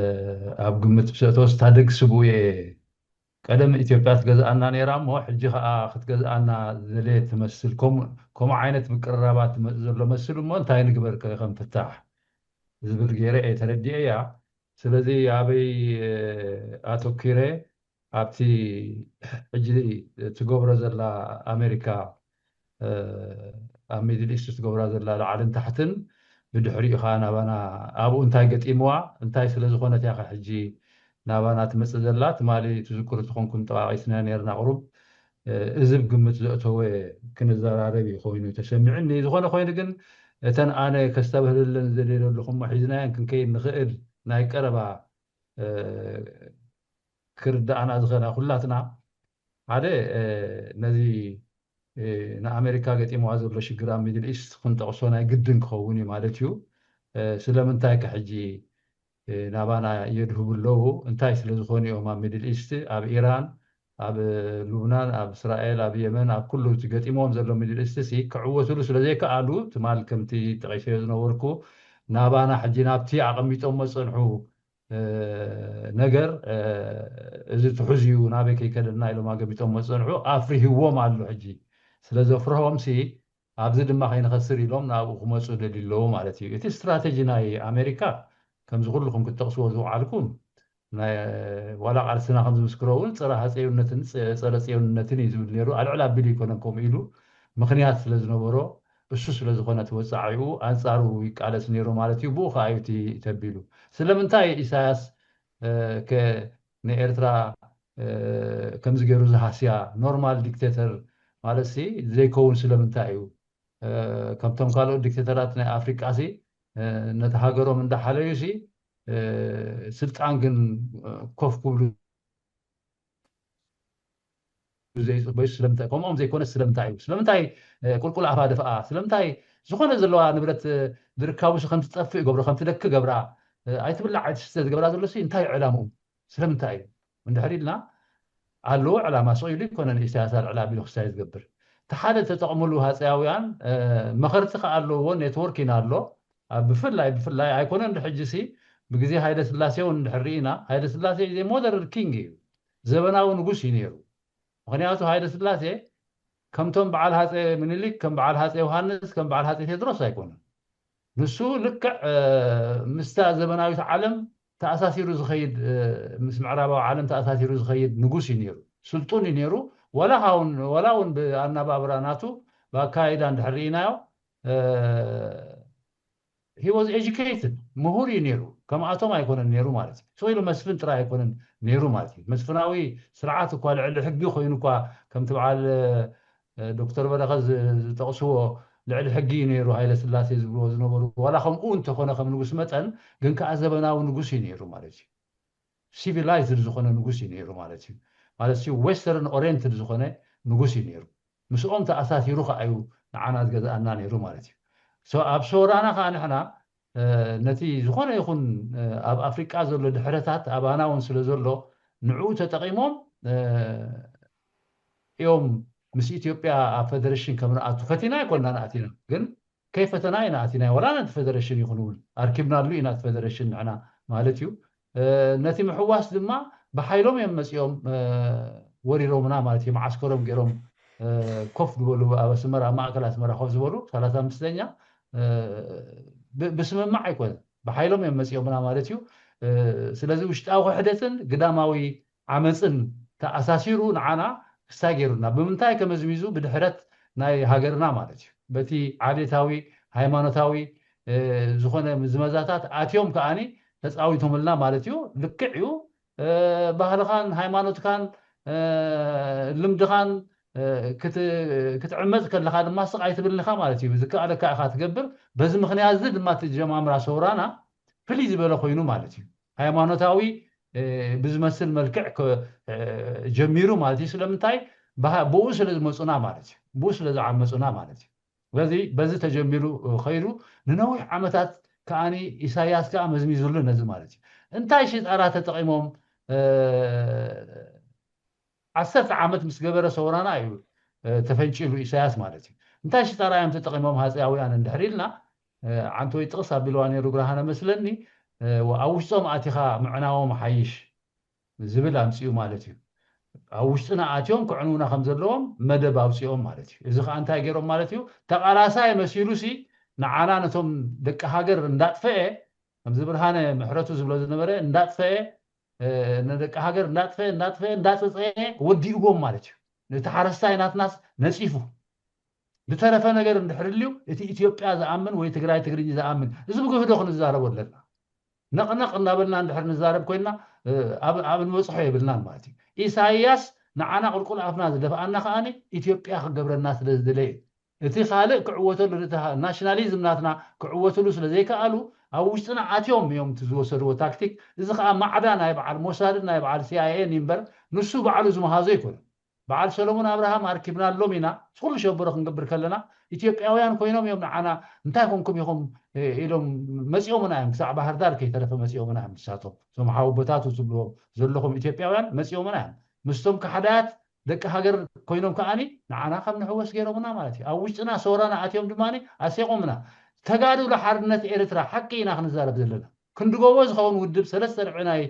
ኣብ ግምት ምስ ኣእተወስ፣ እታ ደግ ስብኡ እየ። ቀደም ኢትዮጵያ ትገዝኣና ነይራ እሞ፣ ሕጂ ኸኣ ክትገዝኣና ዝደለየት ትመስል። ከምኡ፣ ከምኡ ዓይነት ምቅርራባት ትመጽእ ዘሎ መስል እሞ፣ እንታይ ንግበር ከ ከም ፍታሕ ዝብል ገይረ እየ ተረዲኤያ። ስለዚ ኣበይ፣ እ፣ ኣተኪረ ኣብቲ ሕጂ ትገብሮ ዘላ ኣሜሪካ፣ እ፣ ኣብ ሚድል ኢስት ትገብራ ዘላ ላዕልን ታሕትን፣ ብድሕሪኡ ኸዓ ናባና ኣብኡ እንታይ ገጢምዋ፣ እንታይ ስለ ዝኾነት እያ ኸ ሕጂ ናባና ትመጽእ ዘላ? ትማሊ ትዝክሩ ተኾንኩም ጠቓቒስና ነርና ቁሩብ፣ እ፣ እዚ ብ ግምት ዘእተወ ክንዘራረብ እዩ ኮይኑ ተሰሚዑኒ። ዝኾነ ኮይኑ ግን እተን ኣነ ከስተብህልለን ዝደልየ ዘለኹ እሞ ሒዝናየን ክንከይድ ንኽእል ናይ ቀረባ፣ እ፣ ክርድኣና ዝኽእላ ኩላትና ሓደ፣ እ፣ ነዚ፣ እ፣ ንኣሜሪካ ገጢምዋ ዘሎ ሽግር ኣብ ሚድል ኢስት ክንጠቕሶ ናይ ግድን ክኸውን እዩ ማለት እዩ። እ፣ ስለምንታይ ከ ሕጂ፣ እ፣ ናባና የድህቡ ኣለዉ? እንታይ ስለ ዝኾኑ እዮም ኣብ ሚድል ኢስት፣ ኣብ ኢራን፣ ኣብ ሉብናን፣ ኣብ እስራኤል፣ ኣብ የመን፣ ኣብ ኩሉ እቲ ገጢምዎም ዘሎ ሚድል ኢስት ሲ ክዕወትሉ ስለ ዘይከኣሉ፣ ትማል ከምቲ ጠቒሰዮ ዝነበርኩ ናባና ሕጂ ናብቲ ኣቐሚጦሞ ዝጸንሑ፣ እ፣ ነገር እዚ ትሑዝ እዩ፣ ናበይ ከይከደና ኢሎም ኣገቢጦም መፀንሑ ኣፍሪህዎም ኣሎ። ሕጂ ስለ ዘፍርሆም ሲ ኣብዚ ድማ ከይንኸስር ኢሎም ናብኡ ክመፁ ደልዩ ኣለዉ ማለት እዩ። እቲ ስትራተጂ ናይ ኣሜሪካ ከምዚ ኩልኹም ክትጠቕስዎ ዝውዓልኩም ዋላ ቃልስና ከም ዝምስክሮ እውን ፀረ ሃፀዮነትን ፀረ ፅዮንነትን እዩ ዝብል ነይሩ። ኣልዕል ኣቢሉ ይኮነን ከምኡ ኢሉ ምክንያት ስለ ዝነበሮ እሱ ስለ ዝኾነ ተወፃዒኡ ኣንፃሩ ይቃለስ ነይሩ ማለት እዩ። ብኡ ከዓ እዩ እቲ ተቢሉ። ስለምንታይ ኢሳያስ ከ ንኤርትራ ከምዚ ገይሩ ዝሃስያ ኖርማል ዲክቴተር ማለት ሲ ዘይከውን ስለምንታይ እዩ? ከምቶም ካልኦት ዲክቴተራት ናይ ኣፍሪቃ ሲ ነቲ ሃገሮም እንዳሓለዩ ሲ ስልጣን ግን ኮፍ ክብሉ ዘይፅበዩ ስለምንታይ? ከምኦም ዘይኮነ ስለምንታይ እዩ? ስለምንታይ ቁልቁል ኣፋ ደፍኣ? ስለምንታይ ዝኾነ ዘለዋ ንብረት ዝርካቡ ሲ ከምትጠፍእ ይገብሮ፣ ከምትደክ ገብራ፣ ኣይትብላዕ ኣይትስተ ዝገብራ ዘሎ ሲ እንታይ ዕላምኡ? ስለምንታይ እዩ? እንድሕር ኢልና ኣለዎ ዕላማ ስቕ ኢሉ ይኮነን ኢሳያስ ኣልዕላ ቢሉ ክሳይ ዝገብር። እቲ ሓደ ተጠቕምሉ ሃፀያውያን መኸርቲ ከኣ ኣለዎ፣ ኔትወርክ ኢና ኣሎ። ብፍላይ ብፍላይ ኣይኮነን ድሕጂ ሲ ብግዜ ሃይለ ስላሴ እውን እንድሕር ርኢና ሃይለ ስላሴ ዘ ሞደርን ኪንግ እዩ፣ ዘበናዊ ንጉስ እዩ ነይሩ። ምክንያቱ ሃይለ ስላሴ ከምቶም በዓል ሃፀ ምኒልክ ከም በዓል ሃፀ ዮሃንስ ከም በዓል ሃፀ ቴድሮስ ኣይኮነን። ንሱ ልክዕ ምስታ ዘበናዊት ዓለም ተኣሳሲሩ ዝኸይድ ምስ ምዕራባዊ ዓለም ተኣሳሲሩ ዝኸይድ ንጉስ እዩ ነይሩ። ስልጡን እዩ ነይሩ። ወላ ካውን ወላ እውን ብኣናባብራ ናቱ ብኣካይዳ እንድሕር ርኢናዮ he was educated፣ ምሁር እዩ ነይሩ። ከምኣቶም ኣይኮነን ነይሩ ማለት እዩ። ስቕ ኢሉ መስፍን ጥራይ ኣይኮነን ነይሩ ማለት እዩ። መስፍናዊ ስርዓት እኳ ልዕሊ ሕጊ ኮይኑ እኳ ከምቲ በዓል ዶክተር በረኸት ዝጠቕስዎ ልዕሊ ሕጊ እዩ ነይሩ ሃይለ ስላሴ ዝብልዎ ዝነበሩ። ዋላ ከምኡ እንተኾነ ከም ንጉስ መጠን ግን ከዓ ዘበናዊ ንጉስ እዩ ነይሩ ማለት እዩ። ሲቪላይዝድ ዝኾነ ንጉስ እዩ ነይሩ ማለት እዩ። ማለት ሲ ዌስተርን ኦሪየንትድ ዝኾነ ንጉስ እዩ ነይሩ። ምስኦም ተኣሳሲሩ ከዓ እዩ ንዓና ዝገዝኣና ነይሩ ማለት እዩ። ኣብ ሰወራና ከዓ ንሕና ነቲ ዝኾነ ይኹን ኣብ ኣፍሪቃ ዘሎ ድሕረታት ኣባና እውን ስለ ዘሎ ንዕኡ ተጠቒሞም እዮም ምስ ኢትዮጵያ ኣብ ፌደሬሽን ከም ንኣቱ ፈቲና ኣይኮንና ንኣቲና፣ ግን ከይፈተና ኢና ኣቲና። ወላ ነቲ ፌደሬሽን ይኹን እውን ኣርኪብናሉ ኢና እቲ ፌደሬሽን ንሕና ማለት እዩ። ነቲ ምሕዋስ ድማ ብሓይሎም እዮም መፂኦም ወሪሮምና ማለት እዩ። መዓስከሮም ገይሮም ኮፍ ዝበሉ ኣብ ኣስመራ ኣብ ማእከል ኣስመራ ኮፍ ዝበሉ ሰላሳ ኣምስተኛ ብስምማዕ ኣይኮነን ብሓይሎም እዮም መፂኦምና ማለት እዩ። ስለዚ ውሽጣዊ ክሕደትን ግዳማዊ ዓመፅን ተኣሳሲሩ ንዓና ክሳይ ገይሩና። ብምንታይ ከመዝሚዙ? ብድሕረት ናይ ሃገርና ማለት እዩ። በቲ ዓሌታዊ ሃይማኖታዊ ዝኾነ ዝመዛታት ኣትዮም ከዓኒ ተፃዊቶምልና ማለት እዩ። ልክዕ እዩ። ባህልኻን ሃይማኖትካን ልምድኻን ክትዕመፅ ከለካ ድማ ስቕ ኣይትብልኻ ማለት እዩ። ዝከኣለካ ኢኻ ትገብር። በዚ ምክንያት እዚ ድማ እቲ ጀማምራ ሰውራና ፍልይ ዝበለ ኮይኑ ማለት እዩ። ሃይማኖታዊ ብዝመስል መልክዕ ጀሚሩ ማለት እዩ። ስለምንታይ? ብኡ ስለ ዝመፁና ማለት እዩ። ብኡ ስለ ዝዓመፁና ማለት እዩ። ስለዚ በዚ ተጀሚሩ ከይዱ ንነዊሕ ዓመታት ከዓኒ ኢሳያስ ከዓ መዝሚዙሉ ነዚ ማለት እዩ። እንታይ ሽጣራ ተጠቂሞም ዓሰርተ ዓመት ምስ ገበረ ሰውራና እዩ ተፈንጪሉ ኢሳያስ ማለት እዩ። እንታይ ሽጣራ እዮም ተጠቂሞም ሃፀያውያን እንድሕር ኢልና ዓንተወይ ጥቕስ ኣቢልዋ ነይሩ ብርሃነ መስለኒ። ኣብ ውሽጦም ኣቲኻ ምዕናዎም ሓይሽ ዝብል ኣምፅኡ ማለት እዩ። ኣብ ውሽጥና ኣትዮም ክዕንውና ከም ዘለዎም መደብ ኣውፅኦም ማለት እዩ። እዚ ከዓ እንታይ ገይሮም ማለት እዩ? ተቓላሳይ መሲሉ ሲ ንዓና ነቶም ደቂ ሃገር እንዳጥፈኤ ከምዚ ብርሃነ ምሕረቱ ዝብሎ ዝነበረ እንዳጥፈኤ ንደቂ ሃገር እንዳጥፈኤ እንዳጥፈኤ እንዳፀፀየ ወዲእዎም ማለት እዩ። ነቲ ሓረስታይ ናትናስ ነፂፉ ዝተረፈ ነገር እንድሕር ልዩ እቲ ኢትዮጵያ ዝኣምን ወይ ትግራይ ትግርኝ ዝኣምን እዚ ብግህዶ ክንዛረቦ ኣለና። ነቕነቕ እናበልና እንድሕር ንዛረብ ኮይና ኣብ ንበፅሖ የብልናን ማለት እዩ። ኢሳያስ ንዓና ቁልቁል ኣፍና ዝደፍኣና ከዓኒ ኢትዮጵያ ክገብረና ስለ ዝደለየ እቲ ካልእ ክዕወተሉ ናሽናሊዝም ናትና ክዕወትሉ ስለ ዘይከኣሉ ኣብ ውሽጥና ኣትዮም እዮም እቲ ዝወሰድዎ ታክቲክ። እዚ ከዓ ማዕዳ ናይ በዓል ሞሳድን ናይ በዓል ሲኣይኤን እምበር ንሱ ባዕሉ ዝመሃዞ ኣይኮነን። በዓል ሰሎሞን ኣብርሃም ኣርኪብናሎም ኢና። ኩሉ ሸበሮ ክንገብር ከለና ኢትዮጵያውያን ኮይኖም እዮም ንዓና እንታይ ኮንኩም ኢኹም ኢሎም መፂኦምና እዮም። ክሳዕ ባህር ዳር ከይተረፈ መፂኦምና እዮም። ንሳቶም እዞም ሓወቦታቱ ዝብልዎም ዘለኹም ኢትዮጵያውያን መፂኦምና እዮም። ምስቶም ካሕዳያት ደቂ ሃገር ኮይኖም ከዓኒ ንዓና ከም ንሕወስ ገይሮምና ማለት እዩ። ኣብ ውሽጥና ሰውራና ኣትዮም ድማ ኣሴቆምና። ተጋድሎ ሓርነት ኤርትራ ሓቂ ኢና ክንዛረብ ዘለና። ክንዲ ጎቦ ዝኸውን ውድብ ሰለስተ ርብዒ ናይ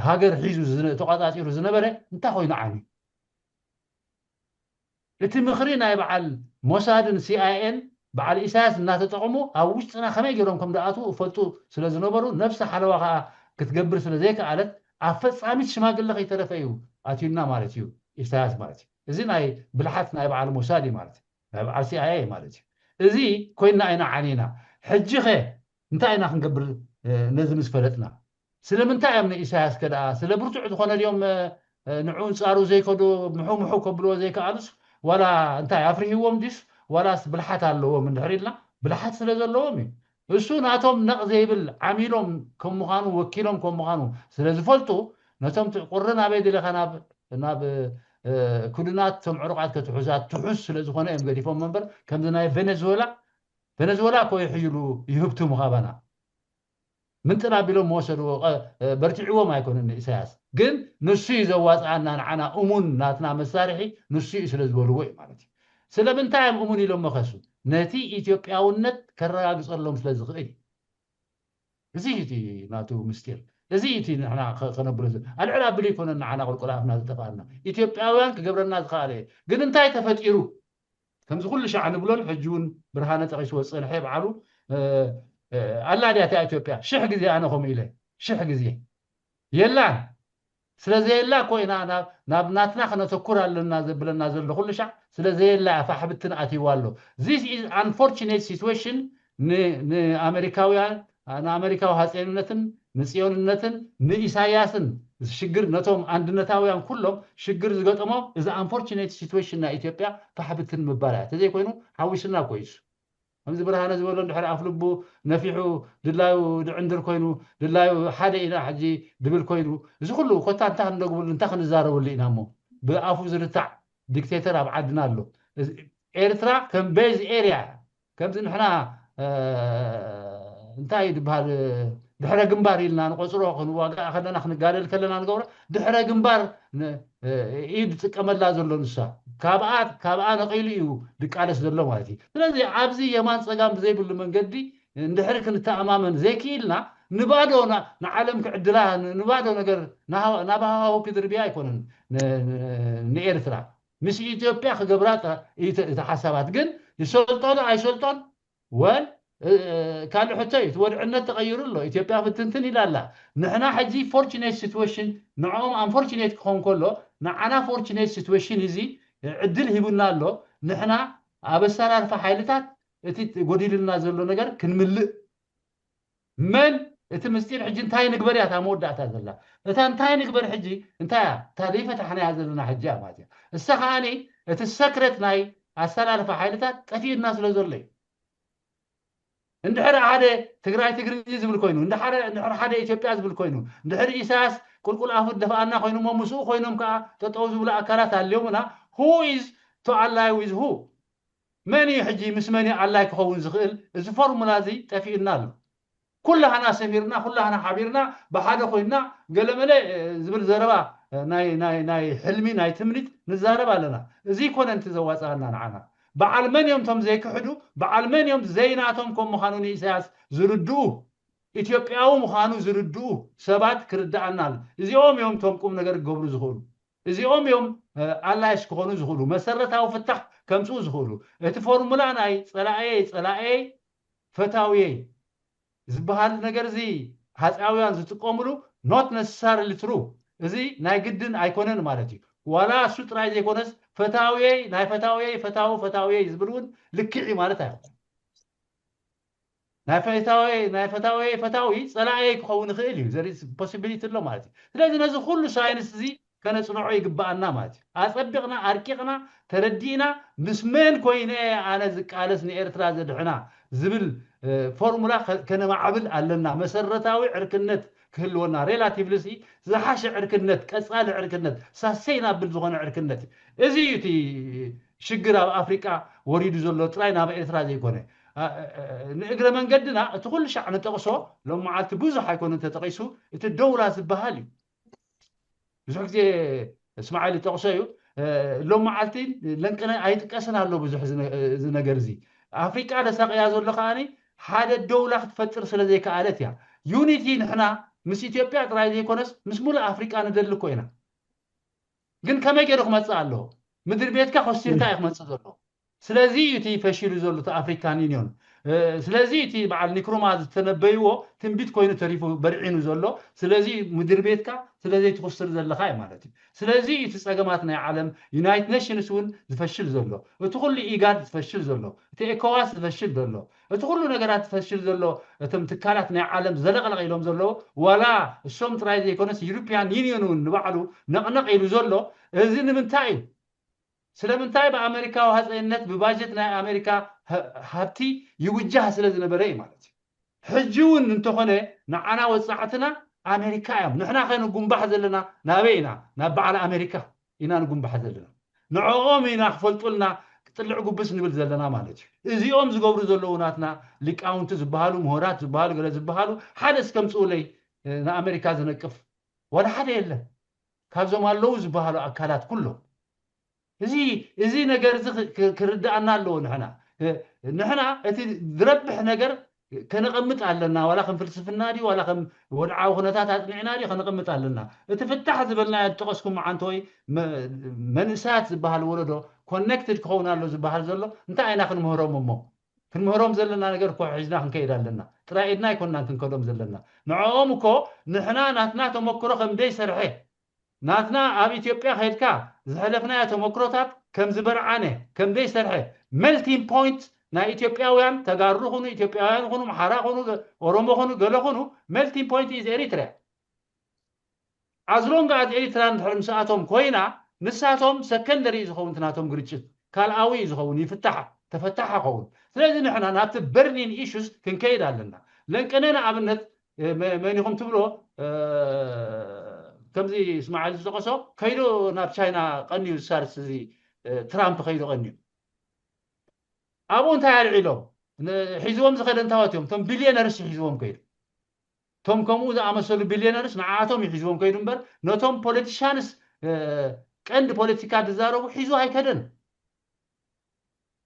ሃገር ሒዙ ተቋፃፂሩ ዝነበረ እንታይ ኮይኑ ዓንዩ? እቲ ምኽሪ ናይ በዓል ሞሳድን ሲኣይኤን በዓል ኢሳያስ እናተጠቐሙ ኣብ ውሽጥና ከመይ ገይሮም ከም ደኣትዉ እፈልጡ ስለ ዝነበሩ፣ ነብሲ ሓለዋ ከዓ ክትገብር ስለ ዘይከኣለት፣ ኣብ ፈጻሚት ሽማግለ ከይተረፈ እዩ ኣትዩና ማለት እዩ ኢሳያስ ማለት እዩ። እዚ ናይ ብልሓት ናይ በዓል ሞሳድ እዩ ማለት እዩ። ናይ በዓል ሲኣይኤ ማለት እዩ። እዚ ኮይንና ኢና ዓኒና። ሕጂ ኸ እንታይ ኢና ክንገብር? ነዚ ምስ ፈለጥና፣ ስለምንታይ እዮም ንኢሳያስ ከ ደኣ ስለ ብርቱዕ ዝኾነ ድዮም ንዑ እንጻሩ ዘይከዱ? ምሑ ምሑ ከብልዎ ዘይከኣሉስ፣ ዋላ እንታይ ኣፍርህዎም ድዩስ ዋላስ ብልሓት ኣለዎም እንድሕር ኢልና፣ ብልሓት ስለ ዘለዎም እዩ። እሱ ናቶም ነቕ ዘይብል ዓሚሎም ከም ምዃኑ፣ ወኪሎም ከም ምዃኑ ስለ ዝፈልጡ፣ ነቶም ቁሪ ናበይ ድለኻ ናብ ናብ ክዱናት ቶም ዕሩቓት ከትሑዛት ትሑዝ ስለ ዝኾነ እዮም ገዲፎም እምበር፣ ከምዚ ናይ ቬኔዙዌላ፣ ቬኔዙዌላ እኮ ይሕይሉ ይህብትሙ ካባና ምንጥል ኣቢሎም መወሰድዎ። በርቲዕዎም ኣይኮነን ኢሳያስ፣ ግን ንሱ እዩ ዘዋፅኣና፣ ንዓና እሙን ናትና መሳርሒ ንሱ እዩ ስለ ዝበልዎ እዩ ማለት እዩ። ስለምንታይ እዮም እሙን ኢሎም መኸሱ? ነቲ ኢትዮጵያውነት ከረጋግፀሎም ስለ ዝኽእል እዩ። እዚ እቲ ናቱ ምስጢር፣ እዚ እቲ ንሕና ከነብሎ ኣልዕል ኣብል ይኮነን። ንዓና ቁልቁል ኣፍና ዝጠፋና ኢትዮጵያውያን ክገብረና ዝኸኣለ እዩ። ግን እንታይ ተፈጢሩ? ከምዚ ኩሉ ሻዕ ንብሎን ሕጂ እውን ብርሃነ ጠቂስዎ ዝፀንሐ በዓሉ ኣላ ድያ እታ ኢትዮጵያ? ሽሕ ግዜ ኣነ ከምኡ ኢለ፣ ሽሕ ግዜ የላን። ስለ ዘየላ እኮ ኢና ናብ ናትና ክነተኩር ኣለና ዘብለና ዘሎ ኩሉ ሻዕ። ስለ ዘየላ ፋሕብትን ኣትይዋ ኣሎ። This is unfortunate situation ንኣሜሪካውያን፣ ንኣሜሪካዊ ሃፀይንነትን ንፅዮንነትን ንኢሳያስን ሽግር፣ ነቶም ኣንድነታውያን ኩሎም ሽግር ዝገጠሞም እዚ unfortunate situation ናይ ኢትዮጵያ ፋሕብትን ምባል እያ። ተዘይኮይኑ ሓዊስና እኮ እዩ እሱ። ከምዚ ብርሃነ ዝበሎ እንድሕር ኣፍ ልቡ ነፊሑ ድላዩ ድዕንድር ኮይኑ ድላዩ ሓደ ኢና ሕጂ ድብል ኮይኑ እዚ ኩሉ ኮታ እንታይ ክንደግብሉ እንታይ ክንዛረበሉ ኢና እሞ ብኣፉ ዝርታዕ ዲክቴተር ኣብ ዓድና ኣሎ። ኤርትራ ከም ቤዝ ኤርያ ከምዚ ንሕና እንታይ ድበሃል ድሕረ ግንባር ኢልና ንቆፅሮ ክንዋጋእ ከለና ክንጋደል ከለና ንገብሮ ድሕረ ግንባር እዩ ዝጥቀመላ ዘሎ ንሳ። ካብኣ ነቒሉ እዩ ድቃለስ ዘሎ ማለት እዩ። ስለዚ ኣብዚ የማን ፀጋም ብዘይብሉ መንገዲ እንድሕሪ ክንተኣማመን ዘይክኢልና ንባዶ ንዓለም ክዕድላ ንባዶ ነገር ናብ ሃዋሁ ክድርብያ ኣይኮነን። ንኤርትራ ምስ ኢትዮጵያ ክገብራ እቲ ሓሳባት ግን ይሰልጦን ኣይሰልጦን ወል ካልእ ሕቶ እዩ። እቲ ወድዕነት ተቐይሩ ኣሎ። ኢትዮጵያ ፍትንትን ኢላ ኣላ። ንሕና ሕጂ fortunate situation ንዕኦም unfortunate ክኸውን ከሎ ንዓና fortunate situation እዚ ዕድል ሂቡና ኣሎ። ንሕና ኣብ ኣሰራርፋ ሓይልታት እቲ ጎዲሉና ዘሎ ነገር ክንምልእ መን እቲ ምስጢር ሕጂ እንታይ ንግበር እያ እታ መወዳእታ ዘላ? እታ እንታይ ንግበር ሕጂ እንታይ እያ? እታ ዘይፈታሕናያ ዘለና ሕጂ እያ ማለት እያ። እሳ ከዓኒ እቲ ሰክረት ናይ ኣሰላልፋ ሓይልታት ጠፊእና ስለ ዘሎ እዩ። እንድሕር ሓደ ትግራይ ትግርኝ ዝብል ኮይኑ እንድሕር ሓደ ኢትዮጵያ ዝብል ኮይኑ እንድሕር ኢሳያስ ቁልቁል ኣፉ ደፍኣና ኮይኑ እሞ ምስኡ ኮይኖም ከዓ ጠጠው ዝብሉ ኣካላት ኣልዮምና who is to ally with who? መን እዩ ሕጂ ምስ መን እዩ ኣላይ ክኸውን ዝኽእል? እዚ ፎርሙላ እዚ ጠፊእና ኣሎ። ኩላህና ሰሚርና ኩላህና ሓቢርና ብሓደ ኮይንና ገለመለ ዝብል ዘረባ ናይ ሕልሚ ናይ ትምኒት ንዛረብ ኣለና። እዚ ይኮነ ንቲ ዘዋፅኣና ንዓና። በዓል መን እዮም ቶም ዘይክሕዱ? በዓል መን እዮም ዘይናቶም ከም ምዃኑ ንኢሳያስ ዝርድኡ ኢትዮጵያዊ ምዃኑ ዝርድኡ ሰባት ክርድኣና ኣሎ። እዚኦም እዮም ቶም ቁም ነገር ክገብሩ ዝኽእሉ። እዚኦም እዮም ኣላይስ ክኾኑ ዝኽእሉ፣ መሰረታዊ ፍታሕ ከምፅኡ ዝኽእሉ። እቲ ፎርሙላ ናይ ፀላእየይ ፀላእየይ ፈታውየይ ዝበሃል ነገር እዚ ሃፃውያን ዝጥቀምሉ not necessarily true። እዚ ናይ ግድን ኣይኮነን ማለት እዩ። ዋላ እሱ ጥራይ ዘይኮነስ ፈታውየይ ናይ ፈታውየይ ፈታዊ ፈታውየይ ዝብል እውን ልክዕ እዩ ማለት ኣይኮነን። ናይ ፈታወይ ናይ ፈታወይ ፈታዊ ፀላእየይ ክኸውን ይኽእል እዩ። ዘሪ possibility ኣሎ ማለት እዩ። ስለዚ ነዚ ኩሉ ሳይንስ እዚ ከነፅንዖ ይግባኣና ማለት እዩ። ኣፀቢቕና ኣርቂቕና ተረዲእና ምስ መን ኮይነ ኣነ ዝቃለስ ንኤርትራ ዘድሕና ዝብል ፎርሙላ ከነማዕብል ኣለና። መሰረታዊ ዕርክነት ክህልወና ሬላቲቭሊ ዝሓሸ ዕርክነት ቀፃሊ ዕርክነት ሳሰይናብል ዝኾነ ዕርክነት እዚ እዩ እቲ ሽግር ኣብ ኣፍሪቃ ወሪዱ ዘሎ ጥራይ ናብ ኤርትራ ዘይኮነ ንእግረ መንገድና እቲ ኩሉ ሻዕ ንጠቕሶ ሎም መዓልቲ ብዙሕ ኣይኮነ ተጠቂሱ እቲ ደውላ ዝበሃል እዩ። ብዙሕ ግዜ እስማዓል ይጠቕሶ እዩ። ሎም መዓልቲ ለንቅነ ኣይጥቀስን ኣሎ ብዙሕ እዚ ነገር እዚ ኣፍሪቃ ደሳቅያ ዘሎ ከዓኒ ሓደ ደውላ ክትፈጥር ስለ ዘይከኣለት እያ። ዩኒቲ ንሕና ምስ ኢትዮጵያ ጥራይ ዘይኮነስ ምስ ሙሉእ ኣፍሪቃ ንደሊ እኮ ኢና። ግን ከመይ ገይሩ ክመጽእ ኣለዎ? ምድሪ ቤትካ ኮስቲርካ እዩ ክመጽእ ዘለዎ። ስለዚ እዩ እቲ ፈሺሉ ዘሎ እቲ ኣፍሪካን ዩኒዮን። ስለዚ እቲ በዓል ኒክሩማ ዝተነበይዎ ትንቢት ኮይኑ ተሪፉ በርዒኑ ዘሎ። ስለዚ ምድሪ ቤትካ ስለዘይትኩስር ዘለካ እዩ ማለት እዩ። ስለዚ እቲ ጸገማት ናይ ዓለም ዩናይትድ ኔሽንስ እውን ዝፈሽል ዘሎ፣ እቲ ኩሉ ኢጋድ ዝፈሽል ዘሎ፣ እቲ ኤኮዋስ ዝፈሽል ዘሎ፣ እቲ ኩሉ ነገራት ዝፈሽል ዘሎ፣ እቶም ትካላት ናይ ዓለም ዘለቕለቕ ኢሎም ዘለዉ፣ ዋላ እሶም ጥራይ ዘይኮነስ ዩሮፒያን ዩኒዮን እውን ንባዕሉ ነቕነቕ ኢሉ ዘሎ። እዚ ንምንታይ እዩ? ስለምንታይ ብኣመሪካዊ ሃፀይነት ብባጀት ናይ ኣመሪካ ሃብቲ ይውጃህ ስለ ዝነበረ እዩ ማለት እዩ። ሕጂ እውን እንተኾነ ንዓና ወፃዕትና ኣሜሪካ እዮም። ንሕና ከ ንጉንባሕ ዘለና ናበይ ኢና? ናብ በዓል ኣሜሪካ ኢና ንጉንባሕ ዘለና። ንዕኦም ኢና ክፈልጡልና ጥልዕ ጉብስ ንብል ዘለና ማለት እዩ። እዚኦም ዝገብሩ ዘለዉ ናትና ሊቃውንቲ ዝበሃሉ፣ ምሁራት ዝበሃሉ፣ ገለ ዝበሃሉ ሓደ እስከምፅኡለይ ንኣሜሪካ ዝነቅፍ ዋላ ሓደ የለን። ካብዞም ኣለዉ ዝበሃሉ ኣካላት ኩሎም እዚ እዚ ነገር እዚ ክርዳኣና ኣለዎ። ንሕና ንሕና እቲ ዝረብሕ ነገር ከነቐምጥ ኣለና። ዋላ ከም ፍልስፍና ድዩ ዋላ ከም ወድዓዊ ኩነታት ኣፅኒዕና ድዩ ከነቐምጥ ኣለና። እቲ ፍታሕ ዝበልናዮ ዝጠቐስኩም መዓንተ ወይ መንእሰያት ዝበሃል ወለዶ ኮኔክትድ ክኸውን ኣሎ ዝበሃል ዘሎ እንታይ ኢና ክንምህሮም እሞ? ክንምህሮም ዘለና ነገር እኮ ሒዝና ክንከይድ ኣለና። ጥራይ ኢድና ኣይኮናን ክንከዶም ዘለና። ንዕኦም እኮ ንሕና ናትና ተመክሮ ከም ደይሰርሐ ናትና ኣብ ኢትዮጵያ ከይድካ ዝሐለፍናዮ ተመክሮታት ከም ዝበርዓነ ከም ዘይሰርሐ ሜልቲንግ ፖይንት ናይ ኢትዮጵያውያን ተጋሩ ኩኑ ኢትዮጵያውያን ኩኑ ምሓራ ኩኑ ኦሮሞ ኩኑ ገለ ኩኑ ሜልቲንግ ፖይንት ኢዝ ኤሪትሪያ። ኣዝሎንጋ ኣት ኤሪትራ እንድሕር ምስኣቶም ኮይና ንሳቶም ሰከንደሪ እዩ ዝኸውን ናቶም ግርጭት ካልኣዊ እዩ ዝኸውን ይፍታሕ ተፈታሕ ኸውን። ስለዚ ንሕና ናብቲ በርኒን ኢሹስ ክንከይድ ኣለና። ለንቀነ ንኣብነት መን ኢኹም ትብሎ ከምዚ እስማዓል ዝጠቀሶ ከይዶ ናብ ቻይና ቀንዩ ዝሳርስ እዚ ትራምፕ ከይዶ ቀንዩ ኣብኡ እንታይ ኣልዒሎም ሒዝዎም ዝኸደ እንታወት እዮም እቶም ቢልዮነርስ ሒዝዎም ከይዱ እቶም ከምኡ ዝኣመሰሉ ቢልዮነርስ ንዓኣቶም ይሒዝዎም ከይዱ እምበር ነቶም ፖለቲሻንስ ቀንዲ ፖለቲካ ዝዛረቡ ሒዙ ኣይከደን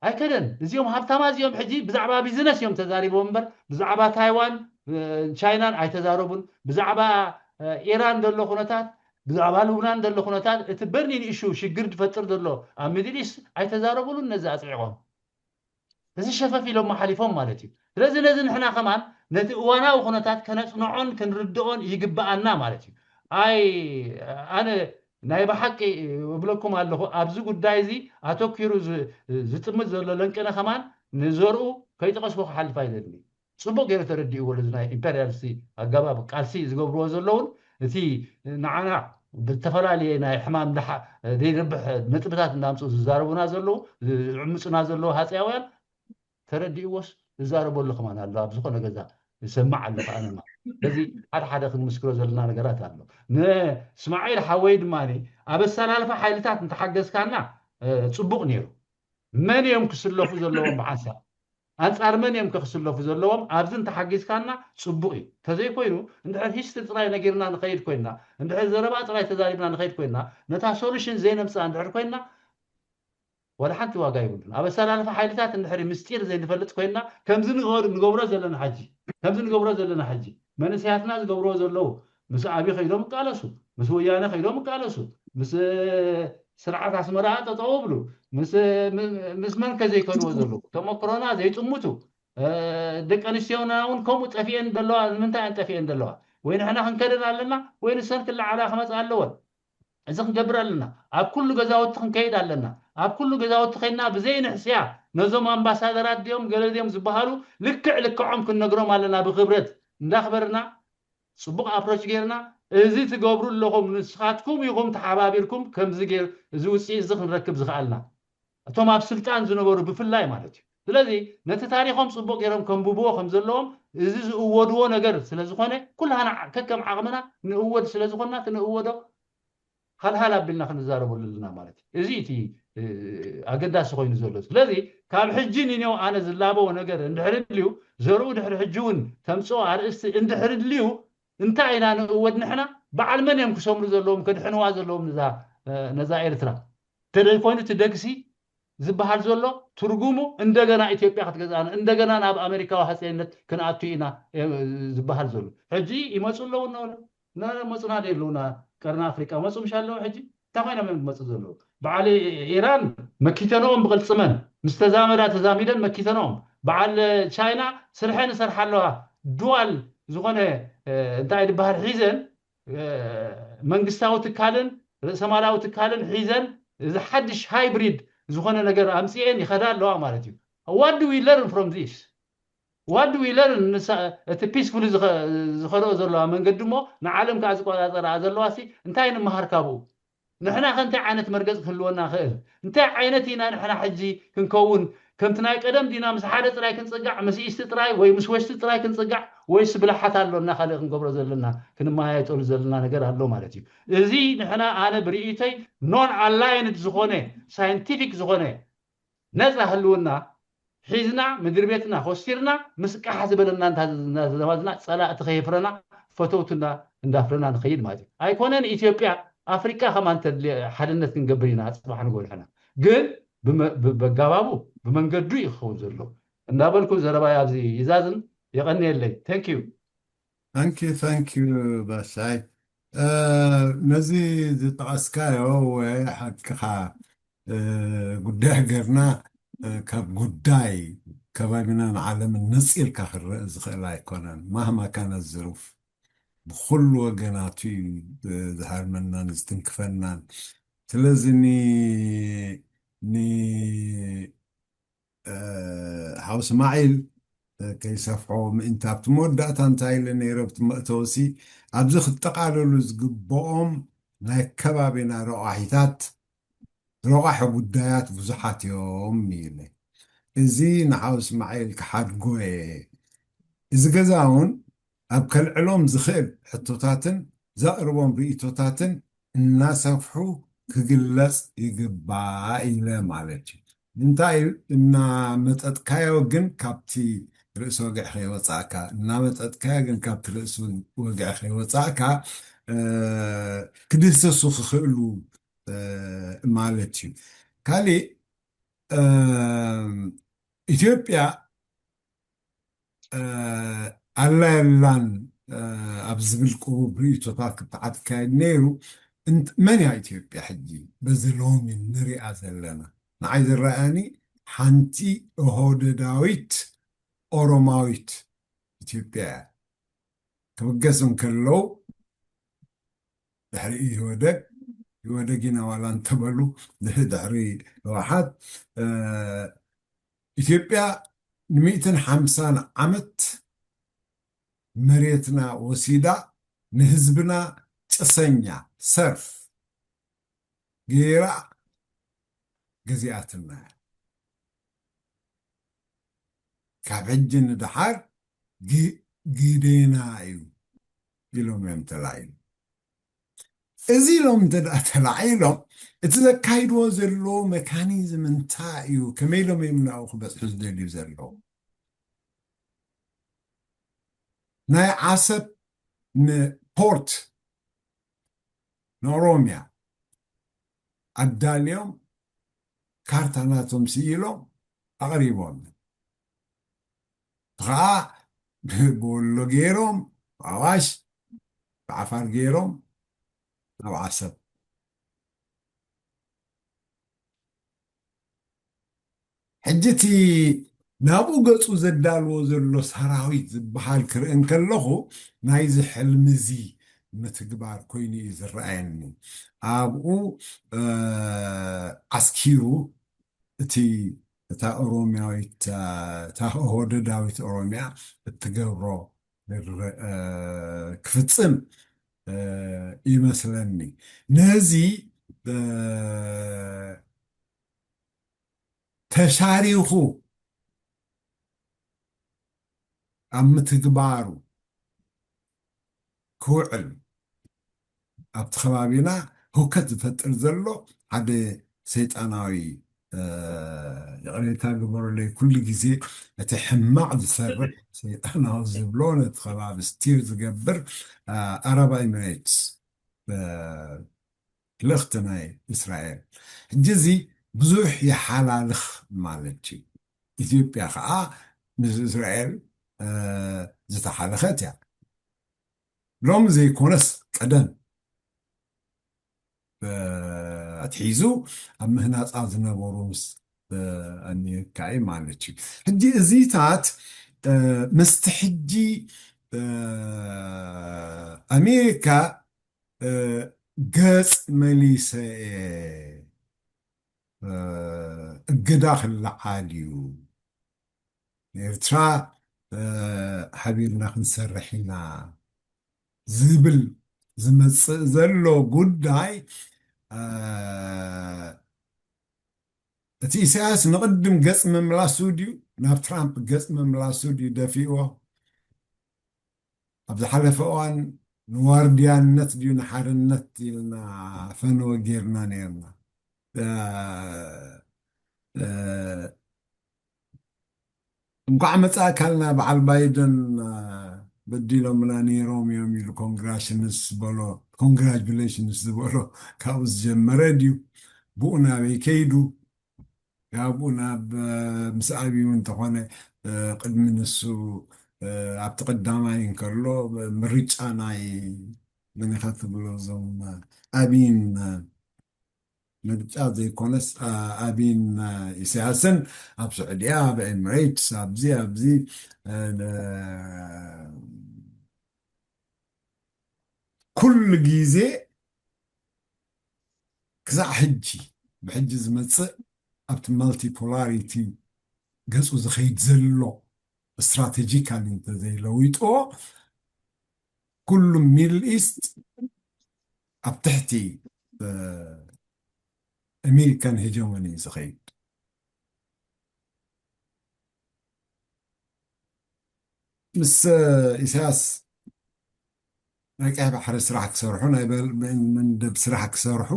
ኣይከደን እዚኦም ሃብታማ እዚኦም ሕጂ ብዛዕባ ቢዝነስ እዮም ተዛሪቦም እምበር ብዛዕባ ታይዋን ቻይናን ኣይተዛረቡን ብዛዕባ ኢራን ዘሎ ኩነታት ብዛዕባ ልብናን ዘሎ ኩነታት እቲ በርኒን ኢሹ ሽግር ዝፈጥር ዘሎ ኣብ ሚድል ኢስት ኣይተዛረቡሉን ነዚ ኣፅዒቖም እዚ ሸፈፍ ኢሎም ሓሊፎም ማለት እዩ ስለዚ ነዚ ንሕና ከማን ነቲ እዋናዊ ኩነታት ከነፅንዖን ክንርድኦን ይግበኣና ማለት እዩ ኣይ ኣነ ናይ ብሓቂ እብለኩም ኣለኹ ኣብዚ ጉዳይ እዚ ኣተኪሩ ዝጥምት ዘሎ ለንቅነ ከማን ንዘርኡ ከይጠቐስኩ ክሓልፍ ኣይደልን እዩ ፅቡቅ ገይሩ ተረዲእዎ እዚ ናይ ኢምፐሪያልስቲ ኣገባብ ቃልሲ ዝገብርዎ ዘለውን እቲ ንዓና ብዝተፈላለየ ናይ ሕማም ዘይረብሕ ነጥብታት እንዳምፅኡ ዝዛረቡና ዘለዉ ዝዕምፁና ዘለዉ ሃፀያውያን ተረዲእዎስ ዝዛረበሉ ከማን ኣሎ ኣብ ዝኾነ ገዛ ዝሰማዕ ኣለኹ ኣነማ ስለዚ ሓደ ሓደ ክንምስክሮ ዘለና ነገራት ኣሎ ንእስማዒል ሓወይ ድማ ኣብ ኣሰላልፋ ሓይልታት እንተሓገዝካና ፅቡቅ ነይሩ መን እዮም ክስለፉ ዘለዎም ብሓንሳብ ኣንፃር መን እዮም ክስለፉ ዘለዎም ኣብዚ እንተሓጊዝካና ፅቡቅ እዩ ተዘይኮይኑ እንድሕር ሂስትሪ ጥራይ ነጊርና ንኸይድ ኮይና እንድሕር ዘረባ ጥራይ ተዛሪብና ንኸይድ ኮይና ነታ ሶሉሽን ዘይነምፅኣ እንድሕር ኮይና ወላ ሓንቲ ዋጋ ይብሉን ኣብ ኣሰላልፋ ሓይልታት እንድሕር ምስጢር ዘይንፈልጥ ኮይና ከምዚ ንገብሮ ዘለና ሕጂ ከምዚ ንገብሮ ዘለና ሕጂ መንእሰያትና ዝገብርዎ ዘለዉ ምስ ኣብይ ከይዶም ይቃለሱ ምስ ወያነ ከይዶም ይቃለሱ ምስ ስርዓት ኣስመራ ጠጠው ብሉ ምስ መን ከ ዘይከድዎ ዘለዉ ተመክሮና ዘይጥምቱ ደቂ ኣንስትዮና እውን ከምኡ ጠፊኤን ዘለዋ ንምንታይ እየን ጠፊኤን ዘለዋ ወይ ንሕና ክንከደን ኣለና ወይ ንሰን ክለዓላ ክመፃ ኣለወን እዚ ክንገብር ኣለና ኣብ ኩሉ ገዛውቲ ክንከይድ ኣለና ኣብ ኩሉ ገዛውቲ ከይድና ብዘይ ንሕስያ ነዞም ኣምባሳደራት ድዮም ገለ ድዮም ዝበሃሉ ልክዕ ልክዖም ክንነግሮም ኣለና ብክብረት እንዳክበርና ፅቡቅ ኣፕሮች ጌርና እዚ ትገብሩ ኣለኹም ንስኻትኩም ኢኹም ተሓባቢርኩም ከምዚ ጌር እዚ ውፅኢት እዚ ክንረክብ ዝኽኣልና እቶም ኣብ ስልጣን ዝነበሩ ብፍላይ ማለት እዩ ስለዚ ነቲ ታሪኾም ፅቡቅ ገይሮም ከንብብዎ ከም ዘለዎም እዚ ዝእወድዎ ነገር ስለ ዝኾነ ኩላና ከከም ዓቕምና ንእወድ ስለ ዝኾንና እቲ ንእወዶ ሃልሃል ኣቢልና ክንዛረበሉ ኣለና ማለት እዩ እዚ እቲ ኣገዳሲ ኮይኑ ዘሎ ስለዚ ካብ ሕጂ ንኔው ኣነ ዝላበዎ ነገር እንድሕር ድልዩ ዘርኡ ድሕሪ ሕጂ እውን ተምፅኦ ኣርእስቲ እንድሕር ድልዩ እንታይ ኢና ንእወድ ንሕና በዓል መን እዮም ክሰምሩ ዘለዎም ከድሕንዋ ዘለዎም ነዛ ኤርትራ ተደይ ኮይኑ እቲ ደግሲ ዝበሃል ዘሎ ትርጉሙ እንደገና ኢትዮጵያ ክትገዝኣና፣ እንደገና ናብ ኣሜሪካዊ ሃፀይነት ክንኣቱ ኢና፣ እ፣ ዝበሃል ዘሎ። ሕጂ ይመፁ ኣለዉ እናበለ፣ ና-፣ መፁና ዶ የብሉና? ቀርኒ ኣፍሪቃ መፁ ምሽ ኣለዉ። ሕጂ እንታይ ኮይኖም እዮም ዝመፁ ዘለዉ? በዓል ኢራን መኪተንኦም ብቕልፅመን ምስ ተዛመዳ ተዛሚደን መኪተንኦም። በዓል ቻይና ስርሐን እሰርሓ ኣለዋ፣ ዱዋል ዝኾነ፣ እ፣ እንታይ ዝበሃል ሒዘን፣ እ፣ መንግስታዊ ትካልን ርእሰማላዊ ትካልን ሒዘን፣ እዚ ሓድሽ ሃይብሪድ ዝኾነ ነገር ኣምፅኤን ይኸዳ ኣለዋ ማለት እዩ። What do we learn from this? What do we learn? ንሳ-፣ እቲ ፒስፉሊ ዝኸ-፣ ዝኸደኦ ዘለዋ መንገዲ እሞ ንዓለም ከዓ ዝቆፃፀራ ዘለዋ ሲ እንታይ ንምሃር ካብኡ? ንሕና ከ እንታይ ዓይነት መርገፂ ክህልወና ይኽእል? እንታይ ዓይነት ኢና ንሕና ሕጂ ክንከውን? ከምቲ ናይ ቀደም ዲና ምስ ሓደ ጥራይ ክንፅጋዕ፣ ምስ ኢስቲ ጥራይ ወይ ምስ ወስቲ ጥራይ ክንፅጋዕ፣ ወይስ ብልሓት ኣሎና ካልእ ክንገብሮ ዘለና፣ ክንመያየጠሉ ዘለና ነገር ኣሎ ማለት እዩ። እዚ ንሕና፣ ኣነ ብርእይቶይ፣ ኖን ኣላይንድ ዝኾነ፣ ሳይንቲፊክ ዝኾነ ነፃ ህልውና ሒዝና፣ ምድሪ ቤትና ኮስቲርና፣ ምስ ቃሕ ዝበለና እንዳ-፣ እንዳተዘማዝና፣ ፀላእቲ ከየፍረና፣ ፈተውትና እንዳፍረና ንኸይድ ማለት እዩ። ኣይኮነን ኢትዮጵያ፣ ኣፍሪቃ ከማን ተድልየ ሓድነት ክንገብር ኢና፣ ፅባሕ ንጎልሕና። ግን ብመ-፣ ብ-፣ በጋባቡ፣ ብመንገዱ እዩ ክኸውን ዘሎ። እንዳበልኩ ዘረባይ ኣብዚ ይዛዝም። የቐንየለይ። Thank you። Thank you, thank you ባሻይ። እ፣ ነዚ ዝጠቐስካዮ ወይ ሓቅኻ፣ እ፣ ጉዳይ ሃገርና፣ እ፣ ካብ ጉዳይ ከባቢናን ዓለምን ነፂልካ ክረአ ዝኽእል ኣይኮነን። ማህማ ካነ ዝሩፍ ብኩሉ ወገናቱ እዩ፣ እ፣ ዝሃርመናን ዝትንክፈናን። ስለዚ ኒ-፣ ኒ-፣ እ፣ ሓው እስማዒል፣ እ፣ ከይሰፍሖ ምእንቲ ኣብቲ መወዳእታ እንታይ ኢለ ነይረ ኣብቲ መእተውሲ፣ ኣብዚ ክጠቓለሉ ዝግብኦም ናይ ከባቢና ረቋሒታት፣ ረቋሒ ጉዳያት ብዙሓት እዮም ኢለ። እዚ ንሓው እስማዒል ክሓድጎ እየ። እዚ ገዛ እውን ኣብ ከልዕሎም ዝኽእል ሕቶታትን ዘቕርቦም ርእቶታትን እናሰፍሑ ክግለጽ ይግባእ ኢለ ማለት እዩ። እንታይ እናመጠጥካዮ ግን ካብቲ ርእሲ ወግዒ ከይወጻእካ፣ እናመጠጥካዮ ግን ካብቲ ርእሲ ወግዒ ከይወጻእካ፣ እ፣ ክድህሰሱ ክኽእሉ፣ እ፣ ማለት እዩ። ካሊእ፣ እ፣ ኢትዮጵያ፣ እ፣ ኣላ የላን፣ እ፣ ኣብ ዝብል ቅሩብ ርእይቶታት ክተዓት ክካየድ ነይሩ። እንት-፣ መን እያ ኢትዮጵያ ሕጂ በዚ ሎሚ ንሪኣ ዘለና? ንዓይ ዝረኣያኒ ሓንቲ ኦህደዳዊት ኦሮማዊት ኢትዮጵያ እያ። ክብገስ እንከለዉ ድሕሪ ኢህወደግ፣ ኢህወደግ ኢና ዋላ እንተበሉ፣ ድሕሪ፣ ድሕሪ ህወሓት፣ እ፣ ኢትዮጵያ ንሚእትን ሓምሳን ዓመት መሬትና ወሲዳ ንህዝብና ጭሰኛ፣ ሰርፍ ገይራ ገዚኣትና እያ። ካብ ሕጂ ንደሓር ግ-፣ ግዴና እዩ ኢሎም እዮም ተላዒሎም። እዚ ኢሎም እንተ ደኣ ተላዒሎም፣ እቲ ዘካይድዎ ዘለዉ መካኒዝም እንታይ እዩ? ከመይ ኢሎም እዮም ናብኡ ክበጽሑ ዝደልዩ ዘለዉ? ናይ ዓሰብ ንፖርት ንኦሮምያ ኣዳልዮም፣ ካርታ ናቶም ስኢሎም ኣቕሪቦም። ኸዓ ብወሎ ገይሮም፣ ብኣዋሽ፣ ብዓፋር ገይሮም ናብ ዓሰብ። ሕጂ እቲ ናብኡ ገፁ ዘዳልዎ ዘሎ ሰራዊት ዝበሃል ክርኢ እንከለኹ፣ ናይዚ ሕልሚ እዚ ምትግባር ኮይኑ እዩ ዝረኣየኒ። ኣብኡ፣ እ፣ ዓስኪሩ እቲ፣ እታ ኦሮሚያዊት፣ እ፣ እታ ኦህደዳዊት ኦሮሚያ እትገብሮ ር-፣ እ፣ ክፍጽም፣ እ፣ ይመስለኒ። ነዚ፣ እ፣ ተሻሪኹ ኣብ ምትግባሩ ክውዕል፣ ኣብቲ ከባቢና ህውከት ዝፈጥር ዘሎ ሓደ ሰይጣናዊ፣ እ፣ ይቕሬታ ግበሩለይ፣ ኩሉ ግዜ እቲ ሕማቕ ዝሰርሕ ሰይጣናዊ ዝብሎ ነቲ ከባቢ ስቲር ዝገብር፣ እ፣ ኣረብ ኤሚሬትስ፣ እ፣ ልእኽቲ ናይ እስራኤል። ሕጂ እዚ ብዙሕ ይሓላልኽ ማለት እዩ። ኢትዮጵያ ከዓ ምስ እስራኤል ዝተሓለኸት እያ። ሎም ዘይኮነስ ቀደም ኣትሒዙ ኣብ ምህናፃ ዝነበሩ ምስ ኣሜሪካ እዩ ማለት እዩ። ሕጂ እዚታት ምስቲ ሕጂ ኣሜሪካ ገፅ መሊሰ እየ እገዳ ክለዓል እዩ፣ ኤርትራ ሓቢርና ክንሰርሕ ኢና ዝብል ዝመፅእ ዘሎ ጉዳይ እቲ ኢሳያስ ንቕድም ገጽ ምምላሱ ድዩ ናብ ትራምፕ ገጽ ምምላሱ ድዩ ደፊእዎ? ኣብ ዝሓለፈ እዋን ንዋርድያነት ድዩ ንሓርነት ኢልና ፈነወ ጌርና ነርና። እንኳዕ መጻእካልና በዓል ባይደን በዲሎምና ነይሮም እዮም ኢሉ ኮንግራሽንስ ዝበሎ ኮንግራጁሌሽንስ ዝበሎ ካብኡ ዝጀመረ ድዩ? ብኡ ናበይ ከይዱ? ካብኡ ናብ ምስ ኣብዩ እንተኾነ ቅድሚ ንሱ ኣብቲ ቀዳማይ እንከሎ ምርጫ ናይ መን ኢኻ ትብሎ እዞም ኣብይን ምርጫ ዘይኮነስ ኣብይን ኢሳያስን ኣብ ስዑድያ ኣብ ኤምሬትስ ኣብዚ ኣብዚ ኩሉ ግዜ ክሳዕ ሕጂ ብሕጂ ዝመፅእ ኣብቲ ማልቲፖላሪቲ ገፁ ዝኸይድ ዘሎ ስትራቴጂካሊ እንተዘይለዊጥዎ ኩሉ ሚድል ኢስት ኣብ ትሕቲ ኣሜሪካን ሄጀሞኒ እዩ ዝኸይድ። ምስ ኢሳያስ ናይ ቀይ ባሕሪ ስራሕ ክሰርሑ ናይ መንደብ ስራሕ ክሰርሑ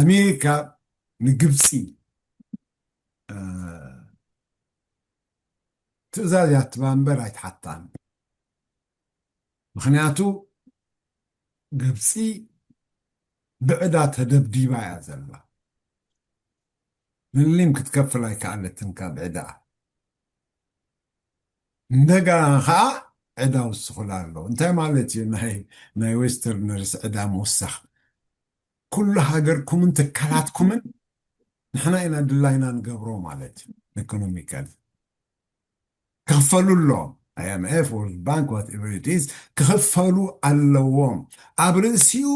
ኣሜሪካ ንግብፂ ትእዛዝ ያትባ እምበር ኣይትሓታን። ምክንያቱ ግብፂ ብዕዳ ተደብዲባ እያ ዘላ። ምሊም ክትከፍል ኣይከኣለትን ካብ ዕዳ። እንደገና ከዓ ዕዳ ውስኹላ ኣሎ። እንታይ ማለት እዩ? ናይ ዌስተርነርስ ዕዳ ምውሳኽ ኩሉ ሃገርኩምን ትካላትኩምን ንሕና ኢና ድላይና ንገብሮ ማለት እዩ። ኢኮኖሚካል ክኽፈሉ ኣለዎም። ኣይኤምኤፍ፣ ወርልድ ባንክ፣ ዋትኤቨር ኢት ኢዝ ክኽፈሉ ኣለዎም። ኣብ ርእሲኡ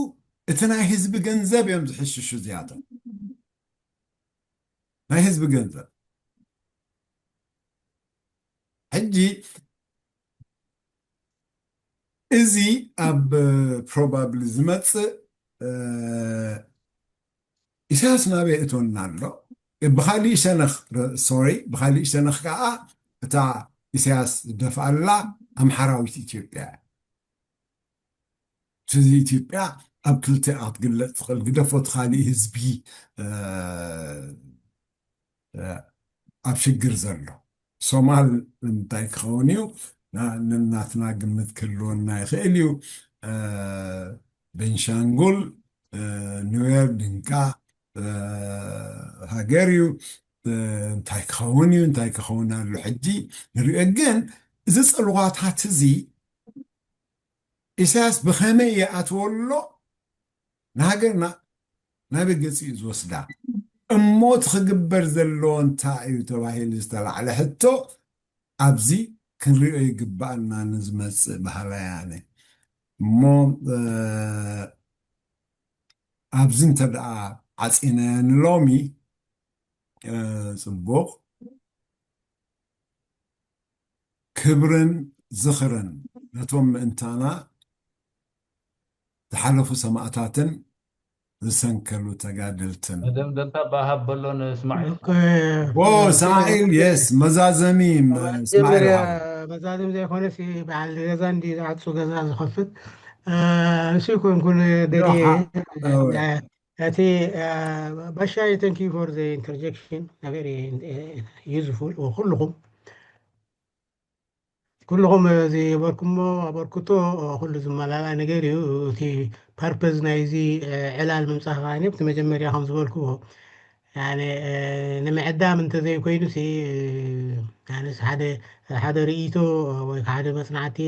እቲ ናይ ህዝቢ ገንዘብ እዮም ዝሕሽሹ እዚኣቶም። ናይ ህዝቢ ገንዘብ ሕጂ እዚ ኣብ ፕሮባብሊ ዝመፅእ ኢሳያስ ናበይ እቶና ኣሎ? ብካሊእ ሸነኽ ሶሪ ብካሊእ ሸነኽ ከዓ እታ ኢሳያስ ደፍኣላ ኣምሓራዊት ኢትዮጵያ እያ። እዚ ኢትዮጵያ ኣብ ክልተ ክትግለፅ ትኽእል ግደፎ እቲ ካሊእ ህዝቢ ኣብ ሽግር ዘሎ ሶማል እንታይ ክኸውን እዩ? ንናትና ግምት ክህልወና ይኽእል እዩ። ቤንሻንጉል ኑዌር ድንቃ ሃገር እዩ። እንታይ ክኸውን እዩ እንታይ ክኸውን ኣሎ ሕጂ ንሪኦ። ግን እዚ ፀልዋታት እዚ ኢሳያስ ብኸመይ ይኣትወሎ ንሃገርና ናበይ ገፂ እዩ ዝወስዳ እሞ እቲ ክግበር ዘለዎ እንታይ እዩ ተባሂሉ ዝተላዕለ ሕቶ ኣብዚ ክንሪኦ ይግባኣና ንዝመፅእ ባህላያነ እሞ ኣብዚ እንተ ደኣ ዓፂናዮ ንሎሚ ፅቡቕ ክብርን ዝኽርን ነቶም ምእንታና ዝሓለፉ ሰማእታትን ዝሰንከሉ ተጋደልትን። መደምደምታ ባሃብ በሎ ንስማዒል። ዎ ሰማዒል የስ መዛዘሚ ስማዒል። መዛዘሚ ዘይኮነስ በዓል ገዛ እንዲ ዝዓፁ ገዛ ዝኸፍት ንሱ ይኮንኩን ደልየ እቲ ባሻይ thank you for the interjection very useful ኩልኹም ኩልኹም ዝገበርኩሞ ኣበርክቶ ኩሉ ዝመላላእ ነገር እዩ። እቲ ፐርፐዝ ናይዚ ዕላል ምምፃእ ከዓ ኣብቲ መጀመርያ ከም ዝበልክዎ ያኔ፣ እ፣ ንምዕዳም እንተዘይኮይኑሲ፣ እ፣ ያኔ ሓደ፣ ሓደ ርእይቶ ወይ ሓደ መጽናዕቲ፣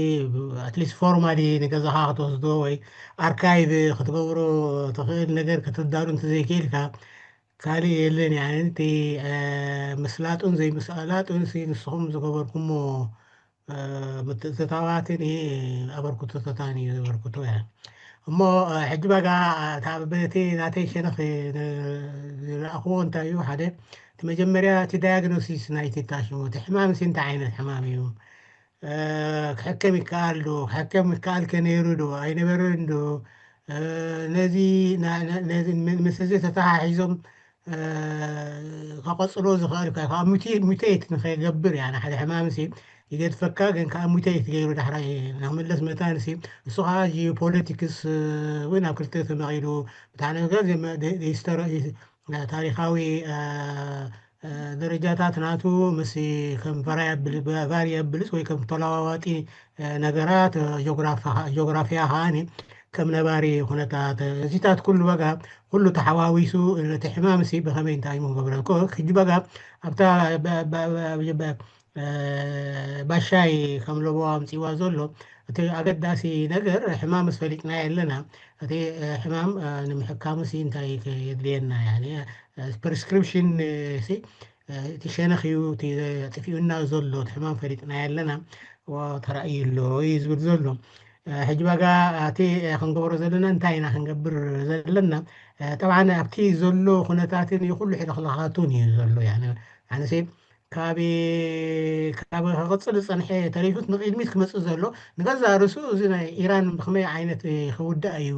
ኣትሊስት ፎርማሊ ንገዛኻ ክትወስዶ ወይ ኣርካይቭ ክትገብሮ ትኽእል ነገር ከተዳሉ እንተዘይክኢልካ፣ ካልእ የለን። ያኔ እቲ፣ እ፣ ምስላጡን ዘይምስላጡንሲ ንስኹም ዝገበርኩሞ፣ እ፣ ምትእትታዋትን፣ እ፣ ኣበርክቶታትን እዩ ዘበርክቶ። ያ እሞ፣ እ፣ ሕጂ በጋ፣ እ፣ እታ በቲ ናተይ ሸነኽ፣ እ፣ ዝረኣኽዎ እንታይ እዩ? ሓደ፣ እቲ መጀመርያ እቲ ዳያግኖሲስ ናይቲ ታሽሞ፣ እቲ ሕማም ሲ እንታይ ዓይነት ሕማም እዩ? እ፣ ክሕከም ይከኣል ዶ? ክሕከም ይከኣል ከ ነይሩ ዶ? ኣይነበረን ዶ? እ፣ ነዚ፣ ና-፣ ነ-፣ ነዚ ም-፣ ምስ እዚ ተተሓሒዞም፣ እ፣ ከቐጽሎ ዝኽእል ከ-፣ ካብ ሙቴ-፣ ሙቴት ንኸይገብር፣ ያኒ፣ ሓደ ሕማም ሲ ይገድፈካ፣ ግን ከኣ ሙቴት ገይሩ ዳሕራይ ንኽምለስ መታን ሲ፣ እሱ ከኣ ጂኦፖለቲክስ፣ እ፣ እውን ኣብ ክልተ ተመቒሉ፣ ብታነ ነገር ዘመ-፣ ደ-፣ ደ-፣ ሂስተሪ-፣ ሂስ-፣ ታሪኻዊ፣ እ፣ እ፣ ደረጃታት ናቱ ምስ ከም ቫሪያብል-፣ ቫሪያብልስ ወይ ከም ተለዋዋጢ፣ እ፣ ነገራት፣ እ፣ ጂኦግራፊ-፣ ጂኦግራፊያ ከኣኒ ከም ነባሪ ኩነታት፣ እ፣ እዚታት ኩሉ በጋ፣ ኩሉ ተሓዋዊሱ ነቲ ሕማም ሲ ብኸመይ እንታይ ምገብረ? ኮ-፣ ሕጂ በጋ ኣብታ በ-፣ በ-፣ በ-፣ በ-፣ እ፣ ባሻይ ከም ለቦ ኣምጺዋ ዘሎ፣ እቲ ኣገዳሲ ነገር ሕማምስ ፈሊጥናዮ ኣለና። እቲ፣ እ፣ ሕማም፣ እ፣ ንምሕካሙ ሲ እንታይ ከ-፣ የድልየና? ያኒ፣ እ፣ ፕሪስክሪፕሽን፣ እ፣ ሲ፣ እ፣ እቲ ሸነኽ እዩ፣ እቲ ጥፊኡና ዘሎ፣ እቲ ሕማም ፈሊጥናዮ ኣለና፣ ዋ፣ ተራእዩ ኣሎ እዩ ዝብል ዘሎ። እ፣ ሕጂ በጋ እቲ፣ እ፣ ክንገብሮ ዘለና እንታይ ኢና ክንገብር ዘለና? እ፣ ጠብዓን ኣብቲ ዘሎ ኩነታትን እዩ፣ ኩሉ ሕልኽላኻቱን እዩ ዘሎ። ያኒ፣ ኣነሲ ካብ፣ ካብ ክቕጽል ዝጸንሐ ተሪፉት ንቕድሚት ክመጽእ ዘሎ፣ ንገዛእ ርእሱ እዚ ናይ ኢራን ብኸመይ ዓይነት ክውዳእ እዩ፣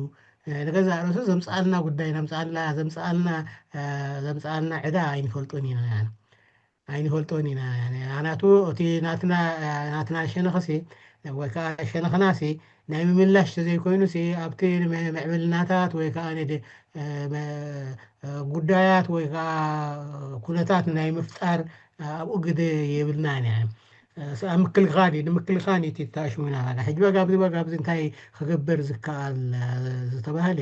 እ፣ ንገዛእ ርእሱ ዘምጽኣልና ጉዳይ፣ ዘምጽኣልና፣ ዘምጽኣልና፣ እ፣ ዘምጽኣልና ዕዳ ኣይንፈልጦን ኢና፣ ያኒ። ኣይንፈልጦን ኢና። ያኒ፣ ኣናቱ እቲ ናትና፣ እ፣ ናትና ሸነኽሲ፣ ወይ ከኣ ሸነኽናሲ፣ ናይ ምምላሽ ተዘይኮይኑሲ፣ ኣብቲ ምዕ-፣ ምዕብልናታት ወይ ከኣ ንድ-፣ እ፣ መ-፣ እ፣ ጉዳያት ወይ ከኣ ኩነታት ናይ ምፍጣር፣ እ፣ ኣብኡ ግደ የብልናን፣ ያኒ። እ፣ ስ-፣ ኣብ ምክልኻል እዩ፣ ንምክልኻል እዩ እቲ ተኣሽሙና። ሕጂ በጋ ኣብዚ፣ በጋ ኣብዚ እንታይ ክግበር ዝከኣል፣ እ፣ ዝተባህለ፣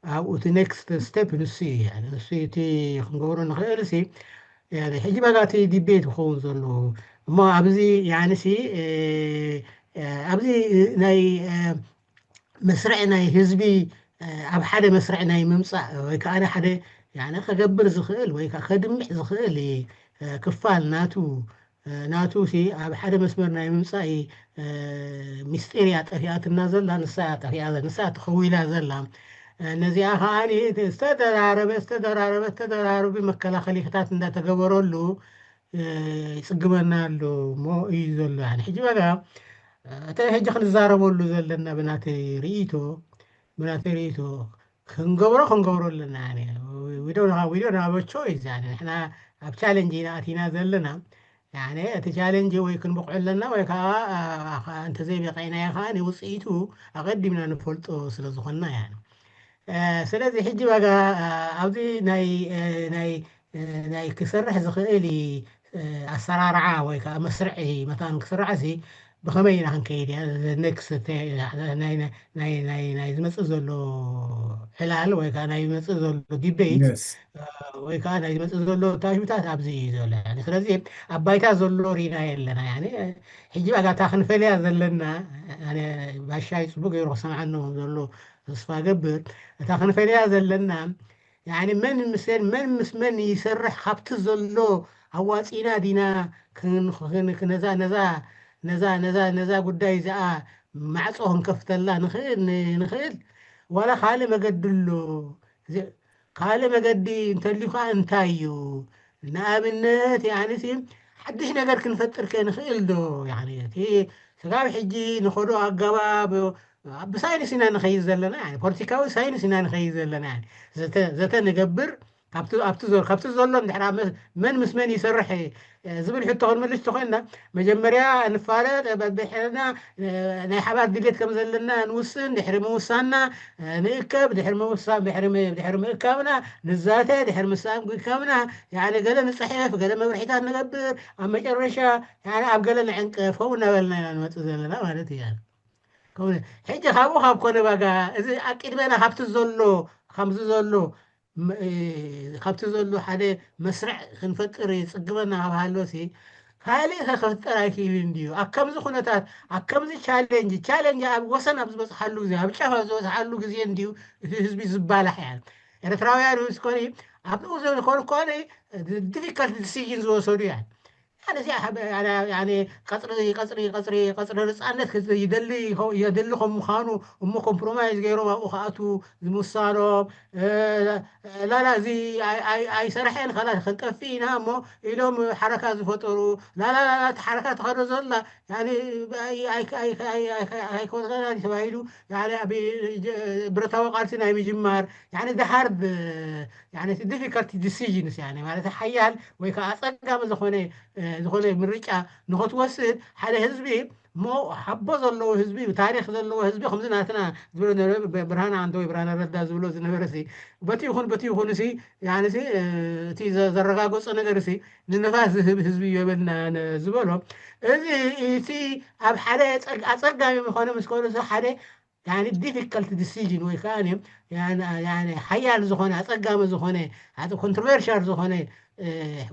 ኣብኡ እቲ ኔክስት ስቴፕ ንሱ እዩ፣ ያኒ፣ ንሱ እዩ እቲ ክንገብሮ ንኽእል ሲ፣ ያኒ፣ ሕጂ በጋ እቲ ዲቤት ክኸውን ዘለዎ። እሞ ኣብዚ፣ ያኒ፣ ሲ፣ እ፣ እ፣ ኣብዚ ናይ፣ እ፣ መስርዕ ናይ ህዝቢ፣ እ፣ ኣብ ሓደ መስርዕ ናይ ምምጻእ ወይ ከኣ ሓደ፣ ያኒ፣ ከገብር ዝኽእል ወይ ከኣ ከድምዕ ዝኽእል፣ እ፣ ክፋል ናቱ፣ እ፣ ናቱ ሲ ኣብ ሓደ መስመር ናይ ምምጻእ፣ እ፣ ሚስጢር እያ ጠፊኣትና ዘላ፣ ንሳ እያ ጠፊኣ ዘ-፣ ንሳ እያ ተኸዊላ ዘላ። እ፣ ነዚኣ ከኣ ዝተደራረበ፣ ዝተደራረበ፣ ዝተደራረበ መከላኸሊታት እንዳተገበረሉ፣ እ፣ ይጽግመና ኣሎ እሞ እዩ ዘሎ። ያኒ፣ ሕጂ በጋ፣ እ፣ እቲ ሕጂ ክንዛረበሉ ዘለና ብናተይ ርእይቶ፣ ብናተይ ርእይቶ፣ ክንገብሮ፣ ክንገብሮ ኣለና። ያኒ፣ we don't have, we don't have a choice። ያኒ፣ ንሕና ኣብ ቻለንጅ ኢና ኣቲና ዘለና። ያኒ፣ እቲ ቻለንጅ ወይ ክንበቕዖ ኣለና ወይ ከኣ፣ እ፣ እንተዘይበቒዕናዮ ከኣ ውጽኢቱ ኣቐዲምና ንፈልጦ ስለ ዝኾንና፣ ያኒ። እ፣ ስለዚ ሕጂ በጋ፣ እ፣ ኣብዚ ናይ፣ እ፣ ናይ፣ እ፣ ናይ ክሰርሕ ዝኽእል፣ እ፣ ኣሰራርዓ ወይ ከኣ መስርዕ መታን ክስራዕ ሲ ብኸመይ ኢና ክንከይድ እያ? ኔክስት ናይ፣ ናይ፣ ናይ፣ ናይ፣ ናይ ዝመጽእ ዘሎ ዕላል ወይ ከኣ ናይ ዝመጽእ ዘሎ ዲቤት፣ የስ። እ፣ ወይ ከኣ ናይ ዝመጽእ ዘሎ ታሽብታት ኣብዚ እዩ ዘሎ። ያኒ፣ ስለዚ ኣብ ባይታ ዘሎ ሪና የለና። ያኒ፣ ሕጂ በጋ እታ ክንፈልያ ዘለና፣ ኣነ ባሻይ ጽቡቅ ገይሩ ክሰምዓኒ ከም ዘሎ ተስፋ ገብር። እታ ክንፈልያ ዘለና፣ ያኒ፣ መን ምስ መን፣ መን ምስ መን ይሰርሕ ካብቲ ዘሎ ኣዋጺና ዲና ክን-፣ ክን-፣ ነዛ፣ ነዛ፣ ነዛ፣ ነዛ፣ ነዛ ጉዳይ እዚኣ ማዕጾ ክንከፍተላ ንኽእል፣ ን-፣ ንኽእል፣ ዋላ ካልእ መገዲ ኣሎ? እዚ ካልእ መገዲ እንተልዩ ከኣ እንታይ እዩ? ንኣብነት፣ ያኒ፣ ሲ ሓድሽ ነገር ክንፈጥር ከ ንኽእል ዶ? ያኒ፣ እቲ ስጋብ ሕጂ ንኸዶ ኣገባብ፣ ብሳይንስ ኢና ንኸይድ ዘለና፣ ያኒ፣ ፖለቲካዊ ሳይንስ ኢና ንኸይድ ዘለና፣ ያኒ፣ ዘተ፣ ዘተ ንገብር፣ ካብቲ፣ ኣብቲ ዘሎ፣ ካብቲ ዘሎ እንድሕር ኣብ መ-፣ መን ምስ መን ይሰርሕ፣ እ፣ ዝብል ሕቶ ክንምልስ ተኾይንና፣ መጀመርያ ንፋለጥ፣ እ፣ በብሕርና፣ እ፣ ናይ ሓባር ድሌት ከም ዘለና ንውስን፣ ድሕሪ ምውሳንና፣ እ፣ ንእከብ፣ ድሕሪ ምውሳን፣ ድሕሪ ም-፣ ድሕሪ ምእካብና ንዛተ፣ ድሕሪ ምሳን ምእካብና፣ ያኒ፣ ገለ ንጽሕፍ፣ ገለ መብርሒታት ንገብር፣ ኣብ መጨረሻ፣ ያኒ፣ ኣብ ገለ ንዕንቅፍ፣ ከምኡ እናበልና ኢና ንመጽእ ዘለና ማለት እዩ። ከምኡ፣ ሕጂ ካብኡ ካብ ኮነ በጋ፣ እዚ ኣቂድመና ካብቲ ዘሎ፣ ከምዚ ዘሎ፣ ም- እ፣ ካብቲ ዘሎ ሓደ መስርዕ ክንፈጥር ይጽግመና ካብ ሃሎሲ፣ ካልእ ከ ክፍጠር ኣይክእልን ድዩ? ኣብ ከምዚ ኩነታት፣ ኣብ ከምዚ ቻሌንጅ፣ ቻሌንጅ ኣብ ወሰን ኣብ ዝበጽሓሉ ግዜ፣ ኣብ ጫፍ ኣብ ዝበጽሓሉ ግዜ እንድዩ እቲ ህዝቢ ዝባላሕ እያ። ኤርትራውያን ምስ ኮነ ኣብኡ ዝኾነ ኮነ ዲፊካልት ዲሲዥን ዝወሰዱ እያ። ያኔ እዚኣ ያኔ ቀጽሪ ቀጽሪ ቀጽሪ ቀጽሪ ነጻነት ይደሊ ይደሊ ከም ምዃኑ እሞ ኮምፕሮማይዝ ገይሮም ኣብኡ ክኣትዉ ዝምሳሎም ላላ እዚ ኣይሰርሐን ካላ ክንጠፊ ኢና እሞ ኢሎም ሓረካ ዝፈጠሩ ላላ ላላ እቲ ሓረካ ተኸዶ ዘላ ኣይኮነና ተባሂሉ ብረታዊ ቃልሲ ናይ ምጅማር ድሃርድ ዲፊካልቲ ዲሲዥንስ ማለት ሓያል ወይ ከዓ ኣፀጋሚ ዝኾነ ዝኾነ ምርጫ ንኽትወስድ ሓደ ህዝቢ እሞ ሓቦ ዘለዎ ህዝቢ ታሪክ ዘለዎ ህዝቢ ከምዚ ናትና ዝብሎ ብርሃን ኣንተ ወይ ብርሃን ረዳ ዝብሎ ዝነበረ በቲ ይኹን በቲ ይኹን እቲ ዘረጋገፆ ነገር ንነፋስ ዝህብ ህዝቢ የበልና ዝበሎ እዚ እቲ ኣብ ሓደ ኣፀጋሚ ምኾነ ምስ ኮነ ሓደ ዲፊካልት ዲሲዥን ወይ ከዓ ሓያል ዝኾነ ኣፀጋሚ ዝኾነ ኮንትሮቨርሻል ዝኾነ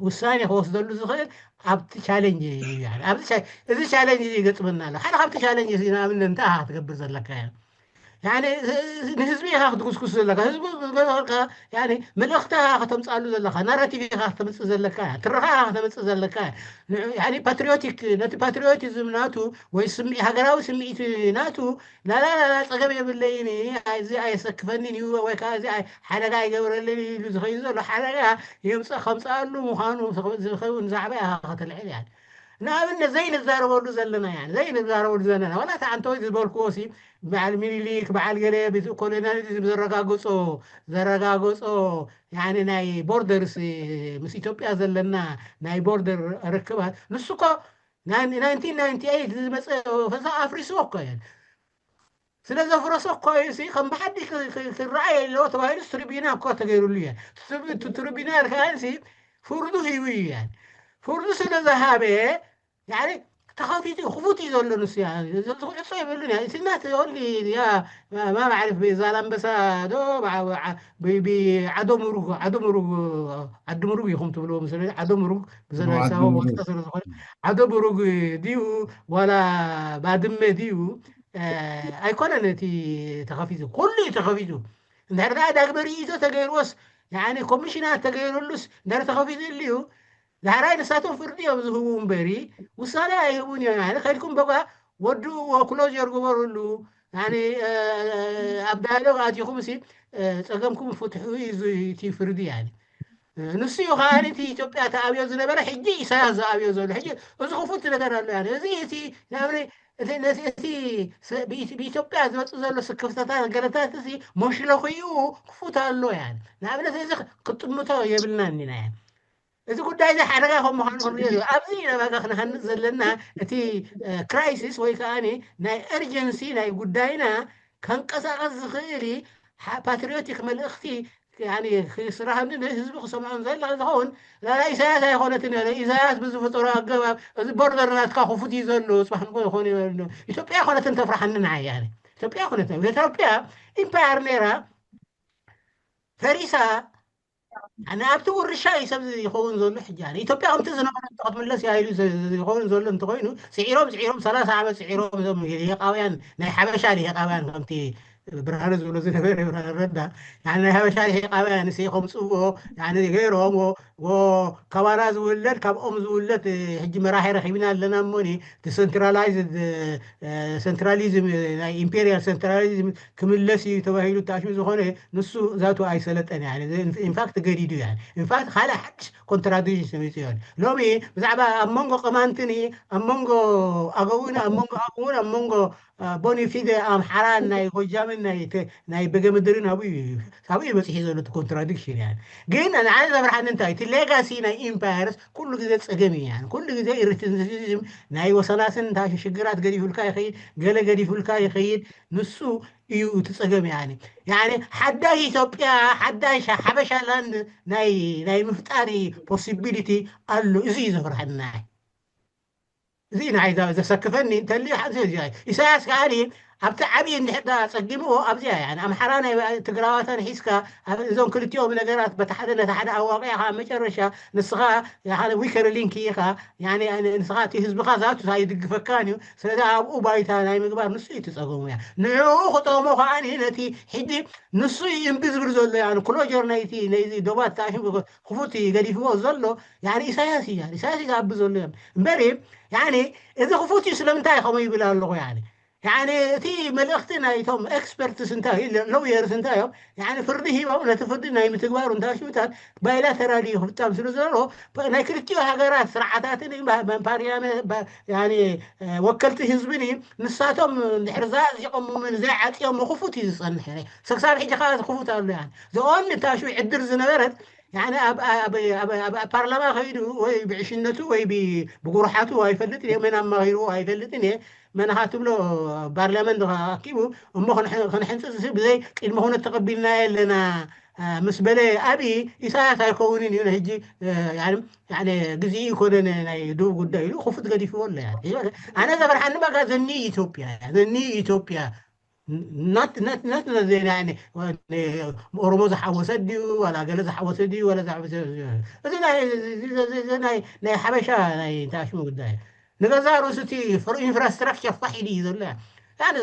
ውሳኔ ክወስደሉ ዝኽእል ኣብቲ ቻለንጅ እዩ። እዚ ቻለንጅ ይገጥመና ኣሎ። ሓደ ካብቲ ቻለንጅ ንኣብነት እንታይ ክትገብር ዘለካ ንህዝቢ ኢኻ ክትጉስጉስ ዘለካ ህዝቢ ዝገበርካ መልእኽቲ ከተምፅኣሉ ዘለካ ናራቲቭ ኢኻ ከተምፅእ ዘለካ ትረኻ ኢኻ ከተምፅእ ዘለካ ፓትሪዮቲክ ነቲ ፓትሪዮቲዝም ናቱ ወይ ሃገራዊ ስምዒት ናቱ ላላላላ ፀገም የብለይን እዚ ኣየሰክፈኒን እዩ ወይ ከዓ እዚ ሓደጋ ኣይገብረልን ኢሉ ዝኸይድ ዘሎ ሓደጋ የምፅእ ከምፅኣሉ ምዃኑ ዝኸውን ዛዕባ ኢኻ ከተልዕል እያ። ንኣብነት ዘይንዛረበሉ ዘለና እያ ዘይንዛረበሉ ዘለና ዋላ እቲ ኣንተወይ ዝበልክዎ ሲ በዓል ሚኒሊክ በዓል ገለ ኮሎኒያሊዝም ዘረጋገፆ ዘረጋገፆ ናይ ቦርደርስ ምስ ኢትዮጵያ ዘለና ናይ ቦርደር ርክባት ንሱ እኮ ናይንቲን ናይንቲ ኤይት ዝመፀ ፈሳ ኣፍሪስዎ እኮ እየን ስለ ዘፍረሶ እኮ እዩ ከም ብሓዲ ክረኣየ ኣለዎ ተባሂሉ ትሪቢና እኮ ተገይሩሉ እየ ትሪቢና ከዓንሲ ፍርዱ ሂቡ እዩ ፍርዱ ስለ ዝሃበ ተኸፊቱ ክፉት እዩ ዘሎ ንሱ ዝዕፆ የብሉን እያ እቲ ናት ኦንሊ ያ ማማዕርፍ ዛላምበሳ ዶ ዓዶ ምሩግ ዓዶ ምሩግ ዓዲ ምሩግ ኢኹም ትብልዎ ምስ ዓዶ ምሩግ ብዘለሳቦ ወልቀ ስለ ዝኾነ ዓዶ ምሩግ ድዩ ዋላ ባድመ ድዩ ኣይኮነን እቲ ተኸፊቱ ኩሉ እዩ ተኸፊቱ እንድሕር ዳግመ ርእይቶ ተገይርዎስ ኮሚሽናት ተገይሩሉስ እንድሕር ተኸፊቱ እልዩ ዳሕራይ ንሳቶም ፍርዲ እዮም ዝህቡ እምበሪ ውሳነ ኣይህቡን እዮም ከድኩም በ ወድእዎ ክሎጀር ግበሩሉ ኣብ ዳያሎግ ኣቲኹም ሲ ፀገምኩም ፍትሑ እዩ እቲ ፍርዲ ንሱ እዩ ከዓ እቲ ኢትዮጵያ ተኣብዮ ዝነበረ ሕጂ ኢሳያስ ዝኣብዮ ዘሎ ሕጂ እዚ ክፉት ነገር ኣሎ እዚ እቲ እቲ ብኢትዮጵያ ዝመፅእ ዘሎ ስክፍተታት ገለታት እዚ መሽለኽኡ ክፉት ኣሎ ንኣብነት እዚ ክጥምቶ የብልናን ኢና እዚ ጉዳይ እዚ ሓደጋ ከም ምዃኑ ክንሪኦ ኣብዚ ኢና ባጋ ክንሃንፅ ዘለና እቲ ክራይሲስ ወይ ከዓ ናይ ኤርጀንሲ ናይ ጉዳይና ከንቀሳቐስ ዝኽእል ፓትሪዮቲክ መልእኽቲ ስራሕኒ ንህዝቢ ክሰምዖም ዘላ ዝኸውን ላላ ኢሳያስ ኣይኮነትን ኢሳያስ ብዝፈጠሮ ኣገባብ እዚ ቦርደር ናትካ ክፉት እዩ ዘሎ ፅባሕ ንኮ ይኾን ኢትዮጵያ ኣይኮነትን ተፍርሓኒ ንዓይ ኢትዮጵያ ኣይኮነትን ኢትዮጵያ ኢምፓየር ነይራ ፈሪሳ ንኣብቲ ውርሻ እዩ ሰብ ይኸውን ዘሎ ሕጂ ኢትዮጵያ ከምቲ ዝነበረ ክትምለስ ኢሉ ይኸውን ዘሎ እንተኮይኑ ስዒሮም ስዒሮም ሰላሳ ዓመት ስዒሮም እዞም ልሂቃውያን ናይ ሓበሻ ልሂቃውያን ከምቲ ብርሃነ ዝብሎ ዝነበረ ብርሃነ ረዳ ናይ ሓበሻ ልሂቃውያን ሲ ከምፅዎ ገይሮም ካባና ዝውለድ ካብኦም ዝውለድ ሕጂ መራሒ ረኪብና ኣለና እሞኒ ዲሰንትራላይዝድ ሴንትራሊዝም ናይ ኢምፔሪያል ሴንትራሊዝም ክምለስ እዩ ተባሂሉ ተኣሽሙ ዝኾነ ንሱ ዛቱ ኣይሰለጠን ኢንፋክት ገዲዱ ኢንፋክት ካልእ ሓድሽ ኮንትራዲክሽን ተመፅኡ ሎሚ ብዛዕባ ኣብ መንጎ ቅማንትን ኣብ መንጎ ኣገውን ኣብ መንጎ ኣገውን ኣብ መንጎ ቦኒፊደ ኣምሓራን ናይ ጎጃምን ናይ በገምድርን ኣብኡ እዩ በፂሑ ዘሎ ኮንትራዲክሽን እያ ግን ንዓነ ዘፍርሓኒ እንታይ እቲ ሌጋሲ ናይ ኢምፓየርስ ኩሉ ግዜ ፀገም እዩ ኩሉ ግዜ ኢሪትንሲዝም ናይ ወሰናስን ሽግራት ገዲፉልካ ይኸይድ ገለ ገዲፉልካ ይኸይድ ንሱ እዩ እቲ ፀገም ያኒ ያኒ ሓዳሽ ኢትዮጵያ ሓዳሽ ሓበሻ ላንድ ናይ ናይ ምፍጣር ፖሲቢሊቲ ኣሎ እዚ እዩ ዘፍርሐና እዚ ንዓይ ዘሰክፈኒ እንተልዩ ሓንቲ እዚኣ ኢሳያስ ከዓኒ ኣብቲ ዓብዪ እንድሕር ዳ ጸጊምዎ ኣብዚኣ እያ። ኣምሓራ ናይ ትግራዋታን ሒዝካ እዞም ክልቲኦም ነገራት በቲ ሓደ ነቲ ሓደ ኣዋቂዕካ ኣብ መጨረሻ ንስኻ weaker link ኢኻ። ንስኻ እቲ ህዝብኻ ዛቱ ኣይድግፈካን እዩ። ስለዚ ኣብኡ ባይታ ናይ ምግባር ንሱ እዩ ትጸገሙ እያ። ንዕኡ ክጠቕሞ ከዓኒ ነቲ ሕጂ ንሱ እዩ እምቢ ዝብል ዘሎ እያ። ክሎጀር ናይቲ ነዚ ዶባት ክፉት ገዲፍዎ ዘሎ ኢሳያስ እያ። ኢሳያስ እዩ ዝኣቢ ዘሎ እዮም እምበሪ እዚ ክፉት እዩ። ስለምንታይ ከምኡ ይብል ኣለኹ እቲ መልእኽቲ ናይቶም ኤክስፐርትስ እንታይ ሎየርስ እንታይ እዮም ፍርዲ ሂቦም ነቲ ፍርዲ ናይ ምትግባሩ እንታይ ሽምታት ባይላተራል እዩ ክፍጸም ስለ ዘሎ ናይ ክልቲኡ ሃገራት ስርዓታትን ፓርላመ ወከልቲ ህዝብን ንሳቶም ድሕሪ ዛዚቆም ምን ዘይዓፅዮም ክፉት እዩ ዝፀንሕ። ሰክሳብ ሕጂ ከዓ ክፉት ኣሎ። ዝኦን እታ ሽው ዕድር ዝነበረት ኣብ ፓርላማ ከይዱ ወይ ብዕሽነቱ ወይ ብጉርሓቱ ኣይፈልጥን እየ፣ መን ኣማኺርዎ ኣይፈልጥን እየ። መን ኻ ትብሎ ፓርላመንት ኣኪቡ እሞ ክንሕንፅፅ ብዘይ ቅድመ ኩነት ተቐቢልናዮ ኣለና ምስ በለ ኣብይ ኢሳያስ ኣይከውንን እዩ። ሕጂ ግዜ ይኮነ ናይ ደቡብ ጉዳይ ኢሉ ክፉት ገዲፍዎ ኣሎ። ኣነ ዘፈርሓኒ በቃ ዘኒ ኢትዮጵያ ዘኒ ኢትዮጵያ ናት ናት ናት ዜና ኦሮሞ ዝሓወሰ ድዩ ዋላ ገለ ዝሓወሰ ድዩ ዋላ ዝሓወሰ ድዩ? እዚ ናይ ናይ ናይ ሓበሻ ናይ ታሽሙ ጉዳይ ንገዛ ርእሱ እቲ ኢንፍራስትራክቸር ፋሕ ኢሉ እዩ ዘሎ።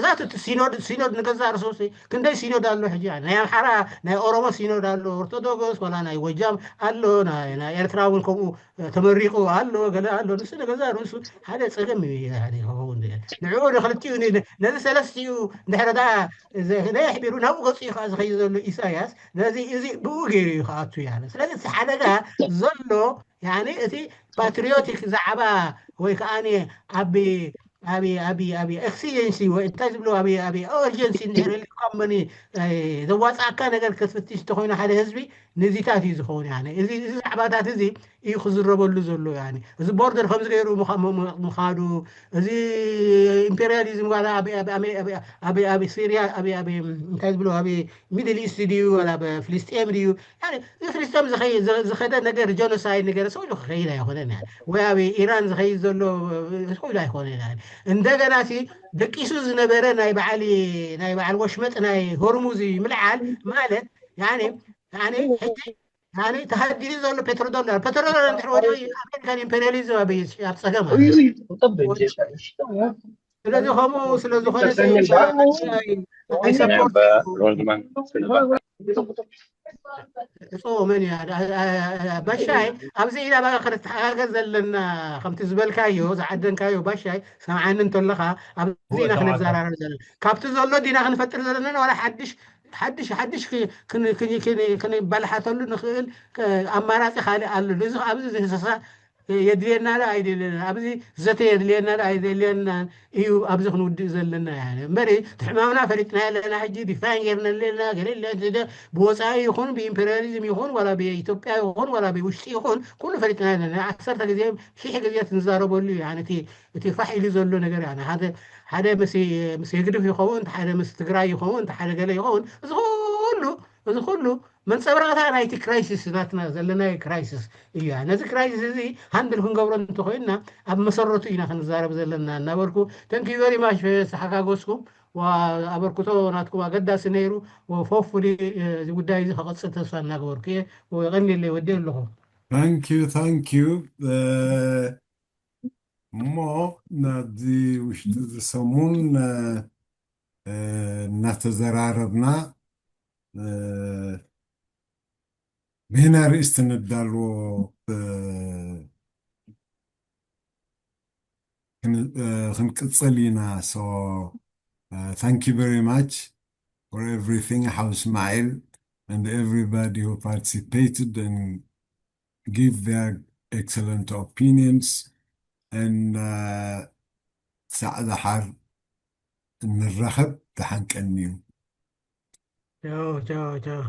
ዛት እቲ ሲኖድ ሲኖድ ንገዛ ርእሱ ክንደይ ሲኖድ ኣሎ ሕጂ ናይ ኣምሓራ ናይ ኦሮሞ ሲኖድ ኣሎ ኦርቶዶክስ ዋላ ናይ ጎጃም ኣሎ ናይ ኤርትራ እውን ከምኡ ተመሪቑ ኣሎ ገለ ኣሎ ንሱ ንገዛ ርእሱ ሓደ ፀገም እዩ። ክኸውን ንዕኡ ንክልቲኡ ነዚ ሰለስቲኡ እንድሕረ ደኣ ነየሕቢሩ ናብኡ ገፁ እዩ ከዓ ዝኸይድ ዘሎ ኢሳያስ ነዚ እዚ ብኡ ገይሩ እዩ ክኣቱ እያ። ስለዚ እቲ ሓደጋ ዘሎ እቲ ፓትሪዮቲክ ዛዕባ ወይ ከዓ ኣብ ኣብ ኣብ ኤክሲጀንሲ ወይ እንታይ ዝብሎ ኣብ ኣብ ኦርጀንሲ እንድሕር ኢልካ እመኒ ዘዋፃእካ ነገር ክትፍትሽ እንተኮይኑ ሓደ ህዝቢ ንዚታት እዩ ዝኸውን። እዚ ዛዕባታት እዚ እዩ ክዝረበሉ ዘሎ። እዚ ቦርደር ከምዚ ገይሩ ምኻዱ እዚ ኢምፔሪያሊዝም ዋላ ኣብ ሲሪያ እንታይ ዝብሎ ኣብ ሚድል ኢስት ድዩ ዋላ ፍልስጤም ድዩ እዚ ፍልስጤም ዝኸደ ነገር ጀኖሳይድ ነገር ሰው ኢሉ ክኸይድ ኣይኮነን። ወይ ኣብ ኢራን ዝኸይድ ዘሎ ሰው ኢሉ ኣይኮነን። እንደገና ሲ ደቂሱ ዝነበረ ናይ በዓል ናይ በዓል ወሽመጥ ናይ ሆርሙዝ ምልዓል ማለት ሕጂ ተሃዲዱ ዘሎ ፔትሮዶላር ፔትሮዶላር እንድሕር ወዲኡ ኣሜሪካን ኢምፔሪያሊዝም ኣብ ፀገም ስለዚ ከምኡ ስለዝኾነ እፅዎ መን እያ ባሻይ ኣብዚ ኢና በቃ ክንተሓጋገዝ ዘለና ከምቲ ዝበልካዮ ዝዓደንካዮ ባሻይ ሰምዓኒ እንተለኻ ኣብዚ ኢና ክንዘራረብ ዘለና ካብቲ ዘሎ ዲና ክንፈጥር ዘለና ዋላ ሓድሽ ሓድሽ ሓድሽ ክንባላሓተሉ ንኽእል ኣማራፂ ካልእ ኣሎ እዚ ኣብዚ ዝህሰሳ የድልየና ዶ ኣይደልየና ኣብዚ ዘተ የድልየና ዶ ኣይደልየና እዩ ኣብዚ ክንውድእ ዘለና እምበሪ እቲ ሕማምና ፈሊጥና ኣለና ሕጂ ዲፋይን ጌርና ኣለና ገለ ብወፃኢ ይኹን ብኢምፔሪያሊዝም ይኹን ዋላ ብኢትዮጵያ ይኹን ዋላ ብውሽጢ ይኹን ኩሉ ፈሊጥና ኣለና ዓሰርተ ግዜ ሽሕ ግዜ ትንዛረበሉ እዩ እቲ ፋሕ ኢሉ ዘሎ ነገር ሓደ ምስ ህግድፍ ይኸውን ሓደ ምስ ትግራይ ይኸውን ሓደ ገለ ይኸውን እዚ ኩሉ እዚ ኩሉ መንፀብራቕታ ናይቲ ክራይሲስ ናትና ዘለናዮ ክራይሲስ እዩ። ነዚ ክራይሲስ እዚ ሃንድል ክንገብሮ እንተኮይንና ኣብ መሰረቱ ኢና ክንዛረብ ዘለና እናበልኩ thank you very much ዝተሓጋገዝኩም ኣበርክቶ ናትኩም ኣገዳሲ ነይሩ። ፎፉሊ እዚ ጉዳይ እዚ ከቐፅል ተስፋ እናገበርኩ እየ። የቐንየለይ ወዲ ኣለኹ። Thank you thank you እሞ ናብዚ ውሽጢ እዚ ሰሙን እናተዘራረብና ብህና ርእስቲ ንዳልዎ ክንቅፅል ኢና። So thank you very much for everything ሓው እስማዒል and everybody who participated and give their excellent opinions and ሳዕ ደሓር እንራኸብ ደሓን ቀንዩ። ቻው ቻው ቻው።